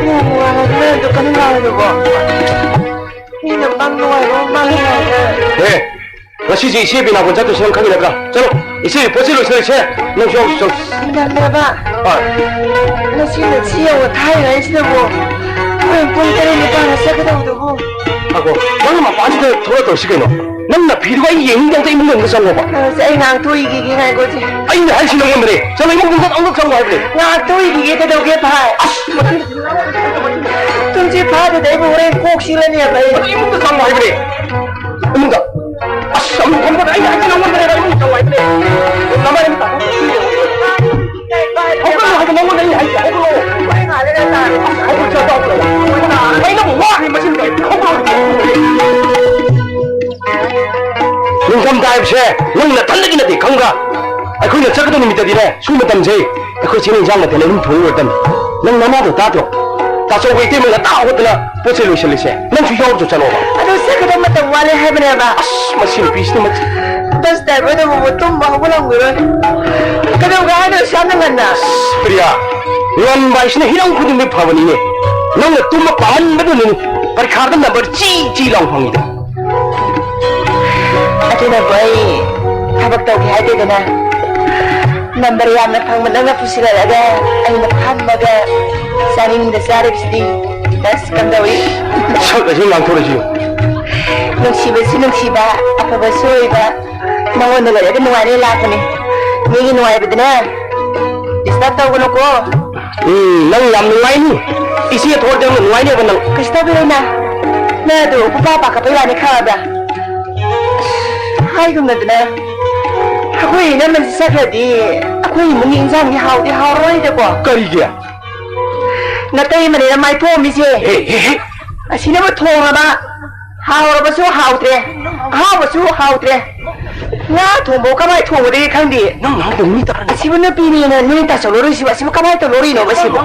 ꯅꯨꯡꯉꯥꯏꯔꯒ ꯅꯣꯏꯗꯣ ꯀꯩꯅꯣ ꯉꯥꯡꯉꯤꯗꯨꯕꯣ? ꯃꯤꯅ ꯄꯪ ꯅꯨꯡꯉꯥꯏꯕ ꯑꯃ ꯃꯥꯡꯉꯦ ꯍꯥꯏꯔꯦ꯫ ꯑꯦ, ꯉꯁꯤꯁꯦ ꯏꯆꯦ ꯕꯤꯅꯥꯕꯣꯟ ꯆꯠꯇꯣꯏꯁꯦ ꯅꯪ ꯈꯪꯉꯤ ꯅꯠꯇ꯭ꯔꯥ? ꯆꯠꯂꯣ, ꯏꯆꯦ ꯄꯣꯠ ꯆꯩ ꯂꯣꯏꯁꯤꯜꯂꯁꯦ, ꯅꯪꯁꯨ ꯌꯥꯎꯁꯤ, ꯆꯠꯂꯣ꯫ ꯏꯅꯝꯃꯦꯕ, ꯍꯣꯏ꯫ ꯉꯁꯤꯅ ꯁꯤ ꯌꯧꯅ ꯊꯥꯏꯉꯥꯏꯁꯤꯗꯕꯨ ꯑꯩꯈꯣꯏ ꯄꯨꯡ ꯇꯔꯦꯠ ꯅꯤꯄꯥꯟꯗ ꯆꯠꯀꯗꯧꯕꯗꯨꯕꯨ꯫ ꯑꯒꯣ, ꯅꯪ ꯃꯄꯥꯟꯁꯤꯗ ꯊꯣꯛꯂꯛꯇꯧꯔꯤꯁꯤ ꯀꯩꯅꯣ? ꯅꯪ ꯅꯐꯤꯗꯨꯒ ꯑꯩ ꯌꯦꯡꯅꯤꯡꯗꯦ, ꯑꯝꯇ ꯏꯃꯨꯡ ꯃꯅꯨꯡꯗ ꯆꯪꯉꯣꯕ꯫ ꯑ, ꯁꯦ, ꯑꯩ ꯉꯥꯡꯊꯣꯛꯏꯈꯤꯒꯦ, ꯉꯥꯏꯈꯣ, ꯁꯦ꯫ ꯑꯩꯅ ꯍꯥꯏꯁꯤ ꯅꯪꯉꯣꯟꯗꯅꯦ꯫ ꯆꯠꯂꯣ, ꯏꯃꯨꯡ ꯃꯅꯨꯡꯗ ꯑꯃꯨꯛ ꯆꯪꯉꯣ ꯍꯥꯏꯕꯅꯦ꯫ ꯉꯥꯡꯊꯣꯛꯏꯈꯤꯒꯦ, ꯀꯩꯗꯧꯒꯦ, ꯚꯥꯏ? ꯑꯁ, ꯃꯁꯤ ꯇꯨꯝꯁꯤꯠ ꯐꯥꯗ꯭ꯔꯗꯤ ꯑꯩꯕꯨ ꯍꯣꯔꯦꯟ ꯀꯣꯛ ꯆꯤꯛꯂꯅꯦꯕ ꯑꯩ꯫ ꯆꯠꯂꯣ, ꯏꯃꯨꯡꯗ ꯆꯪꯉꯣ ꯍꯥꯏꯕꯅꯦ꯫ ꯏꯃꯨꯡꯗ꯫ ꯑꯁ, ꯑꯃꯨꯛ ꯐꯝꯕꯗ ꯑꯩꯅ ꯍꯥꯏꯁꯤ ꯅꯪꯉꯣꯟꯗꯅꯦ, ꯏꯃꯨꯡꯗ ꯆꯪꯉꯣ ꯍꯥꯏꯕꯅꯦ꯫ ꯅꯃꯥꯏ ꯑꯃꯨꯛ ꯇꯥꯊꯣꯛ꯫ ꯍꯧꯒꯠꯂꯣ ꯍꯥꯏꯕ ꯅꯪꯉꯣꯟꯗ ꯑꯩꯅ ꯍꯥꯏꯁꯦ, ꯍꯧꯒꯠꯂꯣ꯫ ꯍꯧꯒꯠꯂꯣ, ꯍꯧꯒꯠꯂꯣ꯫ ꯑꯩꯅ ꯑꯃꯨꯛ ꯋꯥꯔꯦ ꯃꯁꯤꯃꯗꯤ꯫ ꯍꯧꯒꯠꯂꯣ꯫ ꯅꯤꯡꯊꯝꯊꯥ ꯍꯥꯏꯕꯁꯦ ꯅꯪ ꯅꯊꯟꯗꯒꯤ ꯅꯠꯇꯦ, ꯈꯪꯕ꯭ꯔꯥ? ꯑꯩꯈꯣꯏꯅ ꯆꯠꯀꯗꯕ ꯅꯨꯃꯤꯠꯇꯗꯤꯅꯦ, ꯁꯨꯝ ꯃꯇꯝꯁꯦ ꯑꯩꯈꯣꯏ ꯆꯦꯅ ꯏꯟꯖꯥꯡ ꯃꯊꯦꯜ ꯑꯗꯨꯝ ꯊꯣꯡꯉꯒ ꯇꯝꯃꯤ꯫ ꯅꯪ ꯅꯃꯥꯗꯣ ꯇꯥꯗ꯭ꯔꯣ? ꯇꯥꯆꯧꯕ ꯏꯇꯩꯃ ꯉꯟꯇꯥ ꯍꯧꯒꯠꯇꯅ ꯄꯣꯠ ꯆꯩ ꯂꯣꯏꯁꯤꯜꯂꯤꯁꯦ꯫ ꯅꯪꯁꯨ ꯌꯥꯎꯔꯨꯆꯣ, ꯆꯠꯂꯣꯕ꯫ ꯑꯗꯣ ꯆꯠꯀꯗꯕ ꯃꯇꯝ ꯋꯥꯠꯂꯦ ꯍꯥꯏꯕꯅꯦꯕ꯫ ꯑꯁ, ꯃꯁꯤ ꯅꯨꯄꯤꯁꯤꯅ ꯃꯁꯤ꯫ ꯕꯁ ꯗ꯭ꯔꯥꯏꯚꯔꯗꯨꯕꯨ ꯇꯨꯝꯕ ꯍꯧꯒꯠꯂꯝꯈꯤꯔꯣꯏ꯫ ꯀꯩꯗꯧꯒꯦ ꯍꯥꯏꯅꯣ ꯑꯁꯨꯛ ꯌꯥꯝꯅ ꯉꯟꯅ? ꯑꯁ, ꯄ꯭ꯔꯤꯌꯥ, ꯉꯟꯕ ꯍꯥꯏꯁꯤꯅ ꯍꯤꯔꯝ ꯈꯨꯗꯤꯡꯃꯛ ꯐꯕꯅꯤꯅꯦ꯫ ꯅꯪꯅ ꯇꯨꯝꯕ ꯄꯥꯝꯃꯟꯕꯗꯨꯅꯅꯤ ꯄꯔꯤꯈꯥꯗ ꯅꯝꯕꯔ ꯆꯤ ꯆꯤ ꯂꯥꯎ ꯐꯪꯉꯤꯗꯣ꯫ ꯑꯗꯨꯅꯕꯨ ꯑꯩ ꯊꯕꯛ ꯇꯧꯒꯦ ꯍꯥꯏꯗꯦꯗꯅ꯫ ꯅꯝꯕꯔ ꯌꯥꯝꯅ ꯐꯪꯕ ꯅꯪꯅ ꯄꯨꯁꯤꯜꯂꯛꯑꯒ ꯑꯩꯅ ꯐꯝꯃꯒ ꯆꯥꯅꯤꯡꯗ ꯆꯥꯔꯤꯕꯁꯤꯗꯤ꯫ ꯑꯁ, ꯀꯝꯗꯧꯏ? ꯁꯛ ꯑꯁꯤ ꯉꯥꯡꯊꯣꯔꯛꯏꯁꯤ꯫ ꯅꯨꯡꯁꯤꯕꯁꯨ ꯅꯨꯡꯁꯤꯕ, ꯑꯐꯕꯁꯨ ꯑꯣꯏꯕ, ꯅꯉꯣꯟꯗ ꯂꯩꯔꯒ ꯅꯨꯡꯉꯥꯏꯔꯦ ꯂꯥꯛꯄꯅꯤ꯫ ꯃꯤꯒꯤ ꯅꯨꯡꯉꯥꯏꯕꯗꯅꯦ disturb ꯇꯧꯒꯅꯨꯀꯣ꯫ ꯎꯝ, ꯅꯪ ꯌꯥꯝ ꯅꯨꯡꯉꯥꯏꯅꯤ꯫ ꯏꯆꯦ ꯊꯣꯛꯑꯗꯤ ꯅꯪ ꯅꯨꯡꯉꯥꯏꯅꯦꯕ ꯅꯪ꯫ ꯀꯩꯁꯨ ꯇꯧꯕꯤꯔꯣꯏ ꯏꯃꯥ꯫ ꯅꯪ ꯑꯗꯨ ꯄꯨꯄꯥ ꯄꯥꯈꯠꯄꯩ ꯋꯥꯅꯤ ꯈꯪꯉꯕ꯭ꯔꯥ? ꯍꯥꯏꯒꯨꯝꯅꯗꯅ ꯑꯩꯈꯣꯏ ꯏꯅꯝꯃꯁꯤ ꯆꯠꯈ꯭ꯔꯗꯤ ꯑꯩꯈꯣꯏ ꯏꯃꯨꯡꯒꯤ ꯏꯟꯖꯥꯡꯗꯤ ꯍꯥꯎꯗꯤ ꯍꯥꯎꯔꯔꯣꯏꯗꯀꯣ꯫ ꯀꯔꯤꯒꯤ? ꯅꯇꯩꯃꯅꯦꯅ ꯃꯥꯏꯊꯣꯛꯑꯝꯃꯤꯁꯦ꯫ ꯍꯦ, ꯍꯦ, ꯍꯦ꯫ ꯑꯁꯤꯅꯕꯨ ꯊꯣꯡꯉꯕ ꯍꯥꯎꯔꯕꯁꯨ ꯍꯥꯎꯇ꯭ꯔꯦ, ꯑꯍꯥꯎꯕꯁꯨ ꯍꯥꯎꯇ꯭ꯔꯦ꯫ ꯉꯥ ꯊꯣꯡꯕ ꯀꯃꯥꯏ ꯊꯣꯡꯒꯗꯒꯦ ꯈꯪꯗꯦ꯫ ꯅꯪ ꯉꯥꯡꯗꯣ ꯃꯤ ꯇꯥꯔꯅꯤ꯫ ꯑꯁꯤꯕꯨ ꯅꯨꯄꯤꯅꯦꯅ ꯅꯣꯏ ꯇꯥꯆꯧ ꯂꯧꯔꯨꯏꯁꯤꯕꯨ ꯑꯁꯤꯕꯨ ꯀꯃꯥꯏ ꯇꯧ ꯂꯧꯔꯤꯅꯣꯕ ꯁꯤꯕꯨ?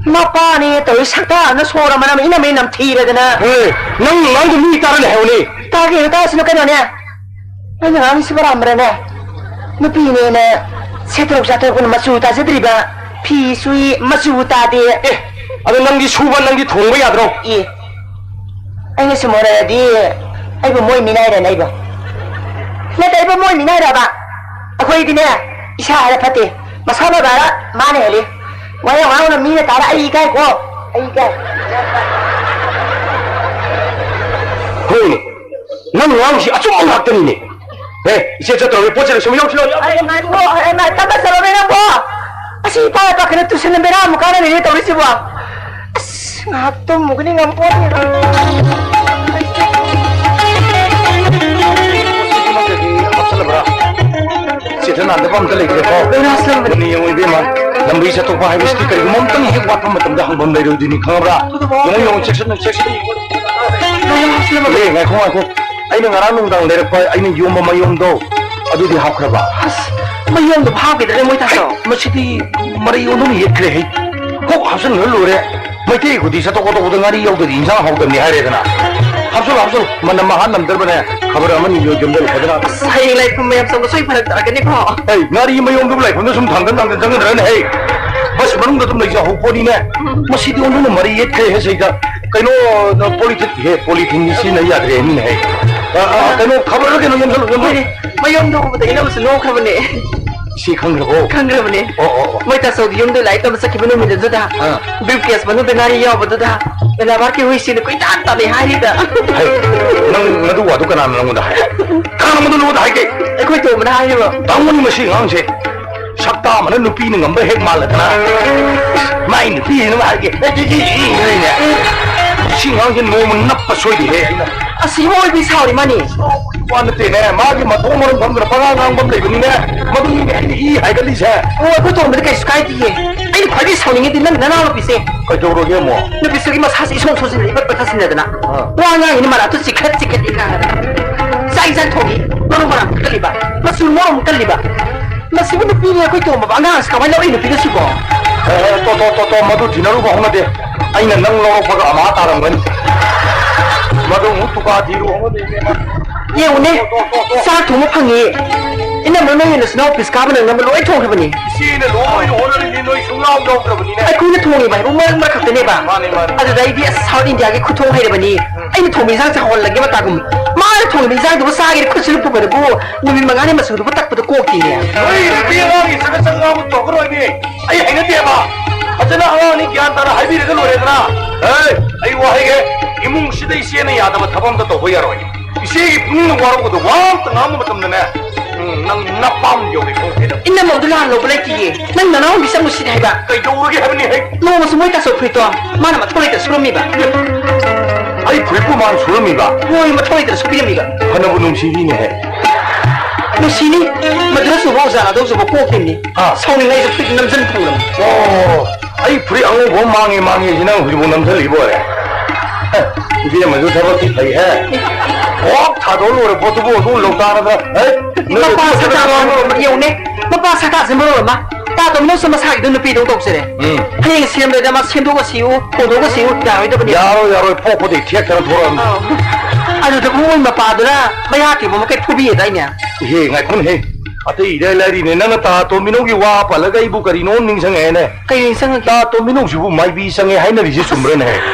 ꯃꯄꯥꯅꯦ ꯇꯧꯔꯤ ꯁꯛꯇꯥ ꯑꯃꯅ ꯁꯣꯔ ꯑꯃꯅ ꯏꯅꯝꯃꯩ ꯅꯝꯊꯤꯔꯗꯅ꯫ ꯍꯦ, ꯅꯪ ꯉꯥꯡꯗꯣ ꯃꯤ ꯇꯥꯔꯅꯤ ꯍꯥꯏꯕꯅꯤ꯫ ꯇꯥꯒꯦꯅ ꯇꯥꯁꯅꯨ ꯀꯩꯅꯣꯅꯦ꯫ ꯅꯪꯅ ꯉꯥꯡꯉꯤꯁꯤꯕꯨ ꯑꯔꯥꯟꯕꯔꯅꯦ? ꯅꯨꯄꯤꯅꯦꯅ ꯁꯦꯠꯇꯣꯔꯛ ꯆꯥꯊꯣꯔꯛꯄꯅ ꯃꯆꯨ ꯇꯥꯖꯗ꯭ꯔꯤꯕ, ꯐꯤ ꯁꯨꯏ ꯃꯆꯨ ꯇꯥꯗꯦ꯫ ꯑꯦ, ꯑꯗꯣ ꯅꯪꯗꯤ ꯁꯨꯕ, ꯅꯪꯗꯤ ꯊꯣꯡꯕ ꯌꯥꯗ꯭ꯔꯣ? ꯑꯦ, ꯑꯩꯅ ꯁꯨꯝ ꯍꯥꯏꯔꯗꯤ ꯑꯩꯕꯨ ꯃꯣꯏ ꯃꯤꯅꯥꯏꯔꯅꯦ ꯑꯩꯕꯨ? ꯅꯠꯇꯦ, ꯑꯩꯕꯨ ꯃꯣꯏ ꯃꯤꯅꯥꯏꯔꯕ? ꯑꯩꯈꯣꯏꯗꯤꯅꯦ, ꯏꯁꯥ ꯍꯥꯏꯔ ꯐꯠꯇꯦ, ꯃꯁꯥ ꯐꯕ ꯍꯥꯏꯔ ꯃꯥꯅ ꯍꯦꯜꯂꯤ꯫ ꯋꯥꯍꯩ ꯋꯥꯍꯩꯅ ꯃꯤꯅ ꯇꯥꯔ ꯑꯩ ꯏꯀꯥꯏꯀꯣ, ꯑꯩ ꯏꯀꯥꯏ꯫ ꯍꯣꯏꯅꯦ, ꯅꯪ ꯉꯥꯡꯁꯤ ꯑꯆꯨꯝꯕ ꯉꯥꯛꯇꯅꯤꯅꯦ꯫ ꯑꯦ, ꯏꯆꯦ ꯆꯠꯇꯧꯔꯦ, ꯄꯣꯠ ꯆꯩ ꯂꯣꯏꯁꯤꯜꯂꯨ, ꯌꯥꯎꯁꯤꯜꯂꯨ, ꯌꯥꯎꯁꯤꯜꯂꯨ꯫ ꯑꯩ ꯉꯥꯏꯈꯣ, ꯑꯩ ꯉꯥꯏ-, ꯇꯞꯅ ꯆꯠꯂꯣꯅꯦ ꯅꯪꯕꯣ꯫ ꯑꯁꯤ ꯏꯄꯥ ꯏꯄꯥ ꯀꯩꯅꯣ ꯇꯨꯁꯟꯅ ꯕꯦꯔꯥ ꯑꯃꯨꯛ ꯀꯥꯟꯅꯔꯤꯅꯦ ꯇꯧꯔꯤꯁꯤꯕꯣ꯫ ꯑꯁ, ꯉꯥꯏꯍꯥꯛ ꯇꯨꯝꯃꯨꯒꯅꯤ ꯉꯝꯄꯣꯠꯇꯦ꯫ ꯍꯥꯞꯆꯜꯂꯕ꯭ꯔꯥ? ꯆꯦꯇꯅꯥꯟꯗꯕ ꯑꯝꯇ ꯂꯩꯇ꯭ꯔꯦꯀꯣ꯫ ꯂꯣꯏꯅ ꯍꯥꯞꯆꯜꯂꯕꯅꯤ꯫ ꯑꯗꯨꯅꯤ ꯌꯦꯡꯉꯣ ꯏꯕꯦꯝꯃ, ꯂꯝꯕꯤ ꯆꯠꯊꯣꯛꯄ ꯍꯥꯏꯕꯁꯤꯗꯤ ꯀꯔꯤꯒꯨꯝꯕ ꯑꯝꯇꯪ ꯍꯦꯛ ꯋꯥꯠꯄ ꯃꯇꯝꯗ ꯍꯪꯐꯝ ꯂꯩꯔꯣꯏꯗꯣꯏꯅꯤ, ꯈꯪꯉꯕ꯭ꯔꯥ? ꯑꯗꯨꯕꯨ ꯌꯦꯡꯉꯣ, ꯌꯦꯡꯉꯣ, ꯆꯦꯛꯁꯤꯟꯅ, ꯆꯦꯛꯁꯤꯟꯅ ꯌꯦꯡꯉꯣ꯫ ꯂꯣꯏꯅ ꯍꯥꯞꯆꯜꯂꯕꯅꯤ꯫ ꯑꯦ, ꯉꯥꯏꯈꯣ, ꯉꯥꯏꯈꯣ꯫ ꯑꯩꯅ ꯉꯔꯥꯡ ꯅꯨꯡꯗꯥꯡ ꯂꯩꯔꯛꯄ ꯑꯩꯅ ꯌꯣꯝꯕ ꯃꯌꯣꯝꯗꯣ, ꯑꯗꯨꯗꯤ ꯍꯥꯞꯈ꯭ꯔꯕ? ꯑꯁ, ꯃꯌꯣꯝꯗꯣ ꯍꯥꯞꯈꯤꯗ꯭ꯔꯦ ꯃꯣꯏ ꯇꯥꯆꯧ꯫ ꯃꯁꯤꯗꯤ ꯃꯔꯩ ꯑꯣꯟꯗꯨꯅ ꯌꯦꯠꯈ꯭ꯔꯦ ꯍꯩ꯫ ꯀꯣꯛ ꯍꯥꯞꯆꯤꯟꯈ꯭ꯔ ꯂꯣꯏꯔꯦ꯫ ꯃꯩꯇꯩ ꯈꯨꯗꯤ ꯆꯠꯊꯣꯛ ꯈꯣꯠꯇꯣꯛꯄꯗ ꯉꯥꯔꯤ ꯌꯥꯎꯗ꯭ꯔꯗꯤ ꯏꯟꯁꯥꯡ ꯍꯥꯎꯇꯕꯅꯤ ꯍꯥꯏꯔꯦꯗꯅ꯫ ꯍꯥꯞꯆꯤꯜꯂꯨ, ꯍꯥꯞꯆꯤꯜꯂꯨ꯫ ꯃꯅꯝ ꯃꯍꯥ ꯅꯝꯗ꯭ꯔꯕꯅꯦ꯫ ꯈꯕꯔ ꯑꯃꯅꯤ ꯌꯣꯟ ꯌꯣꯝꯖꯜꯂꯨ ꯐꯖꯅ꯫ ꯑꯁ, ꯍꯌꯦꯡ ꯂꯥꯏ ꯈꯨꯔꯨꯝꯕ ꯌꯥꯝ ꯆꯪꯕ ꯁꯣꯏ ꯐꯔꯛ ꯇꯥꯔꯛꯀꯅꯤꯀꯣ꯫ ꯍꯩ, ꯉꯥꯔꯤ ꯃꯌꯣꯝꯗꯨꯕꯨ ꯂꯥꯏꯐꯝꯗ ꯁꯨꯝ ꯊꯥꯡꯗ ꯊꯥꯡꯗ ꯆꯪꯒꯗ꯭ꯔꯅꯦ ꯍꯩ? ꯕꯁ ꯃꯅꯨꯡꯗ ꯑꯗꯨꯝ ꯂꯩꯖꯍꯧ ꯄꯣꯠꯅꯤꯅꯦ꯫ ꯃꯁꯤꯗꯤ ꯑꯣꯟꯊꯣꯛꯅ ꯃꯔꯩ ꯌꯦꯠꯈ꯭ꯔꯦꯍꯦ ꯁꯩꯗ꯫ ꯀꯩꯅꯣ, ꯅ, ꯄꯣꯂꯤꯊꯤꯟ, ꯍꯦ, ꯄꯣꯂꯤꯊꯤꯟꯗꯤ ꯁꯤꯖꯤꯟꯅ ꯌꯥꯗ꯭ꯔꯦ ꯃꯤꯅ ꯍꯩ꯫ ꯑ, ꯑ, ꯀꯩꯅꯣ, ꯈꯕꯔꯗ ꯀꯩꯅꯣ ꯌꯣꯝꯁꯜꯂꯨ, ꯌꯣꯝꯁꯜꯂꯨ꯫ ꯍꯣꯏꯅꯦ, ꯃꯌꯣꯝꯗꯣ ꯎꯕꯗꯒꯤ ꯅꯪꯁꯨ ꯅꯣꯛꯈ꯭ꯔꯕꯅꯦ꯫ ꯏꯆꯦ ꯈꯪꯈ꯭ꯔꯕꯣ? ꯈꯪꯈ꯭ꯔꯕꯅꯦ꯫ ꯑꯣ, ꯑꯣ, ꯑꯣ꯫ ꯃꯣꯏ ꯇꯥꯆꯧꯗꯤ ꯌꯨꯝꯗ ꯂꯥꯏꯔꯤꯛ ꯇꯝꯕ ꯆꯠꯈꯤꯕ ꯅꯨꯃꯤꯠꯇꯨꯗ ꯑꯥ꯫ Briefcase ꯃꯅꯨꯡꯗ ꯉꯥꯔꯤ ꯌꯥꯎꯕꯗꯨꯗ ꯃꯦꯂꯥꯕꯥꯔꯀꯤ ꯍꯨꯏꯁꯤꯅ ꯀꯣꯏꯇꯥꯟ ꯇꯥꯟꯅꯩ ꯍꯥꯏꯔꯤꯗ꯫ ꯍꯩ, ꯅꯪ ꯃꯗꯨ ꯋꯥꯗꯨ ꯀꯅꯥꯅ ꯅꯪꯉꯣꯟꯗ ꯍꯥꯏ? ꯀꯅꯥꯅ ꯃꯗꯨ ꯅꯪꯉꯣꯟꯗ ꯍꯥꯏꯒꯦ? ꯑꯩꯈꯣꯏ ꯇꯣꯝꯕꯅ ꯍꯥꯏꯔꯤꯕ꯫ ꯇꯥꯃꯣꯅꯤ ꯃꯁꯤ ꯑꯉꯥꯡꯁꯦ꯫ ꯁꯛꯇꯥ ꯑꯃꯅ ꯅꯨꯄꯤꯅ ꯉꯝꯕ ꯍꯦꯛ ꯃꯥꯜꯂꯗꯅ꯫ ꯃꯥꯏ ꯅꯨꯄꯤꯁꯤꯅ ꯍꯥꯏꯒꯦ꯫ ꯑꯦ, ꯑꯦ, ꯑꯦ, ꯑꯦ, ꯑꯦ, ꯑꯦ꯫ ꯁꯤ ꯑꯉꯥꯡꯁꯦ ꯅꯣꯡꯃ ꯅꯞꯄ ꯁꯣꯏꯗꯦꯍꯦ ꯑꯩꯅ꯫ ꯑꯁ, ꯏꯃꯥ ꯑꯣꯏꯕꯤ ꯁꯥꯎꯔꯤ ꯃꯥꯅꯤ꯫ ꯋꯥ ꯅꯠꯇꯦꯅꯦ, ꯃꯥꯒꯤ ꯃꯊꯣꯡ ꯃꯔꯝ ꯈꯪꯗꯅ ꯄꯉꯥꯡ ꯉꯥꯡꯕ ꯑꯃ ꯂꯩꯕꯅꯤꯅꯦ꯫ ꯃꯗꯨꯅꯤꯅꯦ ꯑꯩꯅ ꯏ ꯍꯥꯏꯒꯠꯂꯤꯁꯦ꯫ ꯑꯣ, ꯑꯩꯈꯣꯏ ꯇꯣꯝꯕꯗꯤ ꯀꯩꯁꯨ ꯀꯥꯏꯗꯤꯌꯦ꯫ ꯑꯩꯅ ꯈ꯭ꯋꯥꯏꯗꯒꯤ ꯁꯥꯎꯅꯤꯡꯉꯤꯗꯤ ꯅꯪ ꯅꯅꯥꯎꯅꯨꯄꯤꯁꯦ꯫ ꯀꯩꯗꯧꯔꯒꯦ ꯑꯃꯨꯛ? ꯅꯨꯄꯤꯁꯤꯒꯤ ꯃꯁꯥꯁꯦ ꯏꯁꯣꯟ ꯁꯣꯟꯖꯤꯜꯂ ꯏꯄꯠ ꯄꯠꯊꯁꯤꯟꯅꯗꯅ꯫ ꯑꯥ꯫ ꯋꯥ ꯉꯥꯡꯉꯤꯅ ꯃꯔꯥꯠꯇꯨ ꯆꯤꯛꯈꯠ ꯆꯤꯛꯈꯠ ꯏ ꯀꯥꯟꯗ꯫ ꯆꯥꯛ ꯏꯟꯁꯥꯡ ꯊꯣꯡꯉꯤ, ꯃꯔꯨ ꯃꯔꯥꯡ ꯀꯜꯂꯤꯕ, ꯃꯆꯨ ꯃꯣꯔꯣꯛ ꯀꯜꯂꯤꯕ꯫ ꯃꯁꯤꯕꯨ ꯅꯨꯄꯤꯅꯦ ꯑꯩꯈꯣꯏ ꯇꯣꯝꯕꯕꯨ ꯑꯉꯥꯡꯁꯤ ꯀꯃꯥꯏꯅ ꯂꯧꯔꯛꯏ ꯅꯨꯄꯤꯅꯣ ꯁꯤꯕꯣ? ꯑꯦ, ꯑꯦ, ꯇꯣ, ꯇꯣ, ꯇꯣ, ꯇꯣ, ꯃꯗꯨ ꯊꯤꯅꯔꯨꯕ ꯍꯧꯅꯗꯦ꯫ ꯑꯩꯅ ꯅꯪ ꯂꯧꯔꯛꯄꯒ ꯑꯃꯥ ꯇꯥꯔꯝꯒꯅꯤ꯫ ꯃꯗꯨ ꯑꯃꯨꯛ ꯇꯨꯀꯥ ꯊꯤꯔꯨ ꯍꯧꯅꯗꯦ, ꯏꯕꯦꯝꯃ꯫ ꯌꯦꯡꯉꯨꯅꯦ, ꯇꯣ, ꯇꯣ, ꯇꯣ, ꯇꯣ꯫ ꯆꯥꯛ ꯊꯣꯡꯕ ꯐꯪꯉꯤ꯫ ꯏꯅꯝꯃ, ꯅꯣꯏ ꯅꯆꯤꯟ ꯅꯅꯥꯎ ꯑꯣꯐꯤꯁ ꯀꯥꯕ ꯅꯪꯅꯕ ꯂꯣꯏ ꯊꯣꯡꯈ꯭ꯔꯕꯅꯤ꯫ ꯏꯆꯦꯅ ꯂꯣꯏꯅ ꯍꯣꯠꯅꯔꯤꯅꯤ, ꯅꯣꯏ ꯁꯨꯡꯌꯥꯎ ꯌꯥꯎꯗ꯭ꯔꯕꯅꯤꯅꯦ꯫ ꯑꯩꯈꯣꯏꯅ ꯊꯣꯡꯉꯤꯕ ꯍꯥꯏꯕꯨ ꯃꯔꯛ ꯃꯔꯛ ꯈꯛꯇꯅꯦꯕ꯫ ꯃꯥꯅꯦ, ꯃꯥꯅꯦ꯫ ꯑꯗꯨꯗ ꯑꯩꯗꯤ ꯑꯁ, ꯁꯥꯎꯠ ꯏꯟꯗꯤꯌꯥꯒꯤ ꯈꯨꯊꯣꯡ ꯍꯩꯔꯕꯅꯤ꯫ ꯎꯝ꯫ ꯑꯩꯅ ꯊꯣꯡꯕ ꯏꯟꯁꯥꯡꯁꯦ ꯍꯥꯎꯍꯜꯂꯒꯦ ꯃꯇꯥꯒꯨꯝ꯫ ꯃꯥꯅ ꯊꯣꯡꯉꯤꯕ ꯏꯟꯁꯥꯡꯗꯨꯕꯨ ꯆꯥꯒꯦꯅ ꯈꯨꯠꯁꯤꯅ ꯄꯨꯕꯗꯕꯨ ꯅꯨꯃꯤꯠ ꯃꯉꯥꯅꯤ ꯃꯆꯨꯗꯨꯕꯨ ꯇꯛꯄꯗ ꯀꯣꯛꯇꯦꯅꯦ꯫ ꯅꯣꯏ ꯅꯨꯄꯤ ꯑꯉꯥꯡꯒꯤ ꯆꯒꯠ ꯆꯒꯠ ꯉꯥꯡꯕ ꯇꯧꯔꯛꯀꯅꯣ ꯍꯥꯏꯕꯅꯤ꯫ ꯑꯩ ꯍꯩꯅꯗꯦꯕ꯫ ꯐꯖꯅ ꯑꯉꯥꯡꯅꯤ, ꯒ꯭ꯌꯥꯟ ꯇꯥꯅ ꯍꯥꯏꯕꯤꯔꯒ ꯂꯣꯏꯔꯦꯗꯅ꯫ ꯑꯦ, ꯑꯩ ꯋꯥ ꯍꯥꯏꯒꯦ, ꯏꯃꯨꯡꯁꯤꯗ ꯏꯆꯦꯅ ꯌꯥꯗꯕ ꯊꯕꯛ ꯑꯝꯇ ꯇꯧꯕ ꯌꯥꯔꯣꯏ꯫ ꯏꯆꯦꯒꯤ ꯄꯨꯛꯅꯤꯡꯅ ꯋꯥꯔꯧꯕꯗꯣ ꯋꯥ ꯑꯝꯇ ꯉꯥꯡꯕ ꯃꯇꯝꯗꯅꯦ, ꯎꯝ, ꯅꯪ ꯅꯄꯥꯝ ꯌꯧꯒꯦ ꯈꯣꯡ ꯊꯦꯡꯅ꯫ ꯏꯅꯝꯃ ꯑꯗꯨ ꯂꯥꯟ ꯂꯧꯕ ꯂꯩꯇꯤꯌꯦ꯫ ꯅꯪ ꯅꯅꯥꯎ ꯅꯨꯄꯤ ꯆꯪꯉꯨꯁꯤꯅꯦ ꯍꯥꯏꯕ꯫ ꯀꯩꯗꯧꯔꯒꯦ ꯍꯥꯏꯕꯅꯤ ꯍꯦ? ꯅꯣꯡꯃꯁꯨ ꯃꯣꯏ ꯇꯥꯆꯧ ꯐꯨꯔꯤꯠꯇꯣ ꯃꯥꯅ ꯃꯊꯧ ꯂꯩꯇ ꯁꯨꯔꯝꯃꯤꯕ꯫ ꯑꯩ ꯐꯨꯔꯤꯠꯄꯨ ꯃꯥꯅ ꯁꯨꯔꯝꯃꯤꯕ? ꯍꯣꯏ, ꯃꯊꯧ ꯂꯩꯇꯅ ꯁꯨꯕꯤꯔꯝꯃꯤꯕ꯫ ꯐꯅꯕꯨ ꯅꯨꯡꯁꯤꯔꯤꯅꯦ ꯍꯦ꯫ ꯅꯨꯡꯁꯤꯅꯤ꯫ ꯃꯗꯨꯅ ꯆꯨꯕ ꯑꯣꯖꯥ ꯂꯥꯗꯧ ꯆꯨꯕ ꯀꯣꯛꯈꯤꯕꯅꯤ꯫ ꯑꯥ꯫ ꯁꯥꯎꯅꯤꯡꯉꯩꯁꯨ ꯐꯨꯔꯤꯠ ꯅꯝꯖꯟ ꯊꯝꯂꯝꯃꯤ꯫ ꯑꯣ, ꯑꯩ ꯐꯨꯔꯤꯠ ꯑꯉꯧꯕ ꯑꯃ ꯃꯥꯡꯉꯦ, ꯃꯥꯡꯉꯦ ꯁꯤ ꯅꯪ ꯍꯧꯖꯤꯛꯐꯥꯎ ꯅꯝꯁꯤꯜꯂꯛꯏꯕ ꯑꯣꯏꯔꯦ꯫ ꯍꯦ, ꯏꯕꯦꯝꯃꯁꯨ ꯊꯕꯛꯇꯤ ꯐꯩ ꯍꯦ꯫ ꯀꯣꯛ ꯊꯥꯗꯣꯛ ꯂꯣꯏꯔ ꯄꯣꯠꯇꯨꯕꯨ ꯑꯗꯨꯝ ꯂꯧꯇꯥꯔꯗ꯭ꯔꯥ? ꯍꯦ, ꯅꯣꯏ ꯃꯄꯥ ꯁꯛꯇꯥꯗꯣ ꯌꯦꯡꯉꯨꯅꯦ꯫ ꯃꯄꯥ ꯁꯛꯇꯥꯁꯦ ꯃꯔꯣꯜ ꯑꯃ꯫ ꯇꯥ ꯇꯣꯝꯕꯤꯅꯧꯁꯨ ꯃꯁꯥꯒꯤꯗꯣ ꯅꯨꯄꯤꯗꯧ ꯇꯧꯖꯔꯦ꯫ ꯎꯝ꯫ ꯍꯌꯦꯡ ꯁꯦꯝꯗꯣꯏꯗ ꯃꯥ ꯁꯦꯝꯗꯣꯛꯑꯁꯤꯌꯨ, ꯍꯣꯡꯗꯣꯛꯑꯁꯤꯌꯨ, ꯌꯥꯔꯣꯏꯗꯕꯅꯤ꯫ ꯌꯥꯔꯣꯏ, ꯌꯥꯔꯣꯏ, ꯄꯣꯛꯄꯗꯩ ꯊꯦꯛꯇꯅ ꯊꯣꯔꯛꯑꯕꯅꯤ꯫ ꯑꯧ꯫ ꯑꯗꯨꯗ ꯃꯣꯏ ꯃꯄꯥꯗꯨꯅ ꯃꯌꯥ ꯇꯦꯝꯕ ꯃꯈꯩ ꯐꯨꯕꯤꯌꯦꯗꯥꯏꯅꯦ? ꯏꯍꯦ, ꯉꯥꯏꯈꯣꯅꯦꯍꯦ꯫ ꯑꯇꯩ ꯏꯔꯥꯏ ꯂꯥꯏꯔꯤꯅꯦ꯫ ꯅꯪꯅ ꯇꯥ ꯇꯣꯝꯕꯤꯅꯧꯒꯤ ꯋꯥ ꯄꯜꯂꯒ ꯑꯩꯕꯨ ꯀꯔꯤꯅꯣ ꯑꯃ ꯅꯤꯡꯁꯤꯡꯉꯛꯑꯦꯅꯦ꯫ ꯀꯩ ꯅꯤꯡꯁꯤꯡꯉꯛꯀꯦ? ꯇꯥ ꯇꯣꯝꯕꯤꯅꯧꯁꯤꯕꯨ ꯃꯥꯏꯕꯤ ꯆꯪꯉꯦ ꯍꯥꯏꯅꯔꯤꯁꯦ ꯆꯨꯝꯕ꯭ꯔꯅꯦ?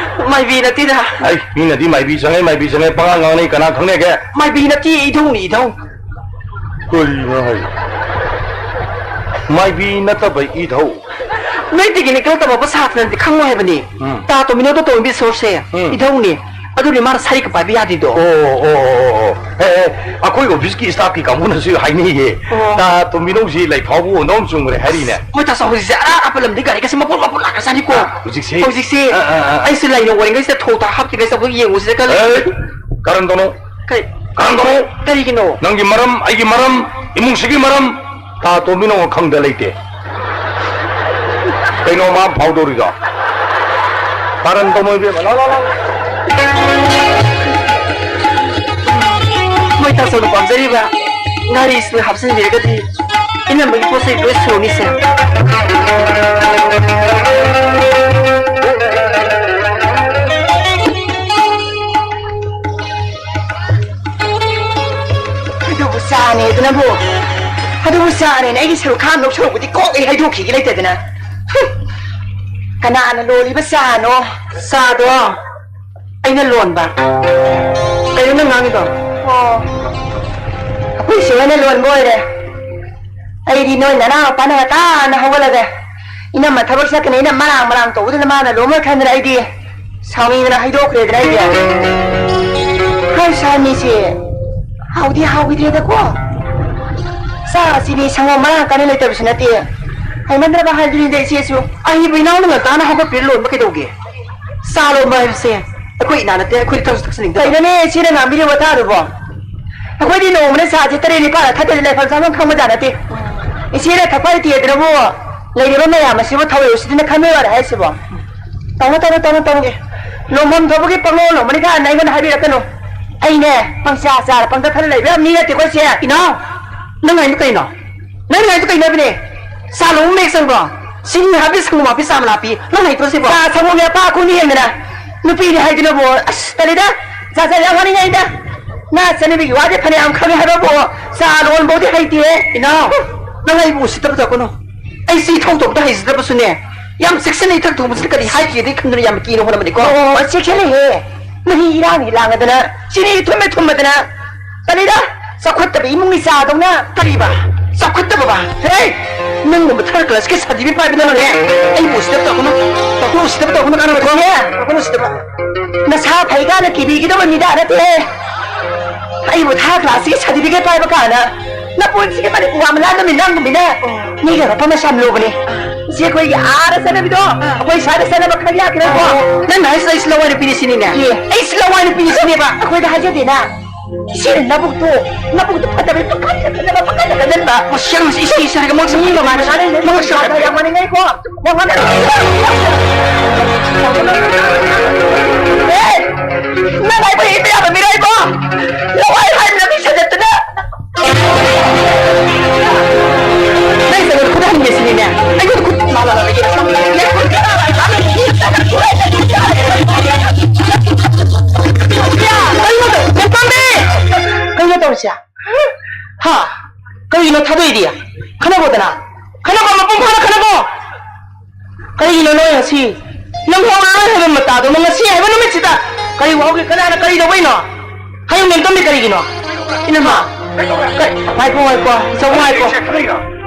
ꯃꯥꯏꯕꯤ ꯅꯠꯇꯦꯗ꯫ ꯑꯩ, ꯃꯤꯅꯗꯤ ꯃꯥꯏꯕꯤ ꯆꯪꯉꯦ, ꯃꯥꯏꯕꯤ ꯆꯪꯉꯦ ꯄꯉꯥꯡ ꯉꯥꯡꯅꯩ, ꯀꯅꯥ ꯈꯪꯅꯒꯦ? ꯃꯥꯏꯕꯤ ꯅꯠꯇꯦ, ꯏꯙꯧꯅꯤ, ꯏꯙꯧ꯫ ꯀꯔꯤꯅꯣ ꯍꯥꯏ? ꯃꯥꯏꯕꯤ ꯅꯠꯇꯕ ꯏꯙꯧ꯫ ꯅꯣꯏ ꯇꯦꯛꯅꯤꯀꯦꯜ ꯇꯝꯃꯛꯄ ꯁꯥꯇ꯭ꯔꯅꯗꯤ ꯈꯪꯉꯣꯏ ꯍꯥꯏꯕꯅꯤ꯫ ꯎꯝ꯫ ꯇꯥ ꯇꯣꯝꯕꯤꯅꯧꯗ ꯇꯧꯔꯤꯕ ꯁꯣꯔꯁꯦ ꯎꯝ꯫ ꯏꯙꯧꯅꯤ꯫ ꯑꯗꯨꯅꯤ ꯃꯥꯅ ꯁꯔꯤꯒ ꯄꯥꯏꯕ ꯌꯥꯗ꯭ꯔꯤꯗꯣ꯫ ꯑꯣ, ꯑꯣ, ꯑꯣ, ꯑꯣ, ꯑꯣ꯫ ꯑꯦ, ꯑꯦ, ꯑꯩꯈꯣꯏ ꯑꯣꯐꯤꯁꯀꯤ ꯁ꯭ꯇꯥꯐꯀꯤ ꯀꯥꯡꯕꯨꯅꯁꯨ ꯍꯥꯏꯅꯩꯌꯦ꯫ ꯑꯣ꯫ ꯇꯥ ꯇꯣꯝꯕꯤꯅꯧꯁꯤ ꯂꯩꯐꯥꯎꯕꯨ ꯑꯣꯟꯊꯣꯛꯅ ꯆꯨꯝꯈ꯭ꯔꯦ ꯍꯥꯏꯔꯤꯅꯦ꯫ ꯃꯣꯏ ꯇꯥꯆꯧ ꯍꯧꯖꯤꯛꯁꯦ ꯑꯔꯥꯞ ꯑꯔꯥꯞꯄ ꯂꯝꯗꯤ ꯒꯥꯔꯤꯒꯁꯦ ꯃꯄꯣꯠ ꯃꯄꯣꯠ ꯂꯥꯛꯈ꯭ꯔꯖꯥꯠꯅꯤꯀꯣ꯫ ꯍꯧꯖꯤꯛꯁꯦ? ꯍꯧꯖꯤꯛꯁꯦ꯫ ꯑꯥ, ꯑꯥ, ꯑꯥ, ꯑꯥ꯫ ꯑꯩꯁꯦ ꯂꯩꯅ ꯋꯥꯔꯤꯉꯩꯁꯤꯗ ꯊꯣꯛ ꯊꯥꯛ ꯍꯥꯞꯇ꯭ꯔꯤꯉꯩꯁꯤꯗ ꯑꯩꯈꯣꯏ ꯌꯦꯡꯉꯨꯁꯤꯗ ꯈꯜꯂꯤ꯫ ꯑꯦ, ꯀꯔꯟ ꯇꯧꯅꯨ꯫ ꯀꯩ? ꯀꯔꯟ ꯇꯧꯅꯨ꯫ ꯀꯔꯤꯒꯤꯅꯣ? ꯅꯪꯒꯤ ꯃꯔꯝ, ꯑꯩꯒꯤ ꯃꯔꯝ, ꯏꯃꯨꯡꯁꯤꯒꯤ ꯃꯔꯝ, ꯇꯥ ꯇꯣꯝꯕꯤꯅꯧꯅ ꯈꯪꯗ ꯂꯩꯇꯦ꯫ ꯀꯩꯅꯣ ꯃꯥ ꯐꯥꯎꯗꯧꯔꯤꯗꯣ? ꯀꯔꯟ ꯇꯧꯅꯣ ꯏꯕꯦꯝꯃ, ꯂꯥꯎ, ꯂꯥꯎ, ꯂꯥꯎ꯫ ꯃꯣꯏ ꯇꯥꯆꯧꯅ ꯄꯥꯝꯖꯔꯤꯕ ꯉꯥꯔꯤꯁꯤꯡ ꯍꯥꯞꯆꯤꯟꯕꯤꯔꯒꯗꯤ ꯏꯅꯝꯕꯒꯤ ꯄꯣꯠ ꯆꯩ ꯂꯣꯏ ꯁꯨꯔꯅꯤꯁꯦ꯫ ꯀꯩꯗꯧꯕ ꯆꯥꯅꯦ ꯑꯗꯨꯅꯕꯨ? ꯆꯥꯅꯦꯅ ꯑꯩꯒꯤ ꯁꯔꯨꯛ ꯈꯥꯝ ꯂꯧ ꯁꯔꯨꯛꯄꯨꯗꯤ ꯀꯣꯛ ꯑꯩ ꯍꯩꯗꯣꯛꯈꯤꯒꯦ ꯂꯩꯇꯗꯅ꯫ ꯍꯨꯝ! ꯀꯅꯥꯅ ꯂꯣꯜꯂꯤꯕ ꯆꯥꯅꯣ? ꯆꯥꯗꯣ ꯑꯩꯅ ꯂꯣꯟꯕ꯫ ꯀꯩꯅꯣ ꯅꯪ ꯉꯥꯡꯉꯤꯗꯣ? ꯑꯣ, ꯑꯩꯈꯣꯏ ꯏꯆꯦ ꯍꯣꯏꯅ ꯂꯣꯟꯕ ꯑꯣꯏꯔꯦ꯫ ꯑꯩꯗꯤ ꯅꯣꯏ ꯅꯅꯥꯎ ꯅꯨꯄꯥꯅ ꯉꯟꯇꯥꯅ ꯍꯧꯒꯠꯂꯒ ꯏꯅꯝꯃ ꯊꯕꯛ ꯆꯠꯀꯅꯤ, ꯏꯅꯝꯃ ꯃꯔꯥꯡ ꯃꯔꯥꯡ ꯇꯧꯕꯗꯨꯗ ꯃꯥꯅ ꯂꯣꯟꯕ ꯈꯟꯗꯅ ꯑꯩꯗꯤ ꯁꯥꯎꯅꯤꯡꯗꯅ ꯍꯩꯗꯣꯛꯈ꯭ꯔꯦꯗꯅ ꯑꯩꯗꯤ꯫ ꯍꯥꯏ ꯁꯥꯅꯤꯁꯦ ꯍꯥꯎꯗꯤ ꯍꯥꯎꯈꯤꯗ꯭ꯔꯦꯗꯀꯣ꯫ ꯆꯥ ꯆꯤꯅꯤ ꯁꯪꯒꯣꯝ ꯃꯔꯥꯡ ꯀꯥꯏꯅ ꯂꯩꯇꯕꯁꯨ ꯅꯠꯇꯦ꯫ ꯍꯩꯃꯟꯗ꯭ꯔꯕ ꯍꯥꯏꯗꯨꯅꯤꯗ ꯏꯆꯦꯁꯨ꯫ ꯑꯍꯩꯕ ꯏꯅꯥꯎꯅ ꯉꯟꯇꯥꯅ ꯍꯧꯒꯠꯄꯤꯔ ꯂꯣꯟꯕ ꯀꯩꯗꯧꯒꯦ? ꯆꯥ ꯂꯣꯟꯕ ꯍꯥꯏꯕꯁꯦ ꯑꯩꯈꯣꯏ ꯏꯅꯥ ꯅꯠꯇꯦ, ꯑꯩꯈꯣꯏꯗꯤ ꯊꯛꯁꯨ ꯊꯛꯆꯅꯤꯡꯗꯕ꯫ ꯀꯩꯅꯣꯅꯦ ꯏꯆꯦꯅ ꯉꯥꯡꯕꯤꯔꯤꯕ ꯋꯥꯇꯥꯗꯨꯕꯣ? ꯑꯩꯈꯣꯏꯗꯤ ꯅꯣꯡꯃꯅ ꯆꯥꯁꯦ ꯇꯔꯦꯠ ꯅꯤꯄꯥꯜ ꯊꯛꯇ꯭ꯔꯗꯤ ꯂꯩꯐꯝ ꯆꯥꯐꯝ ꯈꯪꯕꯖꯥꯠ ꯅꯠꯇꯦ꯫ ꯏꯆꯦꯅ ꯊꯛꯄ ꯍꯩꯇꯦꯗꯅꯕꯨ ꯂꯩꯔꯤꯕ ꯃꯌꯥꯝ ꯑꯁꯤꯕꯨ ꯊꯧꯑꯣꯏ ꯎꯁꯤꯠꯇꯅ ꯈꯟꯕ ꯌꯥꯔꯦ ꯍꯥꯏꯁꯤꯕꯣ꯫ ꯇꯧꯅꯨ, ꯇꯧꯅꯨ, ꯇꯧꯅꯨ, ꯇꯧꯅꯨ꯫ ꯂꯣꯡꯐꯝ ꯊꯣꯛꯄꯒꯤ ꯄꯪꯂꯣ ꯂꯣꯡꯕꯅꯤ ꯀꯥꯏꯅ ꯑꯩꯉꯣꯟꯗ ꯍꯥꯏꯕꯤꯔꯛꯀꯅꯨ꯫ ꯑꯩꯅꯦ ꯄꯪꯆꯥ ꯆꯥꯔ ꯄꯪꯊꯛ ꯊꯛꯂ ꯂꯩꯕ ꯌꯥꯕ ꯃꯤ ꯅꯠꯇꯦꯀꯣ ꯏꯆꯦ꯫ ꯏꯅꯥꯎ, ꯅꯪ ꯍꯥꯏꯗꯣ ꯀꯩꯅꯣ? ꯅꯪ ꯍꯥꯏꯗꯣ ꯀꯩꯅꯣ ꯍꯥꯏꯕꯅꯦ? ꯆꯥ ꯂꯣꯡꯕ ꯃꯌꯦꯛ ꯆꯪꯕ꯭ꯔꯣ? ꯆꯤꯅꯤ ꯍꯥꯞꯄꯤ, ꯁꯪꯒꯣꯝ ꯍꯥꯞꯄꯤ, ꯆꯥ ꯃꯅꯥ ꯍꯥꯞꯄꯤ꯫ ꯅꯪ ꯍꯩꯇ꯭ꯔꯣ ꯁꯤꯕꯣ? ꯆꯥ ꯁꯪꯒꯣꯝ ꯌꯥꯄꯥ ꯈꯣꯡꯗ ꯌꯦꯡꯗꯅ ꯅꯨꯄꯤꯅꯤ ꯍꯥꯏꯗꯨꯅꯕꯨ꯫ ꯑꯁ ꯇꯜꯂꯤꯗ꯫ ꯆꯥ ꯆꯥ ꯌꯥꯝ ꯋꯥꯅꯤꯡꯉꯥꯏꯗ꯫ ꯅꯥ ꯆꯠꯅꯕꯤꯒꯤ ꯋꯥꯗꯤ ꯐꯅꯌꯥꯝ ꯈꯪꯉꯦ ꯍꯥꯏꯕꯕꯨ ꯆꯥ ꯂꯣꯟꯕꯧꯗꯤ ꯍꯩꯇꯦꯍꯦ꯫ ꯏꯅꯥꯎ, ꯅꯪ ꯑꯩꯕꯨ ꯎꯁꯤꯠꯇꯕ ꯇꯧꯔꯛꯀꯅꯨ꯫ ꯑꯩꯁꯤ ꯏꯊꯧ ꯇꯧꯕꯗ ꯍꯩꯖꯗꯕꯁꯨꯅꯦ, ꯌꯥꯝ ꯆꯦꯛꯁꯤꯟꯅ ꯏꯊꯛ ꯊꯣꯡꯕꯁꯤꯗ ꯀꯔꯤ ꯍꯥꯏꯈꯤꯒꯦꯗꯤ ꯈꯟꯗꯨꯅ ꯌꯥꯝ ꯀꯤꯅ ꯍꯣꯠꯅꯕꯅꯤꯀꯣ꯫ ꯑꯣ, ꯆꯦꯛꯁꯤꯜꯂꯤꯍꯦ꯫ ꯃꯍꯤ ꯏꯔꯥꯡꯒꯤ ꯂꯥꯡꯉꯗꯅ, ꯆꯤꯅꯤ ꯊꯨꯝꯃꯦ ꯊꯨꯝꯃꯗꯅ, ꯀꯔꯤꯔ? ꯆꯥꯎꯈꯠꯇꯕ ꯏꯃꯨꯡꯒꯤ ꯆꯥꯗꯧꯅ꯫ ꯀꯔꯤꯕ? ꯆꯥꯎꯈꯠꯇꯕꯕ? ꯍꯦ! ꯅꯪꯒꯨꯝꯕ ꯊꯥꯔꯠ ꯀ꯭ꯂꯥꯁꯀꯤ ꯁꯥꯔꯇꯤꯐꯤꯀꯦꯠ ꯄꯥꯏꯕ ꯅꯪꯅꯦ ꯑꯩꯕꯨ ꯎꯁꯤꯠꯇꯕ ꯇꯧꯔꯛꯀꯅꯨ꯫ ꯇꯧꯔꯛꯀꯅꯨ ꯎꯁꯤꯠꯇꯕ ꯇꯧꯔꯛꯀꯅꯨ, ꯀꯥꯟꯅꯔꯣꯏꯀꯣ꯫ ꯏꯆꯦ! ꯇꯧꯔꯛꯀꯅꯨ ꯎꯁꯤꯠꯇꯕ꯫ ꯅꯁꯥ ꯐꯩ ꯀꯥꯏꯅ ꯀꯤꯕꯤꯒꯗꯕ ꯃꯤꯗꯥ ꯅꯠꯇꯦ꯫ ꯑꯩꯕꯨ ꯊꯥꯔꯠ ꯀ꯭ꯂꯥꯁꯀꯤ ꯁꯥꯔꯇꯤꯐꯤꯀꯦꯠ ꯄꯥꯏꯕ ꯀꯥꯏꯅ꯫ ꯅꯄꯨꯟꯁꯤꯒꯤ ꯃꯅꯤꯄꯨꯔ ꯋꯥ ꯃꯂꯥ ꯅꯨꯃꯤꯠ ꯅꯪꯒꯨꯝꯕꯤꯅ ꯃꯤꯒ ꯃꯐꯝ ꯃꯁꯥ ꯌꯥꯝ ꯂꯨꯕꯅꯤ꯫ ꯏꯆꯦ ꯑꯩꯈꯣꯏꯒꯤ ꯑꯥꯗ ꯆꯠꯅꯕꯤꯗꯣ ꯑꯩꯈꯣꯏ ꯁ꯭ꯋꯥꯏꯗ ꯆꯠꯅꯕ ꯈꯔ ꯌꯥꯈꯤꯔꯣꯏꯀꯣ? ꯅꯪꯅ ꯍꯥꯏꯁꯤꯗ ꯑꯩꯁꯤ ꯂꯋꯥꯏ ꯅꯨꯄꯤꯅꯤ ꯁꯤꯅꯤꯅꯦ? ꯑꯦ꯫ ꯑꯩꯁꯤ ꯂꯋꯥꯏ ꯅꯨꯄꯤꯅꯤ ꯁꯤꯅꯦꯕ? ꯑꯩꯈꯣꯏꯗ ꯍꯥꯏꯖꯗꯦꯅ꯫ ꯏꯆꯦꯅ ꯅꯕꯨꯛꯇꯣ, ꯅꯕꯨꯛꯇꯣ ꯐꯠꯇꯕꯩ ꯄꯪꯈꯟꯗ ꯈꯟꯖꯟꯕ, ꯄꯪꯈꯟꯗ ꯈꯟꯖꯟꯕ꯫ ꯃꯁꯤ ꯌꯥꯝ ꯏꯁꯩ ꯏꯁꯩ ꯍꯥꯏꯔꯒ ꯃꯉꯛ ꯁꯝ ꯃꯤ ꯃꯃꯥꯟꯅꯕ ꯃꯃꯥꯟꯅꯕ ꯃꯉꯛ ꯁꯝ ꯌꯥꯝ ꯃꯥꯟꯅꯩꯀꯣ꯫ ꯃꯉꯣꯟꯗ ꯑꯦ! ꯅꯪ ꯑꯩꯕꯨ ꯏꯕ ꯌꯥꯕ ꯃꯤꯔꯣ ꯑꯩꯕꯣ? ꯂꯋꯥꯏ ꯍꯥꯏꯗꯅ ꯃꯤ ꯁꯟꯗꯠꯇꯅ꯫ ꯅꯪ ꯑꯩꯉꯣꯟꯗ ꯈꯨꯠ ꯍꯟꯒꯦ ꯁꯤꯅꯤꯅꯦ? ꯑꯩꯉꯣꯟꯗ ꯈꯨꯠ ꯀꯩꯅꯣ ꯇꯧꯔꯤꯁꯦ? ꯍꯥ? ꯀꯔꯤꯒꯤꯅꯣ ꯊꯥꯗꯣꯛꯏꯗꯤ? ꯈꯟꯅꯒꯣꯗꯅ꯫ ꯈꯟꯅꯒꯣ, ꯃꯄꯨꯡ ꯐꯥꯅ ꯈꯟꯅꯒꯣ꯫ ꯀꯔꯤꯒꯤꯅꯣ ꯅꯣꯏ ꯉꯁꯤ ꯅꯪ ꯍꯧꯔꯔꯣꯏ ꯍꯥꯏꯕ ꯃꯇꯥꯗꯣ ꯉꯁꯤ ꯍꯥꯏꯕ ꯅꯨꯃꯤꯠꯁꯤꯗ ꯀꯔꯤ ꯋꯥꯍꯧꯒꯦ? ꯀꯅꯥꯅ ꯀꯔꯤ ꯇꯧꯕꯩꯅꯣ? ꯍꯥꯏꯌꯨ, ꯃꯦꯝꯇꯣꯟꯕꯤ, ꯀꯔꯤꯒꯤꯅꯣ? ꯏꯅꯝꯃ, ꯀ-, ꯉꯥꯏꯈꯣ, ꯉꯥꯏꯈꯣ, ꯏꯆꯧ, ꯉꯥꯏꯈꯣ꯫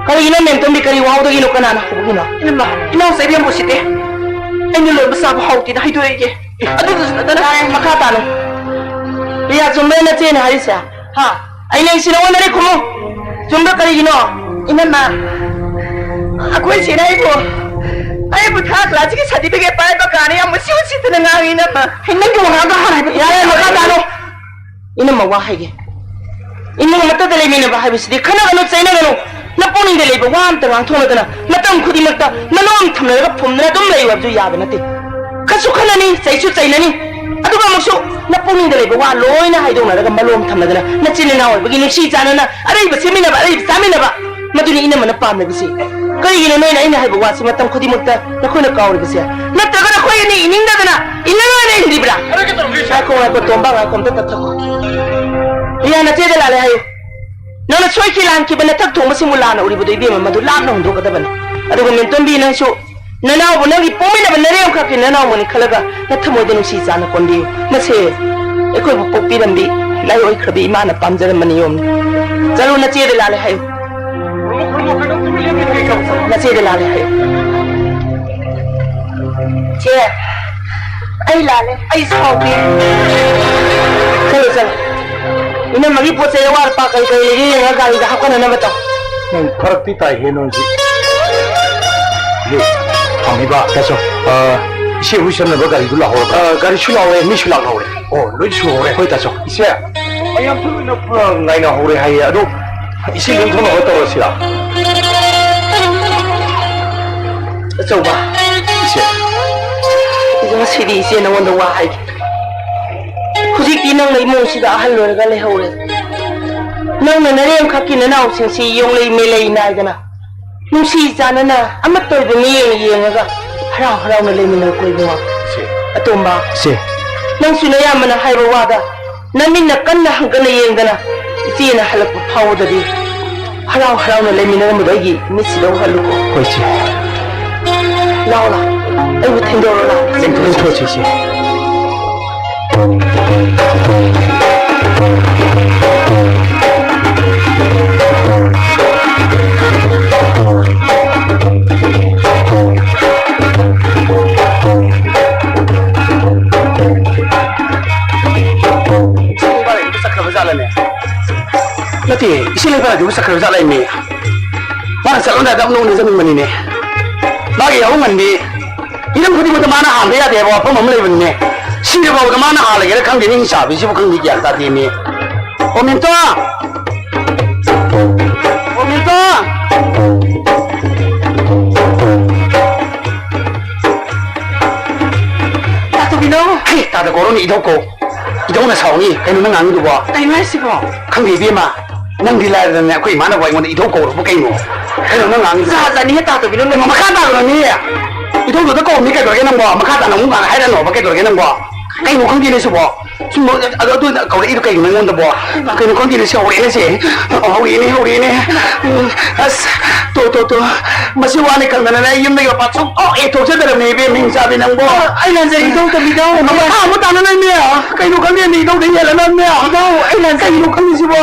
ꯀꯔꯤꯒꯤꯅꯣ ꯃꯦꯝꯇꯣꯟꯕꯤ? ꯀꯔꯤ ꯋꯥꯍꯧꯗꯒꯤꯅꯣ? ꯀꯅꯥꯅ ꯍꯧꯕꯒꯤꯅꯣ? ꯏꯅꯝꯃ, ꯏꯅꯥꯎꯆꯥ ꯏꯕꯦꯝꯕꯨ ꯁꯤꯗꯤ ꯑꯩꯅ ꯂꯣꯟꯕ ꯆꯥꯕ ꯍꯥꯎꯇꯦꯅ ꯍꯥꯏꯗꯣꯔꯛꯏꯒꯦ꯫ ꯑꯗꯨꯗꯨꯁꯨ ꯅꯠꯇꯅ ꯌꯥꯔꯦ, ꯃꯈꯥ ꯇꯥꯅ꯫ ꯔꯤꯌꯥ, ꯆꯨꯝꯕ꯭ꯔꯥ ꯅꯆꯦꯅ ꯍꯥꯏꯔꯤꯁꯦ? ꯍꯥ? ꯑꯩꯅ ꯏꯁꯤꯡ ꯑꯣꯟꯅꯔꯦ ꯈꯨꯝꯃꯨ꯫ ꯆꯨꯝꯕ꯭ꯔꯥ ꯀꯔꯤꯒꯤꯅꯣ? ꯏꯅꯝꯃ, ꯑꯩꯈꯣꯏ ꯆꯦꯅ ꯑꯩꯕꯨ, ꯑꯩꯕꯨ ꯊꯥꯔꯠ ꯀ꯭ꯂꯥꯁꯀꯤ ꯁꯥꯔꯇꯤꯐꯤꯀꯦꯠ ꯄꯥꯏꯕ ꯀꯥꯟꯗ ꯌꯥꯝ ꯎꯁꯤꯠ ꯎꯁꯤꯠꯇꯅ ꯉꯥꯡꯉꯤ ꯏꯅꯝꯃ꯫ ꯍꯦ, ꯅꯪꯒꯤ ꯋꯥꯉꯥꯡꯗꯣ ꯍꯥꯟꯅ ꯍꯥꯏꯕ ꯌꯥꯔꯦ, ꯃꯈꯥ ꯇꯥꯅꯨ꯫ ꯏꯅꯝꯃ, ꯋꯥ ꯍꯥꯏꯒꯦ꯫ ꯏꯃꯨꯡ ꯑꯃꯠꯇꯗ ꯂꯩꯃꯤꯟꯅꯕ ꯍꯥꯏꯕꯁꯤꯗꯤ ꯈꯠꯅꯒꯅꯨ, ꯆꯩꯅꯒꯅꯨ꯫ ꯅꯄꯨꯛꯅꯤꯡꯗ ꯂꯩꯕ ꯋꯥ ꯑꯝꯇ ꯉꯥꯡꯊꯣꯛꯂꯗꯅ ꯅꯇꯝ ꯈꯨꯗꯤꯡꯃꯛꯇ ꯅꯂꯣꯝ ꯊꯝꯅꯔꯒ ꯐꯨꯝꯗꯅ ꯑꯗꯨꯝ ꯂꯩꯌꯨ ꯍꯥꯏꯕꯁꯨ ꯌꯥꯕ ꯅꯠꯇꯦ꯫ ꯈꯠꯁꯨ ꯈꯠꯅꯅꯤ, ꯆꯩꯁꯨ ꯆꯩꯅꯅꯤ꯫ ꯑꯗꯨꯒ ꯑꯃꯨꯛꯁꯨ ꯅꯄꯨꯛꯅꯤꯡꯗ ꯂꯩꯕ ꯋꯥ ꯂꯣꯏꯅ ꯍꯥꯏꯗꯣꯛꯅꯔꯒ ꯃꯂꯣꯝ ꯊꯝꯅꯗꯅ ꯅꯆꯤꯟ ꯏꯅꯥꯎ ꯑꯣꯏꯕꯒꯤ ꯅꯨꯡꯁꯤ ꯆꯥꯟꯅꯅ ꯑꯔꯩꯕ ꯁꯦꯝꯃꯤꯟꯅꯕ, ꯑꯔꯩꯕ ꯆꯥꯃꯤꯟꯅꯕ, ꯃꯗꯨꯅꯤ ꯏꯅꯝꯃꯅ ꯄꯥꯝꯂꯤꯕꯁꯤ꯫ ꯀꯔꯤꯒꯤꯅꯣ ꯅꯣꯏꯅ ꯑꯩꯅ ꯍꯥꯏꯕ ꯋꯥꯁꯤ ꯃꯇꯝ ꯈꯨꯗꯤꯡꯃꯛꯇ ꯅꯈꯣꯏꯅ ꯀꯥꯎꯔꯤꯕꯁꯦ? ꯅꯠꯇ꯭ꯔꯒ ꯅꯈꯣꯏ ꯑꯅꯤ ꯏꯅꯤꯡꯗꯗꯅ ꯏꯟꯅꯔꯣꯏꯅ ꯏꯟꯗ꯭ꯔꯤꯕ꯭ꯔꯥ? ꯉꯥꯏꯈꯣ, ꯉꯥꯏꯈꯣ, ꯇꯣꯝꯕ, ꯉꯥꯏꯈꯣ, ꯑꯝꯇ ꯇꯞꯊꯈꯣ꯫ ꯔꯤꯌꯥ, ꯅꯆꯦꯗ ꯂꯥꯜꯂꯦ ꯍꯥꯏꯌꯨ꯫ ꯅꯪꯅ ꯁꯣꯏꯈꯤ ꯂꯥꯟꯈꯤꯕ ꯅꯊꯛ ꯊꯣꯡꯕꯁꯤꯡꯕꯨ ꯂꯥꯟꯅ ꯎꯔꯤꯕꯗꯨ ꯏꯕꯦꯝꯃ, ꯃꯗꯨ ꯂꯥꯞꯅ ꯍꯨꯟꯗꯣꯛꯀꯗꯕꯅꯤ꯫ ꯑꯗꯨꯒ ꯃꯦꯝꯇꯣꯟꯕꯤ, ꯅꯪꯁꯨ ꯅꯅꯥꯎꯕꯨ ꯅꯪꯒꯤ ꯄꯣꯛꯃꯤꯟꯅꯕ ꯅꯔꯦꯝꯈꯛꯀꯤ ꯅꯅꯥꯎꯃꯅꯤ ꯈꯜꯂꯒ ꯅꯊꯃꯣꯏꯗ ꯅꯨꯡꯁꯤ ꯆꯥꯟꯅ ꯀꯣꯟꯕꯤꯌꯨ꯫ ꯃꯁꯦ ꯑꯩꯈꯣꯏꯕꯨ ꯄꯣꯛꯄꯤꯔꯝꯕꯤ ꯂꯥꯏ ꯑꯣꯏꯈ꯭ꯔꯕꯤ ꯏꯃꯥꯅ ꯄꯥꯝꯖꯔꯝꯕ ꯅꯤꯌꯣꯝꯅꯤ꯫ ꯆꯠꯂꯨ, ꯅꯆꯦꯗ ꯂꯥꯜꯂꯦ ꯍꯥꯏꯌꯨ꯫ ꯅꯆꯦꯗ ꯂꯥꯜꯂꯦ ꯍꯥꯏꯌꯨ꯫ ꯆꯦ, ꯑꯩ ꯂꯥꯜꯂꯦ꯫ ꯑꯩ ꯁꯥꯎꯗꯦ꯫ ꯆꯠꯂꯨ, ꯆꯠꯂꯨ꯫ ꯏꯅꯝꯃꯒꯤ ꯄꯣꯠ ꯆꯩ ꯑꯋꯥꯠ ꯑꯄꯥ ꯀꯔꯤ ꯀꯔꯤ ꯂꯩꯒꯦ ꯌꯦꯡꯉꯒ ꯒꯥꯔꯤꯗ ꯍꯥꯞꯀꯠꯅꯅꯕ ꯇꯧ꯫ ꯅꯪ ꯐꯔꯛꯇꯤ ꯇꯥꯏꯍꯦ ꯅꯣꯏꯁꯤ꯫ ꯍꯦ, ꯊꯝꯃꯤꯕ꯫ ꯇꯥꯆꯧ, ꯑ, ꯏꯆꯦ ꯍꯣꯏ ꯆꯠꯅꯕ ꯒꯥꯔꯤꯗꯨ ꯂꯥꯛꯍꯧꯔꯕ꯭ꯔꯥ? ꯑ, ꯒꯥꯔꯤꯁꯨ ꯂꯥꯛꯍꯧꯔꯦ, ꯃꯤꯁꯨ ꯂꯥꯛꯍꯧꯔꯦ꯫ ꯑꯣ, ꯂꯣꯏ ꯁꯨꯍꯧꯔꯦ꯫ ꯍꯣꯏ, ꯇꯥꯆꯧ꯫ ꯏꯆꯦ, ꯃꯌꯥꯝꯁꯨ ꯂꯣꯏꯅ, ꯑ, ꯉꯥꯏꯅꯍꯧꯔꯦ ꯍꯥꯏꯌꯦ꯫ ꯑꯗꯣ ꯏꯁꯤꯡ ꯂꯣꯏ ꯊꯣꯛꯅꯕ ꯇꯧꯔꯁꯤꯔꯥ? ꯑꯆꯧꯕ꯫ ꯏꯆꯦ꯫ ꯉꯁꯤꯗꯤ ꯏꯆꯦ ꯅꯉꯣꯟꯗ ꯋꯥ ꯍꯥꯏꯒꯦ꯫ ꯍꯧꯖꯤꯛꯇꯤ ꯅꯪꯅ ꯏꯃꯨꯡꯁꯤꯗ ꯑꯍꯜ ꯑꯣꯏꯔꯒ ꯂꯩꯍꯧꯔꯦ꯫ ꯅꯪꯅ ꯅꯔꯦꯝꯈꯛꯀꯤ ꯅꯅꯥꯎꯁꯤꯡꯁꯤ ꯌꯣꯡꯂꯩ ꯃꯦꯂꯩ ꯅꯥꯏꯗꯅ ꯅꯨꯡꯁꯤ ꯆꯥꯟꯅꯅ ꯑꯃꯠꯇ ꯑꯣꯏꯕ ꯃꯤꯠꯌꯦꯡ ꯌꯦꯡꯉꯒ ꯍꯔꯥꯎ ꯍꯔꯥꯎꯅ ꯂꯩꯃꯤꯟꯅꯧꯀꯣ ꯏꯕꯨꯡꯉꯣ꯫ ꯏꯆꯦ꯫ ꯑꯇꯣꯝꯕ, ꯏꯆꯦ꯫ ꯅꯪꯁꯨ ꯅꯌꯥꯝꯕꯅ ꯍꯥꯏꯕ ꯋꯥꯗ ꯅꯃꯤꯠꯅ ꯀꯟꯅ ꯍꯪꯒꯠꯅ ꯌꯦꯡꯗꯅ ꯏꯆꯦꯅ ꯍꯜꯂꯛꯄ ꯐꯥꯎꯕꯗꯗꯤ ꯍꯔꯥꯎ ꯍꯔꯥꯎꯅ ꯂꯩꯃꯤꯟꯅꯔꯝꯕꯗꯣ ꯑꯩꯒꯤ ꯃꯤꯠꯁꯤꯗ ꯎꯍꯜꯂꯨꯀꯣ꯫ ꯍꯣꯏ, ꯏꯆꯦ꯫ ꯂꯥꯛꯑꯣ, ꯂꯥꯛꯑꯣ꯫ ꯑꯩꯕꯨ ꯊꯦꯡꯗꯣꯛꯑꯣ, ꯂꯥꯛꯑꯣ꯫ ꯊꯦꯡꯗꯣꯛꯑꯣ, ꯏꯆꯦ꯫ ꯆꯠꯈ꯭ꯔꯕ ꯖꯥꯠꯂꯅꯦ? ꯅꯠꯇꯦ, ꯏꯆꯦ ꯂꯩꯃꯔꯦꯝꯕꯤꯕꯨ ꯆꯠꯈ꯭ꯔꯕ ꯖꯥꯠꯂ ꯏꯃꯦ? ꯃꯥꯅ ꯆꯠꯂꯝꯗꯥꯏꯗ ꯑꯃꯨꯛ ꯅꯤꯡꯁꯤꯡꯅꯤꯡꯕꯅꯤꯅꯦ꯫ ꯃꯥꯒꯤ ꯌꯥꯍꯧ ꯉꯟꯕꯤ, ꯍꯤꯔꯝ ꯈꯨꯗꯤꯡꯃꯛꯇ ꯃꯥꯅ ꯍꯥꯟꯕ ꯌꯥꯗꯦ ꯍꯥꯏꯕ ꯋꯥꯐꯝ ꯑꯃ ꯂꯩꯕꯅꯤꯅꯦ꯫ ꯁꯤꯔꯐꯥꯎꯗ ꯃꯥꯅ ꯍꯥꯜꯂꯒꯦꯔꯥ ꯈꯪꯗꯦꯅꯦ, ꯍꯤꯡꯆꯥꯕꯤꯁꯤꯕꯨ ꯈꯪꯗꯦ, ꯒ꯭ꯌꯥꯟ ꯇꯥꯗꯦꯅꯦ꯫ ꯑꯣ, ꯃꯦꯝꯇꯣꯟ! ꯑꯣ, ꯃꯦꯝꯇꯣꯟ! ꯇꯥ ꯇꯣꯝꯕꯤꯅꯧ! ꯍꯩ, ꯇꯥꯗ ꯀꯧꯔꯨꯅꯦ, ꯏꯙꯧ ꯀꯧ꯫ ꯏꯙꯧꯅ ꯁꯥꯎꯅꯤ꯫ ꯀꯩꯅꯣ ꯅꯪ ꯉꯥꯡꯉꯤꯗꯨꯕꯣ? ꯀꯩꯅꯣ ꯍꯥꯏꯁꯤꯕꯣ? ꯈꯪꯗꯦ, ꯏꯕꯦꯝꯃ꯫ ꯅꯪꯗꯤ ꯂꯥꯏꯔꯗꯅꯅꯦ, ꯑꯩꯈꯣꯏ ꯏꯃꯥꯅꯕꯨ ꯑꯩꯉꯣꯟꯗ ꯏꯙꯧ ꯀꯧꯔꯕ ꯀꯩꯅꯣ? ꯀꯩꯅꯣ ꯅꯪ ꯉꯥꯡꯉꯤꯁꯦ? ꯖꯥꯠ ꯖꯥꯠꯅꯤꯍꯦ, ꯇꯥ ꯇꯣꯝꯕꯤꯅꯧ, ꯅꯪ ꯃꯈꯥ ꯇꯥꯒꯅꯣꯅꯦ꯫ ꯏꯙꯧꯗꯨꯗ ꯀꯧꯔꯝꯃꯤ ꯀꯩꯗꯧꯔꯒꯦ ꯅꯪꯕꯣ? ꯃꯈꯥ ꯇꯥꯅ ꯑꯃꯨꯛ ꯉꯥꯡ ꯍꯥꯏꯔꯛꯑꯅꯣꯕ ꯀꯩꯗꯧꯔꯒꯦ ꯅꯪꯕꯣ? ꯀꯩꯅꯣ ꯈꯪꯗꯦꯅꯦ ꯁꯤꯕꯣ? ꯁꯨꯝ ꯑꯗꯨ, ꯑꯗꯨ ꯀꯧꯔꯛꯏꯗꯣ ꯀꯩꯒꯤꯅꯣ ꯑꯩꯉꯣꯟꯗꯕꯣ? ꯀꯩꯅꯣ ꯈꯪꯗꯦꯅꯦ ꯁꯤ, ꯍꯧꯔꯛꯑꯦꯅꯦ ꯁꯤ꯫ ꯍꯧꯔꯛꯑꯦꯅꯦ, ꯍꯧꯔꯛꯑꯦꯅꯦ꯫ ꯎꯝ, ꯑꯁ, ꯇꯣ, ꯇꯣ, ꯇꯣ꯫ ꯃꯁꯤ ꯋꯥꯅꯤ ꯈꯪꯗꯅꯅꯦ ꯑꯩ ꯌꯨꯝꯗꯒꯤ ꯃꯄꯥꯟ ꯁꯨꯡꯊꯣꯛ ꯍꯦꯛ ꯊꯣꯛꯆꯗ꯭ꯔꯕꯅꯦ ꯏꯕꯦꯝꯃ, ꯍꯤꯡꯆꯥꯕꯤ ꯅꯪꯕꯣ꯫ ꯑꯩ ꯂꯥꯟꯖꯩ, ꯏꯙꯧ ꯇꯣꯝꯕꯤꯅꯧ꯫ ꯃꯈꯥ ꯑꯃꯨꯛ ꯇꯥꯅ ꯅꯪꯅꯦ꯫ ꯀꯩꯅꯣ ꯈꯪꯗꯦ, ꯃꯤ ꯏꯙꯧꯗ ꯍꯦꯜꯂ ꯅꯪꯅꯦ꯫ ꯏꯙꯧ, ꯑꯩ ꯂꯥꯟꯖꯩ꯫ ꯀꯩꯅꯣ ꯈꯪꯗꯦ ꯁꯤꯕꯣ?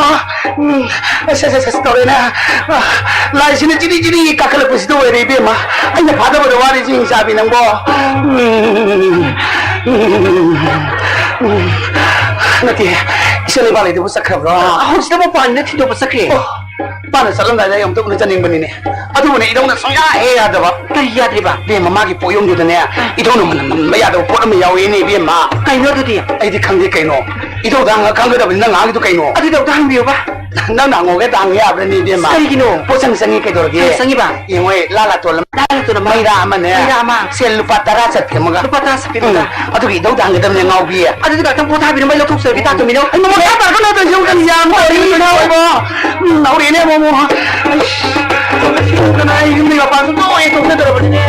ꯎꯝ, ꯑꯁ, ꯑꯁ, ꯑꯁ, ꯑꯁ, ꯇꯧꯔꯦꯅꯦ꯫ ꯑ, ꯂꯥꯏꯁꯤꯅ ꯆꯤꯔꯤ ꯆꯤꯔꯤ ꯀꯥꯈꯠꯂꯛꯄꯁꯤꯗ ꯑꯣꯏꯔꯦ ꯏꯕꯦꯝꯃ꯫ ꯑꯩꯅ ꯐꯥꯗꯕꯗ ꯋꯥꯔꯤꯁꯤ ꯍꯤꯡꯆꯥꯕꯤ ꯅꯪꯕꯣ꯫ ꯎꯝ, ꯎꯝ, ꯎꯝ, ꯎꯝ꯫ ꯅꯠꯇꯦ, ꯏꯆꯦ ꯂꯩꯕꯥꯛ ꯂꯩꯗꯨꯕꯨ ꯆꯠꯈ꯭ꯔꯕ꯭ꯔꯣ? ꯍꯧꯖꯤꯛꯇ ꯃꯄꯥꯟꯗ ꯊꯤꯟꯗꯣꯛꯄ ꯆꯠꯈ꯭ꯔꯦ꯫ ꯑꯣ, ꯃꯥꯅ ꯆꯠꯂꯝꯗꯥꯏꯗ ꯑꯩ ꯑꯃꯨꯛꯇ ꯎꯅꯖꯅꯤꯡꯕꯅꯤꯅꯦ꯫ ꯑꯗꯨꯕꯨꯅꯦ, ꯏꯙꯧꯅ ꯁꯨꯡꯌꯥ ꯍꯦꯛ ꯌꯥꯗꯕ꯫ ꯀꯔꯤ ꯌꯥꯗ꯭ꯔꯤꯕ? ꯏꯕꯦꯝꯃ, ꯃꯥꯒꯤ ꯄꯣꯌꯣꯝꯗꯨꯗꯅꯦ, ꯏꯙꯧꯅ ꯃꯅꯝ ꯅꯝꯕ ꯌꯥꯗꯕ ꯄꯣꯠ ꯑꯃ ꯌꯥꯎꯋꯦꯅꯦ, ꯏꯕꯦꯝꯃ꯫ ꯀꯩꯅꯣ ꯑꯗꯨꯗꯤ? ꯑꯩꯗꯤ ꯈꯪꯗꯦ ꯀꯩꯅꯣ꯫ ꯏꯙꯧꯗ ꯍꯪꯉ ꯈꯪꯒꯗꯕꯅꯤ, ꯅꯪ ꯉꯥꯡꯉꯤꯗꯣ ꯀꯩꯅꯣ? ꯑꯗꯨꯗꯤ ꯑꯝꯇ ꯍꯪꯕꯤꯌꯨꯕ꯫ ꯅꯪꯅ ꯍꯪꯉꯣꯒ ꯍꯦꯛꯇ ꯍꯪ ꯌꯥꯕ꯭ꯔꯅꯦ, ꯏꯕꯦꯝꯃ? ꯀꯩꯒꯤꯅꯣ? ꯄꯣꯠ ꯆꯪ ꯆꯪꯉꯤ ꯀꯩꯗꯧꯔꯒꯦ? ꯀꯩ ꯆꯪꯉꯤꯕ? ꯌꯦꯡꯉꯣ, ꯂꯥ ꯂꯥꯇꯣꯟ ꯑꯃ꯫ ꯂꯥ ꯂꯥꯇꯣꯟ ꯑꯃ꯫ ꯃꯩꯔꯥ ꯑꯃꯅꯦ꯫ ꯃꯩꯔꯥ ꯑꯃ꯫ ꯁꯦ ꯂꯨꯄꯥ ꯇꯔꯥ ꯆꯠꯄꯤ ꯑꯃꯒ꯫ ꯂꯨꯄꯥ ꯇꯔꯥ ꯆꯠꯄꯤ ꯑꯃꯒ꯫ ꯎꯝ, ꯑꯗꯨꯒꯤ ꯏꯙꯧꯗ ꯍꯪꯒꯗꯕꯅꯦ, ꯉꯥꯎꯕꯤ꯫ ꯑꯗꯨꯗꯤ ꯉꯥꯛꯇꯪ ꯄꯣꯊꯥꯕꯤꯔꯝꯃꯣ, ꯑꯩ ꯂꯧꯊꯣꯛꯆꯔꯒꯦ, ꯇꯥ ꯇꯣꯝꯕꯤꯅꯧ꯫ ꯑꯩ ꯃꯃꯥ ꯇꯥꯔꯒꯅ ꯇꯧꯔꯤꯁꯦ ꯑꯃꯨꯛ ꯀꯔꯤ ꯌꯥꯝ ꯇꯧꯔꯤꯅꯣ? ꯎꯝ, ꯍꯧꯔꯛꯑꯦꯅꯦ ꯑꯃꯨꯛ ꯑꯃꯨꯛ꯫ ꯑꯩꯁ, ꯀꯅꯥ ꯑꯩ ꯌꯨꯝꯗꯒꯤ ꯃꯄꯥꯟ ꯁꯨꯡꯊꯣꯛ ꯍꯦꯛ ꯊꯣꯛꯆꯗ꯭ꯔꯕꯅꯤꯅꯦ꯫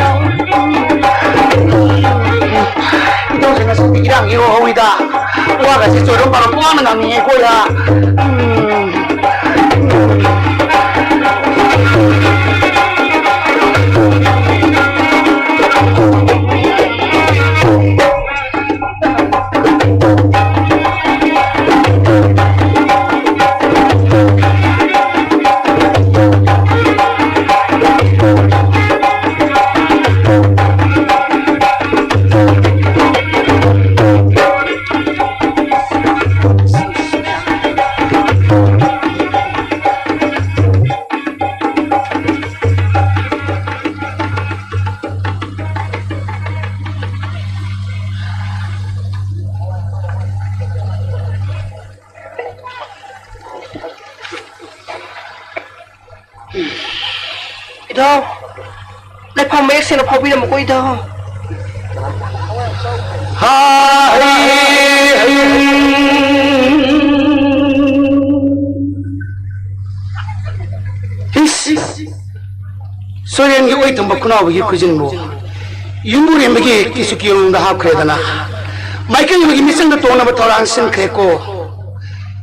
ꯏꯙꯧꯁꯦ ꯉꯁꯤꯗꯤ ꯏꯔꯥꯡ ꯏꯔꯣ ꯍꯧꯏꯗ꯫ ꯋꯥꯒꯁꯦ ꯆꯣꯏꯔꯣꯝ ꯄꯥꯔꯣꯝ ꯄꯨꯡꯉꯥꯡꯗ ꯉꯥꯡꯅꯤꯡꯉꯦ ꯑꯩꯈꯣꯏꯗ꯫ ꯎꯝ꯫ ꯏꯙꯧ, ꯂꯩꯐꯥꯎ ꯃꯌꯦꯛ ꯁꯦꯡꯅ ꯐꯥꯎꯕꯤꯔꯝꯃꯨꯀꯣ ꯏꯙꯧ꯫ ꯍꯤꯁ! ꯁꯣꯏꯔꯦꯟꯒꯤ ꯑꯣꯏ ꯇꯝꯕ ꯈꯨꯅꯥꯎꯕꯤꯒꯤ ꯈꯨꯖꯤꯟꯕꯨ ꯌꯨꯝꯕꯨꯔꯦꯝꯕꯒꯤ ꯀꯤꯁꯨ ꯀꯤꯌꯣꯡꯗ ꯍꯥꯞꯈ꯭ꯔꯦꯗꯅ, ꯃꯥꯏꯀꯩ ꯑꯃꯒꯤ ꯃꯤꯆꯪꯗ ꯇꯣꯡꯅꯕ ꯊꯧꯔꯥꯡ ꯁꯤꯟꯈ꯭ꯔꯦꯀꯣ꯫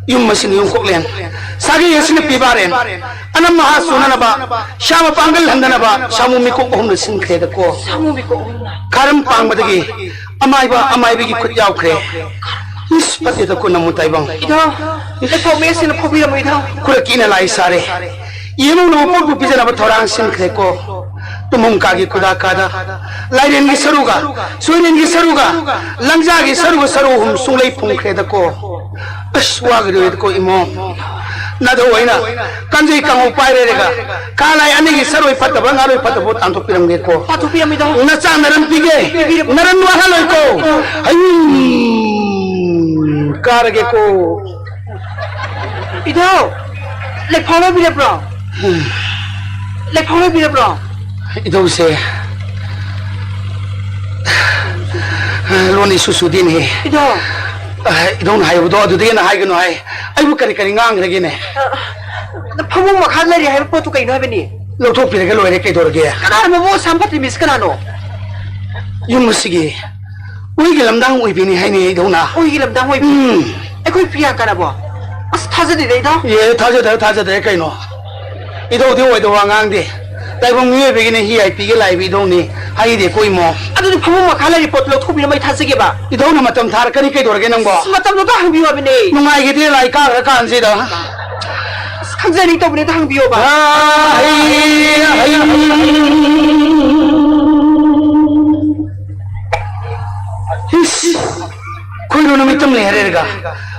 ꯌꯨꯝ ꯑꯁꯤꯅ ꯌꯨꯝ ꯀꯣꯛꯂꯦꯟ, ꯁꯥꯒꯩ ꯑꯁꯤꯅ ꯄꯤꯕꯥꯔꯦꯟ, ꯑꯅꯝ ꯑꯍꯥ ꯁꯨꯅꯅꯕ, ꯁꯥ ꯃꯄꯥꯡꯒꯜ ꯍꯟꯗꯅꯕ ꯁꯥꯃꯨ ꯃꯤꯀꯣꯛ ꯑꯍꯨꯝꯅ ꯁꯤꯟꯈ꯭ꯔꯦꯗꯀꯣ꯫ ꯁꯥꯃꯨ ꯃꯤꯀꯣꯛ ꯑꯍꯨꯝꯅ꯫ ꯈꯥꯔꯝ ꯄꯥꯡꯕꯗꯒꯤ ꯑꯃꯥꯏꯕ ꯑꯃꯥꯏꯕꯒꯤ ꯈꯨꯠ ꯌꯥꯎꯈ꯭ꯔꯦ꯫ ꯏꯁ, ꯐꯠꯇꯦꯗꯀꯣ ꯅꯃꯨ ꯇꯥꯏꯕꯪ꯫ ꯏꯙꯧ, ꯂꯩꯐꯥꯎ ꯃꯌꯦꯛ ꯁꯦꯡꯅ ꯐꯥꯎꯕꯤꯔꯝꯃꯨ ꯏꯙꯧ꯫ ꯈꯨꯔꯛꯀꯤꯅ ꯂꯥꯏ ꯁꯥꯔꯦ꯫ ꯌꯦꯅꯧꯅ ꯃꯄꯣꯛꯄꯨ ꯄꯤꯖꯅꯕ ꯊꯧꯔꯥꯡ ꯁꯤꯟꯈ꯭ꯔꯦꯀꯣ꯫ ꯇꯨꯝꯐꯝ ꯀꯥꯒꯤ ꯈꯨꯗꯥ ꯀꯥꯗ ꯂꯥꯏꯔꯦꯟꯒꯤ ꯁꯔꯨꯒ, ꯁꯣꯏꯔꯦꯟꯒꯤ ꯁꯔꯨꯒ, ꯂꯪꯖꯥꯒꯤ ꯁꯔꯨꯒ, ꯁꯔꯨ ꯑꯍꯨꯝ ꯁꯨꯡꯂꯩ ꯐꯨꯝꯈ꯭ꯔꯦꯗꯀꯣ꯫ ꯑꯁ, ꯋꯥꯒꯗꯣꯏꯗꯀꯣ ꯏꯃꯣ꯫ ꯅꯥꯙꯧ ꯑꯩꯅ ꯀꯥꯡꯖꯩ ꯀꯥꯡꯍꯧ ꯄꯥꯏꯔꯦꯔꯒ, ꯀꯥ ꯂꯥꯏ ꯑꯅꯤꯒꯤ ꯁꯔꯣꯏ ꯐꯠꯇꯕ, ꯉꯥꯔꯣꯏ ꯐꯠꯇꯕ ꯇꯥꯟꯊꯣꯛꯄꯤꯔꯝꯒꯦꯀꯣ꯫ ꯇꯥꯟꯊꯣꯛꯄꯤꯔꯝꯃꯤꯗꯣ꯫ ꯅꯆꯥ ꯅꯔꯟ ꯄꯤꯒꯦ, ꯄꯤꯕꯤꯔꯝꯃꯨ꯫ ꯅꯔꯟ ꯋꯥꯍꯜꯂꯣꯏꯀꯣ꯫ ꯍꯌꯨꯝ ꯀꯥꯔꯒꯦꯀꯣ꯫ ꯏꯙꯧ, ꯂꯩꯐꯥꯎ ꯂꯣꯏꯕꯤꯔꯕ꯭ꯔꯣ? ꯂꯩꯐꯥꯎ ꯂꯣꯏꯕꯤꯔꯕ꯭ꯔꯣ? ꯏꯙꯧꯁꯦ ꯂꯣꯟ ꯏꯁꯨ ꯁꯨꯗꯦꯅꯦ꯫ ꯏꯙꯧ꯫ ꯏꯙꯧꯅ ꯍꯥꯏꯕꯗꯣ ꯑꯗꯨꯗꯩ ꯍꯦꯟꯅ ꯍꯥꯏꯒꯅꯨ ꯍꯥꯏ꯫ ꯑꯩꯕꯨ ꯀꯔꯤ ꯀꯔꯤ ꯉꯥꯡꯈ꯭ꯔꯒꯦꯅꯦ? ꯐꯃꯨꯡ ꯃꯈꯥ ꯂꯩꯔꯤ ꯍꯥꯏꯕ ꯄꯣꯠꯇꯨ ꯀꯩꯅꯣ ꯍꯥꯏꯕꯅꯤ? ꯂꯧꯊꯣꯛꯄꯤꯔꯒ ꯂꯣꯏꯔꯦ, ꯀꯩꯗꯧꯔꯒꯦ? ꯀꯅꯥꯅꯣ ꯃꯕꯨꯡ ꯑꯁꯥꯝ ꯐꯠꯇ꯭ꯔꯤ ꯃꯤꯁ ꯀꯅꯥꯅꯣ? ꯌꯨꯝ ꯑꯁꯤꯒꯤ ꯎꯏꯒꯤ ꯂꯝꯗꯥꯡ ꯑꯣꯏꯕꯤꯅꯤ ꯍꯥꯏꯅꯦ ꯏꯙꯧꯅ꯫ ꯎꯏꯒꯤ ꯂꯝꯗꯥꯡ ꯑꯣꯏꯕꯤ? ꯎꯝ꯫ ꯑꯩꯈꯣꯏ ꯄ꯭ꯔꯤꯌꯥ ꯀꯥꯔꯕꯣ? ꯑꯁ, ꯊꯥꯖꯗꯦꯗ ꯏꯙꯧ꯫ ꯑꯦ, ꯊꯥꯖꯗ꯭ꯔꯦ, ꯊꯥꯖꯗ꯭ꯔꯦ ꯀꯩꯅꯣ? ꯏꯙꯧꯗꯤ ꯑꯣꯏꯗꯕ ꯋꯥ ꯉꯥꯡꯗꯦ꯫ ꯇꯥꯏꯕꯪ ꯃꯤꯑꯣꯏꯕꯒꯤꯅꯦ ꯍꯤ ꯍꯥꯏ ꯄꯤꯒꯦ ꯂꯥꯏꯕ ꯏꯙꯧꯅꯤ ꯍꯥꯏꯗꯦꯀꯣ ꯏꯃꯣ꯫ ꯑꯗꯨꯗꯤ ꯐꯃꯨꯡ ꯃꯈꯥ ꯂꯩꯔꯤ ꯄꯣꯠꯇꯨ ꯂꯧꯊꯣꯛꯄꯤꯔꯝꯃꯣ ꯑꯩ ꯊꯥꯖꯒꯦꯕ꯫ ꯏꯙꯧꯅ ꯃꯇꯝ ꯊꯥꯔꯛꯀꯅꯤ ꯀꯩꯗꯧꯔꯒꯦ ꯅꯪꯕꯣ? ꯑꯁ, ꯃꯇꯝꯗꯣ ꯑꯝꯇ ꯍꯪꯕꯤꯌꯨ ꯍꯥꯏꯕꯅꯦ꯫ ꯅꯨꯡꯉꯥꯏꯈꯤꯗꯦ ꯂꯥꯏ ꯀꯥꯈ꯭ꯔ ꯀꯥꯟꯁꯤꯗ꯫ ꯑꯁ, ꯈꯪꯖꯅꯤꯡ ꯇꯧꯕꯅꯦ, ꯑꯝꯇ ꯍꯪꯕꯤꯌꯣꯕ꯫ ꯏꯁ, ꯈꯣꯏꯔꯨ ꯅꯨꯃꯤꯠ ꯇꯨꯝꯂꯦ ꯍꯥꯏꯔꯦꯔꯒ,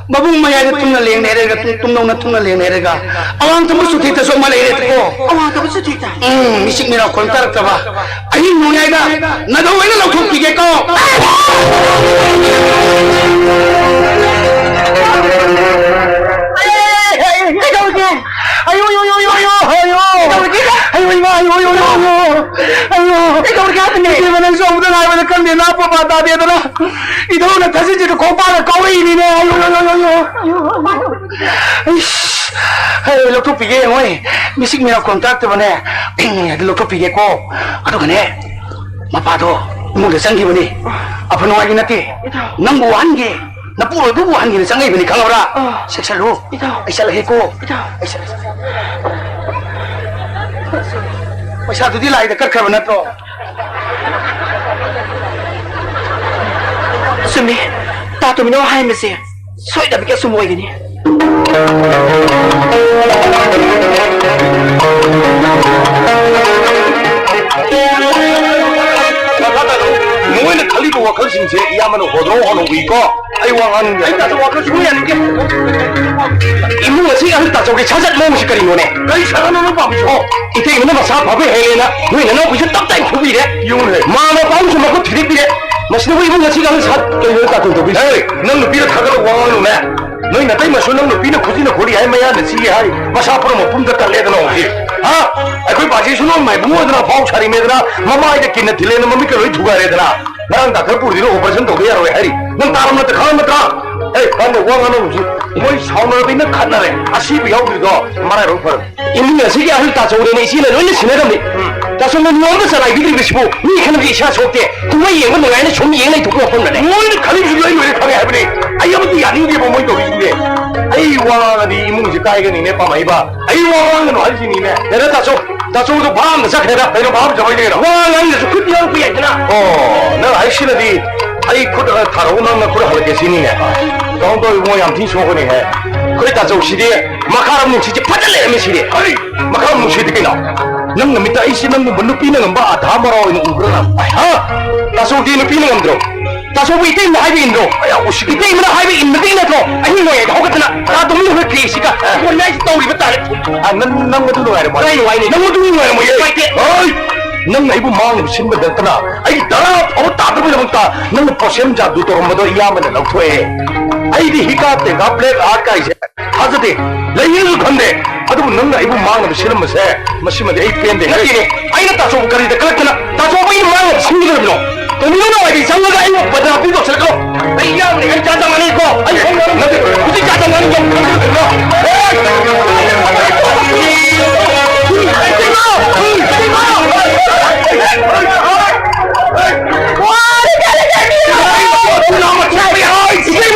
ꯃꯕꯨꯡ ꯃꯌꯥꯏꯗ ꯇꯨꯝꯅ ꯂꯦꯡꯅꯦ ꯍꯥꯏꯔꯦꯔꯒ, ꯇꯨꯝ-, ꯇꯨꯝꯅꯧꯅ ꯇꯨꯝꯅ ꯂꯦꯡꯅꯦ ꯍꯥꯏꯔꯦꯔꯒ, ꯑꯋꯥꯡ ꯊꯪꯕ ꯆꯨꯊꯦꯛꯇꯁꯨ ꯑꯃ ꯂꯩꯔꯦꯀꯣ꯫ ꯑꯋꯥꯡ ꯊꯪꯕ ꯆꯨꯊꯦꯛꯇ? ꯎꯝ, ꯃꯤꯆꯤꯛ ꯃꯤꯔꯥꯎ ꯈꯣꯟ ꯇꯥꯔꯛꯇꯕ꯫ ꯑꯍꯤꯡ ꯅꯣꯡꯌꯥꯏꯗ ꯅꯥꯙꯧ ꯑꯩꯅ ꯂꯧꯊꯣꯛꯄꯤꯒꯦꯀꯣ꯫ ꯀꯩꯗꯧꯔꯒꯦ? ꯑꯌꯣ, ꯌꯣ, ꯌꯣ, ꯌꯣ, ꯌꯣ, ꯑꯌꯣ꯫ ꯀꯩꯗꯧꯔꯒꯦ? ꯑꯌꯣ, ꯏꯃꯥ, ꯑꯌꯣ, ꯌꯣ, ꯄꯦꯅꯥ ꯄꯣꯄꯥ ꯇꯥꯗꯦꯗꯅ ꯏꯙꯧꯅ ꯊꯥꯖꯤꯟꯁꯤꯗ ꯈꯣꯡꯄꯥꯛꯅ ꯀꯥꯎꯔꯛꯏꯅꯤꯅꯦ꯫ ꯑꯌꯣ, ꯑꯌꯣ, ꯑꯌꯣ, ꯑꯌꯣ, ꯑꯌꯣ, ꯑꯌꯣ꯫ ꯏꯁ, ꯍꯦ, ꯂꯧꯊꯣꯛꯄꯤꯒꯦ ꯌꯦꯡꯉꯣꯏ꯫ ꯃꯤꯁꯤꯛ ꯃꯤꯅꯥ ꯈꯣꯟ ꯇꯥꯔꯛꯇꯕꯅꯦ꯫ ꯑꯗꯨ ꯂꯧꯊꯣꯛꯄꯤꯒꯦꯀꯣ꯫ ꯑꯗꯨꯒꯅꯦ, ꯃꯄꯥꯗꯣ ꯏꯃꯨꯡꯗ ꯆꯪꯈꯤꯕꯅꯤ꯫ ꯑꯐ ꯅꯨꯡꯉꯥꯏꯒꯤ ꯅꯠꯇꯦ꯫ ꯏꯇꯥꯎ꯫ ꯅꯪꯕꯨ ꯋꯥꯍꯟꯒꯦ, ꯅꯄꯨꯔꯣꯏꯕꯕꯨ ꯋꯥꯍꯟꯒꯦꯅ ꯆꯪꯉꯛꯏꯕꯅꯤ, ꯈꯪꯉꯕ꯭ꯔꯥ? ꯑꯥ꯫ ꯆꯦꯛꯁꯜꯂꯨ꯫ ꯏꯇꯥꯎ꯫ ꯑꯩ ꯆꯠꯂꯒꯦꯀꯣ꯫ ꯏꯇꯥꯎ꯫ ꯑꯩ ꯆꯠꯂꯒꯦ꯫ ꯄꯩꯁꯥꯗꯨꯗꯤ ꯂꯥꯏꯗ ꯀꯠꯈ꯭ꯔꯕ ꯅꯠꯇ꯭ꯔꯣ? ꯆꯨꯝꯃꯤ꯫ ꯇꯥ ꯇꯣꯝꯕꯤꯅꯧ ꯍꯥꯏꯔꯝꯕꯁꯦ ꯁꯣꯏꯗꯅꯃꯛꯀꯤ ꯑꯆꯨꯝꯕ ꯑꯣꯏꯒꯅꯤ꯫ ꯃꯈꯥ ꯇꯥꯔꯛꯎ꯫ ꯅꯣꯏꯅ ꯈꯜꯂꯤꯕ ꯋꯥꯈꯜꯁꯤꯡꯁꯦ ꯏꯌꯥꯝꯕꯅ ꯍꯣꯗ꯭ꯔꯣ ꯍꯣꯗ꯭ꯔꯣ ꯎꯏꯀꯣ꯫ ꯑꯩ ꯋꯥ ꯉꯥꯡꯅꯤꯡꯗꯦ꯫ ꯑꯩ ꯇꯥꯆꯧ ꯋꯥꯈꯜ ꯁꯨꯡꯌꯥ ꯌꯥꯅꯤꯡꯗꯦ꯫ ꯏꯃꯨꯡ ꯑꯁꯤꯒꯤ ꯑꯍꯜ ꯇꯥꯆꯧꯒꯤ ꯁꯥꯖꯠ ꯃꯑꯣꯡꯁꯤ ꯀꯔꯤꯅꯣꯅꯦ? ꯀꯔꯤ ꯁꯥꯖꯠꯅꯣ ꯅꯪ ꯄꯥꯝꯃꯤꯁꯤꯕꯣ? ꯏꯇꯩꯃꯅ ꯃꯁꯥ ꯐꯕ ꯍꯦꯜꯂꯦꯅ ꯅꯣꯏ ꯅꯅꯥꯎꯄꯤꯁꯨ ꯇꯞ ꯇꯥꯏꯅ ꯐꯨꯕꯤꯔꯦ꯫ ꯌꯦꯡꯉꯨꯅꯦ꯫ ꯃꯃꯥ ꯃꯄꯥꯕꯨꯁꯨ ꯃꯈꯨꯠ ꯊꯤꯗꯦꯛꯄꯤꯔꯦ꯫ ꯃꯁꯤꯗꯕꯨ ꯏꯃꯨꯡ ꯑꯁꯤꯒꯤ ꯑꯍꯜ ꯁꯥ-, ꯀꯩꯅꯣ ꯇꯥꯆꯧ ꯇꯧꯕꯤꯁꯦ? ꯍꯦ, ꯅꯪ ꯅꯨꯄꯤꯗ ꯊꯥꯒꯠꯂ ꯋꯥ ꯉꯥꯡꯅꯨꯅꯦ꯫ ꯅꯣꯏ ꯅꯇꯩꯃꯁꯨ ꯅꯪ ꯅꯨꯄꯤꯅ ꯈꯨꯖꯤꯟꯅ ꯈꯣꯠꯂꯤ ꯍꯥꯏ, ꯃꯌꯥꯅ ꯁꯤꯒꯦ ꯍꯥꯏ, ꯃꯁꯥ ꯄꯨꯝꯅꯃꯛ ꯄꯨꯝꯗ ꯇꯠꯂꯦꯗꯅ ꯍꯧꯖꯤꯛ꯫ ꯍꯥ? ꯑꯩꯈꯣꯏ ꯄꯥꯁꯤꯁꯨ ꯅꯣꯡ ꯃꯥꯏꯕꯨꯡ ꯑꯣꯏꯗꯅ ꯐꯥꯎ ꯁꯥꯔꯤꯃꯦꯗꯅ, ꯃꯃꯥꯏꯗ ꯀꯤꯟꯅ ꯊꯤꯜꯂꯦꯅ ꯃꯃꯤꯠꯀ ꯂꯣꯏ ꯊꯨꯒꯥꯏꯔꯦꯗꯅ꯫ ꯉꯔꯥꯡ ꯗꯥꯛꯇꯔ ꯄꯨꯔꯗꯤꯅ operation ꯇꯧꯗ ꯌꯥꯔꯣꯏ ꯍꯥꯏꯔꯤ꯫ ꯅꯪ ꯇꯥꯔꯕ ꯅꯠꯇ꯭ꯔꯥ, ꯈꯪꯉꯕ ꯅꯠꯇ꯭ꯔꯥ? ꯑꯦ, ꯀꯥꯟꯗ ꯋꯥ ꯉꯥꯡꯅꯕꯁꯤ ꯃꯣꯏ ꯁꯥꯎꯅꯔꯕꯅꯤꯅ ꯈꯠꯅꯔꯦ꯫ ꯑꯁꯤꯕꯨ ꯌꯥꯎꯗ꯭ꯔꯤꯗꯣ ꯃꯔꯥꯏꯕꯛ ꯐꯔꯕꯅꯤ꯫ ꯏꯃꯨꯡ ꯑꯁꯤꯒꯤ ꯑꯍꯜ ꯇꯥꯆꯧꯔꯦꯅ ꯏꯆꯦꯅ ꯂꯣꯏꯅ ꯁꯤꯟꯅꯔꯝꯃꯤ꯫ ꯎꯝ꯫ ꯇꯥꯆꯧꯅ ꯅꯤꯌꯣꯝꯗ ꯆꯂꯥꯏꯕꯤꯗ꯭ꯔꯤꯕꯁꯤꯕꯨ ꯃꯤ ꯈꯟꯕꯒꯤ ꯏꯁꯥ ꯁꯣꯛꯇꯦ꯫ ꯊꯨꯝꯍꯩ ꯌꯦꯡꯕ ꯅꯨꯡꯉꯥꯏꯅ ꯁꯨꯝ ꯌꯦꯡ ꯂꯩꯊꯣꯛꯄ ꯃꯐꯝꯗꯅꯦ꯫ ꯃꯣꯏꯅ ꯈꯜꯂꯤꯕꯁꯤ ꯂꯣꯏ ꯂꯣꯏꯔꯦ ꯈꯪꯉꯦ ꯍꯥꯏꯕꯅꯤ꯫ ꯑꯩ ꯑꯃꯠꯇ ꯌꯥꯅꯤꯡꯗꯦꯕ ꯃꯣꯏ ꯇꯧꯔꯤꯁꯤꯡꯁꯦ꯫ ꯑꯩ ꯋꯥ ꯉꯥꯡꯉꯗꯤ ꯏꯃꯨꯡꯁꯦ ꯀꯥꯏꯒꯅꯤꯅꯦ ꯄꯥꯝꯃꯛꯏꯕ꯫ ꯑꯩ ꯋꯥ ꯉꯥꯡꯒꯅꯨ ꯍꯥꯏꯁꯤꯅꯤꯅꯦ꯫ ꯌꯥꯔꯦ ꯇꯥꯆꯧ, ꯇꯥꯆꯧꯗꯣ ꯚꯥꯞ ꯑꯃꯗ ꯆꯠꯈ꯭ꯔꯦꯗ꯫ ꯀꯩꯅꯣ ꯚꯥꯞ ꯑꯃ ꯆꯠꯈ꯭ꯔꯦ ꯀꯩꯅꯣ? ꯋꯥ ꯉꯥꯡꯗꯁꯨ ꯈꯨꯠ ꯌꯥꯎꯔꯛꯄ ꯌꯥꯏꯗꯅ꯫ ꯑꯣ, ꯅꯪ ꯍꯥꯏꯁꯤꯅꯗꯤ ꯑꯩ ꯈꯨꯠ, ꯑ, ꯊꯥꯔꯛꯎ, ꯅꯪꯅ ꯈꯨꯠ ꯍꯜꯂꯛꯀꯦ ꯁꯤꯅꯤꯅꯦ꯫ ꯇꯧ ꯇꯧ ꯏꯕꯨꯡꯉꯣ, ꯌꯥꯝ ꯊꯤꯅ ꯁꯣꯛꯀꯅꯤ ꯍꯦ꯫ ꯑꯩꯈꯣꯏ ꯇꯥꯆꯧꯁꯤꯗꯤ ꯃꯈꯥꯔꯝ ꯅꯨꯡꯁꯤꯠꯁꯦ ꯐꯖꯅ ꯂꯩꯔꯝꯃꯤ ꯁꯤꯗꯤ꯫ ꯀꯔꯤ? ꯃꯈꯥꯔꯝ ꯅꯨꯡꯁꯤꯠꯇꯤ ꯀꯩꯅꯣ? ꯅꯪ ꯅꯃꯤꯠꯇ ꯑꯩꯁꯤ ꯅꯪꯒꯨꯝꯕ ꯅꯨꯄꯤꯅ ꯉꯝꯕ ꯑꯙꯥ ꯃꯔꯥ ꯑꯣꯏꯅ ꯎꯕ꯭ꯔꯥ ꯅꯪ? ꯍꯥ? ꯇꯥꯆꯧꯗꯤ ꯅꯨꯄꯤꯅ ꯉꯝꯗ꯭ꯔꯣ? ꯇꯥꯆꯧꯕꯨ ꯏꯇꯩꯃꯅ ꯍꯥꯏꯕ ꯏꯟꯗ꯭ꯔꯣ? ꯑꯌꯥ, ꯎꯁꯤꯠꯇꯦ꯫ ꯏꯇꯩꯃꯅ ꯍꯥꯏꯕ ꯏꯟꯕꯗꯤ ꯅꯠꯇ꯭ꯔꯣ? ꯑꯍꯤꯡ ꯅꯣꯡꯌꯥꯏꯗ ꯍꯧꯒꯠꯇꯅ ꯇꯥ ꯇꯨꯝꯃꯤ ꯍꯣꯏ ꯀ꯭ꯔꯦꯁꯤꯒ ꯀꯣꯟꯅꯥꯏꯁꯤ ꯇꯧꯔꯤꯕ ꯇꯥꯔꯦ꯫ ꯑ, ꯅꯪ, ꯅꯪ ꯃꯗꯨ ꯅꯨꯡꯉꯥꯏꯔꯝꯃꯣꯏ꯫ ꯀꯔꯤ ꯅꯨꯡꯉꯥꯏꯅꯤ? ꯅꯪ ꯃꯗꯨ ꯅꯨꯡꯉꯥꯏꯔꯝꯃꯣꯏꯌꯦ꯫ ꯅꯨꯡꯉꯥꯏꯇꯦ꯫ ꯍꯣꯏ! ꯅꯪꯅ ꯑꯩꯕꯨ ꯃꯥꯡꯅꯕ ꯁꯤꯟꯕ ꯅꯠꯇꯅ ꯑꯩꯒꯤ ꯇꯔꯥ ꯐꯥꯎꯕ ꯇꯥꯗꯕꯒꯤꯗꯃꯛꯇ ꯅꯪꯅ ꯄꯣꯠꯁꯦꯝ ꯖꯥꯗꯨ ꯇꯧꯔꯝꯕꯗꯣ ꯏꯌꯥꯝꯕꯅ ꯂꯧꯊꯣꯛꯑꯦ꯫ ꯑꯩꯗꯤ ꯍꯤꯀꯥ ꯇꯦꯡꯀꯥ black art ꯀꯥꯏꯁꯦ ꯊꯥꯖꯗꯦ꯫ ꯂꯩꯌꯦꯅꯁꯨ ꯈꯟꯗꯦ꯫ ꯑꯗꯨꯕꯨ ꯅꯪꯅ ꯑꯩꯕꯨ ꯃꯥꯡꯅꯕ ꯁꯤꯜꯂꯝꯕꯁꯦ, ꯃꯁꯤꯃꯗꯤ ꯑꯩ ꯄꯦꯟꯗꯦ꯫ ꯅꯠꯇꯦꯅꯦ, ꯑꯩꯅ ꯇꯥꯆꯧꯕꯨ ꯀꯔꯤꯗ ꯀꯜꯂꯛꯇꯅ ꯇꯥꯆꯧꯕꯨ ꯑꯩꯅ ꯃꯥꯡꯅꯕ ꯁꯤꯟꯒꯗꯧꯔꯤꯕꯅꯣ? ꯇꯣꯝꯕꯤꯅ ꯅꯨꯡꯉꯥꯏꯕꯤ ꯆꯪꯂꯒ ꯑꯩꯕꯨ ꯕꯗꯅꯥꯝ ꯄꯤꯕ ꯇꯧꯁꯤꯜꯂꯛꯀꯅꯣ꯫ ꯑꯩ ꯌꯥꯝꯅ ꯑꯩ ꯆꯥ ꯆꯪꯉꯅꯤꯀꯣ꯫ ꯑꯩ ꯅꯠꯇꯦ, ꯍꯧꯖꯤꯛ ꯆꯥ ꯆꯪꯉꯅꯤ꯫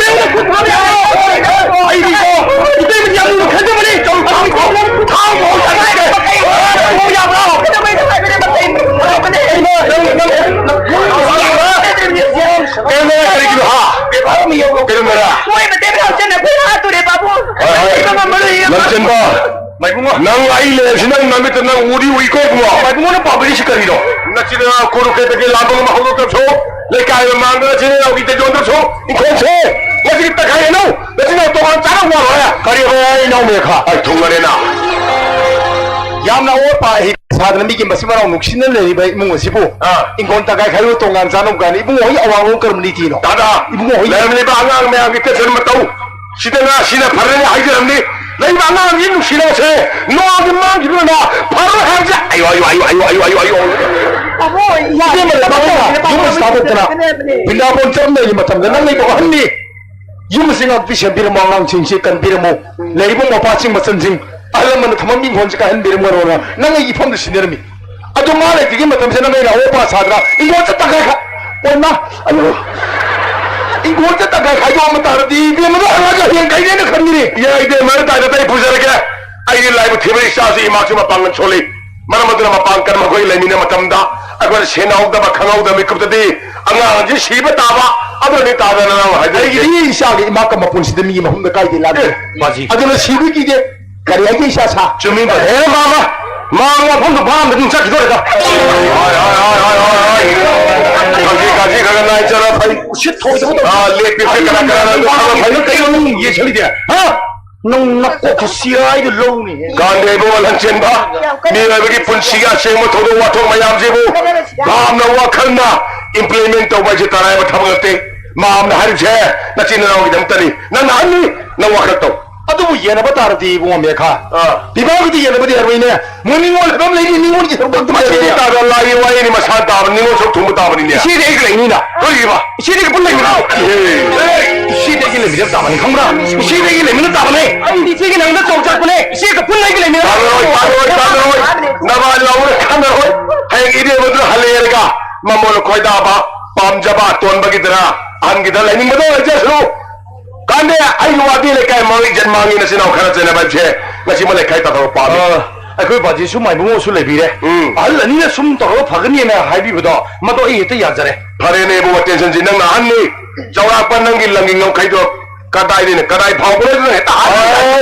ꯀꯩꯅꯣ, ꯀꯔꯤꯒꯤꯅꯣ, ꯍꯥ? ꯀꯩꯗꯧꯅꯔꯥ? ꯃꯣꯏ ꯃꯇꯦꯛ ꯃꯅꯥꯎ ꯆꯦꯟꯅ ꯑꯩꯈꯣꯏ ꯍꯥꯠꯇꯣꯔꯦ, ꯄꯥꯕꯨꯡ꯫ ꯍꯣꯏ, ꯍꯣꯏ꯫ ꯂꯝꯖꯦꯟꯕ, ꯃꯥꯏꯕꯨꯡꯉꯣ꯫ ꯅꯪ ꯑꯩ ꯂꯩꯔꯁꯤ ꯅꯪ ꯅꯃꯤꯠꯇ ꯅꯪ ꯎꯗꯤ ꯎꯏꯀꯣ, ꯏꯕꯨꯡꯉꯣ꯫ ꯃꯥꯏꯕꯨꯡꯉꯣꯅ ꯄꯥꯝꯕꯤꯔꯤꯁꯤ ꯀꯔꯤꯅꯣ? ꯅꯆꯤꯟ ꯅꯅꯥꯎ ꯀꯣꯔꯨ ꯀꯩꯗꯒꯤ ꯂꯥꯟꯕ ꯑꯃ ꯍꯧꯗꯣꯛꯇ꯭ꯔꯁꯨ, ꯂꯩꯀꯥꯏ ꯃꯃꯥꯡꯗ ꯅꯆꯤꯟ ꯅꯅꯥꯎꯒꯤ ꯇꯦꯖꯣꯟꯗ꯭ꯔꯁꯨ, ꯏꯪꯈꯣꯜꯁꯦ ꯉꯁꯤꯗꯤ ꯇꯛꯈꯥꯏꯔꯅꯨ꯫ ꯅꯆꯤꯟ ꯅꯅꯥꯎ ꯇꯣꯉꯥꯟ ꯆꯥꯅ ꯋꯥꯔꯣꯏ꯫ ꯀꯔꯤ ꯍꯥꯏꯕ ꯏꯅꯥꯎ ꯃꯦꯈꯥ? ꯑꯩ ꯊꯨꯡꯉꯔꯦꯅ꯫ ꯌꯥꯝꯅ ꯑꯋꯥꯠꯄ ꯑꯍꯤꯛ ꯁꯥꯗꯅ ꯃꯤꯒꯤ ꯃꯆꯤꯟ ꯃꯅꯥꯎ ꯅꯨꯡꯁꯤꯅ ꯂꯩꯔꯤꯕ ꯏꯃꯨꯡ ꯑꯁꯤꯕꯨ ꯑꯥ꯫ ꯏꯪꯈꯣꯜ ꯇꯛꯈꯥꯏ ꯈꯥꯏꯗꯣꯛ ꯇꯣꯉꯥꯟ ꯆꯥꯅꯕ ꯀꯥꯏꯅ ꯏꯕꯨꯡꯉꯣ ꯍꯣꯏ ꯑꯋꯥꯡꯂꯣꯝ ꯀꯔꯝꯕ ꯅꯤꯇꯤꯅꯣ? ꯗꯥꯗꯥ, ꯏꯕꯨꯡꯉꯣ ꯍꯣꯏ ꯂꯩꯔꯝꯂꯤꯕ ꯑꯉꯥꯡ ꯃꯌꯥꯝꯒꯤ ꯇꯦꯟꯁꯟ ꯃꯇꯧ ꯁꯤꯗꯅ ꯁꯤꯅ ꯐꯔꯦꯅ ꯍꯥꯏꯖꯔꯝꯅꯤ꯫ ꯂꯩꯕ ꯑꯉꯥꯡꯁꯤ ꯅꯨꯡꯁꯤꯅꯕꯁꯦ ꯅꯣꯡꯃꯒꯤ ꯃꯥꯡꯈꯤꯕꯅ ꯐꯔꯣꯏ ꯍꯥꯏꯕꯁꯦ꯫ ꯑꯌꯣ, ꯑꯌꯣ, ꯑꯌꯣ꯫ ꯄꯥꯕꯨꯡ, ꯌꯥꯔꯦ, ꯏꯕꯦꯝꯃ, ꯂꯩꯕ ꯑꯉꯥꯡ ꯌꯨꯝ ꯁꯥꯗꯣꯛꯇꯅ ꯄꯥꯕꯨꯡ꯫ ꯕ꯭ꯔꯤꯟꯗꯥꯕꯣꯟ ꯆꯠꯂꯝꯗꯥꯏꯒꯤ ꯃꯇꯝꯗ ꯅꯪ ꯂꯩꯕ ꯑꯍꯟꯅꯤ꯫ ꯌꯨꯝ ꯑꯁꯤ ꯉꯥꯛꯄꯤ ꯁꯦꯝꯕꯤꯔꯝꯃꯣ, ꯑꯉꯥꯡꯁꯤꯡꯁꯤ ꯀꯟꯕꯤꯔꯝꯃꯣ꯫ ꯂꯩꯔꯤꯕ ꯃꯄꯥꯁꯤꯡ ꯃꯆꯟꯁꯤꯡ ꯑꯍꯜ ꯂꯃꯟꯅ ꯊꯝꯃꯝꯕ ꯏꯪꯈꯣꯜꯁꯦ ꯀꯥꯏꯍꯟꯕꯤꯔꯝꯃꯣꯅ ꯅꯪ ꯑꯩꯒꯤ ꯏꯐꯝꯗ ꯁꯤꯟꯅꯔꯝꯃꯤ꯫ ꯑꯗꯣ ꯃꯥ ꯂꯩꯇ꯭ꯔꯤꯉꯩ ꯃꯇꯝꯁꯦ ꯅꯪ ꯑꯩꯅ ꯑꯋꯣꯄꯥ ꯁꯥꯗ꯭ꯔꯥ? ꯏꯪꯈꯣꯜꯁꯦ ꯇꯪꯈꯥꯏ ꯈꯥ-, ꯑꯣ ꯏꯃꯥ, ꯑꯌꯣ, ꯏꯪꯈꯣꯜꯁꯦ ꯇꯪꯈꯥꯏ ꯈꯥꯏꯗꯣꯛꯑꯝꯕ ꯇꯥꯔꯗꯤ ꯏꯕꯦꯝꯃꯗꯣ ꯍꯜꯂꯛꯑꯒ ꯍꯌꯦꯡ ꯀꯩꯅꯦꯅ ꯈꯟꯒꯅꯤ꯫ ꯌꯥꯏ ꯏꯕꯦꯝꯃ, ꯇꯥꯏꯗ ꯑꯩ ꯄꯨꯖꯔꯒꯦ꯫ ꯑꯩꯗꯤ ꯂꯥꯏꯕꯛ ꯊꯤꯕ ꯏꯆꯥꯁꯨ ꯏꯃꯥꯁꯨ ꯃꯄꯥꯡꯒꯜ ꯁꯣꯜꯂꯤ꯫ ꯃꯔꯝ ꯑꯗꯨꯅ ꯃꯄꯥꯟ ꯀꯟꯕ ꯑꯩꯈꯣꯏ ꯂꯩꯃꯤꯟꯅ ꯃꯇꯝꯗ ꯑꯩꯈꯣꯏꯅ ꯁꯦꯟꯅꯍꯧꯗꯕ ꯈꯪꯍꯧꯗꯕ ꯃꯤꯀꯨꯞꯇꯗꯤ ꯑꯉꯥꯡ ꯑꯁꯤ ꯁꯤꯕ ꯇꯥꯕ꯫ ꯑꯗꯨꯅꯅꯤ ꯇꯥꯗꯅ ꯅꯪ ꯍꯥꯏꯖꯔꯤꯁꯦ꯫ ꯑꯩꯒꯤꯗꯤ ꯏꯆꯥꯒꯤ ꯏꯃꯥ ꯀ ꯃꯄꯨꯟꯁꯤꯗ ꯃꯤꯒꯤ ꯃꯐꯝꯗ ꯀꯥꯏꯗꯦ ꯂꯥꯛꯇꯦ꯫ ꯑꯦ, ꯃꯥꯁꯤ꯫ ꯑꯗꯨꯅ ꯁꯤꯕ ꯀꯤꯗꯦ꯫ ꯀꯔꯤ ꯍꯥꯏꯒꯦ ꯏꯆꯥ ꯁꯥ? ꯆꯨꯝꯃꯤ ꯚꯥꯏ꯫ ꯑꯦ, ꯃꯥ, ꯃꯥ, ꯃꯥ ꯋꯥꯐꯝꯗꯣ ꯐꯥ ꯑꯃꯗ ꯑꯗꯨꯝ ꯆꯠꯈꯤꯗꯣꯔꯦꯗ꯫ ꯍꯣꯏ, ꯍꯣꯏ, ꯍꯣꯏ, ꯍꯣꯏ, ꯍꯣꯏ, ꯍꯣꯏ꯫ ꯀꯥꯖꯤ, ꯀꯥꯖꯤ ꯈꯔ ꯈꯔ ꯉꯥꯏ ꯆꯠꯂ ꯐꯩ꯫ ꯎꯁꯤꯠ ꯊꯑꯣꯏꯗꯕ ꯇꯧ-, ꯑꯥ, ꯂꯦꯞꯄꯤꯁꯦ ꯀꯅꯥ ꯀꯅꯥꯅꯣ ꯈꯪꯉ ꯐꯩ꯫ ꯀꯩꯅꯣ ꯅꯪ ꯌꯦꯠꯁꯜꯂꯤꯗꯤ? ꯍꯥ? ꯅꯪ ꯅꯀꯣꯛꯇꯨ ꯁꯤꯔꯥꯏꯗ ꯂꯧꯅꯤ꯫ ꯒꯥꯟꯙꯤ ꯏꯕꯨꯡꯉꯣ ꯂꯟꯆꯦꯟꯕ, ꯃꯤꯑꯣꯏꯕꯒꯤ ꯄꯨꯟꯁꯤꯒꯤ ꯑꯁꯦꯡꯕ ꯊꯧꯗꯣꯛ ꯋꯥꯊꯣꯛ ꯃꯌꯥꯝꯁꯤꯕꯨ ꯃꯍꯥꯛꯅ ꯋꯥꯈꯜꯅ implement ꯇꯧꯕ ꯍꯥꯏꯁꯦ ꯇꯔꯥꯏꯕ ꯊꯕꯛ ꯅꯠꯇꯦ꯫ ꯃꯍꯥꯛꯅ ꯍꯥꯏꯔꯤꯕꯁꯦ ꯅꯆꯤꯟ ꯅꯅꯥꯎꯒꯤꯗꯃꯛꯇꯅꯤ꯫ ꯅꯪꯅ ꯑꯍꯟꯅꯤ, ꯅꯪ ꯋꯥꯈꯜ ꯇꯧ꯫ ꯑꯗꯨꯕꯨ ꯌꯦꯟꯅꯕ ꯇꯥꯔꯗꯤ ꯏꯕꯨꯡꯉꯣ ꯃꯦꯈꯥ꯫ ꯑꯥ꯫ ꯄꯤꯕꯥꯒꯤꯗꯤ ꯌꯦꯟꯅꯕꯗꯤ ꯌꯥꯔꯣꯏꯅꯦ꯫ ꯃꯣꯏ ꯅꯤꯡꯉꯣꯜ ꯍꯥꯏꯕ ꯑꯃ ꯂꯩꯅꯤ, ꯅꯤꯡꯉꯣꯜꯒꯤ ꯁꯔꯨꯛꯇ ꯑꯗꯨꯝ ꯃꯁꯤꯗꯤ ꯌꯦꯟꯅꯕ ꯇꯥꯗ ꯂꯥꯏꯒꯤ ꯋꯥꯔꯤꯅꯤ, ꯃꯁꯥ ꯇꯥꯕ ꯅꯤꯡꯉꯣꯜ ꯁꯔꯨꯛ ꯊꯨꯡꯕ ꯇꯥꯕꯅꯤꯅꯦ꯫ ꯏꯆꯦꯗꯤ ꯑꯩꯒ ꯂꯩꯅꯤꯅ꯫ ꯀꯔꯤꯕ? ꯏꯆꯦꯗꯤ ꯑꯩꯒ ꯄꯨꯟꯅ ꯂꯩꯃꯤꯟꯅ꯫ ꯑꯦ꯫ ꯏꯆꯦꯗꯤ ꯑꯩꯒ ꯂꯩꯃꯤꯟꯅ ꯇꯥꯕꯅꯤ, ꯈꯪꯕ꯭ꯔꯥ? ꯏꯆꯦꯗꯤ ꯑꯩꯒ ꯂꯩꯃꯤꯟꯅ ꯇꯥꯕꯅꯦ꯫ ꯑꯩꯗꯤ ꯏꯆꯦꯒꯤ ꯅꯥꯛꯇ ꯆꯣꯡ ꯆꯠꯄꯅꯦ꯫ ꯏꯆꯦꯒ ꯄꯨꯟꯅ ꯑꯩꯒ ꯂꯩꯃꯤꯟꯅ꯫ ꯇꯥꯔꯣꯏ, ꯇꯥꯔꯣꯏ, ꯇꯥꯔꯣꯏ꯫ ꯅꯃꯥ ꯂꯧꯔ ꯀꯥꯟꯅꯔꯣꯏ꯫ ꯍꯌꯦꯡ ꯏꯔꯦꯕꯗꯨꯅ ꯍꯜꯂꯛꯑꯦꯔꯒ ꯃꯃꯣꯟ ꯈꯣꯏꯗꯥꯕ, ꯄꯥꯝꯖꯕ, ꯇꯣꯟꯕꯒꯤꯗꯔ, ꯑꯍꯟꯒꯤꯗ ꯂꯩꯅꯤꯡꯕꯗꯣ ꯂꯩꯖꯁꯅꯨ꯫ ꯀꯥꯟꯗꯦ, ꯑꯩꯒꯤ ꯋꯥꯗꯤ ꯂꯩꯀꯥꯏ ꯃꯔꯤ ꯖꯟ ꯃꯥꯡꯉꯤ, ꯅꯆꯤꯟ ꯅꯅꯥꯎ ꯈꯔ ꯆꯦꯟꯅꯕ ꯍꯥꯏꯕꯁꯦ ꯉꯁꯤꯃ ꯂꯩꯈꯥꯏ ꯇꯥꯊꯣꯛꯄ ꯄꯥꯝꯃꯤ꯫ ꯑ, ꯑꯩꯈꯣꯏ ꯕꯥꯖꯤꯁꯨ ꯃꯥꯏꯕꯨꯡꯉꯣꯁꯨ ꯂꯩꯕꯤꯔꯦ꯫ ꯎꯝ꯫ ꯑꯍꯜ ꯑꯅꯤꯅ ꯁꯨꯝ ꯇꯧꯔꯒ ꯐꯒꯅꯤꯅ ꯍꯥꯏꯕꯤꯕꯗꯣ, ꯃꯗꯣ ꯑꯩ ꯍꯦꯛꯇ ꯌꯥꯖꯔꯦ꯫ ꯐꯔꯦꯅꯦ ꯏꯕꯨꯡꯉꯣ, ꯇꯦꯟꯁꯟꯁꯤ ꯅꯪꯅ ꯑꯍꯟꯅꯤ꯫ ꯆꯥꯎꯔꯥꯛꯄ ꯅꯪꯒꯤ ꯂꯪꯒꯤ ꯉꯝꯈꯩꯗꯣ ꯀꯗꯥꯏꯗꯩꯅꯦ, ꯀꯗꯥꯏ ꯐꯥꯎꯕꯅꯣ ꯑꯗꯨꯅ ꯍꯦꯛꯇ ꯍꯥꯏ꯫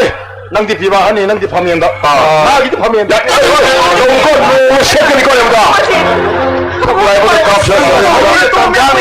ꯑꯦ, ꯅꯪꯗꯤ ꯄꯤꯕ ꯑꯍꯟꯅꯤ, ꯅꯪꯗꯤ ꯐꯝꯃꯦꯟꯗ꯫ ꯑꯥ꯫ ꯃꯥꯒꯤꯗꯤ ꯐꯝꯃꯦꯟꯗ꯫ ꯌꯥ, ꯑꯦ, ꯑꯦ, ꯑꯦ, ꯅꯣꯡꯃ ꯅꯣꯡꯃ ꯁꯦꯠꯀꯅꯤꯀꯣ, ꯌꯦꯡꯉꯨꯀꯣ꯫ ꯂꯥꯏꯕꯛ ꯀꯥꯞꯁꯜꯂꯣ꯫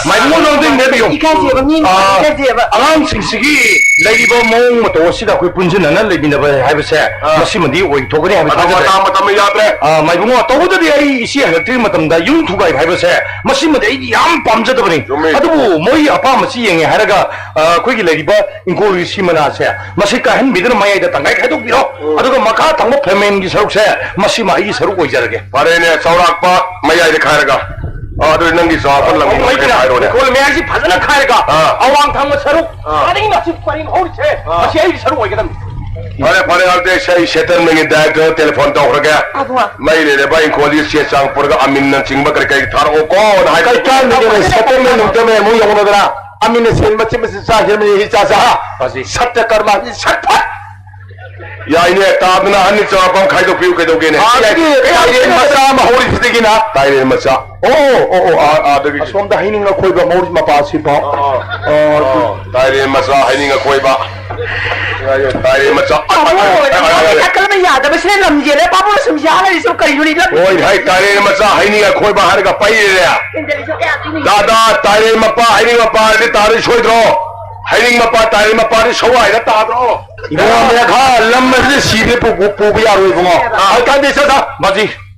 ꯃꯥꯏꯕꯨꯡ ꯅꯣꯡꯗꯤꯡ ꯅꯦꯕꯤꯌꯣ꯫ ꯏꯀꯥꯏꯖꯩꯕ, ꯃꯤ ꯑꯥ, ꯏꯀꯥꯏꯖꯩꯕ꯫ ꯑꯉꯥꯡꯁꯤꯡꯁꯤꯒꯤ ꯂꯩꯔꯤꯕ ꯃꯑꯣꯡ ꯃꯇꯧ ꯑꯁꯤꯗ ꯑꯩꯈꯣꯏ ꯄꯨꯟꯁꯤꯟꯅꯅ ꯂꯩꯃꯤꯟꯅꯕ ꯍꯥꯏꯕꯁꯦ, ꯑꯥ꯫ ꯃꯁꯤꯃꯗꯤ ꯑꯣꯏꯊꯣꯛꯀꯅꯤ ꯍꯥꯏꯕ ꯑꯗꯣ ꯊꯥꯖꯗ꯭ꯔꯦ꯫ ꯃꯇꯥꯡ ꯃꯇꯝꯅ ꯌꯥꯗ꯭ꯔꯦ꯫ ꯑꯥ, ꯃꯥꯏꯕꯨꯡꯉꯣ, ꯇꯧꯕꯗꯗꯤ ꯑꯩ ꯏꯆꯦ ꯍꯜꯂꯛꯇ꯭ꯔꯤꯉꯩ ꯃꯇꯝꯗ ꯌꯨꯝ ꯊꯨꯒꯥꯏꯕ ꯍꯥꯏꯕꯁꯦ, ꯃꯁꯤꯃꯗꯤ ꯑꯩꯗꯤ ꯌꯥꯝ ꯄꯥꯝꯖꯗꯕꯅꯤ꯫ ꯆꯨꯝꯃꯤ꯫ ꯑꯗꯨꯕꯨ ꯃꯣꯏꯒꯤ ꯑꯄꯥꯝꯕꯁꯤ ꯌꯦꯡꯉꯦ ꯍꯥꯏꯔꯒ, ꯑꯥ, ꯑꯩꯈꯣꯏꯒꯤ ꯂꯩꯔꯤꯕ ꯏꯪꯈꯣꯜꯒꯤ ꯁꯤ ꯃꯅꯥꯁꯦ, ꯃꯁꯤ ꯀꯥꯏꯍꯟꯕꯤꯗꯨꯅ ꯃꯌꯥꯏꯗ ꯇꯪꯈꯥꯏ ꯈꯥꯏꯗꯣꯛꯄꯤꯔꯣ꯫ ꯎꯝ꯫ ꯑꯗꯨꯒ ꯃꯈꯥ ꯊꯪꯕ ꯐꯦꯃꯦꯟꯒꯤ ꯁꯔꯨꯛꯁꯦ, ꯃꯁꯤꯃ ꯑꯩꯒꯤ ꯁꯔꯨꯛ ꯑꯣꯏꯖꯔꯒꯦ꯫ ꯐꯔꯦꯅꯦ, ꯆꯥꯎꯔꯥꯛꯄ ꯃꯌꯥꯏꯗ ꯈꯥꯏꯔꯒ꯫ ꯑꯥ, ꯑꯗꯨꯗꯤ ꯅꯪꯒꯤ ꯆꯥꯎꯔꯥꯛꯄ ꯂꯪ ꯑꯣ, ꯃꯈꯩ ꯂꯩꯇ꯭ꯔꯦ꯫ ꯍꯥꯏꯔꯣꯅꯦ꯫ ꯏꯪꯈꯣꯜ ꯃꯌꯥꯏꯁꯤ ꯐꯖꯅ ꯈꯥꯏꯔꯒ, ꯑꯥ꯫ ꯑꯋꯥꯡ ꯊꯪꯕ ꯁꯔꯨꯛ, ꯑꯥ꯫ ꯈ꯭ꯋꯥꯏꯗꯒꯤ ꯃꯆꯨ ꯄꯔꯦꯡ ꯍꯧꯔꯤꯁꯦ, ꯑꯥ꯫ ꯃꯁꯤ ꯑꯩꯒꯤ ꯁꯔꯨꯛ ꯑꯣꯏꯒꯗꯕꯅꯤ꯫ ꯐꯔꯦ, ꯐꯔꯦ, ꯑꯗꯨꯗꯤ ꯑꯩ settlement ꯒꯤ director ꯗ telephone ꯇꯧꯈ꯭ꯔꯒꯦ꯫ ꯑꯗꯨꯒ? ꯃꯩ ꯂꯩꯔꯕ ꯏꯪꯈꯣꯜꯒꯤ ꯆꯦ ꯆꯥꯡ ꯄꯨꯔꯒ ꯑꯃꯤꯟꯅꯆꯤꯡꯕ ꯀꯔꯤ ꯀꯔꯤ ꯊꯥꯔꯛꯑꯣꯀꯣꯅ ꯍꯥꯏ꯫ ꯀꯩ ꯀꯥꯟꯗꯒꯦꯅꯦ, settlement ꯅꯨꯡꯇꯃꯦꯟ ꯑꯃꯨꯛ ꯌꯧꯅꯗꯅ꯫ ꯑꯃꯤꯟꯅ ꯁꯦꯟ ꯃꯆꯤꯠ ꯃꯆꯤꯠ ꯆꯥꯈꯤꯔꯝꯃꯤ, ꯏꯆꯥ ꯆꯥ꯫ ꯐꯖꯩ꯫ ꯁꯠꯇ ꯀꯔꯃ ꯁꯠ ꯐꯠ꯫ ꯌꯥꯏꯅꯦ, ꯇꯥꯗꯅ ꯑꯍꯟꯅꯤ ꯆꯃꯥꯄꯟ ꯈꯥꯏꯗꯣꯛꯄꯤꯌꯨ ꯀꯩꯗꯧꯒꯦꯅꯦ? ꯑꯥꯗꯒꯤ ꯌꯥꯏ, ꯌꯥꯏ, ꯇꯥꯏꯔꯦꯟ ꯌꯥꯏ꯫ ꯃꯆꯥ ꯑꯃ ꯍꯧꯔꯤꯁꯤꯗꯒꯤꯅ꯫ ꯇꯥꯏꯔꯦꯟ ꯃꯆꯥ꯫ ꯑꯣ, ꯑꯣ, ꯑꯣ, ꯑꯥ, ꯑꯥꯗꯒꯤ꯫ ꯑꯁꯣꯝꯗ ꯍꯩꯅꯤꯡ ꯑꯈꯣꯏꯕ ꯍꯧꯔꯤ ꯃꯄꯥꯁꯤꯐꯥꯎ꯫ ꯑꯥ, ꯑꯥ, ꯑꯥ, ꯇꯥꯏꯔꯦꯟ ꯃꯆꯥ ꯍꯩꯅꯤꯡ ꯑꯈꯣꯏꯕ꯫ ꯌꯥꯏ, ꯌꯥꯏ, ꯇꯥꯏꯔꯦꯟ ꯃꯆꯥ꯫ ꯄꯥꯕꯨꯡ ꯑꯣꯏꯔꯗꯤ ꯌꯥꯏ, ꯌꯥꯏ, ꯌꯥꯏ꯫ ꯅꯥꯀꯜ ꯑꯃ ꯌꯥꯗꯕꯁꯤꯅ ꯂꯝ ꯌꯦꯜꯂꯦ, ꯄꯥꯕꯨꯡꯅ ꯁꯨꯝ ꯌꯥꯜꯂ ꯂꯩꯔꯤꯁꯤꯕꯨ ꯀꯔꯤꯅꯣꯅꯦ? ꯍꯣꯏ, ꯍꯥꯏ, ꯇꯥꯏꯔꯦꯟ ꯃꯆꯥ ꯍꯩꯅꯤꯡ ꯑꯈꯣꯏꯕ ꯍꯥꯏꯔꯒ ꯄꯩꯔꯦ꯫ ꯍꯦꯟꯖꯜꯂꯤꯁꯨ ꯀꯌꯥ ꯊꯤꯅ ꯗꯥꯗꯥ, ꯇꯥꯏꯔꯦꯟ ꯃꯄꯥ ꯍꯩꯅꯤꯡ ꯃꯄꯥ ꯍꯥꯏꯔꯗꯤ ꯇꯥꯔꯤ ꯁꯣꯏꯗ꯭ꯔꯣ? ꯍꯩꯅꯤꯡ ꯃꯄꯥ ꯇꯥꯏꯔꯦꯟ ꯃꯄꯥꯗꯤ ꯁꯋꯥꯏꯗ ꯇꯥꯗ꯭ꯔꯣ? ꯏꯕꯨꯡꯉꯣ ꯃꯦꯈꯥ, ꯂꯝ ꯑꯁꯤꯗ ꯁꯤꯕꯗ ꯄꯨ-, ꯄꯨ-, ꯄꯨꯕ ꯌꯥꯔꯣꯏ ꯏꯕꯨꯡꯉꯣ꯫ ꯑꯥ꯫ ꯍꯥꯏꯀꯥꯟꯗꯦ, ꯁꯠ ꯁꯠ꯫ ꯃꯥꯖꯤ꯫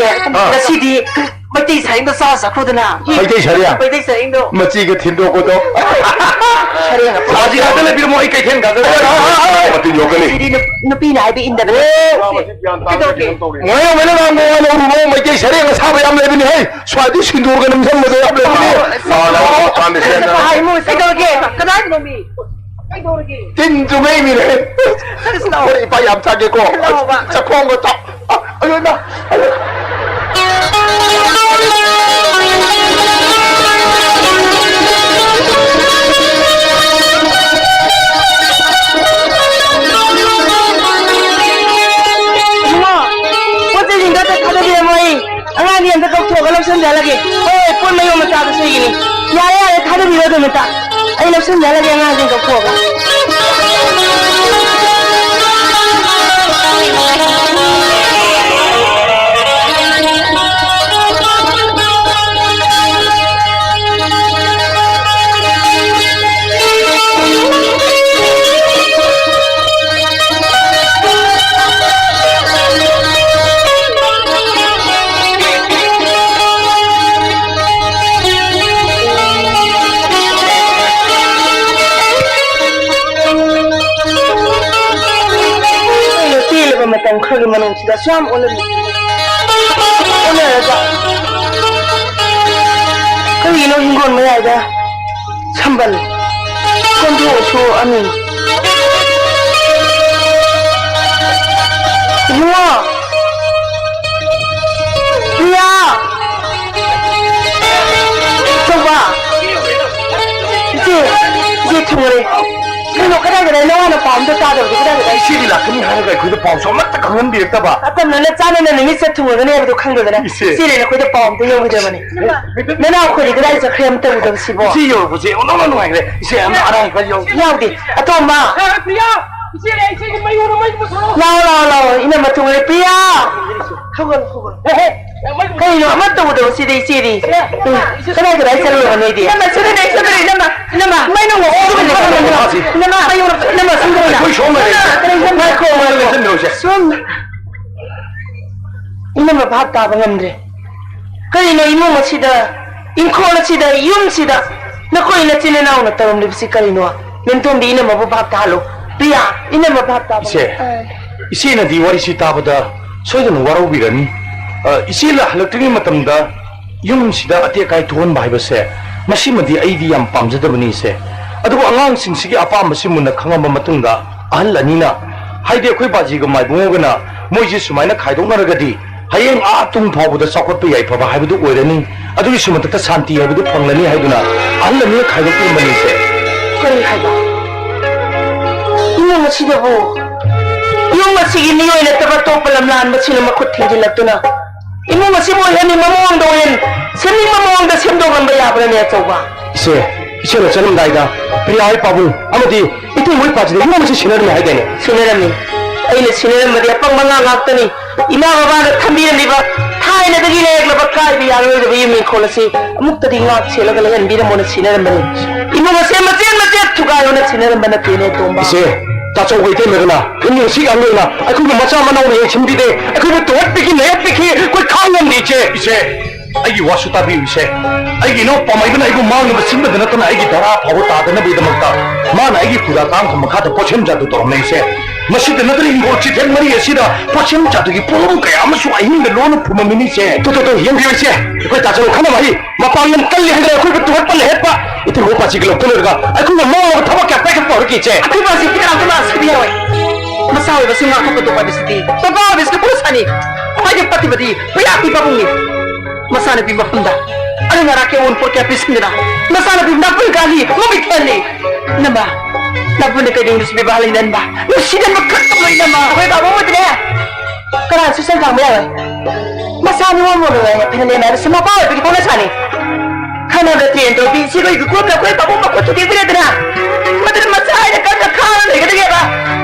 ꯅꯨꯄꯤꯅꯦ꯫ ꯑꯥ꯫ ꯉꯁꯤꯗꯤ ꯃꯩꯇꯩ ꯁꯔꯦꯡꯗꯣ ꯆꯥ ꯆꯠꯈ꯭ꯔꯣꯗꯅ꯫ ꯃꯩꯇꯩ ꯁꯔꯦꯡ? ꯃꯩꯇꯩ ꯁꯔꯦꯡꯗꯣ꯫ ꯃꯆꯤꯒ ꯊꯤꯟꯗꯣꯛꯄꯗꯣ꯫ ꯁꯔꯦꯡ ꯑꯐ-, ꯍꯧꯖꯤꯛ ꯑꯗꯨ ꯂꯩꯕꯤꯔꯝꯃꯣ, ꯑꯩ ꯀꯩꯊꯦꯜ ꯀꯥꯖꯔ꯫ ꯃꯇꯤꯟ ꯌꯣꯛꯀꯅꯤ꯫ ꯁꯤꯗꯤ ꯅꯨ-, ꯅꯨꯄꯤꯅ ꯍꯥꯏꯕ ꯏꯟꯗꯕꯅꯦ꯫ ꯑꯣ, ꯃꯁꯤ ꯒ꯭ꯌꯥꯟ ꯇꯥꯗꯦ, ꯀꯩꯗꯧꯒꯦ? ꯀꯩꯅꯣ ꯇꯧꯔꯤ꯫ ꯃꯣꯏ ꯃꯣꯏꯅ ꯉꯥꯡꯕ ꯋꯥ ꯂꯧꯔꯨꯅꯣ, ꯃꯩꯇꯩ ꯁꯔꯦꯡ ꯑꯁꯥꯕ ꯌꯥꯝ ꯂꯩꯕꯅꯤ ꯍꯦ꯫ ꯁ꯭ꯋꯥꯏꯗꯤ ꯁꯤꯟꯗꯨꯔꯒ ꯅꯝꯁꯤꯟꯕꯗꯣ ꯌꯥꯝ ꯂꯩꯕꯅꯤ꯫ ꯂꯥꯎ, ꯂꯥꯎ, ꯂꯥꯎ, ꯄꯥꯟꯗꯦ, ꯁꯦ꯫ ꯀꯩꯗꯧꯔꯒꯦ? ꯀꯗꯥꯏꯗꯅꯣ ꯃꯤ? ꯀꯩꯗꯧꯔꯒꯦ? ꯇꯤꯟ ꯆꯨꯝꯃꯛꯏꯅꯤꯅꯦ꯫ ꯂꯥꯛꯑꯣ꯫ ꯍꯣꯏ, ꯏꯄꯥ ꯌꯥꯝ ꯆꯥꯒꯦꯀꯣ꯫ ꯂꯥꯛꯑꯣꯕ꯫ ꯆꯥꯛꯈꯣꯡꯒ ꯆꯥꯎ-, ꯑ, ꯑꯌꯣ, ꯏꯃꯥ꯫ ꯏꯕꯨꯡꯉꯣ, ꯄꯣꯠ ꯆꯩꯁꯤꯡꯗꯣ ꯑꯝꯇ ꯊꯥꯗꯕꯤꯔꯝꯃꯣ ꯑꯩ꯫ ꯑꯉꯥꯡꯗꯤ ꯑꯝꯇ ꯀꯧꯊꯣꯛꯑꯒ ꯂꯧꯁꯟꯖꯍꯜꯂꯒꯦ꯫ ꯍꯣꯏ, ꯍꯣꯏ, ꯄꯣꯠ ꯃꯌꯣꯝ ꯃꯆꯥꯗꯨꯁꯨ ꯏꯅꯤ꯫ ꯌꯥꯔꯦ, ꯌꯥꯔꯦ, ꯊꯥꯗꯕꯤꯔꯣ ꯑꯗꯨꯝ ꯏꯇꯥ꯫ ꯑꯩ ꯂꯧꯁꯟꯖꯍꯜꯂꯒꯦ ꯑꯉꯥꯡꯁꯤꯡ ꯀꯧꯊꯣꯛꯑꯒ꯫ ꯇꯦꯜꯂꯕ ꯃꯇꯝ ꯈꯔꯒꯤ ꯃꯅꯨꯡꯁꯤꯗ ꯑꯁꯨꯛ ꯌꯥꯝ ꯑꯣꯟꯅꯔꯤ-, ꯑꯣꯟꯅꯔꯒ ꯀꯔꯤꯒꯤꯅꯣ ꯍꯤꯡꯒꯣꯜ ꯃꯌꯥꯏꯗ ꯁꯝꯕꯜ ꯀꯣꯟꯊꯣꯛꯑꯁꯨ ꯑꯅꯤ꯫ ꯏꯕꯨꯡꯉꯣ! ꯄ꯭ꯔꯤꯌꯥ! ꯆꯧꯕ! ꯏꯆꯦ ꯊꯨꯡꯉꯔꯦ꯫ ꯀꯩꯅꯣ, ꯀꯗꯥꯏ ꯀꯗꯥꯏ ꯅꯋꯥꯅ ꯄꯥꯎ ꯑꯝꯇ ꯇꯥꯗꯕꯗꯣ? ꯀꯗꯥꯏ ꯀꯗꯥꯏ? ꯏꯆꯦꯗꯤ ꯂꯥꯛꯀꯅꯤ ꯍꯥꯏꯔꯒ ꯑꯩꯈꯣꯏꯗ ꯄꯥꯎꯁꯨ ꯑꯃꯠꯇ ꯈꯪꯍꯟꯕꯤꯔꯛꯇꯕ꯫ ꯑꯇꯝꯅꯅ ꯆꯥꯟꯅꯅ ꯅꯨꯃꯤꯠꯁꯦ ꯊꯨꯡꯉꯒꯅꯤ ꯍꯥꯏꯕꯗꯣ ꯈꯪꯗꯗꯅ ꯏꯆꯦ꯫ ꯏꯆꯦꯅ ꯑꯩꯈꯣꯏꯗ ꯄꯥꯎ ꯑꯝꯇ ꯌꯧꯈꯤꯗꯕꯅꯤ꯫ ꯅꯅꯥꯎ ꯑꯩꯈꯣꯏꯗꯤ ꯀꯗꯥꯏ ꯆꯠꯈ꯭ꯔꯦ ꯑꯝꯇ ꯎꯗꯕꯁꯤꯕꯣ? ꯏꯆꯦ ꯌꯧꯔꯛꯄꯁꯦ ꯑꯣꯟꯊꯣꯛꯅ ꯅꯨꯡꯉꯥꯏꯈ꯭ꯔꯦ꯫ ꯏꯆꯦ, ꯑꯅꯥ ꯑꯅꯥ ꯈꯔ ꯌꯥꯎ- ꯌꯥꯎꯗꯦ꯫ ꯑꯇꯣꯝꯕ꯫ ꯏꯆꯦ, ꯏꯆꯦꯒꯤ ꯃꯌꯨꯝꯗ ꯃꯩ ꯃꯨꯠꯈ꯭ꯔꯣ꯫ ꯂꯥꯛꯑꯣ, ꯂꯥꯛꯑꯣ, ꯂꯥꯛꯑꯣ꯫ ꯏꯅꯝꯃ ꯊꯨꯡꯉꯔꯦ꯫ ꯄ꯭ꯔꯤꯌꯥ! ꯍꯧꯒꯠꯂꯣ, ꯍꯧꯒꯠꯂꯣ꯫ ꯍꯦ, ꯍꯦ꯫ ꯀꯩꯅꯣ ꯑꯃꯠꯇ ꯎꯗꯕ ꯁꯤꯗꯤ ꯏꯆꯦꯗꯤ? ꯎꯝ, ꯀꯗꯥꯏ ꯀꯗꯥꯏ ꯆꯠꯂꯨꯔꯕ ꯅꯣꯏꯗꯤ? ꯏꯅꯝꯃ, ꯁꯤꯗꯅꯦ, ꯁꯤꯗꯅꯦ, ꯏꯅꯝꯃ, ꯏꯅꯝꯃ, ꯃꯩ ꯅꯨꯡ ꯁꯤꯗꯅꯦ, ꯏꯅꯝꯃ, ꯏꯅꯝꯃ, ꯁꯤꯗꯅꯦ꯫ ꯑꯩꯈꯣꯏ ꯁꯣꯝꯗ ꯂꯩ꯫ ꯉꯥꯏꯈꯣ, ꯉꯥꯏꯈꯣ, ꯉꯥꯏꯈꯣ꯫ ꯁꯣꯝꯗ꯫ ꯏꯅꯝꯃ ꯚꯥꯞ ꯇꯥꯕ ꯉꯝꯗ꯭ꯔꯦ꯫ ꯀꯔꯤꯅꯣ ꯏꯃꯨꯡ ꯑꯁꯤꯗ, ꯏꯪꯈꯣꯜ ꯑꯁꯤꯗ, ꯌꯨꯝꯁꯤꯗ ꯅꯈꯣꯏ ꯅꯆꯤꯟ ꯅꯅꯥꯎꯅ ꯇꯧꯔꯝꯂꯤꯕꯁꯤ ꯀꯔꯤꯅꯣ? ꯃꯦꯝꯇꯣꯝꯕꯤ, ꯏꯅꯝꯃꯕꯨ ꯚꯥꯞ ꯇꯥꯍꯜꯂꯨ꯫ ꯄ꯭ꯔꯤꯌꯥ, ꯏꯅꯝꯃ ꯚꯥꯞ ꯇꯥꯕ ꯏꯆꯦ, ꯉꯝꯗ꯭ꯔꯦ꯫ ꯏꯆꯦꯅꯗꯤ ꯋꯥꯔꯤꯁꯤ ꯇꯥꯕꯗ ꯁꯣꯏꯗꯅ ꯋꯥꯔꯧꯕꯤꯔꯅꯤ꯫ ꯑ, ꯏꯆꯦ ꯂꯥꯛꯍꯜꯂꯛꯇ꯭ꯔꯤꯉꯩ ꯃꯇꯝꯗ ꯌꯨꯝꯁꯤꯗ ꯑꯇꯦꯛ ꯑꯀꯥꯏ ꯊꯣꯛꯍꯟꯕ ꯍꯥꯏꯕꯁꯦ, ꯃꯁꯤꯃꯗꯤ ꯑꯩꯗꯤ ꯌꯥꯝ ꯄꯥꯝꯖꯗꯕꯅꯤ ꯏꯆꯦ꯫ ꯑꯗꯨꯕꯨ ꯑꯉꯥꯡꯁꯤꯡꯁꯤꯒꯤ ꯑꯄꯥꯝꯕꯁꯤ ꯃꯨꯟꯅ ꯈꯪꯉꯕ ꯃꯇꯨꯡꯗ, ꯑꯍꯜ ꯑꯅꯤꯅ, ꯍꯥꯏꯗꯤ ꯑꯩꯈꯣꯏ ꯕꯥꯖꯤꯒ ꯃꯥꯏꯕꯨꯡꯉꯣꯒꯅ ꯃꯣꯏꯁꯤ ꯁꯨꯃꯥꯏꯅ ꯈꯥꯏꯗꯣꯛꯅꯔꯒꯗꯤ ꯍꯌꯦꯡ ꯑꯥ ꯇꯨꯡ ꯐꯥꯎꯕꯗ ꯆꯥꯎꯈꯠꯄ ꯌꯥꯏꯐꯕ ꯍꯥꯏꯕꯗꯨ ꯑꯣꯏꯔꯅꯤ, ꯑꯗꯨꯒꯤꯁꯨ ꯃꯊꯛꯇ ꯁꯥꯟꯇꯤ ꯍꯥꯏꯕꯗꯨ ꯐꯪꯂꯅꯤ ꯍꯥꯏꯗꯨꯅ ꯑꯍꯜ ꯑꯅꯤꯅ ꯈꯥꯏꯗꯣꯛꯄꯤꯔꯝꯕꯅꯤ ꯏꯆꯦ꯫ ꯀꯔꯤ ꯍꯥꯏꯕ? ꯏꯃꯨꯡ ꯑꯁꯤꯗꯕꯨ, ꯌꯨꯝ ꯑꯁꯤꯒꯤ ꯃꯤꯑꯣꯏ ꯅꯠꯇꯕ ꯑꯇꯣꯞꯄ ꯂꯝꯂꯥꯟꯕꯁꯤꯡꯅ ꯃꯈꯨꯠ ꯊꯤꯡꯖꯤꯜꯂꯛꯇꯨꯅ ꯏꯃꯨꯡ ꯑꯁꯤꯕꯨ ꯑꯣꯏꯍꯟꯅꯤꯡꯕ ꯃꯑꯣꯡꯗ ꯑꯣꯏꯍꯟ-, ꯁꯦꯝꯅꯤꯡꯕ ꯃꯑꯣꯡꯗ ꯁꯦꯝꯗꯣꯛꯂꯝꯕ ꯌꯥꯕ꯭ꯔꯅꯦ, ꯑꯆꯧꯕ? ꯏꯆꯦ, ꯏꯆꯦꯅ ꯆꯠꯂꯝꯗꯥꯏꯗ ꯄ꯭ꯔꯤꯌꯥ ꯍꯣꯏ ꯄꯥꯕꯨꯡ ꯑꯃꯗꯤ ꯏꯇꯩ ꯃꯣꯏ ꯄꯥꯁꯤꯗ ꯌꯨꯝ ꯑꯃꯁꯨ ꯁꯤꯟꯅꯔꯝꯃꯤ ꯍꯥꯏꯗꯥꯏꯅꯦ? ꯁꯤꯟꯅꯔꯝꯃꯤ꯫ ꯑꯩꯅ ꯁꯤꯟꯅꯔꯝꯕꯗꯤ ꯑꯄꯪꯕ ꯑꯉꯥꯡ ꯉꯥꯛꯇꯅꯤ꯫ ꯏꯃꯥ ꯕꯕꯥꯅ ꯊꯝꯕꯤꯔꯝꯂꯤꯕ ꯊꯥꯏꯅꯗꯒꯤ ꯂꯩꯔꯛꯂꯕ ꯀꯥꯏꯕ ꯌꯥꯔꯣꯏꯗꯕ ꯌꯨꯝ ꯏꯪꯈꯣꯜ ꯑꯁꯤ ꯑꯃꯨꯛꯇꯗꯤ ꯉꯥꯛ ꯁꯦꯜꯂꯒ ꯂꯩꯍꯟꯕꯤꯔꯝꯃꯣꯅ ꯁꯤꯟꯅꯔꯝꯕꯅꯤ꯫ ꯏꯃꯨꯡ ꯑꯁꯦ ꯃꯆꯦꯠ ꯃꯆꯦꯠ ꯊꯨꯒꯥꯏꯌꯣꯅ ꯁꯤꯟꯅꯔꯝꯕ ꯅꯠꯇꯦꯅꯦ, ꯇꯣꯝꯕ꯫ ꯏꯆꯦ, ꯇꯥꯆꯧꯒ ꯏꯇꯩꯃꯒꯅ ꯏꯃꯨꯡ ꯑꯁꯤꯒꯤ ꯑꯉꯥꯡꯅ ꯑꯩꯈꯣꯏꯕꯨ ꯃꯆꯥ ꯃꯅꯥꯎꯅ ꯌꯦꯡꯁꯤꯟꯕꯤꯗꯦ, ꯑꯩꯈꯣꯏꯕꯨ ꯇꯣꯍꯠꯄꯤꯈꯤ, ꯅꯩꯍꯠꯄꯤꯈꯤ, ꯑꯩꯈꯣꯏ ꯈꯥꯡ ꯉꯝꯗꯦ, ꯏꯆꯦ꯫ ꯏꯆꯦ, ꯑꯩꯒꯤ ꯋꯥꯁꯨ ꯇꯥꯕꯤꯌꯨ, ꯏꯆꯦ꯫ ꯑꯩꯒꯤ ꯏꯅꯥꯎ ꯄꯥꯃꯩꯕꯅ ꯑꯩꯕꯨ ꯃꯥꯡꯅꯕ ꯁꯤꯟꯕꯗ ꯅꯠꯇꯅ ꯑꯩꯒꯤ ꯙꯔꯥ ꯐꯥꯎꯕ ꯇꯥꯗꯅꯕꯒꯤꯗꯃꯛꯇ ꯃꯥꯅ ꯑꯩꯒꯤ ꯈꯨꯗꯥ ꯀꯥꯡꯈ ꯃꯈꯥꯗ ꯄꯣꯠꯁꯦꯝ ꯖꯥꯗꯨ ꯇꯧꯔꯝꯃꯦ, ꯏꯆꯦ꯫ ꯃꯁꯤꯗ ꯅꯠꯇꯅ ꯍꯤꯡꯒꯣꯜ ꯆꯤꯊꯦꯛ ꯃꯔꯤ ꯑꯁꯤꯗ ꯄꯣꯠꯁꯦꯝ ꯖꯥꯗꯨꯒꯤ ꯄꯣꯠꯂꯝ ꯀꯌꯥ ꯑꯃꯁꯨ ꯑꯍꯤꯡꯗ ꯂꯣꯟꯅ ꯐꯨꯝꯃꯝꯃꯤꯅꯤ, ꯏꯆꯦ꯫ ꯇꯣ, ꯇꯣ, ꯇꯣ, ꯌꯦꯡꯕꯤꯌꯨ, ꯏꯆꯦ꯫ ꯑꯩꯈꯣꯏ ꯇꯥꯆꯧ ꯈꯟꯅꯕ ꯑꯍꯩ, ꯃꯄꯥꯡꯒꯜ ꯀꯜꯂꯤ ꯍꯥꯏꯗꯅ ꯑꯩꯈꯣꯏꯕꯨ ꯇꯨꯍꯠꯄ ꯅꯩꯍꯠꯄ, ꯏꯇꯩ ꯃꯣꯏ ꯄꯥꯁꯤꯒ ꯂꯧꯊꯣꯛꯅꯔꯒ ꯑꯩꯈꯣꯏꯅ ꯃꯥꯡꯅꯕ ꯊꯕꯛ ꯀꯌꯥ ꯄꯥꯏꯈꯠꯄ ꯍꯧꯔꯛꯈꯤ, ꯏꯆꯦ꯫ ꯑꯩꯈꯣꯏ ꯄꯥꯁꯤ ꯀꯅꯥꯝꯇ ꯂꯥꯛꯁꯤꯟꯕ ꯌꯥꯔꯣꯏ꯫ ꯃꯆꯥ ꯑꯣꯏꯕꯁꯤ ꯉꯥꯛꯊꯣꯛꯀꯗꯧꯕ ꯍꯥꯏꯕꯁꯤꯗꯤ ꯄꯥꯄꯥ ꯑꯣꯏꯕꯁꯤꯅ ꯄꯨꯔꯨꯁꯥꯅꯤ꯫ ꯈ꯭ꯋꯥꯏꯗꯒꯤ ꯐꯠꯇꯕꯗꯤ ꯄꯨꯌꯥꯄꯤ ꯄꯥꯕꯨꯡꯅꯤ꯫ ꯃꯆꯥꯅꯨꯄꯤ ꯃꯐꯝꯗ ꯑꯗꯨ ꯉꯔꯥꯡ ꯀꯦ ꯑꯎꯟꯄꯣꯠ ꯀꯌꯥ ꯄꯤꯁꯤꯟꯗꯅ ꯅꯆꯥꯅꯨꯄꯤ ꯅꯥꯄꯨꯟ ꯀꯥꯜꯂꯤ, ꯃꯃꯤꯠ ꯊꯦꯜꯂꯤ꯫ ꯏꯅꯝꯃ, ꯅꯥꯄꯨꯟꯅ ꯀꯩꯗꯧ ꯅꯨꯡꯁꯤꯕꯤꯕ ꯍꯥꯜꯂꯤ ꯏꯅꯝꯃ? ꯅꯨꯡꯁꯤꯗꯅꯕ ꯈꯛꯇꯕꯨ ꯏꯅꯝꯃ꯫ ꯑꯩꯈꯣꯏ ꯕꯥꯕꯨꯡ ꯑꯗꯨꯅꯦ ꯀꯅꯥꯁꯨ ꯁꯦꯜ ꯊꯥꯡꯕ ꯌꯥꯔꯣꯏ꯫ ꯃꯆꯥ ꯅꯨꯄꯥ ꯑꯃ ꯑꯣꯏꯔꯣꯏ ꯍꯥꯏꯅ ꯐꯅ ꯂꯦꯝꯅ ꯁꯨꯝ ꯃꯄꯥ ꯑꯣꯏꯕꯒꯤ ꯍꯧꯅ ꯁꯥꯅꯤ꯫ ꯈꯟꯅꯕꯗ ꯇ꯭ꯔꯦꯟ ꯇꯧꯕꯤ ꯁꯤꯔꯣꯏꯒꯤ ꯀꯣꯝꯅ ꯑꯩꯈꯣꯏ ꯕꯥꯕꯨꯡ ꯃꯈꯨꯠ ꯊꯨꯗꯦꯛꯄꯤꯔꯦꯗꯅ꯫ ꯃꯗꯨꯅ ꯃꯆꯥ ꯍꯥꯏꯅ ꯀꯟꯅ ꯈꯥꯡꯉ ꯂꯩꯒꯗꯒꯦꯕ꯫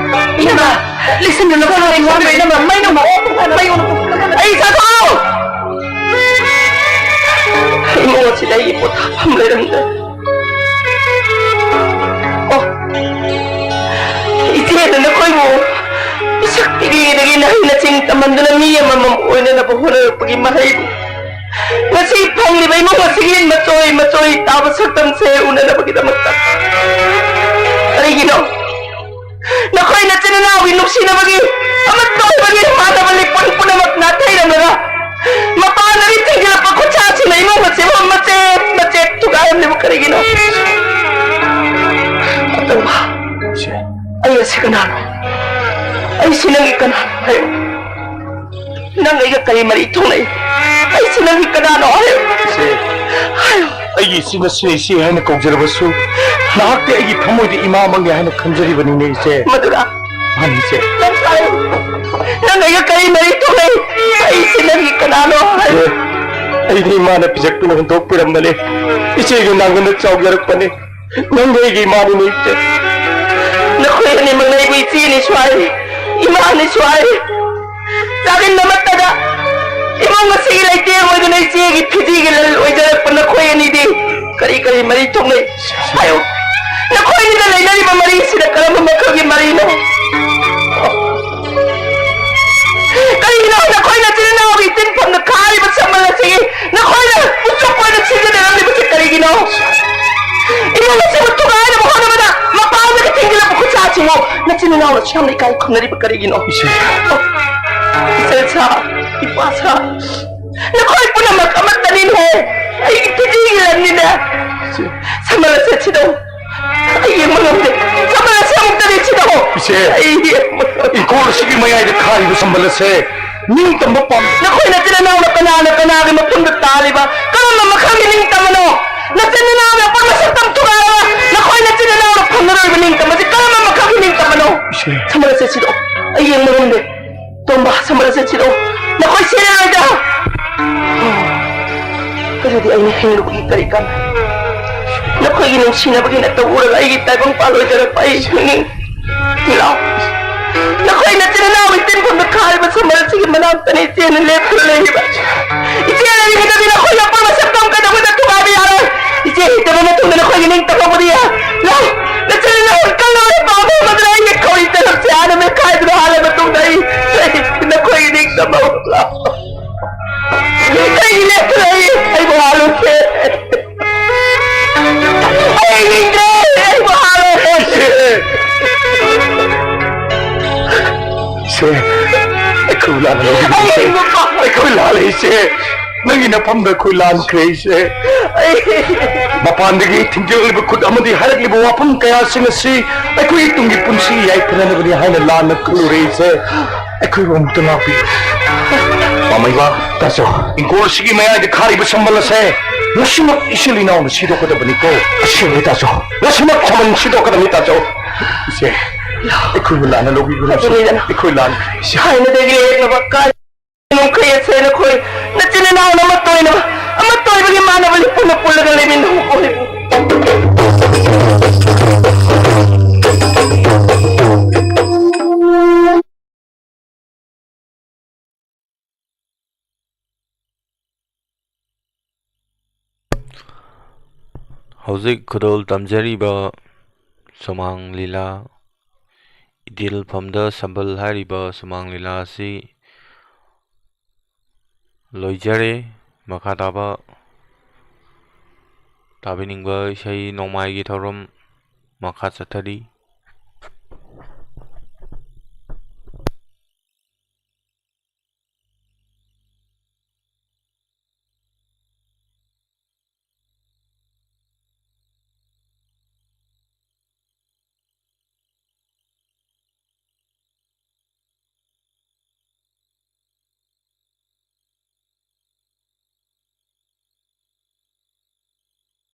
ꯏꯅꯝꯃ, ꯂꯤꯁꯤꯡꯗꯨꯅ ꯂꯧꯁꯤꯜꯂꯣ, ꯏꯅꯝꯃ, ꯃꯩ ꯅꯨꯡ ꯃꯩ ꯅꯨꯡ ꯑꯩ ꯆꯥꯊꯣꯛꯑꯣ꯫ ꯏꯃꯨꯡ ꯑꯁꯤꯗ ꯑꯩꯒꯤ ꯄꯣꯊꯥꯐꯝ ꯂꯩꯔꯝꯗꯦ꯫ ꯑꯣ, ꯏꯆꯦꯅ ꯅꯈꯣꯏꯕꯨ ꯄꯤꯁꯛ ꯄꯤꯛꯂꯤꯉꯩꯗꯒꯤ ꯅꯍꯩ ꯅꯁꯤꯡ ꯇꯝꯍꯟꯗꯨꯅ ꯃꯤ ꯑꯃꯃꯝ ꯑꯣꯏꯅꯅꯕ ꯍꯣꯠꯅꯔꯛꯄꯒꯤ ꯃꯍꯩꯕꯨ ꯉꯁꯤ ꯐꯪꯂꯤꯕ ꯏꯃꯨꯡ ꯑꯁꯤꯒꯤ ꯃꯆꯣꯏ ꯃꯆꯣꯏ ꯇꯥꯕ ꯁꯛꯇꯝꯁꯦ ꯎꯅꯅꯕꯒꯤꯗꯃꯛꯇ꯫ ꯀꯔꯤꯒꯤꯅꯣ? ꯅꯈꯣꯏ ꯅꯆꯤꯟ ꯏꯅꯥꯎꯒꯤ ꯅꯨꯡꯁꯤꯅꯕꯒꯤ ꯑꯃꯠꯇ ꯑꯣꯏꯕꯒꯤ ꯃꯥꯟꯅꯕ ꯂꯤꯛꯄꯟ ꯄꯨꯝꯅꯃꯛ ꯅꯥꯊꯩꯔꯝꯂꯒ ꯃꯄꯥꯟꯗꯒꯤ ꯊꯤꯡꯖꯤꯜꯂꯛꯄ ꯈꯨꯠꯁꯥꯁꯤꯡꯅ ꯏꯃꯨꯡ ꯑꯁꯤꯕꯨ ꯃꯆꯦꯠ ꯃꯆꯦꯠ ꯊꯨꯒꯥꯏꯔꯝꯂꯤꯕ ꯀꯔꯤꯒꯤꯅꯣ? ꯑꯇꯣꯝꯕ, ꯏꯆꯦ꯫ ꯑꯩ ꯑꯁꯤ ꯀꯅꯥꯅꯣ? ꯑꯩꯁꯤ ꯅꯪꯒꯤ ꯀꯅꯥꯅꯣ ꯍꯥꯏꯌꯨ? ꯅꯪ ꯑꯩꯒ ꯀꯔꯤ ꯃꯔꯤ ꯊꯣꯛꯅꯩ? ꯑꯩꯁꯤ ꯅꯪꯒꯤ ꯀꯅꯥꯅꯣ ꯍꯥꯏꯌꯨ? ꯏꯆꯦ, ꯍꯥꯏꯌꯨ꯫ ꯑꯩꯒꯤ ꯏꯆꯦꯅ ꯁꯤꯅ ꯏꯆꯦ ꯍꯥꯏꯅ ꯀꯧꯖꯔꯕꯁꯨ, ꯅꯍꯥꯛꯇꯤ ꯑꯩꯒꯤ ꯊꯃꯣꯏꯗ ꯏꯃꯥꯃꯛꯅꯤ ꯍꯥꯏꯅ ꯈꯟꯖꯔꯤꯕꯅꯤꯅꯦ, ꯏꯆꯦ꯫ ꯃꯗꯨꯔꯥ? ꯃꯥꯅꯤ, ꯏꯆꯦ꯫ ꯅꯪ ꯇꯥꯏ꯫ ꯅꯪ ꯑꯩꯒ ꯀꯔꯤ ꯃꯔꯤ ꯊꯣꯛꯅꯩ? ꯑꯩꯁꯦ ꯅꯪꯒꯤ ꯀꯅꯥꯅꯣ ꯍꯥꯏ? ꯏꯆꯦ, ꯑꯩꯗꯤ ꯏꯃꯥꯅ ꯄꯤꯖꯛꯇꯨꯅ ꯍꯨꯟꯗꯣꯛꯄꯤꯔꯝꯕꯅꯤ꯫ ꯏꯆꯦꯒꯤ ꯅꯥꯒꯟꯗ ꯆꯥꯎꯖꯔꯛꯄꯅꯤ꯫ ꯅꯪꯗꯤ ꯑꯩꯒꯤ ꯏꯃꯥꯅꯤꯅꯦ, ꯏꯆꯦ꯫ ꯅꯈꯣꯏ ꯑꯅꯤꯃꯛꯅ ꯑꯩꯕꯨ ꯏꯆꯦꯅꯤꯁꯨ ꯍꯥꯏ, ꯏꯃꯥꯅꯤꯁꯨ ꯍꯥꯏ꯫ ꯆꯥꯛꯂꯦꯟ ꯑꯃꯠꯇꯗ ꯏꯃꯨꯡ ꯑꯁꯤꯒꯤ ꯂꯩꯇꯦꯡ ꯑꯣꯏꯗꯨꯅ ꯏꯆꯦꯒꯤ ꯐꯤꯖꯤꯒꯤ ꯂꯜ ꯑꯣꯏꯖꯔꯛꯄ ꯅꯈꯣꯏ ꯑꯅꯤꯗꯤ ꯀꯔꯤ ꯀꯔꯤ ꯃꯔꯤ ꯊꯣꯛꯅꯩ? ꯍꯥꯏꯌꯨ꯫ ꯅꯈꯣꯏ ꯑꯅꯤꯗ ꯂꯩꯅꯔꯤꯕ ꯃꯔꯤꯁꯤꯅ ꯀꯔꯝꯕ ꯃꯈꯜꯒꯤ ꯃꯔꯤꯅꯣ? ꯀꯔꯤꯒꯤꯅꯣ ꯅꯈꯣꯏ ꯅꯆꯤꯟ ꯏꯅꯥꯎꯒꯤ ꯇꯤꯟꯐꯝꯗ ꯈꯥꯔꯤꯕ ꯁꯝꯕꯜ ꯑꯁꯤꯒꯤ ꯅꯈꯣꯏꯅ ꯎꯆꯨꯞ ꯑꯣꯏꯅ ꯁꯤꯖꯤꯟꯅꯔꯝꯂꯤꯕꯁꯤ ꯀꯔꯤꯒꯤꯅꯣ? ꯏꯃꯨꯡ ꯑꯁꯤꯕꯨ ꯊꯨꯒꯥꯏꯅꯕ ꯍꯣꯠꯅꯕꯗ ꯃꯄꯥꯟꯗꯒꯤ ꯊꯤꯡꯖꯤꯜꯂꯛꯄ ꯈꯨꯠꯁꯥꯁꯤꯕꯨ ꯅꯆꯤꯟ ꯏꯅꯥꯎꯅꯁꯨ ꯌꯥꯝꯅ ꯏꯀꯥꯏ ꯈꯨꯝꯅꯔꯤꯕ ꯀꯔꯤꯒꯤꯅꯣ? ꯏꯆꯦ꯫ ꯏꯆꯜ ꯁꯥ, ꯏꯄꯥ ꯁꯥ, ꯅꯈꯣꯏ ꯄꯨꯝꯅꯃꯛ ꯑꯃꯠꯇꯅꯤꯅꯦ꯫ ꯑꯩꯒꯤ ꯐꯤꯖꯤꯒꯤ ꯂꯟꯅꯤꯅꯦ꯫ ꯁꯝꯕꯜ ꯑꯁꯦ ꯁꯤꯗꯧ꯫ ꯑꯩ ꯌꯦꯡꯕ ꯉꯝꯗꯦ꯫ ꯁꯝꯕꯜ ꯑꯁꯦ ꯑꯃꯨꯛꯇꯗꯤ ꯁꯤꯗꯧ꯫ ꯏꯆꯦ, ꯑꯩ ꯌꯦꯡꯕ ꯉꯝꯗꯦ꯫ ꯏꯪꯈꯣꯜ ꯑꯁꯤꯒꯤ ꯃꯌꯥꯏꯗ ꯈꯥꯔꯤꯕ ꯁꯝꯕꯜ ꯑꯁꯦ ꯅꯤꯡꯇꯝꯕ ꯄꯥꯝ꯫ ꯅꯈꯣꯏ ꯅꯆꯤꯟ ꯅꯅꯥꯎꯅ ꯀꯅꯥꯅ ꯀꯅꯥꯒꯤ ꯃꯐꯝꯗ ꯇꯥꯜꯂꯤꯕ? ꯀꯔꯝꯕ ꯃꯈꯜꯒꯤ ꯅꯤꯡꯇꯝꯕꯅꯣ? ꯅꯆꯤꯟ ꯅꯅꯥꯎꯅ ꯑꯄꯪ ꯃꯁꯛ ꯇꯝ ꯊꯨꯒꯥꯏꯔꯕ ꯅꯈꯣꯏ ꯅꯆꯤꯟ ꯅꯅꯥꯎꯅ ꯐꯪꯂꯔꯣꯏꯕ ꯅꯤꯡꯇꯝꯕꯁꯤ ꯀꯔꯝꯕ ꯃꯈꯜꯒꯤ ꯅꯤꯡꯇꯝꯕꯅꯣ? ꯏꯆꯦ꯫ ꯁꯃꯔ ꯆꯠꯁꯤꯔꯣ? ꯑꯩ ꯌꯦꯡꯕ ꯉꯝꯗꯦ꯫ ꯇꯣꯝꯕ, ꯁꯃꯔ ꯆꯠꯁꯤꯔꯣ? ꯅꯈꯣꯏ ꯁꯤꯔꯔꯣꯏꯗ꯫ ꯑꯗꯨꯗꯤ ꯑꯩꯅ ꯍꯤꯡꯂꯨꯕꯒꯤ ꯀꯔꯤ ꯀꯥꯟꯅꯩ? ꯅꯈꯣꯏꯒꯤ ꯅꯨꯡꯁꯤꯅꯕꯒꯤ ꯅꯠꯇ ꯎꯔꯒ ꯑꯩꯒꯤ ꯇꯥꯏꯕꯪ ꯄꯥꯜꯂꯣꯏꯗꯧꯔꯛꯄ ꯑꯩ ꯍꯤꯡꯅꯤꯡ-, ꯂꯥꯎ꯫ ꯅꯈꯣꯏ ꯅꯆꯤꯟ ꯅꯅꯥꯎꯒꯤ ꯇꯤꯟꯐꯝꯗ ꯈꯥꯔꯤꯕ ꯁꯃꯔ ꯑꯁꯤꯒꯤ ꯃꯅꯥꯛꯇꯅꯤ ꯏꯆꯦꯅ ꯂꯦꯞꯇꯨꯅ ꯂꯩꯔꯤꯕ꯫ ꯏꯆꯦ ꯂꯩꯔꯤꯉꯩꯗꯗꯤ ꯅꯈꯣꯏꯒꯤ ꯑꯄꯪꯕ ꯁꯛꯇꯝ ꯀꯩꯗꯧꯕꯗ ꯊꯨꯒꯥꯏꯕ ꯌꯥꯔꯣꯏ꯫ ꯏꯆꯦ ꯍꯤꯡꯗꯕ ꯃꯇꯨꯡꯗ ꯅꯈꯣꯏꯒꯤ ꯅꯤꯡꯇꯝꯕꯕꯨꯗꯤ ꯂꯥꯎ꯫ ꯅꯆꯤꯟ ꯅꯅꯥꯎ ꯀꯜꯂꯕ ꯄꯥꯝꯕ ꯑꯃꯗꯨꯅ ꯑꯩꯒꯤ ꯈꯧꯔꯤ ꯇꯔꯞꯁꯦ ꯍꯥꯟꯅ ꯃꯦꯠꯈꯥꯏꯗꯨꯅ ꯍꯥꯜꯂ ꯃꯇꯨꯡꯗ ꯑꯩ ꯅꯈꯣꯏꯒꯤ ꯅꯤꯡꯇꯝꯕ ꯂꯥꯎ꯫ ꯑꯩꯒꯤ ꯂꯦꯞꯇꯨꯅ ꯑꯩ, ꯑꯩꯕꯨ ꯍꯥꯜꯂꯨꯁꯦ꯫ ꯑꯩ ꯍꯤꯡꯗ꯭ꯔꯦ, ꯑꯩꯕꯨ ꯍꯥꯜꯂꯨꯁꯦ꯫ ꯏꯆꯦ, ꯑꯩꯈꯣꯏ ꯂꯥꯟꯅ ꯂꯧꯕꯤꯒꯅꯨ, ꯏꯆꯦ꯫ ꯑꯩ ꯑꯩꯈꯣꯏ ꯂꯥꯜꯂꯦ, ꯏꯆꯦ꯫ ꯅꯪꯒꯤ ꯅꯐꯝꯗ ꯑꯩꯈꯣꯏ ꯂꯥꯟꯈ꯭ꯔꯦ, ꯏꯆꯦ꯫ ꯑꯩ ꯃꯄꯥꯟꯗꯒꯤ ꯊꯤꯡꯖꯤꯜꯂꯤꯕ ꯈꯨꯠ ꯑꯃꯗꯤ ꯍꯥꯏꯔꯛꯂꯤꯕ ꯋꯥꯐꯝ ꯀꯌꯥꯁꯤꯡ ꯑꯁꯤ ꯑꯩꯈꯣꯏꯒꯤ ꯇꯨꯡꯒꯤ ꯄꯨꯟꯁꯤ ꯌꯥꯏꯐꯅꯅꯕꯅꯤ ꯍꯥꯏꯅ ꯂꯥꯟꯅ ꯈꯜꯂꯨꯔꯦ, ꯏꯆꯦ꯫ ꯑꯩꯈꯣꯏꯕꯨ ꯑꯃꯨꯛꯇ ꯉꯥꯛꯄꯤꯌꯨ꯫ ꯃꯃꯩꯕ, ꯇꯥꯆꯧ꯫ ꯏꯪꯈꯣꯜ ꯑꯁꯤꯒꯤ ꯃꯌꯥꯏꯗ ꯈꯥꯔꯤꯕ ꯁꯝꯕꯜ ꯑꯁꯦ ꯉꯁꯤꯃꯛ ꯏꯆꯤꯜ ꯏꯅꯥꯎꯅ ꯁꯤꯗꯣꯛꯀꯗꯕꯅꯤꯀꯣ꯫ ꯑꯁꯦꯡꯕꯅꯤ, ꯇꯥꯆꯧ꯫ ꯉꯁꯤꯃꯛ ꯁꯝꯕꯜ ꯁꯤꯗꯣꯛꯀꯗꯕꯅꯤ, ꯇꯥꯆꯧ꯫ ꯏꯆꯦ, ꯑꯩꯈꯣꯏꯕꯨ ꯂꯥꯟꯅ ꯂꯧꯕꯤꯒꯅꯨ, ꯏꯆꯦ꯫ ꯑꯗꯨꯅꯤꯗꯅ꯫ ꯑꯩꯈꯣꯏ ꯂꯥꯟꯈ꯭ꯔꯦ, ꯏꯆꯦ꯫ ꯊꯥꯏꯅꯗꯒꯤ ꯂꯩꯔꯛꯂꯕ ꯀꯥꯏ ꯅꯨꯡꯈꯩ ꯑꯁꯦ ꯅꯈꯣꯏ ꯅꯆꯤꯟ ꯏꯅꯥꯎꯅ ꯑꯃꯠꯇ ꯑꯣꯏꯅꯕ, ꯑꯃꯠꯇ ꯑꯣꯏꯕꯒꯤ ꯃꯥꯟꯅꯕ ꯂꯤꯄꯨꯟꯅ ꯄꯨꯜꯂꯒ ꯂꯩꯃꯤꯟꯅꯧꯀꯣ꯫ ꯍꯧꯖꯤꯛ ꯈꯨꯗꯣꯜ ꯇꯝꯖꯔꯤꯕ ꯁꯨꯃꯥꯡ ꯂꯤꯂꯥ, ꯏꯇꯦꯜꯐꯝꯗ ꯁꯝꯕꯜ ꯍꯥꯏꯔꯤꯕ ꯁꯨꯃꯥꯡ ꯂꯤꯂꯥ ꯑꯁꯤ ꯂꯣꯏꯖꯔꯦ꯫ ꯃꯈꯥ ꯇꯥꯕ ꯇꯥꯕꯤꯅꯤꯡꯕ ꯏꯁꯩ ꯅꯣꯡꯃꯥꯏꯒꯤ ꯊꯧꯔꯝ ꯃꯈꯥ ꯆꯠꯊꯔꯤ꯫